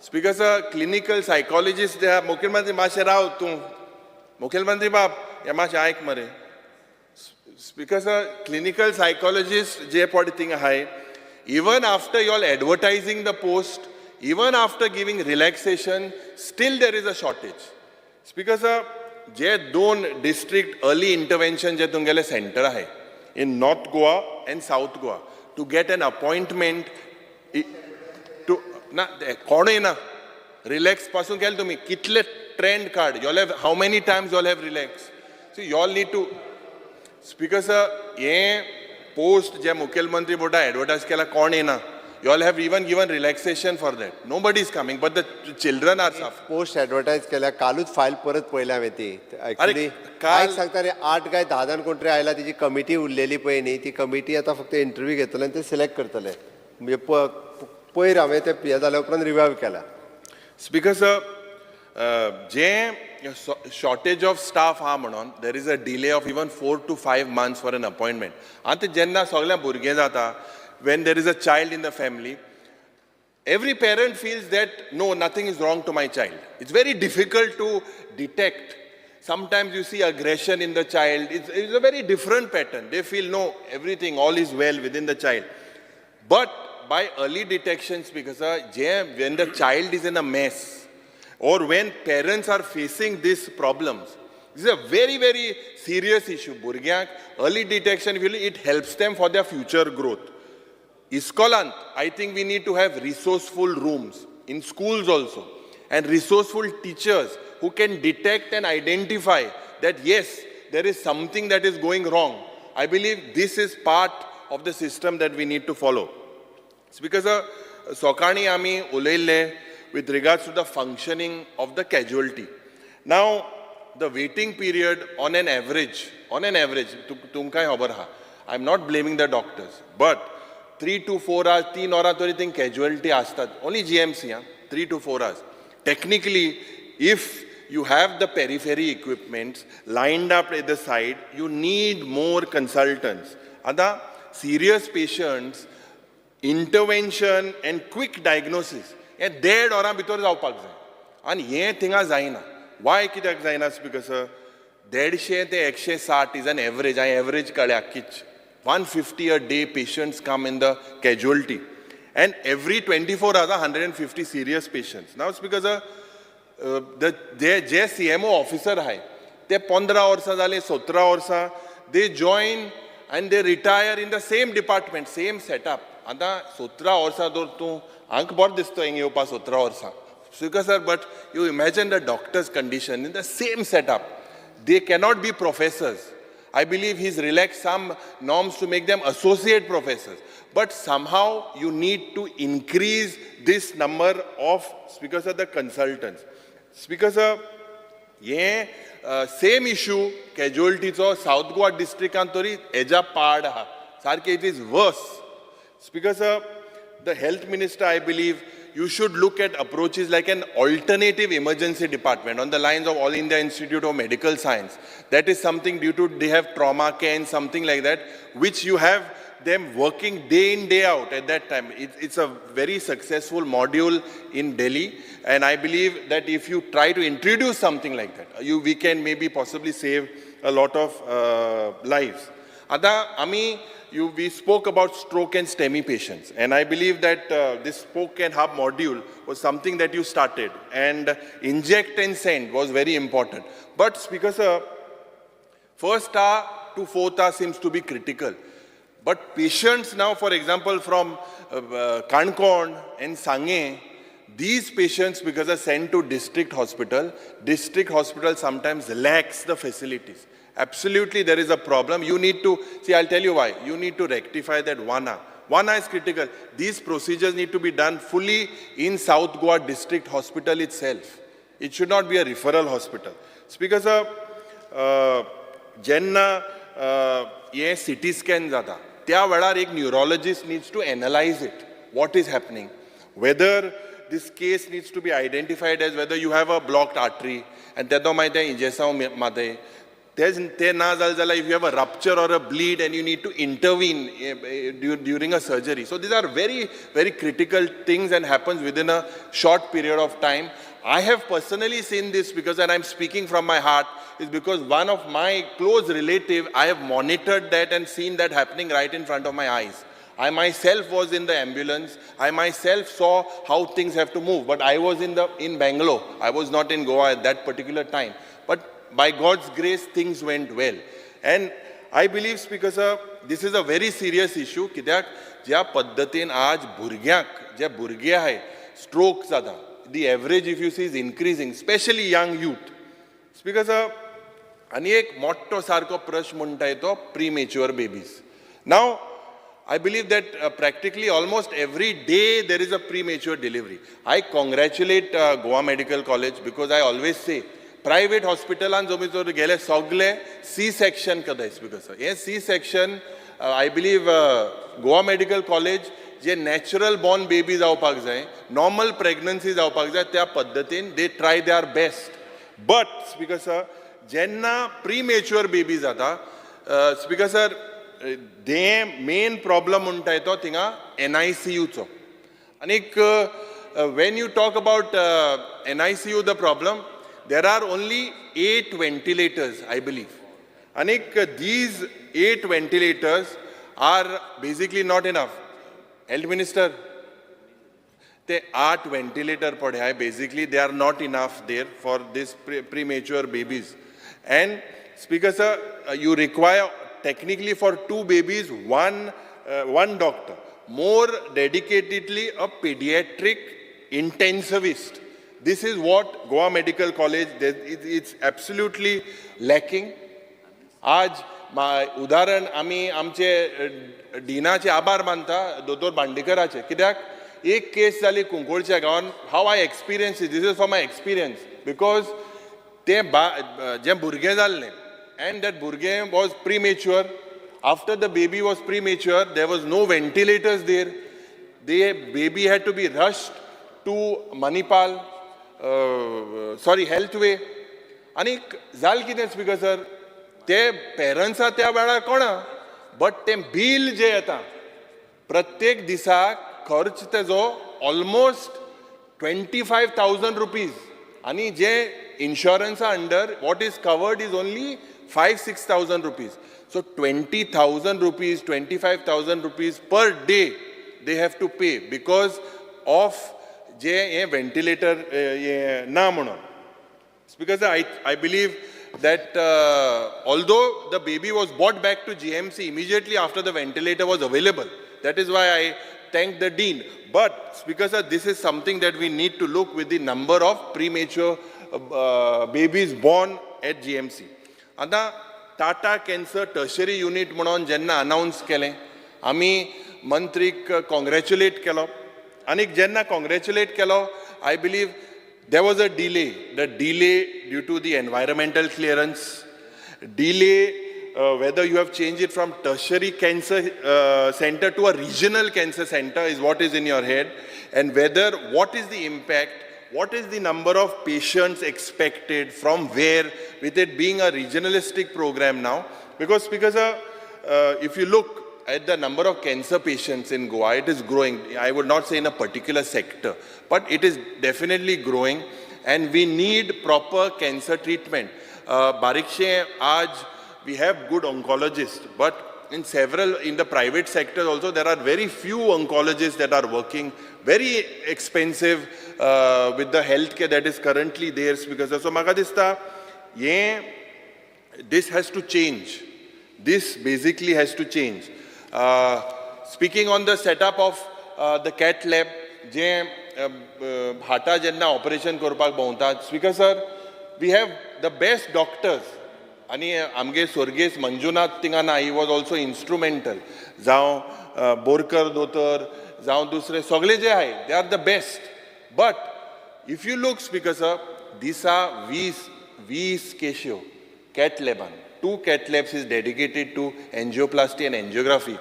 स्पीकर सर, क्लिनिकल सायकोलॉजिस्ट जे आहा, मुखेलमंत्री मातशें राव तूं, मुखेलमंत्री बाब हें मातशें आयक मरे. स्पीकर सर, क्लिनिकल सायकोलॉजिस्ट जे पळय थिंग आहाय, even after you all advertising the post, even after giving relaxation, still there is a shortage. Speaker sir, J 2 district early intervention J तुमगेले centre आहाय in North Goa and South Goa, to get an appointment to ना कोणूय ना रिलॅक्स पासून केले तुमी कितले ट्रेंड काड, you all have how many times you all have relax, so you all need to. Speaker sir, हें पोस्ट जे मुखेलमंत्री बोर्डा एडवर्टायज केला कोण येना. You all have even given relaxation for that, nobody is coming, but the children are suffer. Post advertise केल्या, कालूच फायल परत पळयल्या हांवें ती. एक्चुअली काल सांगता रे, 8 काय 10 जाण कोण तरी आयला, तिची कमिटी उरलेली पळय न्ही, ती कमिटी आतां फक्त इंटरव्यू घेतले आनी ते सिलेक्ट करतले. म्हणजे पयर हांवें ते हें जाल्या उपरांत रिवायव केला. Speaker sir, J shortage of staff आहा म्हणून there is a delay of even 4 to 5 months for an appointment. आतां जेन्ना सगळ्या भुरगें जाता, when there is a child in the family, every parent feels that no, nothing is wrong to my child. It's very difficult to detect. Sometimes you see aggression in the child. It's a very different pattern. They feel no, everything, all is well within the child. But by early detection, because when the child is in a mess, or when parents are facing these problems, This is a very very serious issue. भुरग्यांक early detection will it helps them for their future growth. इस्कॉलांत I think we need to have resourceful rooms in schools also and resourceful teachers who can detect and identify that yes, there is something that is going wrong. I believe this is part of the system that we need to follow. Speaker sir, सकाळीं आमी उलयल्ले with regards to the functioning of the casualty. Now, the waiting period on an average, तुमकांय खबर आहा, I am not blaming the doctors, but 3 to 4 hours, 3 वरां तरी थंय कॅज्युअलिटी आसतात. ओनली जीएमसी आं, 3 to 4 hours. Technically, if you have the periphery equipments lined up at the side, you need more consultants. आतां serious patients, intervention and quick diagnosis हें देड वरां भितर जावपाक जाय आनी हें थिंगा जायना. वाय कित्याक जायना स्पीकर सर? 150 ते 160 is an average. हांवें एवरेज काडल्या आख्खीच. 150 a day patients come in the casualty and every 24 hours 150 serious patients. Now, Speaker sir, the J J CMO officer आहाय ते 15 वर्सां जालीं, 17 वर्सां, they join and they retire in the same department, same setup. आतां 17 वर्सां जर तूं हांक बरो दिसता हिंग येवपा 17 वर्सां, Speaker sir, but you imagine the doctors condition in the same setup. They cannot be professors. I believe he's relaxed some norms to make them associate professors. But somehow you need to increase this number of, Speaker sir, the consultants. Speaker sir, हे सेम इशू कॅज्युअलिटीचो सावथ गोवा डिस्ट्रिक्टान तरी हेज्या पाड आहा सारकें. It is worse. Speaker sir, the health minister, I believe you should look at approaches like an alternative emergency department on the lines of All India Institute of Medical Science. That is something due to they have trauma care and something like that, which you have them working day in, day out at that time. It's a very successful module in Delhi, and I believe that if you try to introduce something like that, we can maybe possibly save a lot of lives. आतां आमी you we spoke about stroke and STEMI patients, and I believe that this spoke and hub module was something that you started, and inject and send was very important. But Speaker sir, first hour to fourth hour seems to be critical. But patients now, for example, from Kankon and Sange, these patients, because are sent to district hospital sometimes lacks the facilities. Absolutely, there is a problem. You need to, see, I'll tell you why. You need to rectify that 1 hour. 1 hour is critical. These procedures need to be done fully in South Goa District Hospital itself. It should not be a referral hospital. Speaker sir, जेन्ना हें सिटी स्कॅन जाता त्या वेळार एक neurologist needs to analyze it, what is happening, whether this case needs to be identified as whether you have a blocked artery आनी तेदो मागीर तें इंजेसांव मारताय तेच तें ना जालें जाल्यार if you have a rupture or a bleed and you need to intervene during a surgery. So these are very, very critical things and happens within a short period of time. I have personally seen this because, and I'm speaking from my heart, is because one of my close relative, I have monitored that and seen that happening right in front of my eyes. I myself was in the ambulance. I myself saw how things have to move. But I was in Bangalore. I was not in Goa at that particular time. But by God's grace, things went well. And I believe, Speaker sir, this is a very serious issue. कित्याक ज्या पद्दतीन आज भुरग्यांक जे भुरगे आहाय स्ट्रोक जाता, the average, if you see, is increasing, specially young youth. Speaker sir, आनी एक मोठो सारको प्रश्न म्हणटाय तो premature babies. Now, I believe that practically almost every day there is a premature delivery. I congratulate Goa Medical College because I always say, private हॉस्पिटलान जमी जर गेले सगळे सी सेक्शन करता. Speaker sir, hey C section, I believe Goa Medical College J natural born baby जावपाक जाय, नॉर्मल प्रेग्नन्सी जावपाक जाय, त्या पद्दतीन they try their best. But Speaker sir, जेन्ना प्रीमेच्युअर बेबी जाता, स्पीकर सर, ते मेन प्रॉब्लम म्हणटाय तो थिंगा एनआयसीयूचो. आनीक when you talk about NICU, the problem, there are only eight ventilators, I believe. आनीक these eight ventilators are basically not enough. Health Minister, ते आठ व्हेंटिलेटर पळय, basically they are not enough there for this premature babies. And Speaker sir, you require technically for two babies one doctor, more dedicatedly a pediatric intensivist. This is what Goa Medical College, it's absolutely lacking. आज उदाहरण आमी आमचे डिनाचे आभार मानता, दोतोर बांडेकराचे, कित्याक एक केस जाली कुंकळच्या गांवान. How I experience, this is for my experience, because तें बा जें भुरगें जाल्लें एंड that भुरगें was premature. After the baby was premature, there was no ventilators there. The baby had to be rushed to Manipal, sorry, Healthway. आनीक जाल कितें स्पीकर सर, ते पेरंट्सा त्या वेळार कोणा, बट तें बील जें येता प्रत्येक दिसाक खर्च तेजो ऑलमोस्ट 25,000 रुपीज, आनी जे इन्शुरन्सा under what is covered is only 5-6,000 rupees. So 20,000 rupees, 25,000 rupees per day they have to pay because of जे हें व्हेंटिलेटर हें ना म्हणून. Because I believe that although the baby was brought back to GMC immediately after the ventilator was available, that is why I thank the dean. But Speaker sir, this is something that we need to look with the number of premature babies born at GMC. आतां टाटा कॅन्सर टर्शरी युनीट म्हणून जेन्ना अनावन्स केलें, आमी मंत्रीक कॉंग्रेच्युलेट केलो, आनी जेन्ना कॉंग्रेच्युलेट केलो, I believe there was a delay. The delay due to the environmental clearance, delay whether you have changed it from tertiary cancer center to a regional cancer center is what is in your head, and whether what is the impact, what is the number of patients expected, from where, with it being a regionalistic program now. Because if you look at the number of cancer patients in Goa, it is growing. I would not say in a particular sector, but it is definitely growing, and we need proper cancer treatment. Barikshe, aaj we have good oncologists, but in the private sector also, there are very few oncologists that are working, very expensive with the healthcare that is currently there. Because so maka dista, this has to change. This basically has to change. Speaking on the setup of the cath lab, जे हार्टा जेन्ना ऑपरेशन करपाक भोंवतात, Speaker sir, we have the best doctors. आनी आमगे स्वर्गेस मंजुनाथ थिंगा ना, he was also instrumental. जावं बोरकर दोतोर, जावं दुसरे सगळे जे आहाय, they are the best. But if you look, Speaker sir, दिसा 20 केश्यो cath लॅबान. 2 cath labs is dedicated to angioplasty and angiography.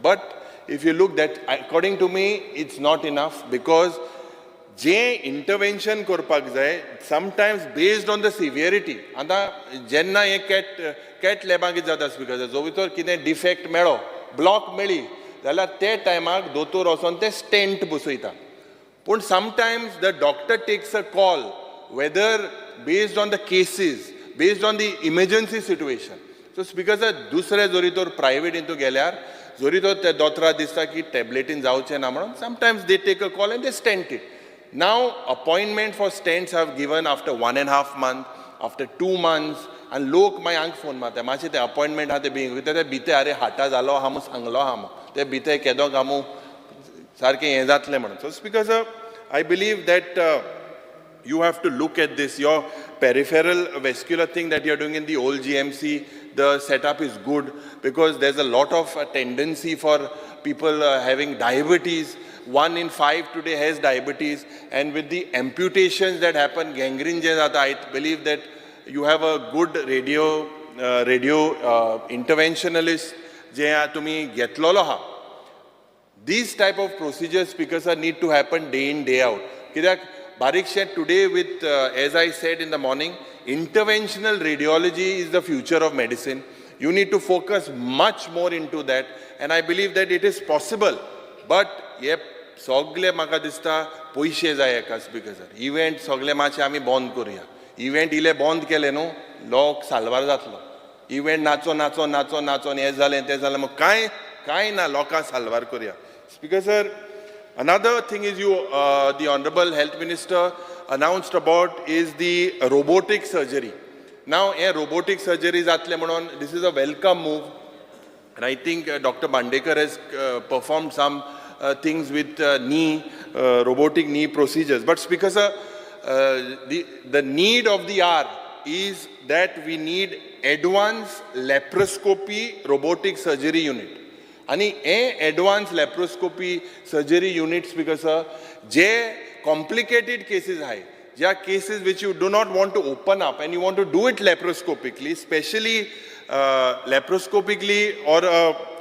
But if you look that, according to me, it's not enough, because J intervention करपाक जाय, sometimes based on the severity. आतां जेन्ना हें कॅट लॅबाक कितें जाता स्पीकर, जो भितर कितें डिफेक्ट मेळ्ळो, ब्लॉक मेळ्ळी जाल्यार ते टायमाक दोतोर वचोन ते स्टेंट बसयता. पूण sometimes the doctor takes a call whether based on the cases, based on the emergency situation. So Speaker sir, दुसरे जरी तर प्रायवेट हितून गेल्यार जरी तर ते दोतोरा दिसता की टॅबलेटीन जावचें ना म्हणून, sometimes they take a call and they stent it. Now appointment for stents have given after 1.5 months, after 2 months, आनी लोक मागीर हांगा फोन मारता, मातशें ते अपॉयंटमेंट आहा ते बेगीन, ते भितर अरे हार्टा जालो आहा म्हूण सांगलो आहा म्हूण, ते भितर केदोक आहा म्हूण सारकें हें जातलें म्हणून. So Speaker sir, I believe that you have to look at this. Your peripheral vascular thing that you're doing in the old GMC, the setup is good, because there's a lot of tendency for people having diabetes. 1 in 5 today has diabetes, and with the amputations that happen, gangrene, I believe that you have a good radio interventionalist जे तुम्ही घेतलेलो आहा. These type of procedures, Speaker sir, need to happen day in, day out. कित्याक बारीकशें today with, as I said in the morning, interventional radiology is the future of medicine. You need to focus much more into that, and I believe that it is possible. But हे सगळे म्हाका दिसता पयशे जाय एका स्पीकर सर. इव्हेंट सगळे मातशे आमी बंद करुया. इव्हेंट इले बंद केले न्हू, लोक साल्वार जातलो. इव्हेंट नाचो नाचो नाचो नाचोन हें जालें तें जालें, मग कांय कांय ना, लोकांक साल्वार करुया. Speaker sir, another thing is you, the Honorable Health Minister announced about is the robotic surgery. Now हे रोबोटीक सर्जरी जातलें म्हणून this is a welcome move. And I think Dr. Bandekar has performed some things with knee, robotic knee procedures. But Speaker sir, the need of the hour is that we need advanced laparoscopy robotic surgery unit. And advanced laparoscopy surgery units, Speaker sir, J complicated cases high. There are cases which you do not want to open up and you want to do it laparoscopically, especially laparoscopically or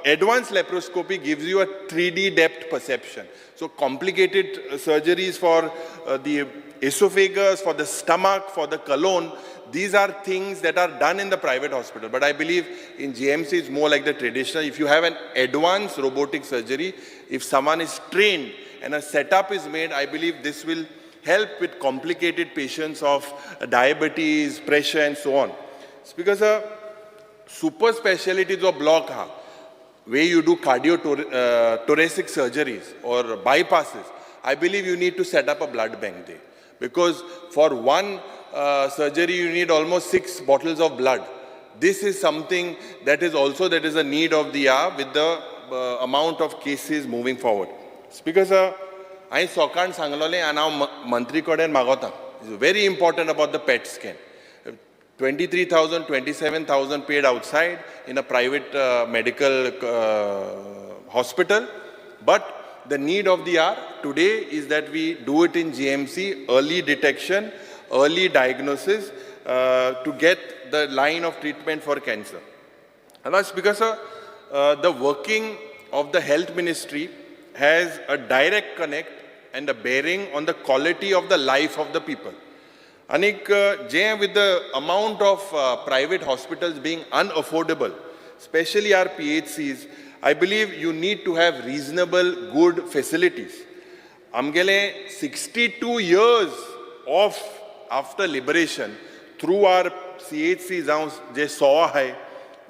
advanced laparoscopy gives you a 3D depth perception. So complicated surgeries for the esophagus, for the stomach, for the colon, these are things that are done in the private hospital. But I believe in GMC it's more like the traditional. If you have an advanced robotic surgery, if someone is trained and a setup is made, I believe this will help with complicated patients of diabetes, pressure, and so on. It's because a super specialty जो block ha, where you do cardiothoracic surgeries or bypasses, I believe you need to set up a blood bank there. Because for one surgery, you need almost 6 bottles of blood. This is something that is also that is a need of the hour with the amount of cases moving forward. Speaker sir, हांवें सोकाण सांगलोलें आनी हांव मंत्री कडेन मागोता. It's very important about the PET scan. 23,000, 27,000 paid outside in a private medical hospital. But the need of the hour today is that we do it in GMC, early detection, early diagnosis to get the line of treatment for cancer. And that's because the working of the health ministry has a direct connect and a bearing on the quality of the life of the people. Anik, with the amount of private hospitals being unaffordable, especially our PHCs, I believe you need to have reasonable, good facilities. Amgele 62 years of after liberation, through our CHC जावं जे 100 आहाय,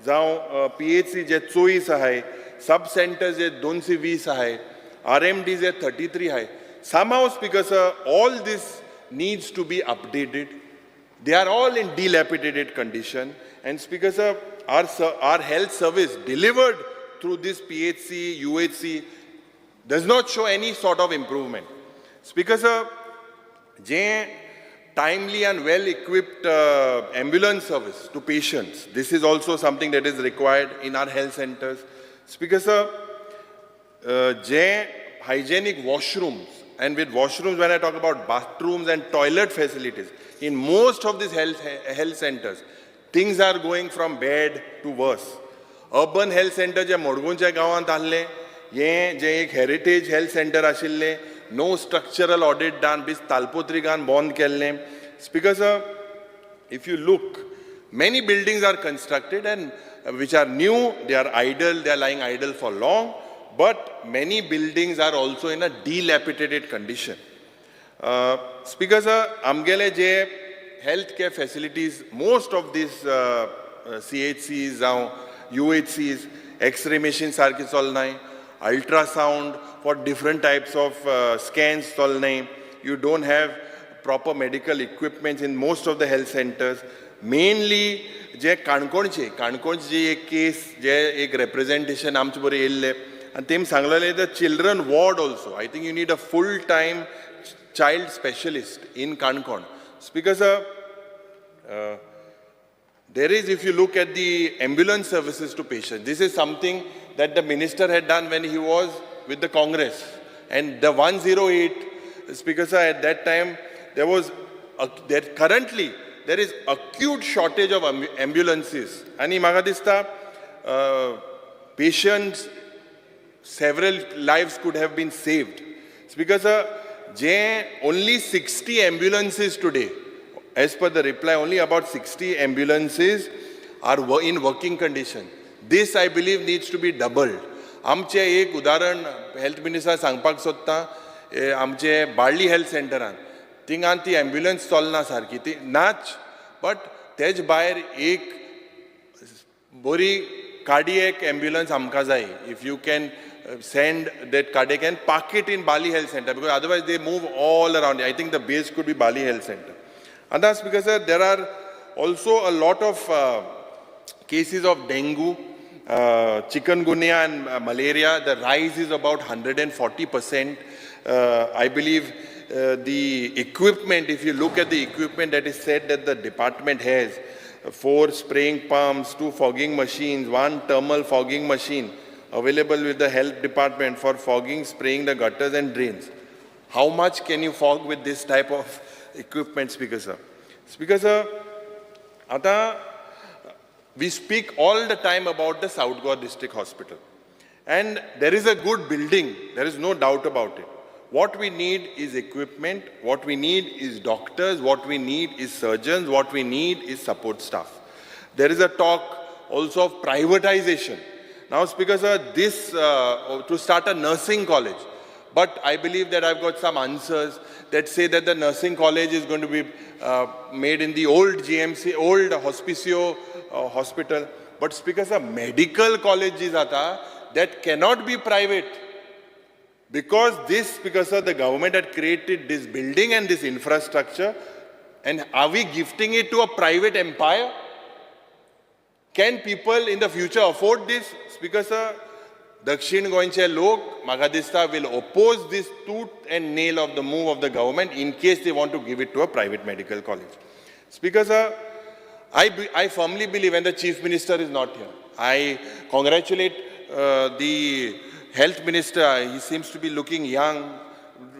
जावं PHC जे 24 आहाय, sub centers जे 220 आहाय, RMD जे 33 आहाय. Somehow, Speaker sir, all this needs to be updated. They are all in dilapidated condition. And Speaker sir, our health service delivered through this PHC, UHC does not show any sort of improvement. Speaker sir, J timely and well-equipped ambulance service to patients. This is also something that is required in our health centers. Speaker sir, J hygienic washrooms, and with washrooms, when I talk about bathrooms and toilet facilities, in most of these health centers, things are going from bad to worse. Urban health center जे मडगांवच्या गांवांत आहले, हे जे एक हेरिटेज हेल्थ सेंटर आशिल्ले, no structural audit done, बीस तालपोत्रिकान बंद केल्ले. Speaker sir, if you look, many buildings are constructed and which are new, they are idle, they are lying idle for long, but many buildings are also in a dilapidated condition. Speaker sir, आमगेले जे health care facilities, most of these CHCs जावं UHCs, X-ray machine सारकी चलनाय, ultrasound for different types of scans चलनाय, you don't have proper medical equipments in most of the health centers. Mainly जे काणकोणचे जी एक केस जे एक representation आमचे बरोबर येयल्ले आनी तेमी सांगलेले the children ward also, I think you need a full time child specialist in Canacona. Speaker sir, there is, if you look at the ambulance services to patients, this is something that the minister had done when he was with the Congress. And the 108, Speaker sir, at that time, there was, currently, there is acute shortage of ambulances. Ani म्हाका दिसता, patients, several lives could have been saved. Speaker sir, only 60 ambulances today, as per the reply, only about 60 ambulances are in working condition. This, I believe, needs to be doubled. आमचे एक उदाहरण हेल्थ मिनिस्टर सांगपाक सोदता, आमचे बाळ्ळी हेल्थ सेंटरान थिंगान ती एम्ब्युलन्स चलना सारकी, ती नाच, बट तेज भायर एक बरी कार्डियक एम्ब्युलन्स आमकां जाय. If you can send that cardiac and park it in Balli Health Center, because otherwise they move all around. I think the base could be Balli Health Center. And that's because sir, there are also a lot of cases of dengue, chikungunya and malaria. The rise is about 140%. I believe the equipment, if you look at the equipment that is said that the department has, 4 spraying pumps, 2 fogging machines, 1 thermal fogging machine available with the health department for fogging, spraying the gutters and drains. How much can you fog with this type of equipment, Speaker sir? Speaker sir, ata we speak all the time about the South Goa District Hospital. And there is a good building, there is no doubt about it. What we need is equipment, what we need is doctors, what we need is surgeons, what we need is support staff. There is a talk also of privatization. Now, Speaker sir, this to start a nursing college. But I believe that I've got some answers that say that the nursing college is going to be made in the old GMC, old Hospicio hospital. But Speaker sir, medical colleges ata, that cannot be private. Because this, Speaker sir, the government had created this building and this infrastructure, and are we gifting it to a private empire? Can people in the future afford this? Speaker sir, Dakshin Goenche lok, म्हाका दिसता, will oppose this tooth and nail of the move of the government in case they want to give it to a private medical college. Speaker sir, I firmly believe, and the Chief Minister is not here, I congratulate the Health Minister. He seems to be looking young,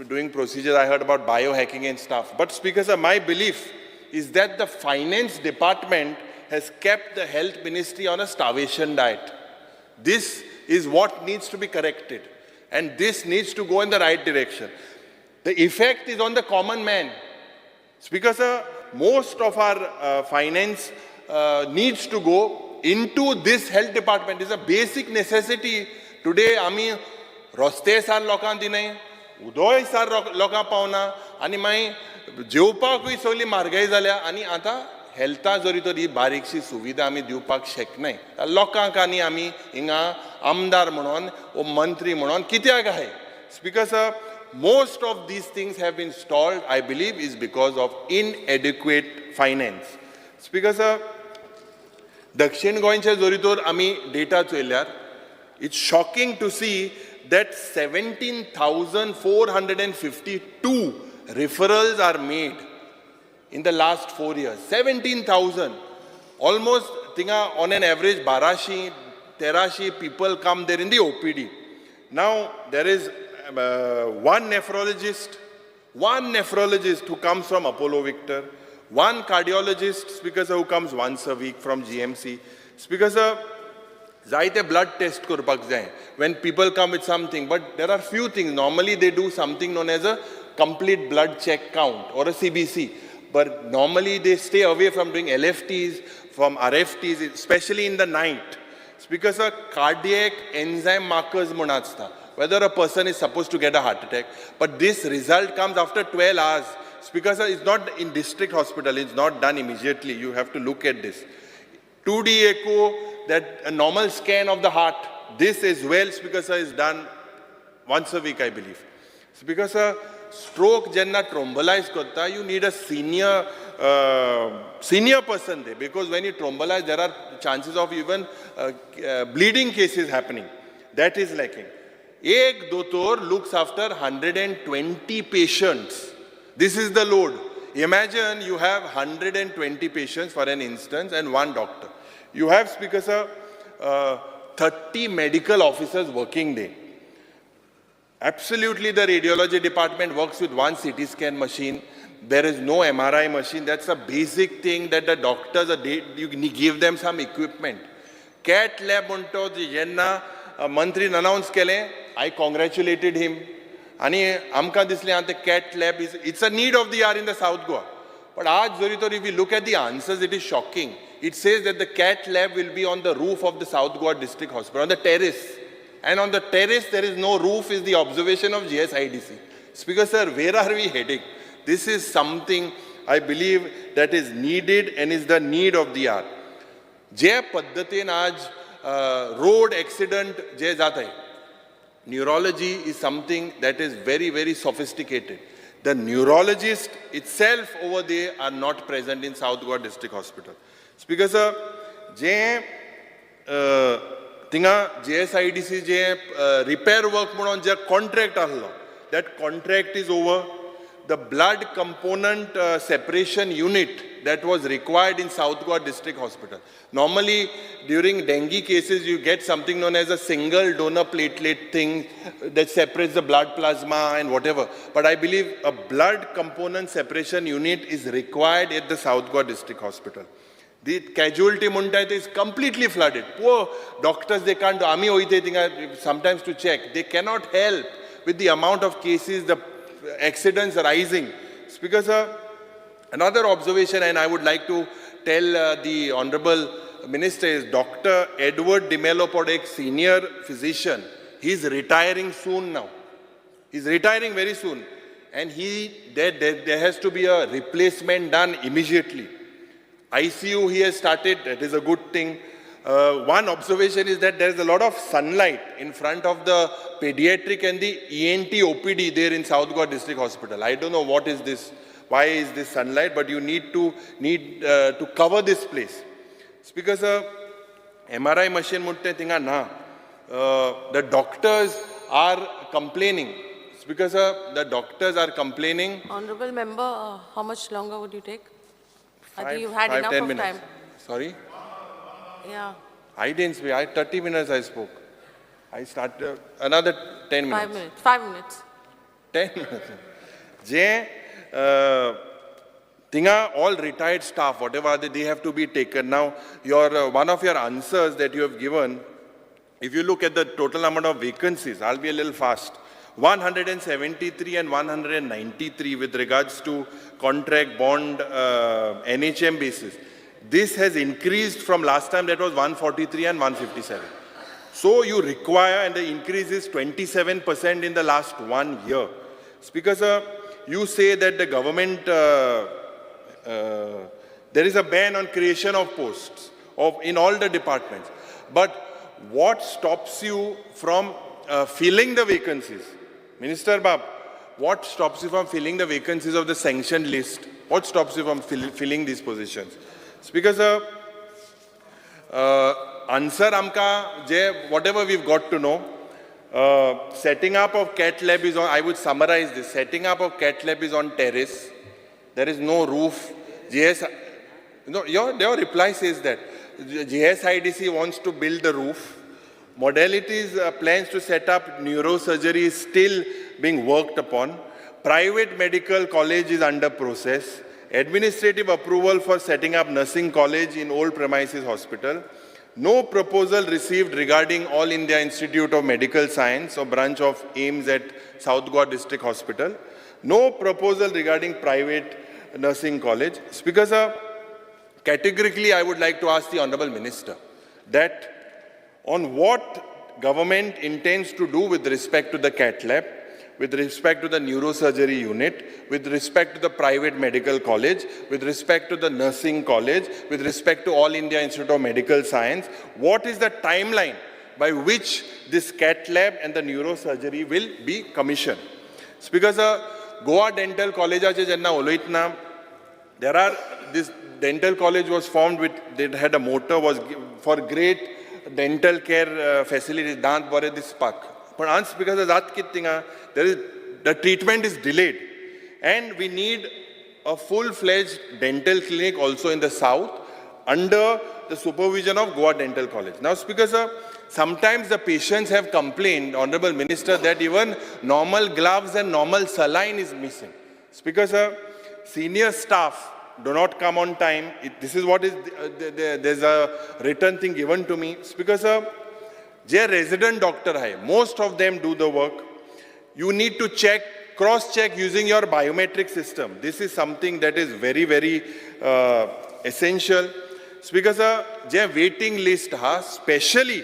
doing procedures. I heard about biohacking and stuff. But Speaker sir, my belief is that the finance department has kept the health ministry on a starvation diet. This is what needs to be corrected. And this needs to go in the right direction. The effect is on the common man. Speaker sir, most of our finance needs to go into this health department. It's a basic necessity. Today, आमी रस्ते सार लोकांक दिनाय, उदोय सार लोकांक पावना, आनी मागीर जेवपाकूय सगळी म्हारगाय जाल्या, आनी आतां हेल्था जरी तर ही बारीकशी सुविधा आमी दिवपाक शकनाय. लोकांक आनी आमी हिंगा आमदार म्हणून ओ मंत्री म्हणून कित्याक आहाय? Speaker sir, most of these things have been stalled, I believe, is because of inadequate finance. Speaker sir, दक्षिण गोंयचे जरी तर आमी data चोयल्यार, it's shocking to see that 17,452 referrals are made in the last 4 years. 17,000. Almost, thinga, on an average, 12, 13 people come there in the OPD. Now, there is one nephrologist who comes from Apollo Victor, one cardiologist, Speaker sir, who comes once a week from GMC. Speaker sir, जायते blood test करपाक जाय when people come with something, but there are few things. Normally they do something known as a complete blood check count or a CBC, but normally they stay away from doing LFTs, from RFTs, especially in the night. Speaker sir, cardiac enzyme markers म्हूण आसता, whether a person is supposed to get a heart attack, but this result comes after 12 hours. Speaker sir, it's not in district hospital, it's not done immediately. You have to look at this. 2D echo, that a normal scan of the heart, this as well, Speaker sir, is done once a week, I believe. Speaker sir, stroke jenna thrombolyze karta, you need a senior person there, because when you thrombolyze, there are chances of even bleeding cases happening. That is lacking. Ek doctor looks after 120 patients. This is the load. Imagine you have 120 patients for an instance and one doctor. You have, Speaker sir, 30 medical officers working there. Absolutely, the radiology department works with one CT scan machine. There is no MRI machine. That's a basic thing that the doctors, you give them some equipment. Cat lab म्हणतो जेन्ना मंत्रीन अनाउन्स केलें, I congratulated him. आनी आमकां दिसलें आतां cat lab is, it's a need of the hour in the South Goa. But aaj जरी तर if you look at the answers, it is shocking. It says that the cat lab will be on the roof of the South Goa District Hospital, on the terrace. And on the terrace, there is no roof, is the observation of GSIDC. Speaker sir, where are we heading? This is something I believe that is needed and is the need of the hour. जे पद्धतीन आज road accident जे जाताय, neurology is something that is very, very sophisticated. The neurologist itself over there are not present in South Goa District Hospital. Speaker sir, जे थिंगा जीएसआयडीसी जे रिपेर वर्क म्हणून जे कॉन्ट्रॅक्ट आहलो, that contract is over. The blood component separation unit that was required in South Goa District Hospital. Normally, during dengue cases, you get something known as a single donor platelet thing that separates the blood plasma and whatever. But I believe a blood component separation unit is required at the South Goa District Hospital. The casualty म्हणटाय is completely flooded. Poor doctors, they can't do. आमी वयता थिंगा sometimes to check. They cannot help with the amount of cases, the accidents rising. Speaker sir, another observation, and I would like to tell the Honorable Minister, is Dr. Edward D'Mello Podek, senior physician. He's retiring soon now. He's retiring very soon. And there has to be a replacement done immediately. ICU he has started, that is a good thing. One observation is that there is a lot of sunlight in front of the pediatric and the ENT OPD there in South Goa District Hospital. I don't know what is this, why is this sunlight, but you need to cover this place. Speaker sir, MRI machine म्हणटे थिंगा ना. The doctors are complaining. Speaker sir, the doctors are complaining. Honorable member, how much longer would you take? I think you've had 5, enough 10 of minutes. time. Sorry? Yeah. I didn't speak. I 30 minutes I spoke. I started another 10 minutes. 5 minutes. 5 minutes. 10 minutes. J, Tinga, all retired staff, whatever they have to be taken. Now, your one of your answers that you have given, if you look at the total amount of vacancies, I'll be a little fast. 173 and 193 with regards to contract, bond, NHM basis. This has increased from last time, that was 143 and 157. So you require, and the increase is 27% in the last 1 year. Speaker sir, you say that the government, there is a ban on creation of posts in all the departments. But what stops you from filling the vacancies? Minister Bab, what stops you from filling the vacancies of the sanctioned list? What stops you from filling these positions? Speaker sir, answer amka, je, whatever we've got to know, setting up of cat lab is on, I would summarize this, setting up of cat lab is on terrace. There is no roof. GS, no, your reply says that. GSIDC wants to build the roof. Modalities, plans to set up neurosurgery is still being worked upon. Private medical college is under process. Administrative approval for setting up nursing college in old premises hospital. No proposal received regarding All India Institute of Medical Science or branch of AIIMS at South Goa District Hospital. No proposal regarding private nursing college. Speaker sir, categorically I would like to ask the Honorable Minister that on what government intends to do with respect to the cat lab, with respect to the neurosurgery unit, with respect to the private medical college, with respect to the nursing college, with respect to All India Institute of Medical Science, what is the timeline by which this cat lab and the neurosurgery will be commissioned? Speaker sir, Goa Dental College, there are, this dental college was formed with, they had a motto was for great dental care facilities, दांत बरे दिसपाक. But ans because of that there is, the treatment is delayed, and we need a full-fledged dental clinic also in the south under the supervision of Goa Dental College. Now, Speaker sir, sometimes the patients have complained, Honorable Minister, that even normal gloves and normal saline is missing. Speaker sir, senior staff do not come on time. This is what is, there's a written thing given to me. Speaker sir, J resident doctor hai, most of them do the work. You need to check, cross-check using your biometric system. This is something that is very, very essential. Speaker sir, je waiting list ha, especially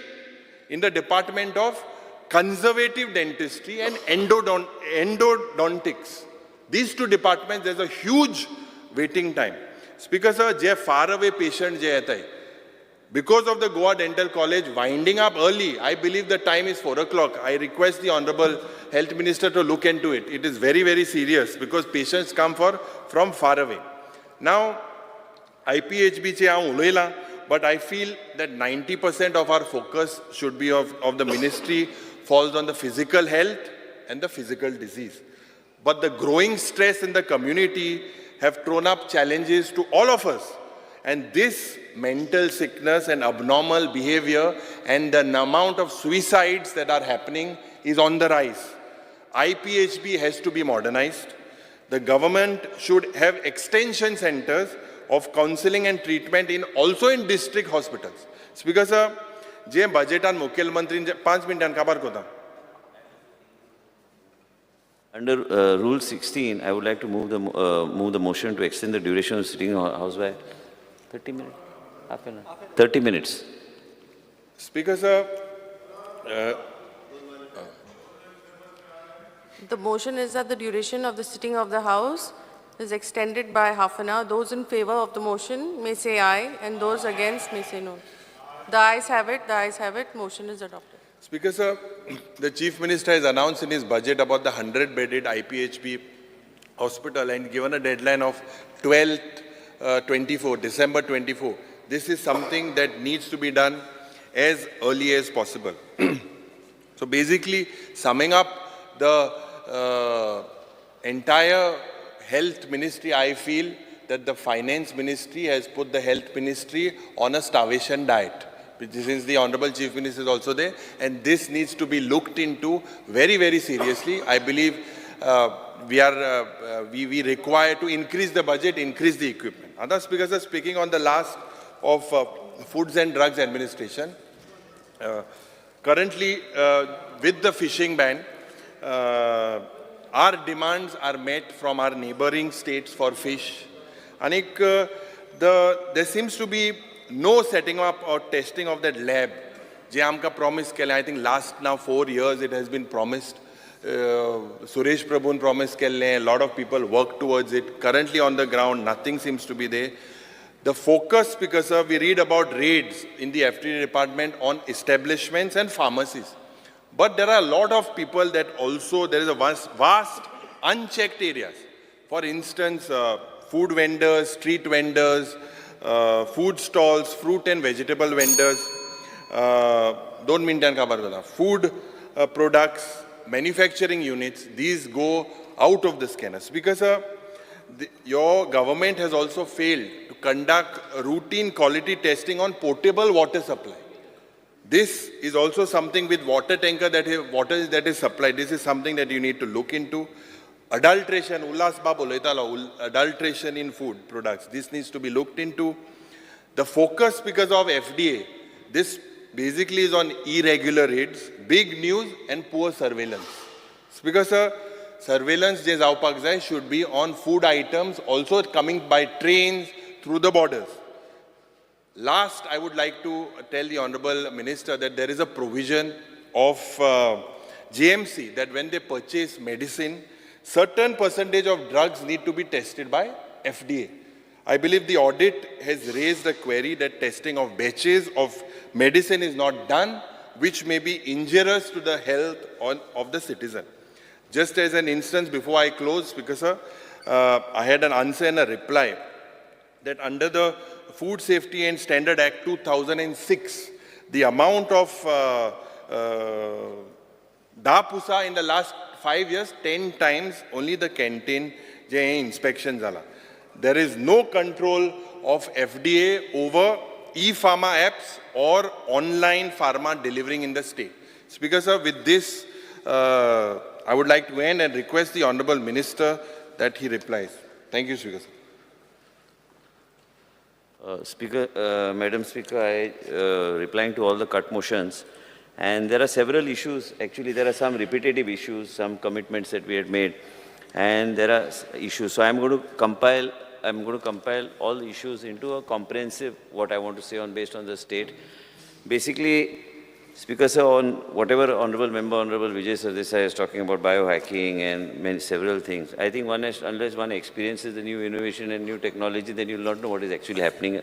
in the department of conservative dentistry and endodontics. These two departments, there's a huge waiting time. Speaker sir, je far away patient je yetai, Because of the Goa Dental College winding up early, I believe the time is 4 o'clock. I request the Honorable Health Minister to look into it. It is very, very serious because patients come from far away. Now, IPHB che हांव उलयलां, but I feel that 90% of our focus should be of the ministry falls on the physical health and the physical disease. But the growing stress in the community have thrown up challenges to all of us. And this mental sickness and abnormal behavior and the amount of suicides that are happening is on the rise. IPHB has to be modernized. The government should have extension centers of counseling and treatment in also in district hospitals. Speaker sir, जे बजेटान मुख्यमंत्री 5 मिनटां काबार कोता. Under Rule 16, I would like to move the motion to extend the duration of sitting house by 30 minutes, half an hour, 30 minutes. Speaker sir, the motion is that the duration of the sitting of the House is extended by half an hour. Those in favor of the motion may say aye, and those against may say no. The ayes have it. The ayes have it. Motion is adopted. Speaker sir, the Chief Minister has announced in his budget about the 100-bedded IPHB hospital and given a deadline of 12/24, December 24. This is something that needs to be done as early as possible. So basically, summing up the entire health ministry, I feel that the finance ministry has put the health ministry on a starvation diet. Since the Honorable Chief Minister is also there, and this needs to be looked into very, very seriously. I believe we require to increase the budget, increase the equipment. Other speakers are speaking on the last of Foods and Drugs Administration. Currently, with the fishing ban, our demands are met from our neighboring states for fish. And there seems to be no setting up or testing of that lab. Je amka promise kele, I think last now 4 years it has been promised. Suresh Prabhun promise kelle, a lot of people work towards it. Currently on the ground, nothing seems to be there. The focus, because sir, we read about raids in the FDA department on establishments and pharmacies. But there are a lot of people that also, there is a vast unchecked areas. For instance, food vendors, street vendors, food stalls, fruit and vegetable vendors, don't mean food products, manufacturing units, these go out of the scanners. Because your government has also failed to conduct routine quality testing on potable water supply. This is also something with water tanker that is, water that is supplied. This is something that you need to look into. Adulteration, Ullas Bab ulaytalo, adulteration in food products. This needs to be looked into. The focus because of FDA, this basically is on irregular raids, big news and poor surveillance. Because sir, surveillance je javpak jai should be on food items also coming by trains through the borders. Last, I would like to tell the Honorable Minister that there is a provision of GMC that when they purchase medicine, certain percentage of drugs need to be tested by FDA. I believe the audit has raised a query that testing of batches of medicine is not done, which may be injurious to the health of the citizen. Just as an instance, before I close, because sir, I had an answer and a reply that under the Food Safety and Standard Act 2006, the amount of dapusa in the last 5 years, 10 times only the canteen je inspection zala. There is no control of FDA over e-pharma apps or online pharma delivering in the state. Speaker sir, with this, I would like to end and request the Honorable Minister that he replies. Thank you, Speaker sir. Speaker, Madam Speaker, I replying to all the cut motions, and there are several issues. Actually, there are some repetitive issues, some commitments that we had made, and there are issues. So I'm going to compile. I'm going to compile all the issues into a comprehensive what I want to say on based on the state. Basically, Speaker sir, on whatever Honorable Member, Honorable Vijay Sardesai is talking about biohacking and many, several things. I think one has, unless one experiences the new innovation and new technology, then you'll not know what is actually happening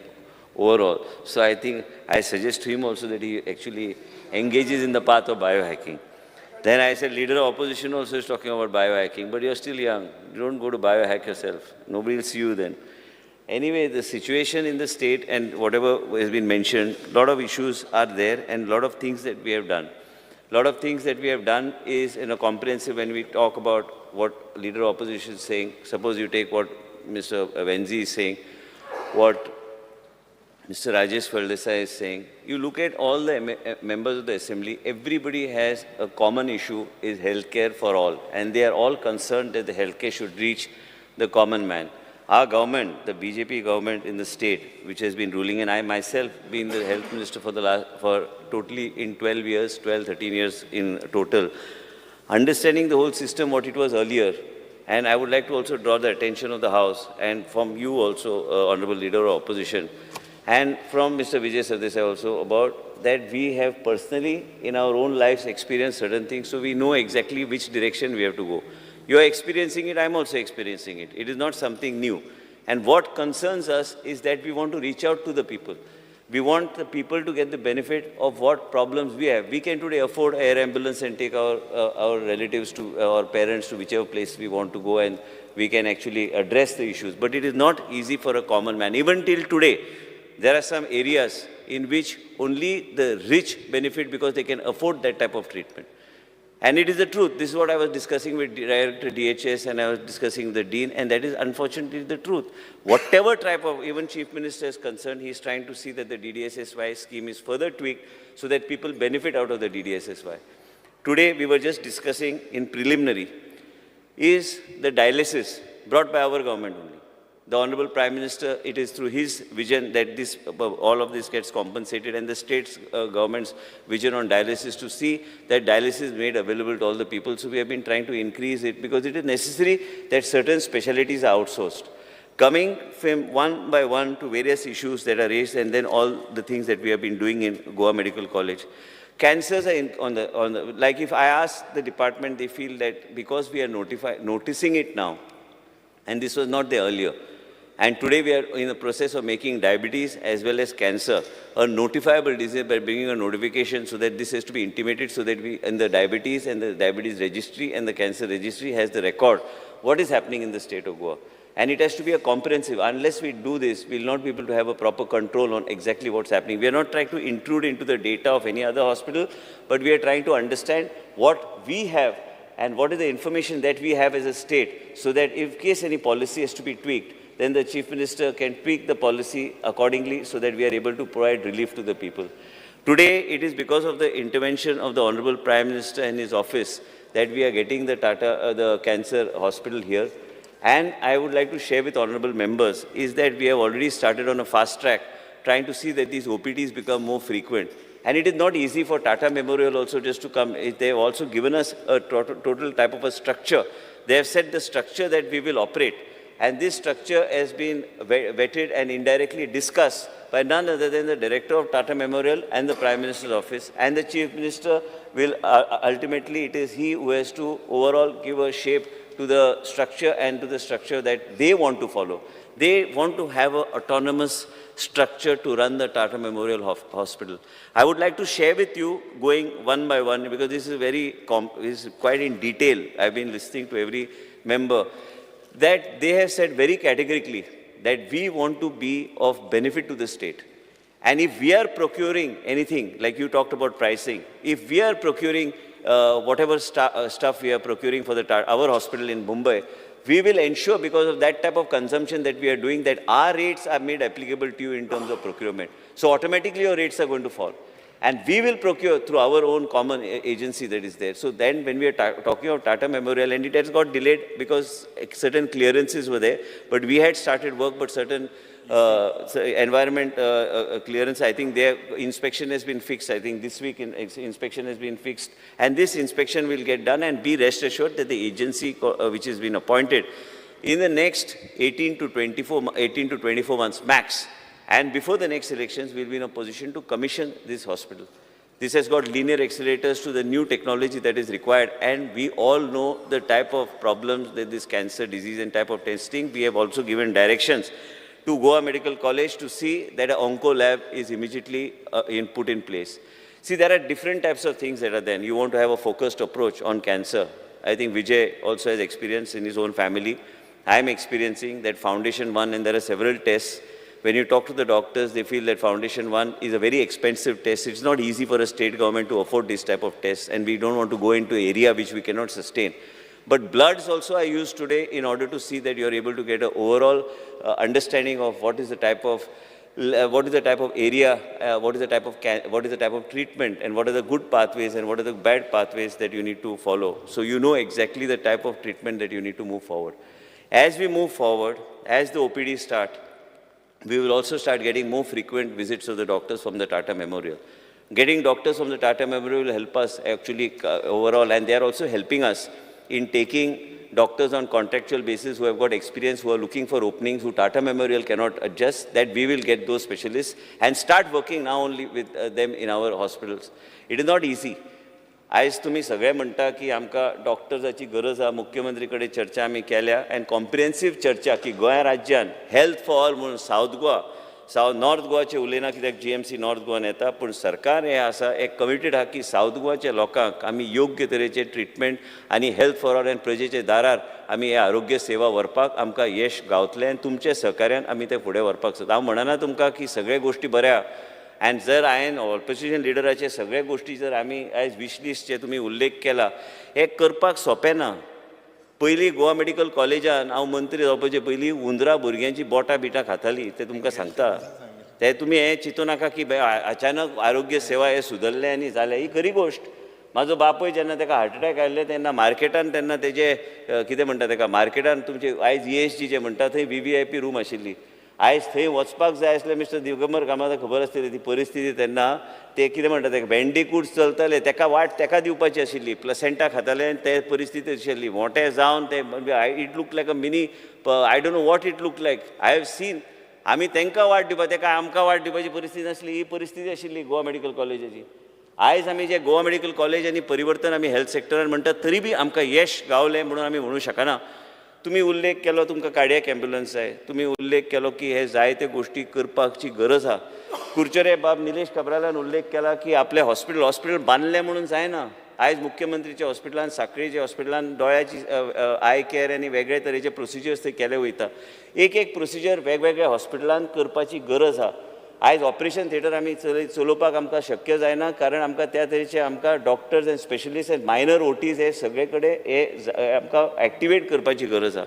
overall. So I think I suggest to him also that he actually engages in the path of biohacking. Then I said, leader of opposition also is talking about biohacking, but you're still young. You don't go to biohack yourself. Nobody will see you then. Anyway, the situation in the state and whatever has been mentioned, a lot of issues are there and a lot of things that we have done. A lot of things that we have done is in a comprehensive, when we talk about what leader of opposition is saying, suppose you take what Mr. Venzi is saying, what Mr. Rajesh Faldesai is saying, you look at all the members of the assembly, everybody has a common issue, is healthcare for all. And they are all concerned that the healthcare should reach the common man. Our government, the BJP government in the state, which has been ruling, and I myself been the health minister for the last, for totally in 12 years, 12, 13 years in total, understanding the whole system, what it was earlier. And I would like to also draw the attention of the House and from you also, Honorable Leader of Opposition, and from Mr. Vijay Sardesai also, about that we have personally in our own lives experienced certain things, so we know exactly which direction we have to go. You are experiencing it, I'm also experiencing it. It is not something new. And what concerns us is that we want to reach out to the people. We want the people to get the benefit of what problems we have. We can today afford air ambulance and take our relatives to our parents to whichever place we want to go, and we can actually address the issues. But it is not easy for a common man. Even till today, there are some areas in which only the rich benefit because they can afford that type of treatment. And it is the truth. This is what I was discussing with Director DHS, and I was discussing with the Dean, and that is unfortunately the truth. Whatever type of, even Chief Minister is concerned, he is trying to see that the DDSSY scheme is further tweaked so that people benefit out of the DDSSY. Today, we were just discussing in preliminary, is the dialysis brought by our government only. The Honorable Prime Minister, it is through his vision that this, all of this gets compensated, and the state's government's vision on dialysis to see that dialysis is made available to all the people. So we have been trying to increase it because it is necessary that certain specialties are outsourced. Coming from one by one to various issues that are raised, and then all the things that we have been doing in Goa Medical College. Cancers are in, on the, like if I ask the department, they feel that because we are noticing it now, and this was not there earlier. And today we are in the process of making diabetes as well as cancer a notifiable disease by bringing a notification so that this has to be intimated, so that we, in the diabetes and the diabetes registry and the cancer registry has the record what is happening in the state of Goa. And it has to be a comprehensive. Unless we do this, we will not be able to have a proper control on exactly what's happening. We are not trying to intrude into the data of any other hospital, but we are trying to understand what we have and what is the information that we have as a state, so that if case any policy has to be tweaked, then the Chief Minister can tweak the policy accordingly so that we are able to provide relief to the people. Today, it is because of the intervention of the Honorable Prime Minister and his office that we are getting the Tata, the cancer hospital here. And I would like to share with honorable members is that we have already started on a fast track trying to see that these OPDs become more frequent. And it is not easy for Tata Memorial also just to come. They have also given us a total type of a structure. They have set the structure that we will operate. And this structure has been vetted and indirectly discussed by none other than the Director of Tata Memorial and the Prime Minister's office. And the Chief Minister will ultimately, it is he who has to overall give a shape to the structure and to the structure that they want to follow. They want to have an autonomous structure to run the Tata Memorial Hospital. I would like to share with you, going one by one, because this is very, is quite in detail. I've been listening to every member, that they have said very categorically that we want to be of benefit to the state. And if we are procuring anything, like you talked about pricing, if we are procuring whatever stuff we are procuring for the our hospital in Mumbai, we will ensure, because of that type of consumption that we are doing, that our rates are made applicable to you in terms of procurement. So automatically your rates are going to fall. And we will procure through our own common agency that is there. So then when we are talking of Tata Memorial, and it has got delayed because certain clearances were there, but we had started work, but certain environment clearance, I think their inspection has been fixed. I think this week inspection has been fixed. And this inspection will get done, and be rest assured that the agency which has been appointed in the next 18 to 24 months max, and before the next elections, we'll be in a position to commission this hospital. This has got linear accelerators to the new technology that is required, and we all know the type of problems that this cancer disease and type of testing. We have also given directions to Goa Medical College to see that an onco lab is immediately put in place. See, there are different types of things that are there. You want to have a focused approach on cancer. I think Vijay also has experience in his own family. I am experiencing that FoundationOne, and there are several tests. When you talk to the doctors, they feel that FoundationOne is a very expensive test. It's not easy for a state government to afford this type of tests, and we don't want to go into area which we cannot sustain. But bloods also are used today in order to see that you're able to get an overall understanding of what is the type of area, what is the type of treatment, and what are the good pathways and what are the bad pathways that you need to follow. So you know exactly the type of treatment that you need to move forward. As we move forward, as the OPD start, we will also start getting more frequent visits of the doctors from the Tata Memorial. Getting doctors from the Tata Memorial will help us actually overall, and they are also helping us in taking doctors on contractual basis who have got experience, who are looking for openings, who Tata Memorial cannot adjust, that we will get those specialists and start working now only with them in our hospitals. It is not easy. आयज तुमी सगळे म्हणटा की आमकां डॉक्टर्साची गरज आहा, मुख्यमंत्री कडेन चर्चा आमी केल्या आनी कॉम्प्रिहेन्सीव चर्चा की गोंया राज्यान हेल्थ फॉर ऑल म्हणून सावथ गोवा, नॉर्थ गोवाचे उलयना कित्याक जीएमसी नॉर्थ गोवान येता, पूण सरकार हें आसा एक कमिटेड आहा की सावथ गोवाच्या लोकांक आमी योग्य तरेचे ट्रिटमेंट आनी हेल्थ फॉर ऑल आनी प्रजेचे दारार आमी हे आरोग्य सेवा व्हरपाक आमकां यश गावतलें आनी तुमच्या सहकार्यान आमी तें फुडें व्हरपाक सोदता. हांव म्हणना तुमकां की सगळे गोश्टी बऱ्या, आनी जर हांवें ऑपोजिशन लिडराचे सगळे गोश्टी जर आमी आयज विश लिस्टचे तुमी उल्लेख केला, हें करपाक सोंपें ना. पयलीं गोवा मेडिकल कॉलेजान हांव मंत्री जावपाचे पयलीं हुंदरा भुरग्यांची बोटां बिटां खातालीं, तें तुमकां सांगता. तें तुमी हें चिंतू नाका की अचानक आरोग्य सेवा हें सुदरलें आनी जालें, ही खरी गोश्ट. म्हाजो बापूय जेन्ना ताका हार्ट अटॅक आयिल्ले तेन्ना मार्केटान तेन्ना तेजे कितें म्हणटा ताका, मार्केटान तुमचे आयज ESG जे म्हणटा थंय VVIP room आशिल्ली. आयज थंय वचपाक जाय आसलें मिस्टर दिगंबर कामताक खबर आसतली ती परिस्थिती तेन्ना, ते कितें म्हणटा तेका बँडीकूट चलताले, तेका वाट तेका दिवपाची आशिल्ली, प्लसेंटा खाताले आनी ते परिस्थिती आशिल्ली. मोटे जावन ते it look like a mini, I don't know what it look like, I have seen. आमी तांकां वाट दिवपा, तेका आमकां वाट दिवपाची परिस्थिती नासली, ही परिस्थिती आशिल्ली गोवा मेडिकल कॉलेजाची. आयज आमी जे गोवा मेडिकल कॉलेज आनी परिवर्तन आमी हेल्थ सेक्टरान म्हणटात, तरी बी आमकां यश गावलें म्हणून आमी म्हणूं शकना. तुमी उल्लेख केलो तुमकां कार्डियक एम्ब्युलन्स जाय, तुमी उल्लेख केलो की हे जायते गोश्टी करपाची गरज आहा. कुरचेरे बाब निलेश काब्रालान उल्लेख केला की आपलें हॉस्पिटल हॉस्पिटल बांदलें म्हणून जायना. आयज मुख्यमंत्रीच्या हॉस्पिटलान, साखळीच्या हॉस्पिटलान दोळ्याची I care आनी वेगळे तरेचे प्रोसिजर्स थंय केले वयता. एक एक प्रोसिजर वेगवेगळ्या हॉस्पिटलान करपाची गरज आहा. आयज ऑपरेशन थिएटर आमी चलोवपाक आमकां शक्य जायना, कारण आमकां त्या तरेचे आमकां doctors and specialist and minor OTs हे सगळे कडेन हे आमकां एक्टिवेट करपाची गरज आहा.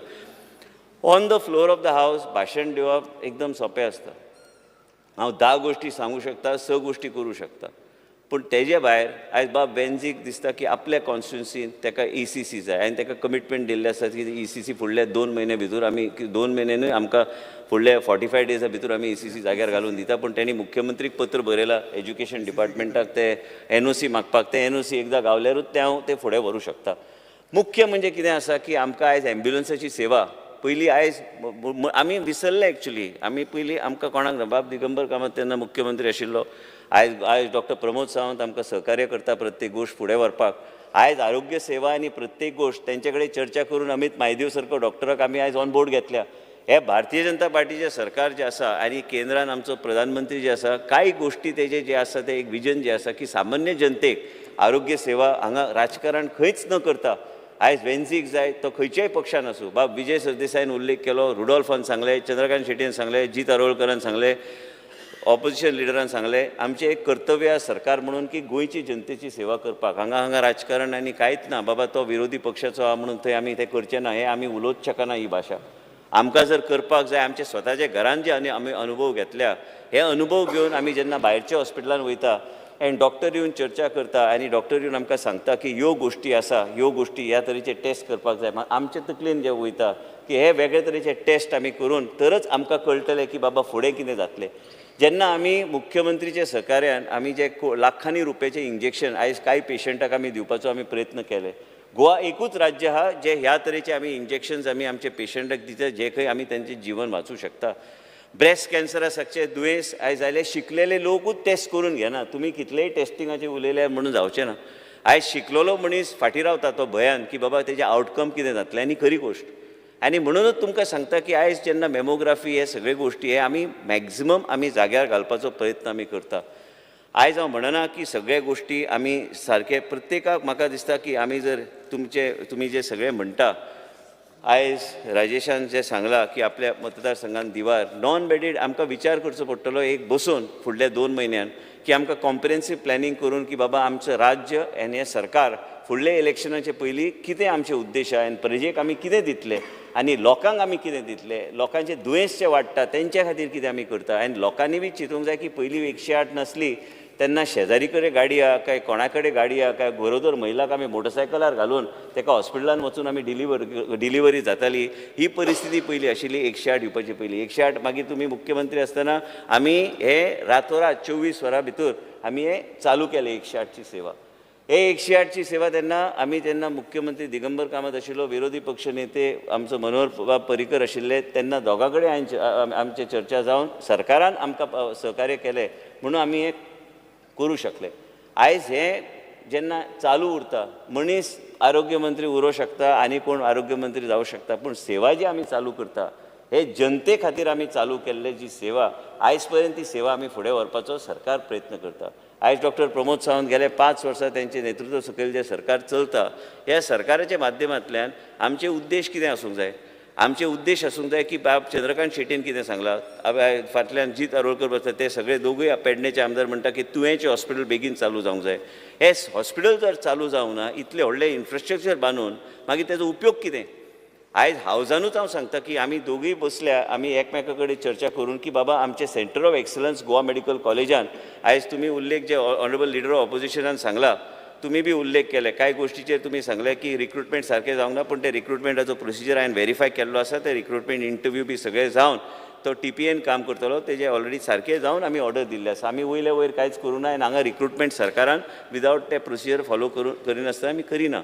On the floor of the house भाशण दिवप एकदम सोंपें आसता. हांव 10 गोश्टी सांगूं शकता, 6 गोश्टी करूं शकता, पूण तेजे भायर आयज बाब वेन्झीक दिसता की आपल्या कॉन्स्टिट्युन्सीन ताका ECC जाय आनी ताका कमिटमेंट दिल्लें आसा की ECC फुडल्या 2 म्हयने भितर आमी, 2 म्हयने न्हय, आमकां फुडल्या 45 डेजा भितर आमी ECC जाग्यार घालून दिता. पूण तेणी मुख्यमंत्रीक पत्र बरयलां एज्युकेशन डिपार्टमेंटाक ते NOC मागपाक, ते NOC एकदां गावल्यारूच तें हांव तें फुडें व्हरूं शकता. मुख्य म्हणजे कितें आसा की आमकां आयज एम्ब्युलन्साची सेवा पयलीं आयज आमी विसरले एक्चुली. आमी पयलीं आमकां कोणाक ना, बाब दिगंबर कामत तेन्ना मुख्यमंत्री आशिल्लो, आयज आयज डॉक्टर प्रमोद सावंत आमकां सहकार्य करता प्रत्येक गोश्ट फुडें व्हरपाक. आयज आरोग्य सेवा आनी प्रत्येक गोश्ट तेंचे कडेन चर्चा करून अमीत मायदेव सारको डॉक्टराक आमी आयज ऑन बोर्ड घेतल्या. हे भारतीय जनता पार्टीचें सरकार जें आसा आनी केंद्रान आमचो प्रधानमंत्री जे आसा, कांय गोश्टी तेजे जे आसा ते एक विजन जे आसा की सामान्य जनतेक आरोग्य सेवा हांगा राजकारण खंयच न करता. आयज वेन्झीक जाय तो खंयच्याय पक्षान आसूं, बाब विजय सरदेसायान उल्लेख केलो, रुडोल्फान सांगलें, चंद्रकांत शेटयेन सांगलें, जीत आरोलकरान सांगलें, ऑपोजिशन लिडरान सांगलें, आमचें एक कर्तव्य आसा सरकार म्हणून की गोंयची जनतेची सेवा करपाक. हांगा हांगा राजकारण आनी कांयच ना, बाबा तो विरोधी पक्षाचो आहा म्हणून थंय आमी तें करचें ना, हें आमी उलोवच शकना. ही भाशा आमकां जर करपाक जाय, आमचे स्वताच्या घरान जे आनी आमी अनुभव घेतल्या, हे अनुभव घेवन आमी जेन्ना भायरच्या हॉस्पिटलान वयता आनी डॉक्टर येवन चर्चा करता आनी डॉक्टर येवन आमकां सांगता की ह्यो गोश्टी आसा, ह्यो गोश्टी ह्या तरेचे टेस्ट करपाक जाय, आमचे तकलेन जे वयता की हे वेगळे तरेचे टेस्ट आमी करून तरच आमकां कळटलें की बाबा फुडें कितें जातलें. जेन्ना आमी मुख्यमंत्रीच्या सहकार्यान आमी जे लाखांनी रुपयाचे इंजेक्शन आयज कांय पेशंटाक आमी दिवपाचो आमी प्रयत्न केले. गोवा एकूच राज्य आहा जे ह्या तरेचे आमी इंजेक्शन्स आमी आमचे पेशंटाक दिता, जे खंय आमी तेंचें जिवन वाचूं शकता. ब्रेस्ट कॅन्सरा सारचे दुयेंस आयज जाल्यार शिकलेले लोकूच टेस्ट करून घेना. तुमी कितलेय टेस्टिंगाचे उलयल्यार म्हणून जावचें ना. आयज शिकलेलो मनीस फाटीं रावता तो भंयान की बाबा तेजें आवटकम कितें जातलें. आनी खरी गोश्ट, आनी म्हणूनच तुमकां सांगता की आयज जेन्ना मेमोग्राफी हे सगळे गोश्टी हे आमी मॅक्झिमम आमी जाग्यार घालपाचो प्रयत्न आमी करता. आयज हांव म्हणना की सगळे गोश्टी आमी सारके प्रत्येकाक म्हाका दिसता की आमी जर तुमचे तुमी जे सगळे म्हणटा, आयज राजेशान जें सांगलां की आपल्या मतदारसंघान दिवार नॉन बेडीड, आमकां विचार करचो पडटलो एक बसून फुडल्या 2 म्हयन्यान की आमकां कॉम्प्रिहेन्सीव प्लॅनिंग करून की बाबा आमचें राज्य आनी हें सरकार फुडले इलेक्शनाचे पयलीं कितें आमचे उद्देश आहा आनी प्रजेक आमी कितें दितले आनी लोकांक आमी कितें दितले, लोकांचे दुयेंस जे वाडटा तेंच्या खातीर कितें आमी करता. आनी लोकांनी बी चिंतूंक जाय की पयलीं 108 नासली तेन्ना शेजारी कडेन गाडी आहा काय कोणा कडेन गाडी आहा काय गरोदर महिलाक आमी मोटरसायकलार घालून तेका हॉस्पिटलान वचून आमी डिलिव्हरी जाताली. ही परिस्थिती पयलीं आशिल्ली 108 दिवपाची पयलीं. 108 मागीर तुमी मुख्यमंत्री आसतना आमी हे रातोरात 24 वरां भितर आमी हे चालू केलें 108ची सेवा. हे 108ची सेवा तेन्ना आमी जेन्ना मुख्यमंत्री दिगंबर कामत आशिल्लो, विरोधी पक्ष नेते आमचो मनोहर बाब पर्रीकर आशिल्ले, तेन्ना दोगां कडेन आमचे चर्चा जावन सरकारान आमकां सहकार्य केलें म्हणून आमी हे करूं शकले. आयज हें जेन्ना चालू उरता, मनीस आरोग्य मंत्री उरूं शकता आनी कोण आरोग्य मंत्री जावं शकता, पूण सेवा जी आमी चालू करता हे जनते खातीर आमी चालू केल्ले जी सेवा आयज पर्यंत ती सेवा आमी फुडें व्हरपाचो सरकार प्रयत्न करता. आयज डॉक्टर प्रमोद सावंत गेले 5 वर्सां तेंचे नेतृत्व सकयल जें सरकार चलता, ह्या सरकाराच्या माध्यमांतल्यान आमचे उद्देश कितें आसूंक जाय, आमचे उद्देश आसूंक जाय की बाब चंद्रकांत शेटीन कितें सांगलां, फाटल्यान जीत आरोलकर बसता ते सगळे दोगूय पेडणेचे आमदार म्हणटा की तुयेंचें हॉस्पिटल बेगीन चालू जावंक जाय. हें हॉस्पिटल जर चालू जावंक ना, इतलें व्हडलें इन्फ्रास्ट्रक्चर बांदून मागीर तेजो उपयोग कितें? आयज हावजानूच हांव सांगता की आमी दोगूय बसल्या, आमी एकमेका कडेन चर्चा करून की बाबा आमचें centre of excellence Goa medical कॉलेजान आयज तुमी उल्लेख जे ऑनरेबल लिडर ऑफ ऑपोजिशनान सांगला, तुमी बी उल्लेख केले कांय गोश्टीचेर, तुमी सांगले की रिक्रुटमेंट सारकें जावंक ना, पूण ते रिक्रुटमेंटाचो प्रोसिजर हांवें वेरीफाय केल्लो आसा. ते रिक्रुटमेंट इंटरव्यू बी सगळें जावन तो TPN काम करतलो, तेजें ऑलरेडी सारकें जावन आमी ऑर्डर दिल्लें आसा. आमी वयले वयर कांयच करूं ना आनी हांगा रिक्रुटमेंट सरकारान विदावट ते प्रोसिजर फॉलो करिनासतना आमी करिना.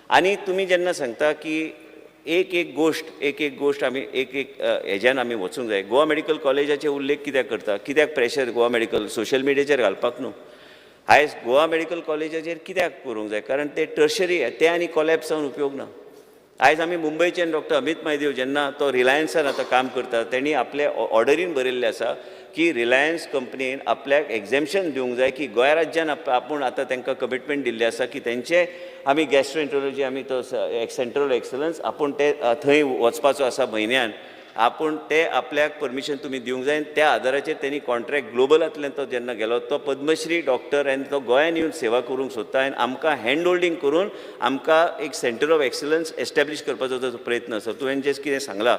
आनी तुमी जेन्ना सांगता की एक एक गोश्ट, एक एक गोश्ट आमी एक एक हेज्यान आमी वचूंक जाय. गोवा मेडिकल कॉलेजाचे उल्लेख कित्याक करता, कित्याक प्रेशर गोवा मेडिकल सोशल मिडियाचेर घालपाक न्हू. आयज गोवा मेडिकल कॉलेजाचेर कित्याक करूंक जाय, कारण ते टर्शरी ते आनी कॉलॅप्स जावन उपयोग ना. आयज आमी मुंबयच्यान डॉक्टर अमीत मायदेव जेन्ना तो रिलायन्सान आतां काम करता, तेणी आपले ऑर्डरीन बरयल्लें आसा की रिलायन्स कंपनीन आपल्याक एग्झेम्पशन दिवंक जाय की गोंय राज्यान आपूण आतां तांकां कमिटमेंट दिल्ली आसा की तेंचे आमी गॅस्ट्रोएंट्रोलॉजी आमी तो सेंटर ऑफ एक्सलन्स आपूण ते थंय वचपाचो आसा म्हयन्यान, आपूण ते आपल्याक परमिशन तुमी दिवंक जाय. त्या आदाराचेर तेणी कॉन्ट्रॅक्ट ग्लोबलांतल्यान तो जेन्ना गेलो, तो पद्मश्री डॉक्टर आनी तो गोंयान येवन सेवा करूंक सोदता आनी आमकां हँड होल्डींग करून आमकां एक सेंटर ऑफ एक्सलन्स एस्टॅब्लीश करपाचो ताचो प्रयत्न आसा. तुवें जें कितें सांगलां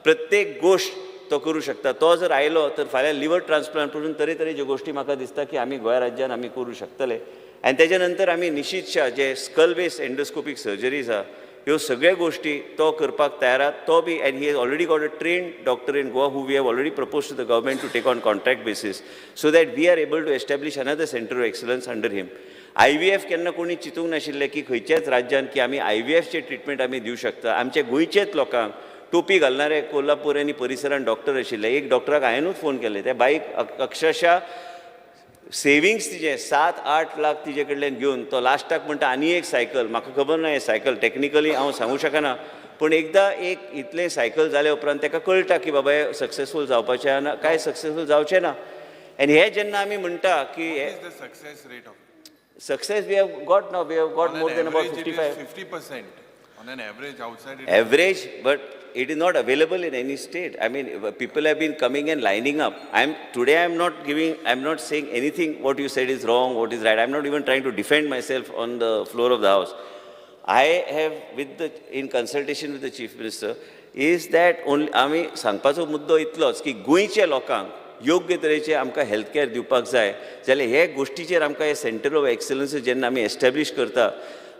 प्रत्येक गोश्ट तो करूं शकता. तो जर आयलो तर फाल्यां लिवर ट्रान्सप्लांट पसून तरेतरेच्यो गोश्टी म्हाका दिसता की आमी गोंय राज्यान आमी करूं शकतले. आनी तेज्या नंतर आमी निशीत शाह जे स्कल बेस्ड एंडोस्कोपीक सर्जरीज आहा ह्यो सगळ्यो गोश्टी तो करपाक तयार आहा. तो बी and he has already got a trained doctor in Goa who we have already propose to the government to take on contract basis so that we are able to establish another centre of excellence under him. IVF केन्ना कोणी चिंतूंक नाशिल्लें की खंयच्याच राज्यान की आमी IVFचें ट्रिटमेंट आमी दिवं शकता. आमच्या गोंयचेच लोकांक टोपी घालणारे कोल्हापूर आनी परिसरान डॉक्टर आशिल्ले, एक डॉक्टराक हांवेनूच फोन केले, त्या बाईक अक्षरशा सेविंग्स तिजे 7-8 लाख तिजे कडल्यान घेवन तो लास्टाक म्हणटा आनी एक सायकल, म्हाका खबर ना हें सायकल टॅक्निकली हांव सांगूं शकना, पूण एकदां एक इतलें सायकल जाल्या उपरांत ताका कळटा की बाबा हें सक्सेसफूल जावपाचें ना काय सक्सेसफूल जावचें ना. आनी हें जेन्ना आमी म्हणटा की success we have got now, we have got more than about 55 50% on an average outside average, but it is not available in any state. I mean, people have been coming and lining up. Today I am not giving, I am not saying anything what you said is wrong, what is right. I am not even trying to defend myself on the floor of the house. I have, in consultation with the Chief Minister, is that only, आमी सांगपाचो मुद्दो इतलोच की गोंयच्या लोकांक योग्य तरेचे आमकां हेल्थ केअर दिवपाक जाय जाल्यार हे गोश्टीचेर आमकां हे सेंटर ऑफ एक्सलन्स जेन्ना आमी एस्टॅब्लीश करता,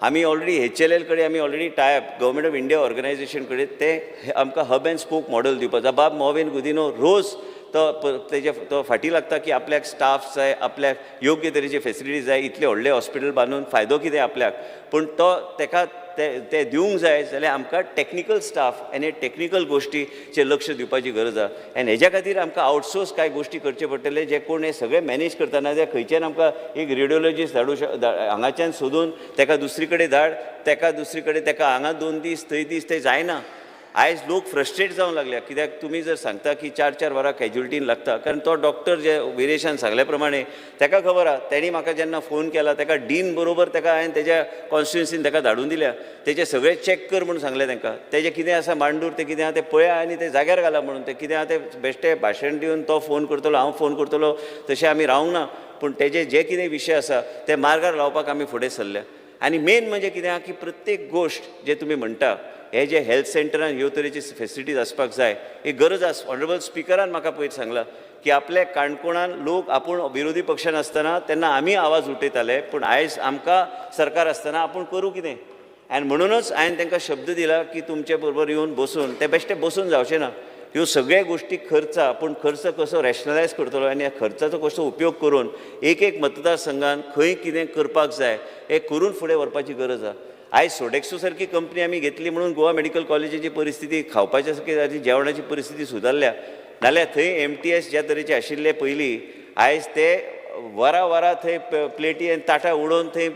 आमी ऑलरेडी HLL कडेन आमी already tie up government of India organisation कडेन ते आमकां हब अँड स्पोक मॉडल दिवपाचो. बाब मॉविन गुदिनो रोज तो तेजे तो फाटीं लागता की आपल्याक स्टाफ जाय, आपल्याक योग्य तरेचे फेसिलिटी जाय, इतले व्हडले हॉस्पिटल बांदून फायदो कितें आपल्याक, पूण तो तेका ते दिवंक जाय जाल्यार आमकां टॅक्निकल स्टाफ आनी टॅक्निकल गोश्टीचेर लक्ष दिवपाची गरज आसा. आनी हेज्या खातीर आमकां आउटसोर्स कांय गोश्टी करचे पडटले, जे कोण हे सगळे मॅनेज करतना जे खंयच्यान आमकां एक रेडियोलॉजिस्ट धाडूं हांगाच्यान सोदून तेका दुसरी कडेन धाड, तेका दुसरी कडेन, तेका हांगा 2 दीस थंय दीस, ते जायना. आयज लोक फ्रस्ट्रेट जावंक लागल्या कित्याक तुमी जर सांगता की 4-4 वरां कॅज्युलिटीन लागता, कारण तो डॉक्टर जे विरेशान सांगल्या प्रमाणे ताका खबर आहा, तेणी म्हाका जेन्ना फोन केला ताका डीन बरोबर ताका हांवें तेज्या कॉन्स्टिट्युन्सीन ताका धाडून दिल्या, तेजे सगळे चॅक कर म्हणून सांगलें तांकां, तेजें कितें आसा मांडूर तें कितें आहा तें पळया आनी तें जाग्यार घाला म्हणून, तें कितें आहा तें बेश्टें भाशण दिवन तो फोन करतलो हांव फोन करतलो तशें आमी रावंक ना, पूण तेजे जे कितें विशय आसा ते मार्गार लावपाक आमी फुडें सरल्या. आनी मेन म्हणजे कितें आहा की प्रत्येक गोश्ट जे तुमी म्हणटा हे जे हेल्थ सेंटरान ह्यो तरेची फेसिलिटीज आसपाक जाय ही गरज आसा. ऑनरेबल स्पिकरान म्हाका पयर सांगलां की आपल्या काणकोणान लोक आपूण विरोधी पक्षान आसतना तेन्ना आमी आवाज उठयताले, पूण आयज आमकां सरकार आसतना आपूण करूं कितें, आनी म्हणूनच हांवें तांकां शब्द दिला की तुमचे बरोबर येवन बसून ते बेश्टे बसून जावचें ना, ह्यो सगळ्या गोश्टी खर्च पूण खर्च कसो रॅशनलायज करतलो आनी ह्या खर्चाचो कसो उपयोग करून एक एक मतदारसंघान खंय कितें करपाक जाय हें करून फुडें व्हरपाची गरज आसा. आयज सोडेक्सो सारकी कंपनी आमी घेतली म्हणून गोवा मेडिकल कॉलेजीची परिस्थिती खावपाच्या सारकी जेवणाची परिस्थिती सुदारल्या, नाल्यार थंय MTS ज्या तरेचे आशिल्ले पयलीं आयज ते वरां वरां थंय प्लेटी आनी ताटां उडोवन थंय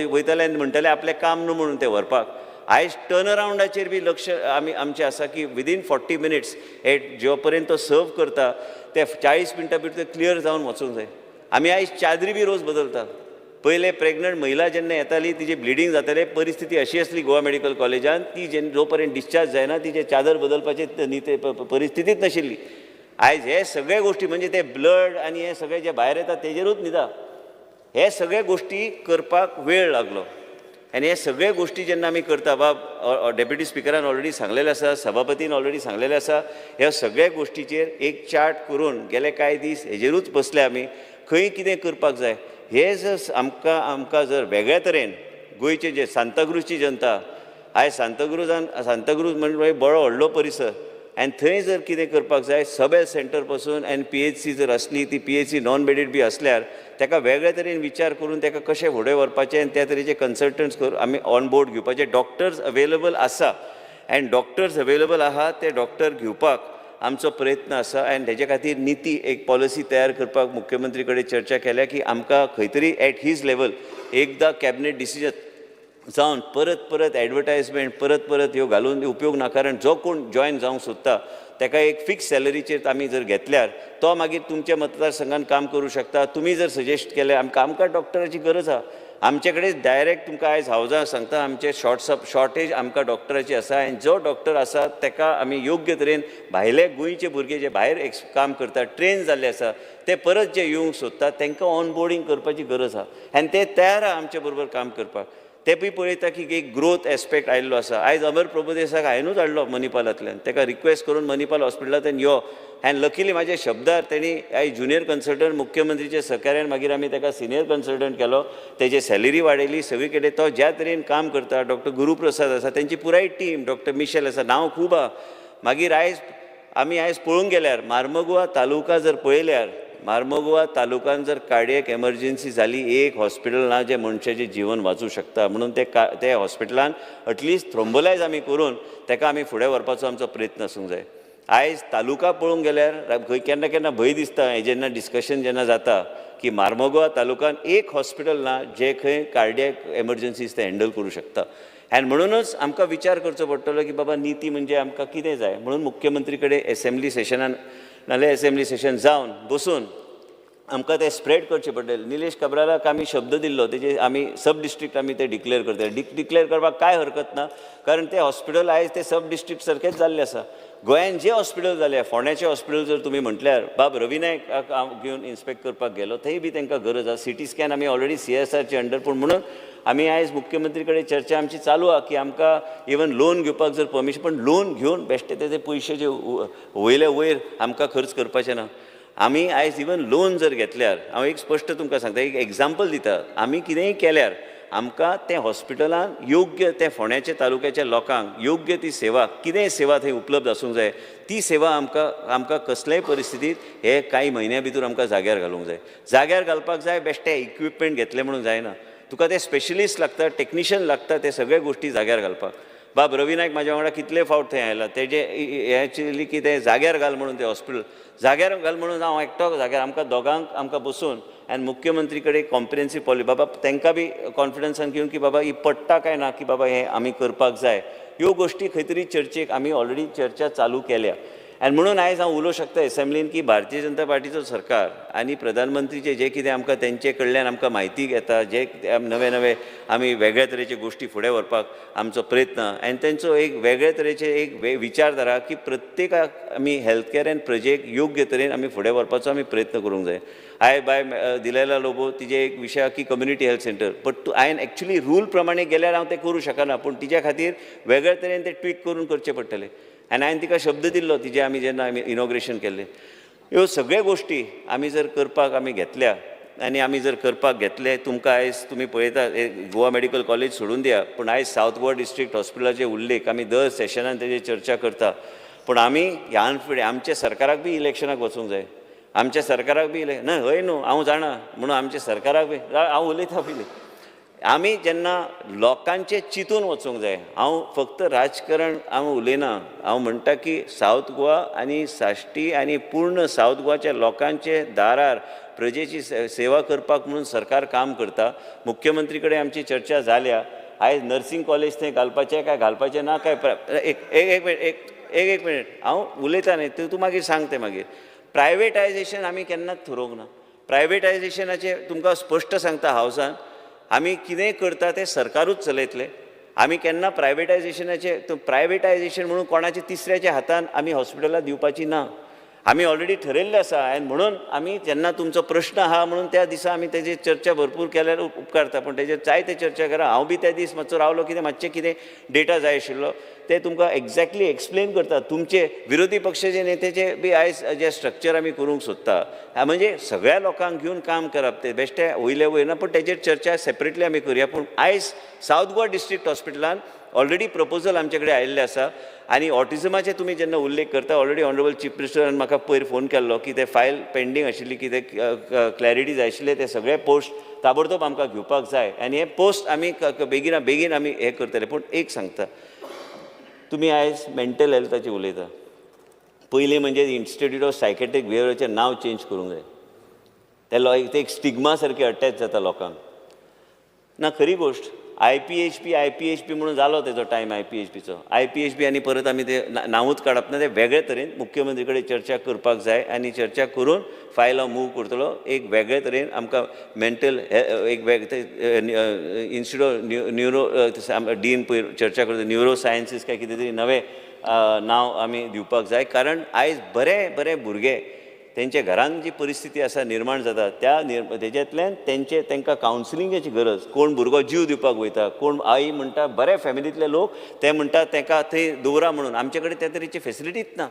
वयताले आनी म्हणटाले आपलें काम न्हू म्हणून तें व्हरपाक. आयज टर्न अरावंडाचेर बी लक्ष आमी आमचें आसा की विदीन 40 मिनिट्स हे जो पर्यंत तो सर्व करता ते 40 मिनटां भितर क्लियर जावन वचूंक जाय. आमी आयज चादरी बी रोज बदलता, पयले प्रेग्नंट महिला जेन्ना येताली तिजी ब्लिडींग जातालें, परिस्थिती अशी आसली गोवा मेडिकल कॉलेजान ती जेन्ना जो पर्यंत डिस्चार्ज जायना तिचे चादर बदलपाची परिस्थितीच नाशिल्ली. आयज हे सगळे गोश्टी म्हणजे ते ब्लड आनी हे सगळे जे भायर येता तेजेरूच न्हिदा, हे सगळे गोश्टी करपाक वेळ लागलो. आनी हे सगळे गोश्टी जेन्ना आमी करता, बाब डेप्युटी स्पिकरान ऑलरेडी सांगलेलें आसा, सभापतीन ऑलरेडी सांगलेलें आसा, ह्या सगळ्या गोश्टीचेर एक चार्ट करून गेले कांय दीस हेजेरूच बसले आमी, खंय कितें करपाक जाय हे जर आमकां आमकां जर वेगळ्या तरेन गोंयचे जे सांताक्रूजची जनता आयज सांताक्रूजान सांताक्रूज म्हणजे बरो व्हडलो परिसर आनी थंय जर कितें करपाक जाय सब हेल्थ सेंटर पासून आनी PHC जर आसली ती PHC non bedded बी आसल्यार ताका वेगळ्या तरेन विचार करून ताका कशें फुडें व्हरपाचें आनी त्या तरेचे कन्सल्टंट्स करून आमी ऑन बोर्ड घेवपाचे. डॉक्टर्स अवेलेबल आसा आनी डॉक्टर्स अवेलेबल आहा ते डॉक्टर घेवपाक आमचो प्रयत्न आसा आनी तेजे खातीर निती एक पॉलिसी तयार करपाक मुख्यमंत्री कडेन चर्चा केल्या की आमकां खंय तरी एट his level एकदां कॅबिनेट डिसिजन जावन परत परत एडवर्टायजमेंट परत परत ह्यो घालून उपयोग ना, कारण जो कोण जॉयन जावंक सोदता ताका एक फिक्स सॅलरीचेर आमी जर घेतल्यार तो मागीर तुमच्या मतदारसंघान काम करूं शकता. तुमी जर सजेस्ट केलें आमकां आमकां डॉक्टराची गरज आहा, आमचे कडेन डायरेक्ट तुमकां आयज हांव सांगता आमचे शॉर्टेज आमकां डॉक्टराची आसा आनी जो डॉक्टर आसा ताका आमी योग्य तरेन भायले गोंयचे भुरगे जे भायर काम करता ट्रेन जाल्ले आसा ते परत जे येवंक सोदता तांकां ऑन बोर्डींग करपाची गरज आहा आनी ते तयार आहा आमचे बरोबर काम करपाक. ते बी पळयता की एक ग्रोथ एस्पेक्ट आयिल्लो आसा. आयज अमर प्रभुदेसाक हांवेनूच हाडलो मणिपालांतल्यान, ताका रिक्वेस्ट करून मणिपाल हॉस्पिटलांतल्यान यो आनी लकीली म्हाज्या शब्दार तेणी आयज ज्युनियर कन्सल्टंट मुख्यमंत्रीचे सहकार्यान मागीर आमी ताका सिनियर कन्सल्टंट केलो, तेजे सॅलरी वाडयली, सगळी कडेन तो ज्या तरेन काम करता. डॉक्टर गुरुप्रसाद आसा, तेंची पुराय टीम, डॉक्टर मिशेल आसा, नांव खूब आहा. मागीर आयज आमी आयज पळोवंक गेल्यार मार्मगोवा तालुका जर पळयल्यार मार्मगोवा तालुक्यान जर कार्डियक एमर्जन्सी जाली एक हॉस्पिटल ना जें मनशाचें जीवन वाचूं शकता, म्हणून ते हॉस्पिटलान एटलिस्ट थ्रोम्बोलायज आमी करून ताका आमी फुडें व्हरपाचो आमचो प्रयत्न आसूंक जाय. आयज तालुका पळोवंक गेल्यार खंय केन्ना केन्ना भंय दिसता हें जेन्ना डिस्कशन जेन्ना जाता की मार्मगोवा तालुक्यान एक हॉस्पिटल ना जें खंय कार्डियक एमर्जन्सीज ते हँडल करूं शकता. आनी म्हणूनच आमकां विचार करचो पडटलो की बाबा निती म्हणजे आमकां कितें जाय, म्हणून मुख्यमंत्री कडेन एसेंब्ली सेशनान नाल्यार एसेंब्ली सेशन जावन बसून आमकां तें स्प्रेड करचें पडटलें. निलेश काब्रालाक आमी शब्द दिल्लो तेजे आमी सब डिस्ट्रिक्ट आमी ते डिक्लेअर करतले. डिक्लेअर करपाक कांय हरकत ना, कारण तें हॉस्पिटल आयज तें सब डिस्ट्रिक्ट सारकेंच जाल्लें आसा. गोंयान जे हॉस्पिटल जालें, फोंड्याचें हॉस्पिटल जर तुमी म्हटल्यार बाब रवी नायक हांव घेवन इन्स्पेक्ट करपाक गेलो थंय बी तांकां गरज आसा. सिटी स्कॅन आमी ऑलरेडी CSRचे अंडर, पूण म्हणून आमी आयज मुख्यमंत्री कडेन चर्चा आमची चालू आहा की आमकां इवन लोन घेवपाक जर परमिशन, पण लोन घेवन बेश्टे तेजे पयशे जे वयले वयर आमकां खर्च करपाचे ना. आमी आयज इवन लोन जर घेतल्यार हांव एक स्पश्ट तुमकां सांगता, एक एग्जाम्पल दिता, आमी कितेंय केल्यार आमकां तें हॉस्पिटलान योग्य तें फोंड्याच्या तालुक्याच्या लोकांक योग्य ती सेवा कितेंय सेवा थंय उपलब्ध आसूंक जाय, ती सेवा आमकां आमकां कसलेय परिस्थितींत हे कांय म्हयन्या भितर आमकां जाग्यार घालूंक जाय. जाग्यार घालपाक जाय बेश्टें इक्विपमेंट घेतलें म्हणून जायना, तुका ते स्पेशलिस्ट लागता, टेक्निशियन लागता, ते सगळे गोश्टी जाग्यार घालपाक. बाब रवी नायक म्हाज्या वांगडा कितले फावट थंय आयला, तेजे हें आशिल्ली की तें जाग्यार घाल म्हणून, तें हॉस्पिटल जाग्यार घाल म्हणून हांव एकटो जाग्यार आमकां दोगांक आमकां बसून आनी मुख्यमंत्री कडेन कॉम्प्रिहेन्सीव पॉलिसी बाबा तांकां बी कॉन्फिडन्सान घेवन की बाबा ही पडटा काय ना की बाबा हें आमी करपाक जाय. ह्यो गोश्टी खंय तरी चर्चेक आमी ऑलरेडी चर्चा चालू केल्या आनी म्हणून आयज हांव उलोवंक शकता एसेंब्लीन की भारतीय जनता पार्टीचो सरकार आनी प्रधानमंत्रीचे जे कितें आमकां तेंचे कडल्यान आमकां म्हायती घेता, जे नवे नवे आमी वेगळ्या तरेचे गोश्टी फुडें व्हरपाक आमचो प्रयत्न आनी तेंचो एक वेगळे तरेचे एक विचारधारा की प्रत्येकाक आमी हेल्थ कॅर आनी प्रजेक योग्य तरेन आमी फुडें व्हरपाचो आमी प्रयत्न करूंक जाय. हांवें बाय दिलेला लोबो तिजे एक विशय की कम्युनिटी हेल्थ सेंटर, बट तूं हांवें एक्चुली रूल प्रमाणे गेल्यार हांव तें करूं शकना, पूण तिज्या खातीर वेगळे तरेन तें ट्वीक करून करचें पडटलें. आनी हांवें तिका शब्द दिल्लो तिजे आमी जेन्ना आमी इनॉग्रेशन केल्लें. ह्यो सगळ्यो गोश्टी आमी जर करपाक आमी घेतल्या आनी आमी जर करपाक घेतले, तुमकां आयज तुमी पळयता गोवा मेडिकल कॉलेज सोडून दिया, पूण आयज सावथ गोवा डिस्ट्रिक्ट हॉस्पिटलाचे उल्लेख आमी दर सेशनान तेजेर चर्चा करता. पूण आमी ह्यान फुडें आमच्या सरकाराक बी इलेक्शनाक वचूंक जाय, आमच्या सरकाराक बी ना हय न्हू हांव जाणा म्हणून आमच्या सरकाराक बी हांव उलयता पयलीं. आमी जेन्ना लोकांचें चिंतून वचूंक जाय. हांव फक्त राजकारण हांव उलयना, हांव म्हणटा की सावथ गोवा आनी साश्टी आनी पूर्ण सावथ गोवाच्या लोकांचे दारार प्रजेची सेवा करपाक म्हणून सरकार काम करता. मुख्यमंत्री कडेन आमची चर्चा जाल्या. आयज नर्सिंग कॉलेज थंय घालपाचें काय घालपाचें ना काय एक एक एक मिनट हांव उलयता न्ही, तूं मागीर सांग तें मागीर. प्रायवेटायजेशन आमी केन्नाच थरोवंक ना. प्रायवेटायजेशनाचें तुमकां स्पश्ट सांगता हावसान, आमी कितें करता तें सरकारूच चलयतलें. आमी केन्ना प्रायवेटायजेशनाचें प्रायवेटायजेशन म्हणून कोणाच्या तिसऱ्याच्या हातान आमी हॉस्पिटलां दिवपाची ना. आमी ऑलरेडी ठरयल्लें आसा आनी म्हणून आमी जेन्ना तुमचो प्रश्न आहा म्हणून त्या दिसा आमी तेजेर चर्चा भरपूर केल्यार उपकारता, पूण तेजेर जायते चर्चा करा. हांव बी त्या दीस मातसो रावलो कितें मातशें कितें डेटा जाय आशिल्लो ते तुमकां एग्जॅक्टली एक्सप्लेन करता. तुमचे विरोधी पक्षाचे नेत्याचे बी आयज जे स्ट्रक्चर आमी करूंक सोदता म्हणजे सगळ्या लोकांक घेवन काम करप तें बेश्टें वयले वयर ना, पूण तेजेर चर्चा सेपरेटली आमी करुया. पूण आयज सावथ गोवा डिस्ट्रिक्ट हॉस्पिटलान ऑलरेडी प्रपोजल आमचे कडेन आयिल्लें आसा आनी ऑटिजमाचे तुमी जेन्ना उल्लेख करता, ऑलरेडी ऑनरेबल चीफ मिनिस्टरान म्हाका पयर फोन केल्लो की ते फायल पेंडींग आशिल्ली, की ते क्लॅरिटी जाय आशिल्ले, ते सगळे पोस्ट ताबडतोब आमकां घेवपाक जाय आनी हे पोस्ट आमी बेगिना बेगीन आमी हें करतले. पूण एक सांगता, तुमी आयज मेंटल हेल्थाची उलयता, पयलीं म्हणजे इन्स्टिट्यूट ऑफ सायकेट्रीक बिहेवियराचें नांव चेंज करूंक जाय. ते एक स्टिग्मा सारकें अटॅच जाता लोकांक. ना खरी गोश्ट, IPHP म्हणून जालो तेजो टायम IPHPचो. IPHP आनी परत आमी ते नांवूच काडप ना, ते वेगळे तरेन मुख्यमंत्री कडेन चर्चा करपाक जाय आनी चर्चा करून फायल हांव मूव करतलो. एक वेगळे तरेन आमकां मेंटल एक वेगळे इन्स्टिट्यूट न्युरो डीन पयर चर्चा करता, न्युरो सायन्सीस काय कितें तरी नवें नांव आमी दिवपाक जाय. कारण आयज बरे बरे भुरगे तेंच्या घरान जी परिस्थिती आसा निर्माण जाता त्या तेज्यांतल्यान तेंचे तांकां कावन्सिलिंगाची गरज. कोण भुरगो जीव दिवपाक वयता, कोण आई म्हणटा बरे फॅमिलींतले लोक ते म्हणटा तांकां थंय दवरा म्हणून, आमचे कडेन त्या तरेची फेसिलिटीच ना.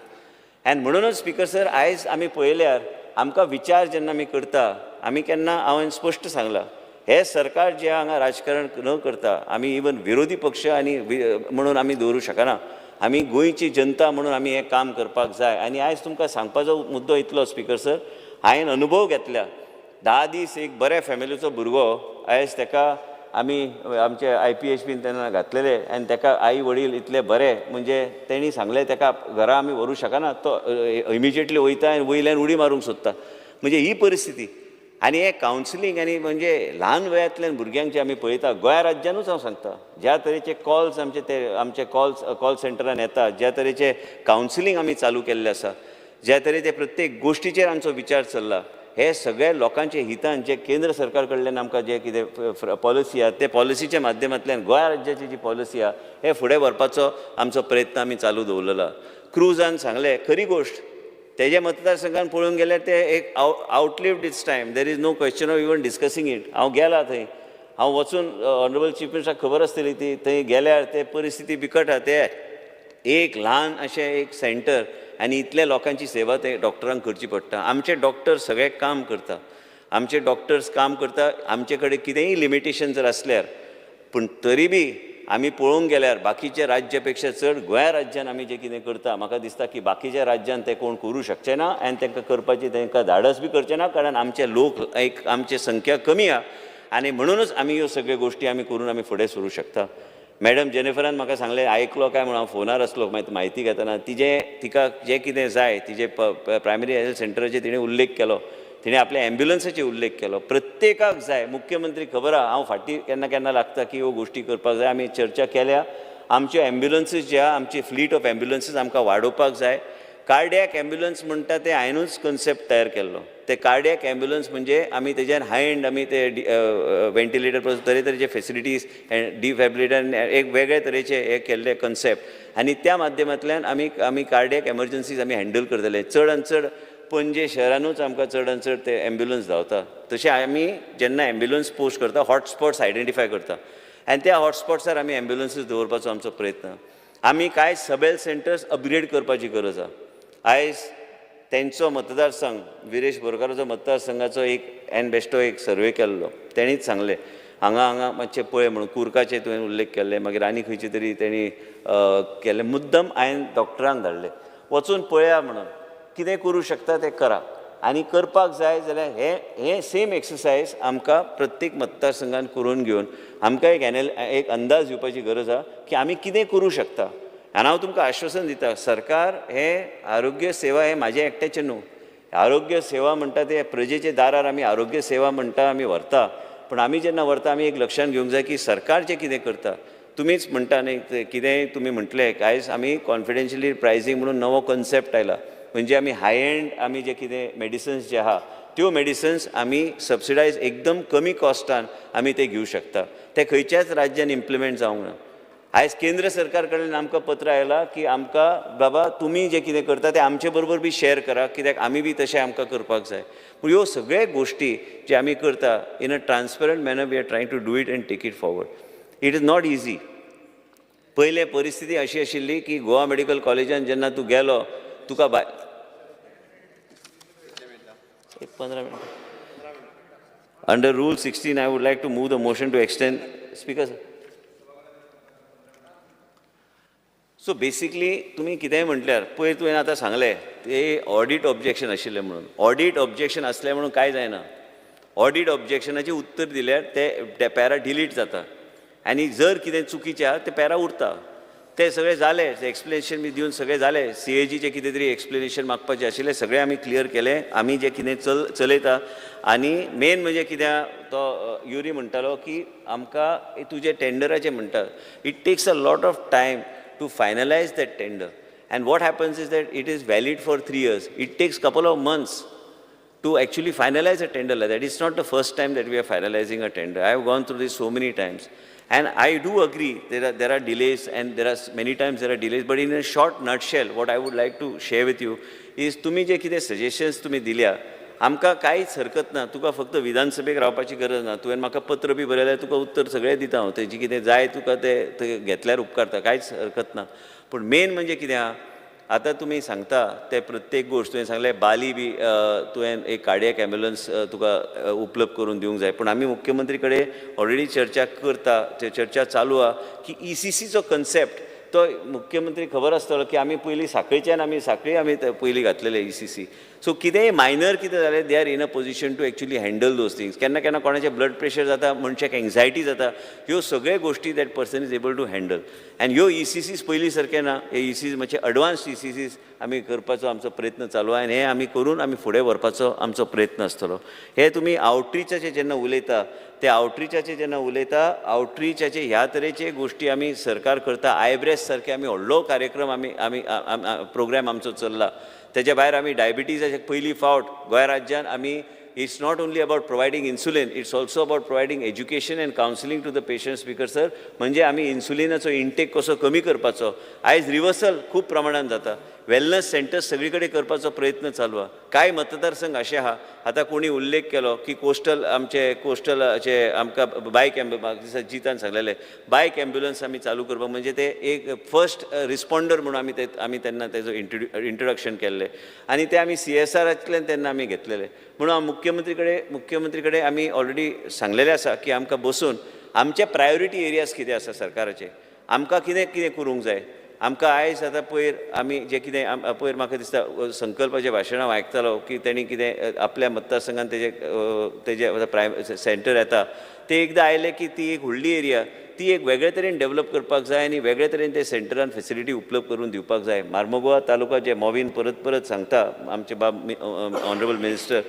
आनी म्हणूनच स्पीकर सर आयज आमी पळयल्यार आमकां विचार जेन्ना आमी करता, आमी केन्ना हांवें स्पश्ट सांगलां, हें सरकार जें हांगा राजकारण न करता आमी इवन विरोधी पक्ष आनी म्हणून आमी दवरूं शकना. आमी गोंयची जनता म्हणून आमी हें काम करपाक जाय. आनी आयज तुमकां सांगपाचो मुद्दो इतलो स्पीकर सर, हांवें अनुभव घेतल्या 10 दीस एक बऱ्या फॅमिलीचो भुरगो आयज ताका आमी आमचे IPHPन तेन्ना घातलेले आनी ताका आई वडील इतले बरे म्हणजे तेणी सांगलें ताका घरा आमी व्हरूंक शकना, तो इमिजिएटली वयता आनी वयल्यान उडी मारूंक सोदता. म्हणजे ही परिस्थिती. आनी हें कावन्सिलींग आनी म्हणजे ल्हान वयांतल्यान भुरग्यांक जे आमी पळयता गोंया राज्यानूच हांव सांगता, ज्या तरेचे कॉल्स आमचे ते आमचे कॉल सेंटरान येता, ज्या तरेचे कावन्सिलींग आमी चालू केल्लें आसा, ज्या तरेचे प्रत्येक गोश्टीचेर आमचो विचार चल्ला, हे सगळे लोकांचे हितान जे केंद्र सरकार कडल्यान आमकां जे कितें पॉलिसी आहा ते पॉलिसीच्या माध्यमांतल्यान गोंया राज्याची जी पॉलिसी आहा हे फुडें व्हरपाचो आमचो प्रयत्न आमी चालू दवरलेलो. क्रुजान सांगलें खरी गोश्ट, तेजे मतदारसंघान पळोवंक गेल्यार ते एक outlived its time, there is no question of even discussing it. हांव गेला थंय, हांव वचून ऑनरेबल चीफ मिनिस्टराक खबर आसतली ती, थंय गेल्यार ते परिस्थिती बिकट आहा. ते एक ल्हान अशें एक सेंटर आनी इतल्या लोकांची सेवा ते डॉक्टरांक करची पडटा. आमचे डॉक्टर सगळे काम करता, आमचे डॉक्टर्स काम करता, आमचे कडेन कितेंय लिमिटेशन जर आसल्यार पूण तरी बी आमी पळोवंक गेल्यार बाकीच्या राज्या पेक्षा चड गोंया राज्यान आमी जें कितें करता, म्हाका दिसता की बाकीच्या राज्यान तें कोण करूं शकचें ना आनी तांकां करपाचें तांकां धाडस बी करचें ना, कारण आमचे लोक एक आमची संख्या कमी आहा आनी म्हणूनच आमी ह्यो सगळ्यो गोश्टी आमी करून आमी फुडें सरूं शकता. मॅडम जेनिफरान म्हाका सांगलें आयकलो काय म्हणून हांव फोनार आसलो म्हायती घेतना तिजें तिका जें कितें जाय तिजें प्रायमरी हेल्थ सेंटराचेर तिणें उल्लेख केलो, तिणें आपल्या एम्ब्युलन्साचेर उल्लेख केलो. प्रत्येकाक जाय, मुख्यमंत्री खबर आहा हांव फाटीं केन्ना केन्ना लागता की ह्यो गोश्टी करपाक जाय. आमी चर्चा केल्या, आमच्यो एम्ब्युलन्सीस ज्यो आहा आमची फ्लीट ऑफ एम्ब्युलन्सीस आमकां वाडोवपाक जाय. कार्डियक एम्ब्युलन्स म्हणटा तें हांवेंनूच कन्सेप्ट तयार केल्लो. ते कार्डियक एम्ब्युलन्स म्हणजे आमी तेज्यान हाय एंड आमी ते वेंटिलेटर पासून तरेतरेचे फेसिलिटीज डिफॅबिलिटर एक वेगळे तरेचे हे केल्ले कन्सेप्ट आनी त्या माध्यमांतल्यान आमी आमी कार्डियक एमर्जन्सीज आमी हँडल करतले. चड आनी चड पणजे शहरानूच आमकां चड आनी चड ते एम्ब्युलन्स धांवता. तशें आमी जेन्ना एम्ब्युलन्स पोस्ट करता हॉटस्पॉट्स आयडेंटिफाय करता आनी त्या हॉटस्पॉट्सार आमी एम्ब्युलन्सीस दवरपाचो आमचो प्रयत्न. आमी कांय सब हेल्थ सेंटर्स अपग्रेड करपाची गरज आसा. आयज तेंचो मतदारसंघ विरेश बोरकाराचो मतदारसंघाचो एक एन बेस्टो एक सर्वे केल्लो, तेणीच सांगलें हांगा हांगा मातशें पळय म्हणून कुर्काचे तुवें उल्लेख केल्ले, मागीर आनी खंयचे तरी तेणी केल्ले. मुद्दम हांवें डॉक्टरांक धाडले वचून पळया म्हणून कितें करूं शकता तें करा आनी करपाक जाय जाल्यार हे हे सेम एक्सरसायज आमकां प्रत्येक मतदारसंघान करून घेवन आमकां एक एक अंदाज दिवपाची गरज आहा की आमी कितें करूं शकता. आनी हांव तुमकां आश्वासन दिता, सरकार हें आरोग्य सेवा हें म्हाजें एकट्याचें न्हू. आरोग्य सेवा म्हणटा ते प्रजेच्या दारार आमी आरोग्य सेवा म्हणटा आमी व्हरता, पूण आमी जेन्ना व्हरता आमी एक लक्षांत घेवंक जाय की सरकार जें कितें करता. तुमीच म्हणटा न्ही कितेंय तुमी म्हटलें आयज आमी कॉन्फिडेन्शियली प्रायसींग म्हणून नवो कन्सेप्ट आयला, म्हणजे आमी हाय एंड आमी जे कितें मेडिसन्स जे आहा त्यो मेडिसन्स आमी सबसिडायज एकदम कमी कॉस्टान आमी ते घेवं शकता. ते खंयच्याच राज्यान इम्प्लिमेंट जावंक ना. आयज केंद्र सरकार कडल्यान आमकां पत्र आयलां की आमकां बाबा तुमी जें कितें करता तें आमचे बरोबर बी शेअर करा, कित्याक आमी बी तशें आमकां करपाक जाय. पूण ह्यो सगळे गोश्टी जे आमी करता in a transparent manner we are trying to do it and take it forward. It is not easy. पयलें परिस्थिती अशी आशिल्ली की गोवा मेडिकल कॉलेजान जेन्ना तूं गेलो तुका बाय एक 15 मिनटां. Under rule 16 I would like to move the motion to extend. Speaker sir, so basically तुमी कितेंय म्हटल्यार पयर तुवें आतां सांगलें ते ऑडीट ऑब्जेक्शन आशिल्लें म्हणून. ऑडीट ऑब्जेक्शन आसलें म्हणून कांय जायना. ऑडीट ऑब्जेक्शनाचें उत्तर दिल्यार ते पॅरा डिलीट जाता आनी जर कितें चुकीचें आहा ते पॅरा उरता. ते सगळें जालें, एक्सप्लेनेशन बी दिवन सगळें जालें. सीएजीचें कितें तरी एक्सप्लेनेशन मागपाचें आशिल्लें सगळें आमी क्लियर केलें. आमी जें कितें चलयता आनी मेन म्हणजे कितें तो युरी म्हणटालो की आमकां तुजें टेंडराचें म्हणटा it takes a lot of time to finalize that tender, and what happens is that it is valid for 3 years. It takes couple of months to actually finalize a tender like that. It's not the first time that we are finalizing a tender. I have gone through this so many times, and I do agree there are delays, and there are many times there are delays, but in a short nutshell what I would like to share with you is tumi je kite suggestions tumi dilya आमकां कांयच हरकत ना. तुका फक्त विधानसभेक रावपाची गरज ना. तुवें म्हाका पत्र बी बरयल्यार तुका उत्तर सगळें दिता हांव. तेजी कितें जाय तुका तें घेतल्यार उपकारता, कांयच हरकत ना. पूण मेन म्हणजे कितें आहा, आतां तुमी सांगता ते प्रत्येक गोश्ट तुवें सांगलें बाली बी तुवें एक कार्डियक एम्ब्युलन्स तुका उपलब्ध करून दिवंक जाय. पूण आमी मुख्यमंत्री कडेन ऑलरेडी चर्चा करता, चर्चा चालू आहा की ईसीसीचो कन्सेप्ट तो मुख्यमंत्री खबर आसतलो की आमी पयलीं साखळीच्यान आमी साखळी आमी पयलीं घातलेले ईसीसी. सो कितेंय मायनर कितें जालें they are in a position to actually handle those things. केन्ना केन्ना कोणाचें ब्लड प्रेशर जाता, मनशाक एंग्जायटी जाता, ह्यो सगळ्यो गोश्टी that person is able to handle. आनी ह्यो ईसीसीस पयलीं सारकें ना, हे ईसीसी मातशे एडवान्स ईसीसीस आमी करपाचो आमचो प्रयत्न चालू आहा आनी हें आमी करून आमी फुडें व्हरपाचो आमचो प्रयत्न आसतलो. हे तुमी आवटरिचाचें जेन्ना उलयता ते आवटरिचाचें जेन्ना उलयता आवटरिचाचे ह्या तरेचे गोश्टी आमी सरकार करता. आयब्रेस सारके आमी व्हडलो कार्यक्रम आमी आमी प्रोग्राम आमचो चल्ला. तेच्या भायर आमी डायबिटीजाचे पयली फावट गोंय राज्यान आमी it's not only about providing insulin, it's also about providing education and counselling to the patient. Speaker sir, म्हणजे आमी इन्सुलिनाचो इंटेक कसो कमी करपाचो, आयज रिवर्सल खूब प्रमाणान जाता. वेलनस सेंटर्स सगळी कडेन करपाचो प्रयत्न चालू आहा. कांय मतदारसंघ अशे आहा, आतां कोणी उल्लेख केलो की कोस्टल आमचे कोस्टलाचे आमकां बायक एम्ब्युलन्स जितान सांगलेलें बायक एम्ब्युलन्स आमी चालू करपाक, म्हणजे ते एक फर्स्ट रिस्पॉन्डर म्हणून आमी ते आमी तेन्ना तेजो इंट्रोडक्शन केल्लें आनी ते आमी सीएसआरांतल्यान तेन्ना आमी घेतलेले. म्हणून हांव मुख्यमंत्री कडेन आमी ऑलरेडी सांगलेलें आसा की आमकां बसून आमचे प्रायोरिटी एरियाज कितें आसा सरकाराचे, आमकां कितें कितें करूंक जाय. आमकां आयज आतां पयर आमी जें कितें पयर म्हाका दिसता संकल्पाचें भाशण हांव आयकतालो की तेणी कितें आपल्या मतदारसंघान तेजे तेजे प्रायम सेंटर येता ते एकदां आयले की ती एक व्हडली एरिया ती एक वेगळे तरेन डेव्हलप करपाक जाय आनी वेगळे तरेन ते सेंटरान फेसिलिटी उपलब्ध करून दिवपाक जाय. मार्मगोवा तालुका जे मोवीन परत परत सांगता आमचे बाब ऑनरेबल मिनिस्टर,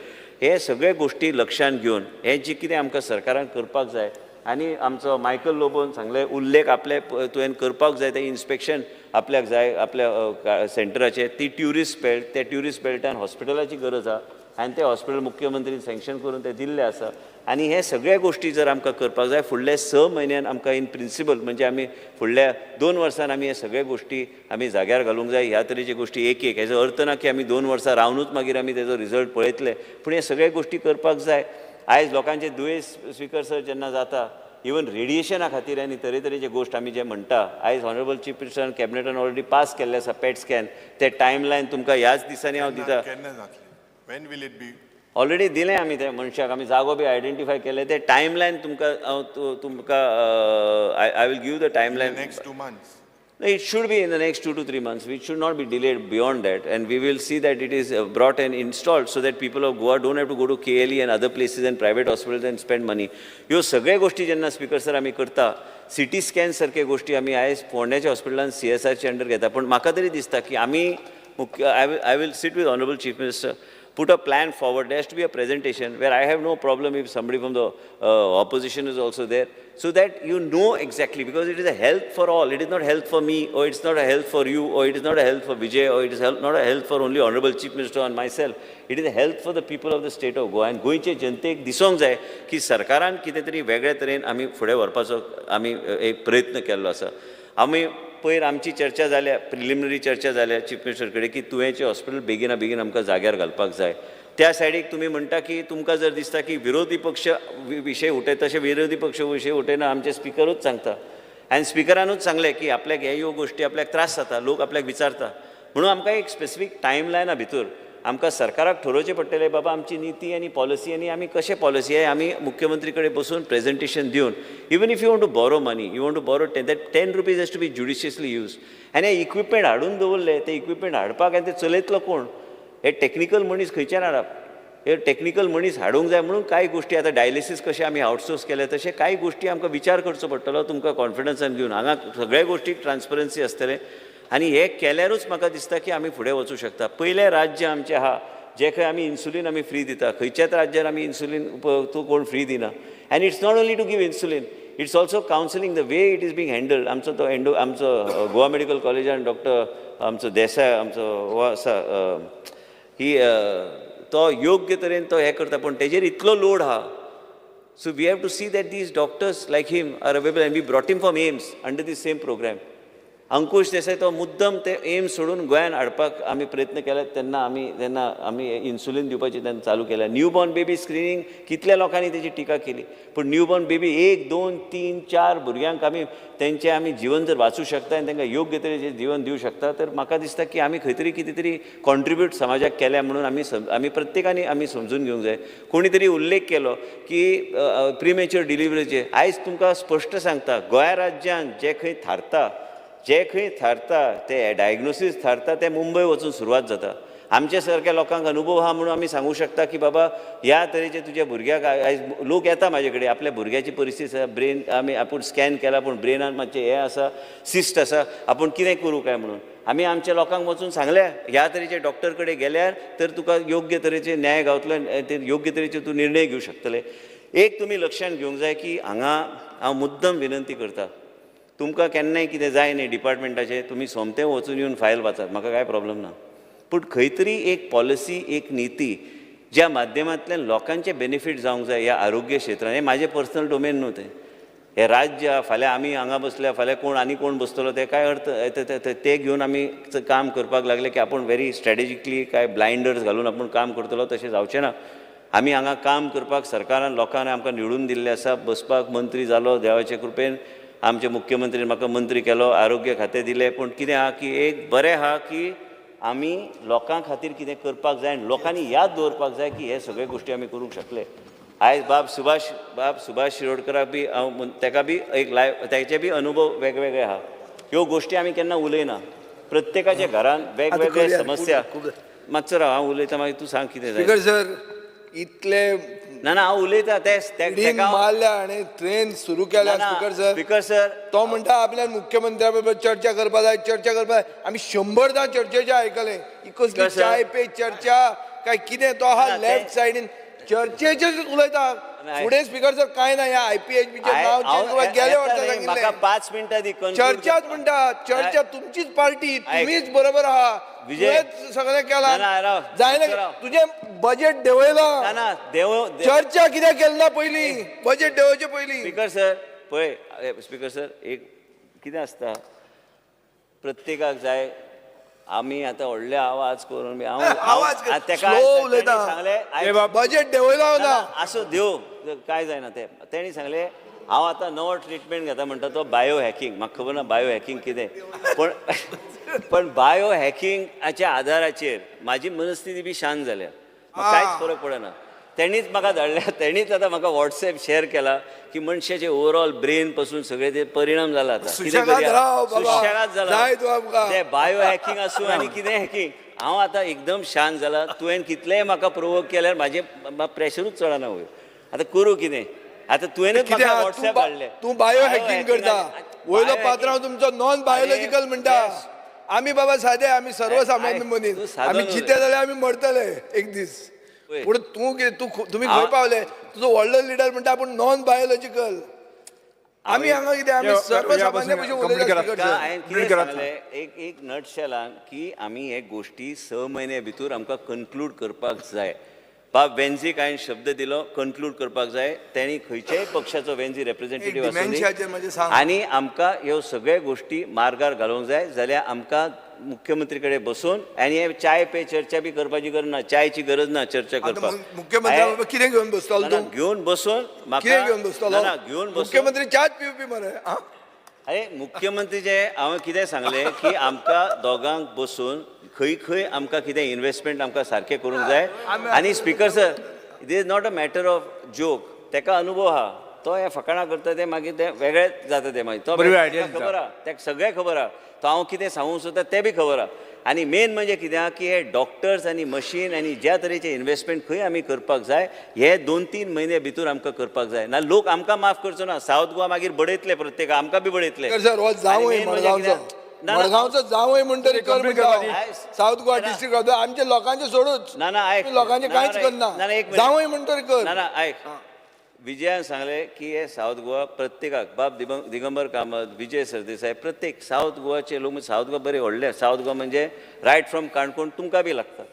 हे सगळे गोश्टी लक्षांत घेवन हे जे कितें आमकां सरकारान करपाक जाय आनी आमचो मायकल लोबोन सांगले उल्लेख आपले तुवें करपाक जाय, तें इन्स्पेक्शन आपल्याक जाय आपल्या सेंटराचें, ती ट्युरिस्ट बेल्ट, त्या ट्युरिस्ट बेल्टान हॉस्पिटलाची गरज आसा आनी तें हॉस्पिटल मुख्यमंत्रीन सँक्शन करून तें दिल्लें आसा. आनी हे सगळे गोश्टी जर आमकां करपाक जाय फुडल्या 6 म्हयन्यान आमकां इन प्रिंसिपल म्हणजे आमी फुडल्या 2 वर्सान आमी हे सगळे गोश्टी आमी जाग्यार घालूंक जाय. ह्या तरेची गोश्टी एक एक हेजो अर्थ ना की आमी 2 वर्सां रावनूच मागीर आमी तेजो रिजल्ट पळयतले, पूण हे सगळे गोश्टी करपाक जाय. आयज लोकांचे दुयेंस स्पीकर सर जेन्ना जाता इवन रेडिएशना खातीर आनी तरेतरेचे गोश्ट आमी जे म्हणटा, आयज ऑनरेबल चीफ मिनिस्टरान कॅबिनेटान ऑलरेडी पास केल्ले आसा पेट स्कॅन, ते टायम लायन तुमकां ह्याच दिसांनी हांव दिता. When will it be? Already दिलें आमी त्या मनशाक, आमी जागो बी आयडेंटिफाय केले, ते टायम लायन तुमकां हांव तुमकां I will give the time line. Next 2 months. It should be in the next 2 to 3 months. It should not be delayed beyond that, and we will see that it is brought and installed so that people of Goa don't have to go to KLE and other places and private hospitals and spend money. ह्यो सगळ्यो गोष्टी जेन्ना स्पीकर सर आमी करता, सिटी स्कॅन सारखे गोष्टी आमी आयज फोंड्याच्या हॉस्पिटलान CSRच्या अंडर घेता, पूण म्हाका तरी दिसता की आमी मुख्य I will sit with honourable chief minister, put a plan forward. There has to be a presentation where I have no problem if somebody from the opposition is also there, so that you know exactly, because it is a health for all. It is not health for me, or it's not a health for you, or it is not a health for Vijay, or it is not a health for only Honorable Chief Minister and myself. It is a health for the people of the state of Goa. And गोंयचे जनतेक दिसोंक जाय की सरकारान कितें तरी वेगळे तरेन आमी फुडें व्हरपाचो आमी एक प्रयत्न केल्लो आसा. आमी पयर आमची चर्चा जाल्या, प्रिलिमिनरी चर्चा जाल्या चीफ मिनिस्टर कडेन की तुवेंचें हॉस्पिटल बेगिना बेगीन आमकां जाग्यार घालपाक जाय. त्या सायडीक तुमी म्हणटा की तुमकां जर दिसता की विरोधी पक्ष विशय उठयता, तशें विरोधी पक्ष विशय उठयना, आमचे स्पिकरूच सांगता आनी स्पिकरानूच सांगलें की आपल्याक हे ह्यो गोश्टी आपल्याक त्रास जाता, लोक आपल्याक विचारता, म्हणून आमकां एक स्पेसिफीक टायम लायना भितर आमकां सरकाराक ठरोवचें पडटलें बाबा आमची निती आनी पॉलिसी आनी आमी कशें पॉलिसी आहे आमी मुख्यमंत्री कडेन बसून प्रेजेंटेशन दिवन, even if you want to borrow money, you want to borrow 10, that 10 rupees has to be judiciously use. आनी हे इक्विपमेंट हाडून दवरले, ते इक्विपमेंट हाडपाक आनी ते चलयतलो कोण, हे टॅक्निकल मनीस खंयच्यान हाडप, हे टॅक्निकल मनीस हाडूंक जाय. म्हणून कांय गोश्टी आतां डायलिसीस कशें आमी आउटसोर्स केले, तशें कांय गोश्टी आमकां विचार करचो पडटलो तुमकां कॉन्फिडन्सान घेवन. हांगा सगळ्या गोश्टीक ट्रान्सपरन्सी आसतलें आनी हे केल्यारूच म्हाका दिसता की आमी फुडें वचूं शकता. पयलें राज्य आमचें आहा जें खंय आमी इन्सुलीन आमी फ्री दिता, खंयच्याच राज्यान आमी इन्सुलीन तूं कोण फ्री दिना. And it's not only to give insulin, it's also counselling, the way it is being handled. आमचो तो एंडो आमचो गोवा मेडिकल कॉलेजान डॉक्टर आमचो देसाय आमचो हो आसा ही तो योग्य तरेन तो हें करता, पूण तेजेर इतलो लोड आहा. So we have to see that these doctors like him are available, and we brought him from AIIMS under the same programme. Ankush Desai तो मुद्दम ते एम्स सोडून गोंयान हाडपाक आमी प्रयत्न केले, तेन्ना आमी इन्सुलीन दिवपाची तेन्ना चालू केल्या. न्यूबॉर्न बेबी स्क्रिनींग कितल्या लोकांनी तेजी टिका केली, पूण न्यूबॉर्न बेबी 1, 2, 3, 4 भुरग्यांक आमी तेंचें आमी जिवन जर वाचूं शकता आनी तांकां योग्य तरेचें जिवन दिवं शकता, तर म्हाका दिसता की आमी खंय तरी कितें तरी कॉन्ट्रिब्यूट समाजाक केल्या म्हणून आमी आमी प्रत्येकानी आमी समजून घेवंक जाय. कोणी तरी उल्लेख केलो की प्रिमेच्युअर डिलिव्हरीचे, आयज तुमकां स्पश्ट सांगता, गोंया राज्यान जें खंय थारता, जे खंय थारता ते डायग्नोसीस थारता ते मुंबय वचून सुरवात जाता. आमच्या सारक्या लोकांक अनुभव आहा म्हणून आमी सांगूं शकता की बाबा ह्या तरेचे तुज्या भुरग्याक आयज लोक येता म्हाजे कडेन, आपल्या भुरग्याची परिस्थिती आसा, ब्रेन आमी आपूण स्कॅन केला पूण ब्रेनान मातशें हें आसा, सिस्ट आसा, आपूण कितें करूं काय म्हणून आमी आमच्या लोकांक वचून सांगल्या ह्या तरेचे डॉक्टर कडेन गेल्यार तर तुका योग्य तरेचे न्याय गावतलो, ते योग्य तरेचे तूं निर्णय घेवं शकतले. एक तुमी लक्षांत घेवंक जाय की हांगा हांव मुद्दम विनंती करता, तुमकां केन्नाय कितें जाय न्ही डिपार्टमेंटाचें, तुमी सोमतें वचून येवन फायल वाचात, म्हाका कांय प्रॉब्लम ना, पूण खंय तरी एक पॉलिसी, एक निती ज्या माध्यमांतल्यान लोकांचे बेनिफीट जावंक जाय ह्या आरोग्य क्षेत्रान. हें म्हाजें पर्सनल डोमेन न्हू, तें हें राज्य, फाल्यां आमी हांगा बसल्या, फाल्यां कोण आनी कोण बसतलो तें कांय अर्थ ते घेवन आमी काम करपाक लागले की आपूण व्हेरी स्ट्रेटेजिकली काय ब्लायंडर्स घालून आपूण काम करतलो, तशें जावचें ना. आमी हांगा काम करपाक सरकारान लोकांनी आमकां निवडून दिल्लें आसा, बसपाक मंत्री जालो देवाचे कृपेन, आमचे मुख्यमंत्रीन म्हाका मंत्री केलो, आरोग्य खातें दिलें, पूण कितें आहा की एक बरें आहा की आमी लोकां खातीर कितें करपाक जाय आनी लोकांनी याद दवरपाक जाय की हे सगळे गोश्टी आमी करूंक शकले. आयज बाब सुभाष शिरोडकराक बी हांव तेका बी एक लायफ तेचे बी अनुभव वेगवेगळे आहा. ह्यो गोश्टी आमी केन्ना उलयना, प्रत्येकाच्या घरान वेगवेगळे समस्या. मातसो राव, हांव उलयता, मागीर तूं सांग कितें जाय. स्पीकर सर, इतले ना ना, हांव उलयता तें मारल्या आनी ट्रेन सुरू केल्या. स्पीकर सर, स्पीकर सर, तो म्हणटा आपल्या मुख्यमंत्र्या बरोबर चर्चा करपा जाय, चर्चा करपा जाय. आमी 100दां चर्चेचे आयकले. ही कसली चाय पे चर्चा काय कितें? तो आहा लेफ्ट सायडीन चर्चेचेच उलयता. फुडें स्पीकर सर काय ना, ह्या IPHB नाव चेंज करपाक गेले वर्सा सांगिल्लें. 5 मिनटां दी. चर्चाच म्हणटा, चर्चा तुमचीच पार्टी, तुमीच बरोबर आहा, तुवेंच सगळें केलां. जायना तुजें बजेट देंवयलां, चर्चा कित्याक केली ना पयलीं? बजेट देंवोवचे पयलीं. स्पीकर सर पळय, स्पीकर सर एक कितें आसता, प्रत्येकाक जाय. आमी आतां व्हडले आवाज करून सांगलें बजेट देंवयला ना, आसूं देव काय जायना तें. तेणी सांगलें हांव आतां नवो ट्रिटमेंट घेता म्हणटा तो बायो हॅकिंग. म्हाका खबर ना बायो हॅकिंग कितें, पण पण बायो हॅकिंगाच्या आदाराचेर म्हाजी मनस्थिती बी शांत जाल्या, कांयच फरक पडना. तेणीच म्हाका धाडल्या, तेणीच आतां म्हाका वॉट्सएप शेअर केला की मनशाचे ओवरऑल ब्रेन पासून सगळे ते परिणाम जाला आतां. सुशेगाद जाला ते बायो हॅकिंग आसूं आनी कितें हॅकिंग. हांव आतां एकदम शांत जाला. तुवें कितलेंय म्हाका प्रोवोक केल्यार म्हाजें प्रेशरूच चडना वयर. आतां करूं कितें? आतां तुवेंच म्हाका वॉट्सएप धाडलें. तूं बायो हॅकिंग करता, वयलो पात्रांव तुमचो नॉन बायोलॉजिकल म्हणटा. आमी बाबा सादे, आमी सर्वसामान्य मनीस, आमी जिते जाल्यार आमी मरतले एक दीस. पूण तूं कितें, तूं तुमी खंय पावले? तुजो व्हडलो लिडर म्हणटा आपूण नॉन बायोलॉजिकल. आमी हांगा कितें, आमी सर्वसामान्य भशेन उलयता. हांवें कितें सांगलें एक एक नटशेलान की आमी हे गोश्टी 6 म्हयने भितर आमकां कन्क्लूड करपाक जाय. बाब वेन्झीक हांवें शब्द दिलो कन्क्लूड करपाक जाय. तेणी खंयच्याय पक्षाचो वेन्झी रेप्रेझेंटेटीव आसूं आनी आमकां ह्यो सगळ्यो गोश्टी मार्गार घालूंक जाय. जाल्यार आमकां मुख्यमंत्री कडेन बसून आनी हे चाय पे चर्चा बी करपाची गरज ना, चायची गरज ना चर्चा करपाक. मुख्यमंत्री कितें घेवन बसतलो? तूं घेवन बसून कितें घेवन बसतलो? घेवन बसून मुख्यमंत्री च्याच पिवपी मरे. अरे मुख्यमंत्री जे हांवें कितें सांगलें की आमकां दोगांक बसून खंय खंय आमकां कितें इन्वेस्टमेंट आमकां सारकें करूंक जाय. आनी speaker sir, it is not a matter of joke. तेका अनुभव आहा, तो हे फकाणां करता ते मागीर ते वेगळेच जाता ते मागीर. तो खबर आहा, तेका सगळें खबर आहा. तो हांव कितें सांगूंक सोदता तें बी खबर आहा. आनी मेन म्हणजे कितें आहा की हे डॉक्टर्स आनी मशीन आनी ज्या तरेचे इन्वेस्टमेंट खंय आमी करपाक जाय, हे 2-3 म्हयने भितर आमकां करपाक जाय. ना लोक आमकां माफ करचो ना. सावथ गोवा मागीर बडयतले, प्रत्येक आमकां बी बडयतले. मडगांवचो जावय म्हणटरी कर म्हणटा. सावथ गोवा डिस्ट्रिक्ट आमच्या लोकांचे सोडूच ना ना, आयक, लोकांचे कांयच करना. जावय म्हणटरी कर. ना ना, आयक, विजयान सांगलें की हे सावथ गोवा प्रत्येकाक, बाब दिगंबर कामत, विजय सरदेसाय, प्रत्येक सावथ गोवाचे लोक. सावथ गोवा बरे व्हडले, सावथ गोवा म्हणजे रायट फ्रॉम काणकोण तुमकां बी लागता.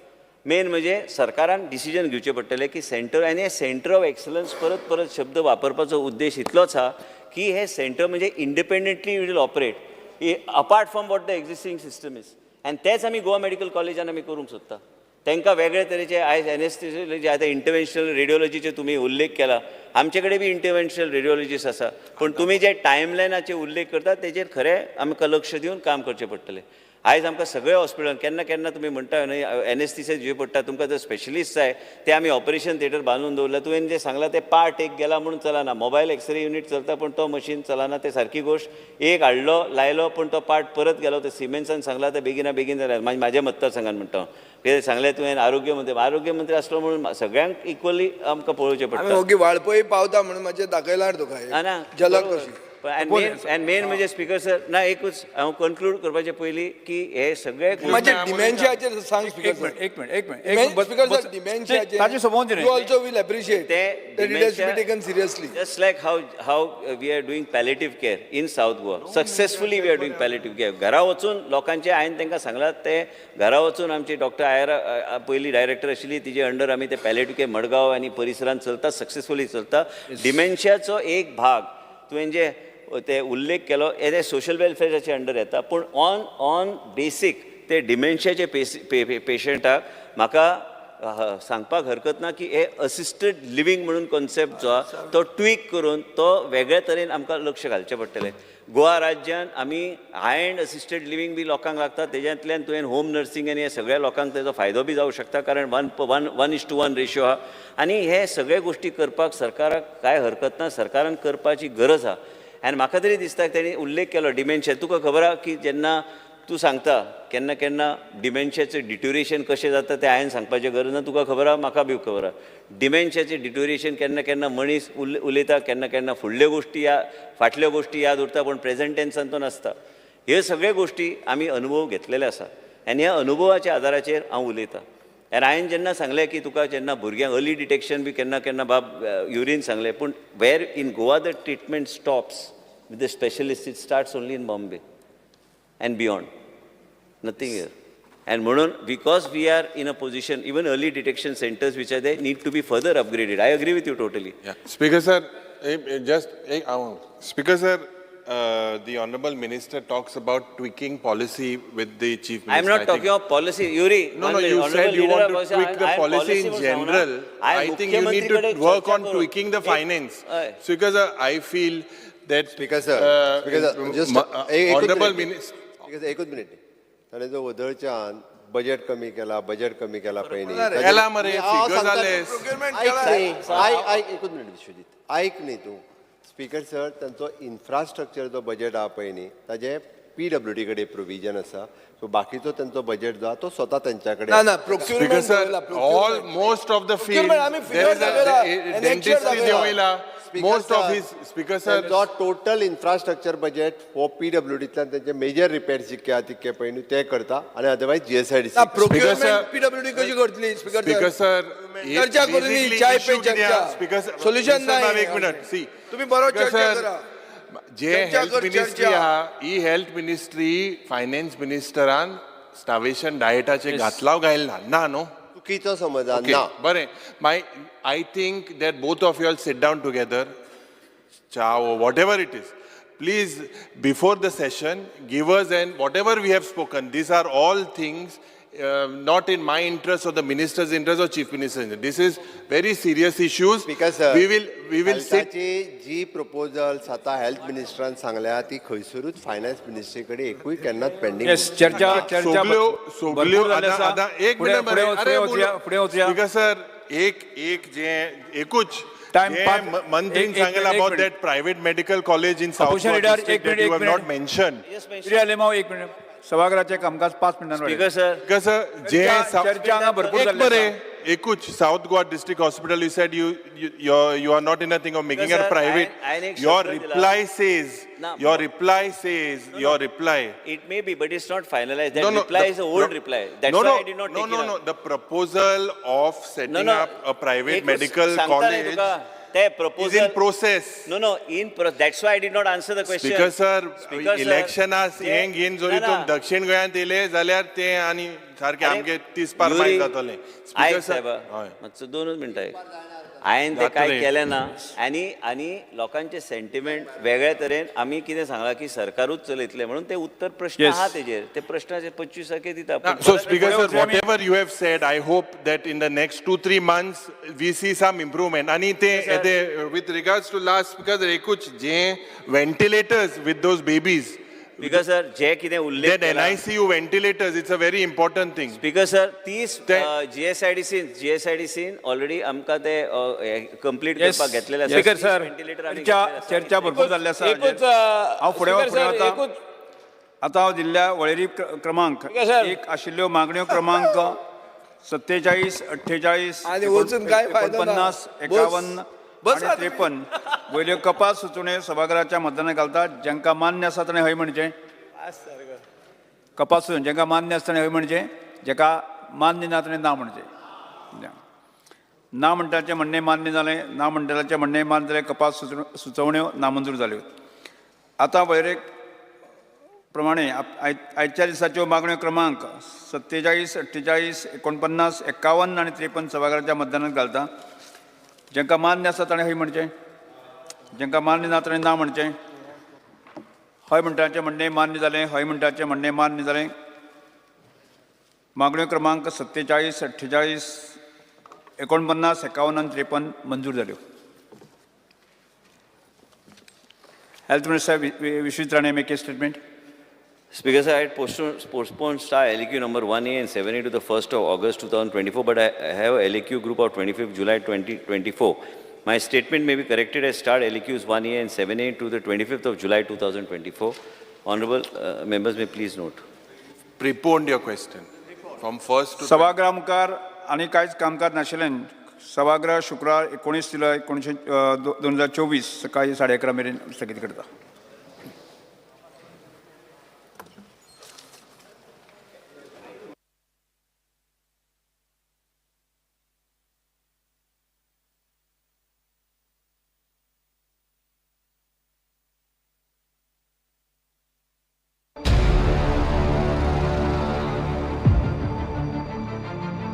मेन म्हणजे सरकारान डिसिजन घेवचें पडटलें की सेंटर, आनी हे सेंटर ऑफ एक्सलन्स परत परत शब्द वापरपाचो उद्देश इतलोच आहा की हे सेंटर म्हणजे independently will operate apart from what the existing system is. आनी तेच आमी गोवा मेडिकल कॉलेजान आमी करूंक सोदता. तांकां वेगळे तरेचे आयज एनेस्थेसियोलॉजी, आतां इंटरवेन्शनल रेडियोलॉजीचे तुमी उल्लेख केला, आमचे कडेन बी इंटरवेन्शनल रेडियोलॉजिस्ट आसा. पूण तुमी जे टायमलायनाचे उल्लेख करता तेजेर खरें आमकां लक्ष दिवन काम करचें पडटलें. आयज आमकां सगळे हॉस्पिटलान केन्ना केन्ना तुमी म्हणटा न्हय एनेस्थेसिया घेवची पडटा, तुमकां जर स्पेशलिस्ट जाय ते आमी ऑपरेशन थिएटर बांदून दवरलां. तुवें जें सांगलां तें पार्ट एक गेला म्हणून चलना. मोबायल एक्सरे युनीट चलता पूण तो मशीन चलना, तें सारकी गोश्ट. एक हाडलो लायलो पूण तो पार्ट परत गेलो. ते सिमेन्सान सांगलां तें बेगिना बेगीन जालें. म्हाज्या मतदारसंघान म्हणटा हांव कितें सांगलें तुवें आरोग्य मंत्री, आरोग्य मंत्री आसलो म्हणून सगळ्यांक इक्वली आमकां पळोवचें पडटा. ओगी वाळपय पावता म्हणून मातशें दाखयलार तुका ना झलक कशी. आनी मेन म्हणजे स्पीकर सर ना एकूच हांव कन्क्लूड करपाचे पयलीं की हे सगळे डिमेन्शियाचेर सांग स्पीकर सर. एक मिनट एक मिनट स्पीकर सर, डिमेन्शियाचेर ताजें सोंपोवन you also will appreciate that it has to be taken seriously. Just like how we are doing palliative care in South Goa, successfully we are doing palliative care. घरा वचून लोकांचे हांवें तांकां सांगलां ते घरा वचून आमची डॉक्टर आयरा पयली डायरेक्टर आशिल्ली तिजे अंडर आमी ते पॅलेटीव केअर मडगांव आनी परिसरांत चलता, सक्सेसफुली चलता. डिमेन्शियाचो एक भाग तुवें जे ते उल्लेख केलो हे सोशल वेलफेअराचे अंडर येता, पूण ऑन ऑन बेसीक ते डिमेन्शियाचे पेशंटाक म्हाका सांगपाक हरकत ना की हे असिस्टेड लिव्हींग म्हणून कॉन्सेप्ट जो आहा तो ट्वीक करून तो वेगळे तरेन आमकां लक्ष घालचें पडटलें. गोवा राज्यान आमी हाय एंड असिस्टेड लिव्हींग बी लोकांक लागता, तेज्यांतल्यान तुवें होम नर्सिंग आनी हे सगळ्या लोकांक तेजो फायदो बी जावंक शकता, कारण 1:1 रेशियो आहा. आनी हे सगळे गोश्टी करपाक सरकाराक कांय हरकत ना, सरकारान करपाची गरज आहा. आनी म्हाका तरी दिसता तेणी उल्लेख केलो डिमेन्शिया. तुका खबर आहा की जेन्ना तूं सांगता केन्ना केन्ना डिमेन्शियाचें डिट्युरेशन कशें जाता तें हांवें सांगपाचें गरज ना, तुका खबर आहा, म्हाका बी खबर आहा. डिमेन्शियाचें डिट्युरेशन केन्ना केन्ना मनीस उलयता, केन्ना केन्ना फुडल्यो गोश्टी या फाटल्यो गोश्टी याद उरता, पूण प्रेझेंट टेन्सान तो नासता. ह्यो सगळ्यो गोश्टी आमी अनुभव घेतलेले आसा आनी ह्या अनुभवाच्या आदाराचेर हांव उलयतां. आनी हांवें जेन्ना सांगलें की तुका जेन्ना भुरग्यांक अर्ली डिटेक्शन बी केन्ना केन्ना बाब युरीन सांगलें, पूण where in Goa the treatment stops with the specialist, it starts only in Bombay and beyond, nothing here. And म्हणून because we are in a position, even early detection centers which are there need to be further upgraded. I agree with you totally. Speaker sir, just Speaker sir, the Honorable Minister talks about tweaking policy with the Chief Minister. I am not talking of policy, Yuri. No, no, you said you want to tweak the policy in general. I think you need to work on tweaking the finance. Speaker sir, I feel that Speaker sir, just Honorable Minister. एकूच मिनिट. ताणें जो वदळच्यान बजेट कमी केला, बजेट कमी केला पळय न्ही, केला मरे, फिगर जाले. आयक एकूच मिनिट विश्वजीत, आयक न्ही तूं. स्पीकर सर, तांचो इन्फ्रास्ट्रक्चर जो बजेट आहा पळय न्ही, ताजें पीडब्ल्यूडी कडेन प्रोविजन आसा. सो बाकीचो तांचो बजेट जो आहा तो स्वता तेंच्या कडेन. ना ना, procurement sir, all most of the field dentistry देवयला, most of his. Speaker sir, जो टोटल इन्फ्रास्ट्रक्चर बजेट हो पीडब्ल्यूडींतल्यान तेंचे मेजर रिपेर्स जितके आहा तितके पळय न्ही ते करता, आनी अदरवायज जीएसआयडीसी. प्रोक्युरमेंट पीडब्ल्यूडी कशी करतली स्पीकर सर? चर्चा करूनी, चाय पे चर्चा, सोल्युशन ना. एक मिनिट, सी तुम्ही बरो चर्चा करा. जे हेल्थ मिनिस्ट्री आहा, ही हेल्थ मिनिस्ट्री फायनान्स मिनिस्टरान स्टावेशन डायटाचे घातलाव घायला ना न्हू, चुकीचो समज ना. बरें, my I think that both of you all sit down together, chow whatever it is, please before the session give us and whatever we have spoken, these are all things not in my interest or the minister's interest or chief minister's interest. This is very serious issues. Because sir, we will sit. Ji proposals आता हेल्थ मिनिस्टरान सांगल्या ती खंयसरूच फायनान्स मिनिस्ट्री कडेन एकूय केन्नाच पेंडींग. चर्चा चर्चा सगल्यो आतां एक मिनट मरे, अरे फुडें वचया. Because sir, एक एक जे एकूच मंत्रीन सांगला about that private medical college in South Goa district that you have not mentioned. एक मिनिट, सभागृहाचे कामकाज 5 मिनटां. स्पीकर सर, कसं जे चर्चा हांगा भरपूर जाल्ली बरे, एकूच South Goa district hospital, you said you you are not in a thing of making it private. Your reply says, your reply says, your reply it may be but it's not finalised. That reply is a old reply. That's why I did not take it. No no, the proposal of setting up a private medical college proposal is in process. No, no, in that's why I did not answer the question. Speaker sir, election as हें घेवन जरी तूं दक्षिण गोंयांत येयले जाल्यार तें आनी सारकें आमगे 30 पार मायज जातलें. आयक सायबा, मातसो 2 मिनटां एक. हांवें तें कांय केलें ना आनी आनी लोकांचे सेंटिमेंट वेगळ्या तरेन आमी कितें सांगलां की सरकारूच चलयतलें म्हणून ते उत्तर प्रश्न आहा तेजेर, ते प्रश्नाचे 25 सारके दिता. So speaker sir, whatever you have said, I hope that in the next 2-3 months we see some improvement. आनी ते with regards to last speaker एकूच जे ventilators with those babies. Speaker sir, जे कितें उल्लेख केला NICU ventilators, it's a very important thing. Speaker sir, 30 जीएसआयडीसीन already आमकां ते कंप्लीट करपाक घेतलेले आसा. स्पीकर सर, चर्चा भरपूर जाल्ली आसा. हांव फुडें वता. आतां हांव दिल्ल्या वळेरी क्रमांक 1 आशिल्ल्यो मागण्यो क्रमांक 47, 48, 49, 51 आनी 53 वयल्यो कपात सुचोवण्यो सभाघराच्या मतदानाक घालतात. जांकां मान्य आसा ताणें हय म्हणचें, कपात सुचोवणी जांकां मान्य आसा ताणें हय म्हणचें, जाका मान्य ना ताणें ना म्हणचें. ना म्हणटाचें म्हणणें मान्य जालें, ना म्हणटल्याचें म्हणणें मान्य जालें, कपात सुचोवण्यो नामंजूर जाल्यो. आतां वळेरे प्रमाणे आयच्या दिसाच्यो मागण्यो क्रमांक 47, 48, 49, 51 आनी 53 सभाघराच्या मतदानाक घालता. जांकां मान्य आसा ताणें हय म्हणचें, जांकां मान्य ना ताणें ना म्हणचें. हय म्हणटाचें म्हणणें मान्य जालें, हय म्हणटाचें म्हणणें मान्य जालें. मागण्यो क्रमांक 47, 48, 49, 51 आनी 53 मंजूर जाल्यो. Health minister Vishwajit Rane make a statement. Speaker sir, I had postponed star LAQ number 1A and 7A to the 1st of August 2024, but I have a LAQ group of 25th July 2024. My statement may be corrected as star LAQs 1A and 7A to the 25th of July 2024. Honorable members may please note. Preponed your question from 1st to सभागृहा मुखार आनी कांयच कामकाज नाशिल्ल्यान सभागृह शुक्रार 19 जुलय 2024 सकाळी 11:30 मेरेन स्थगीत करता.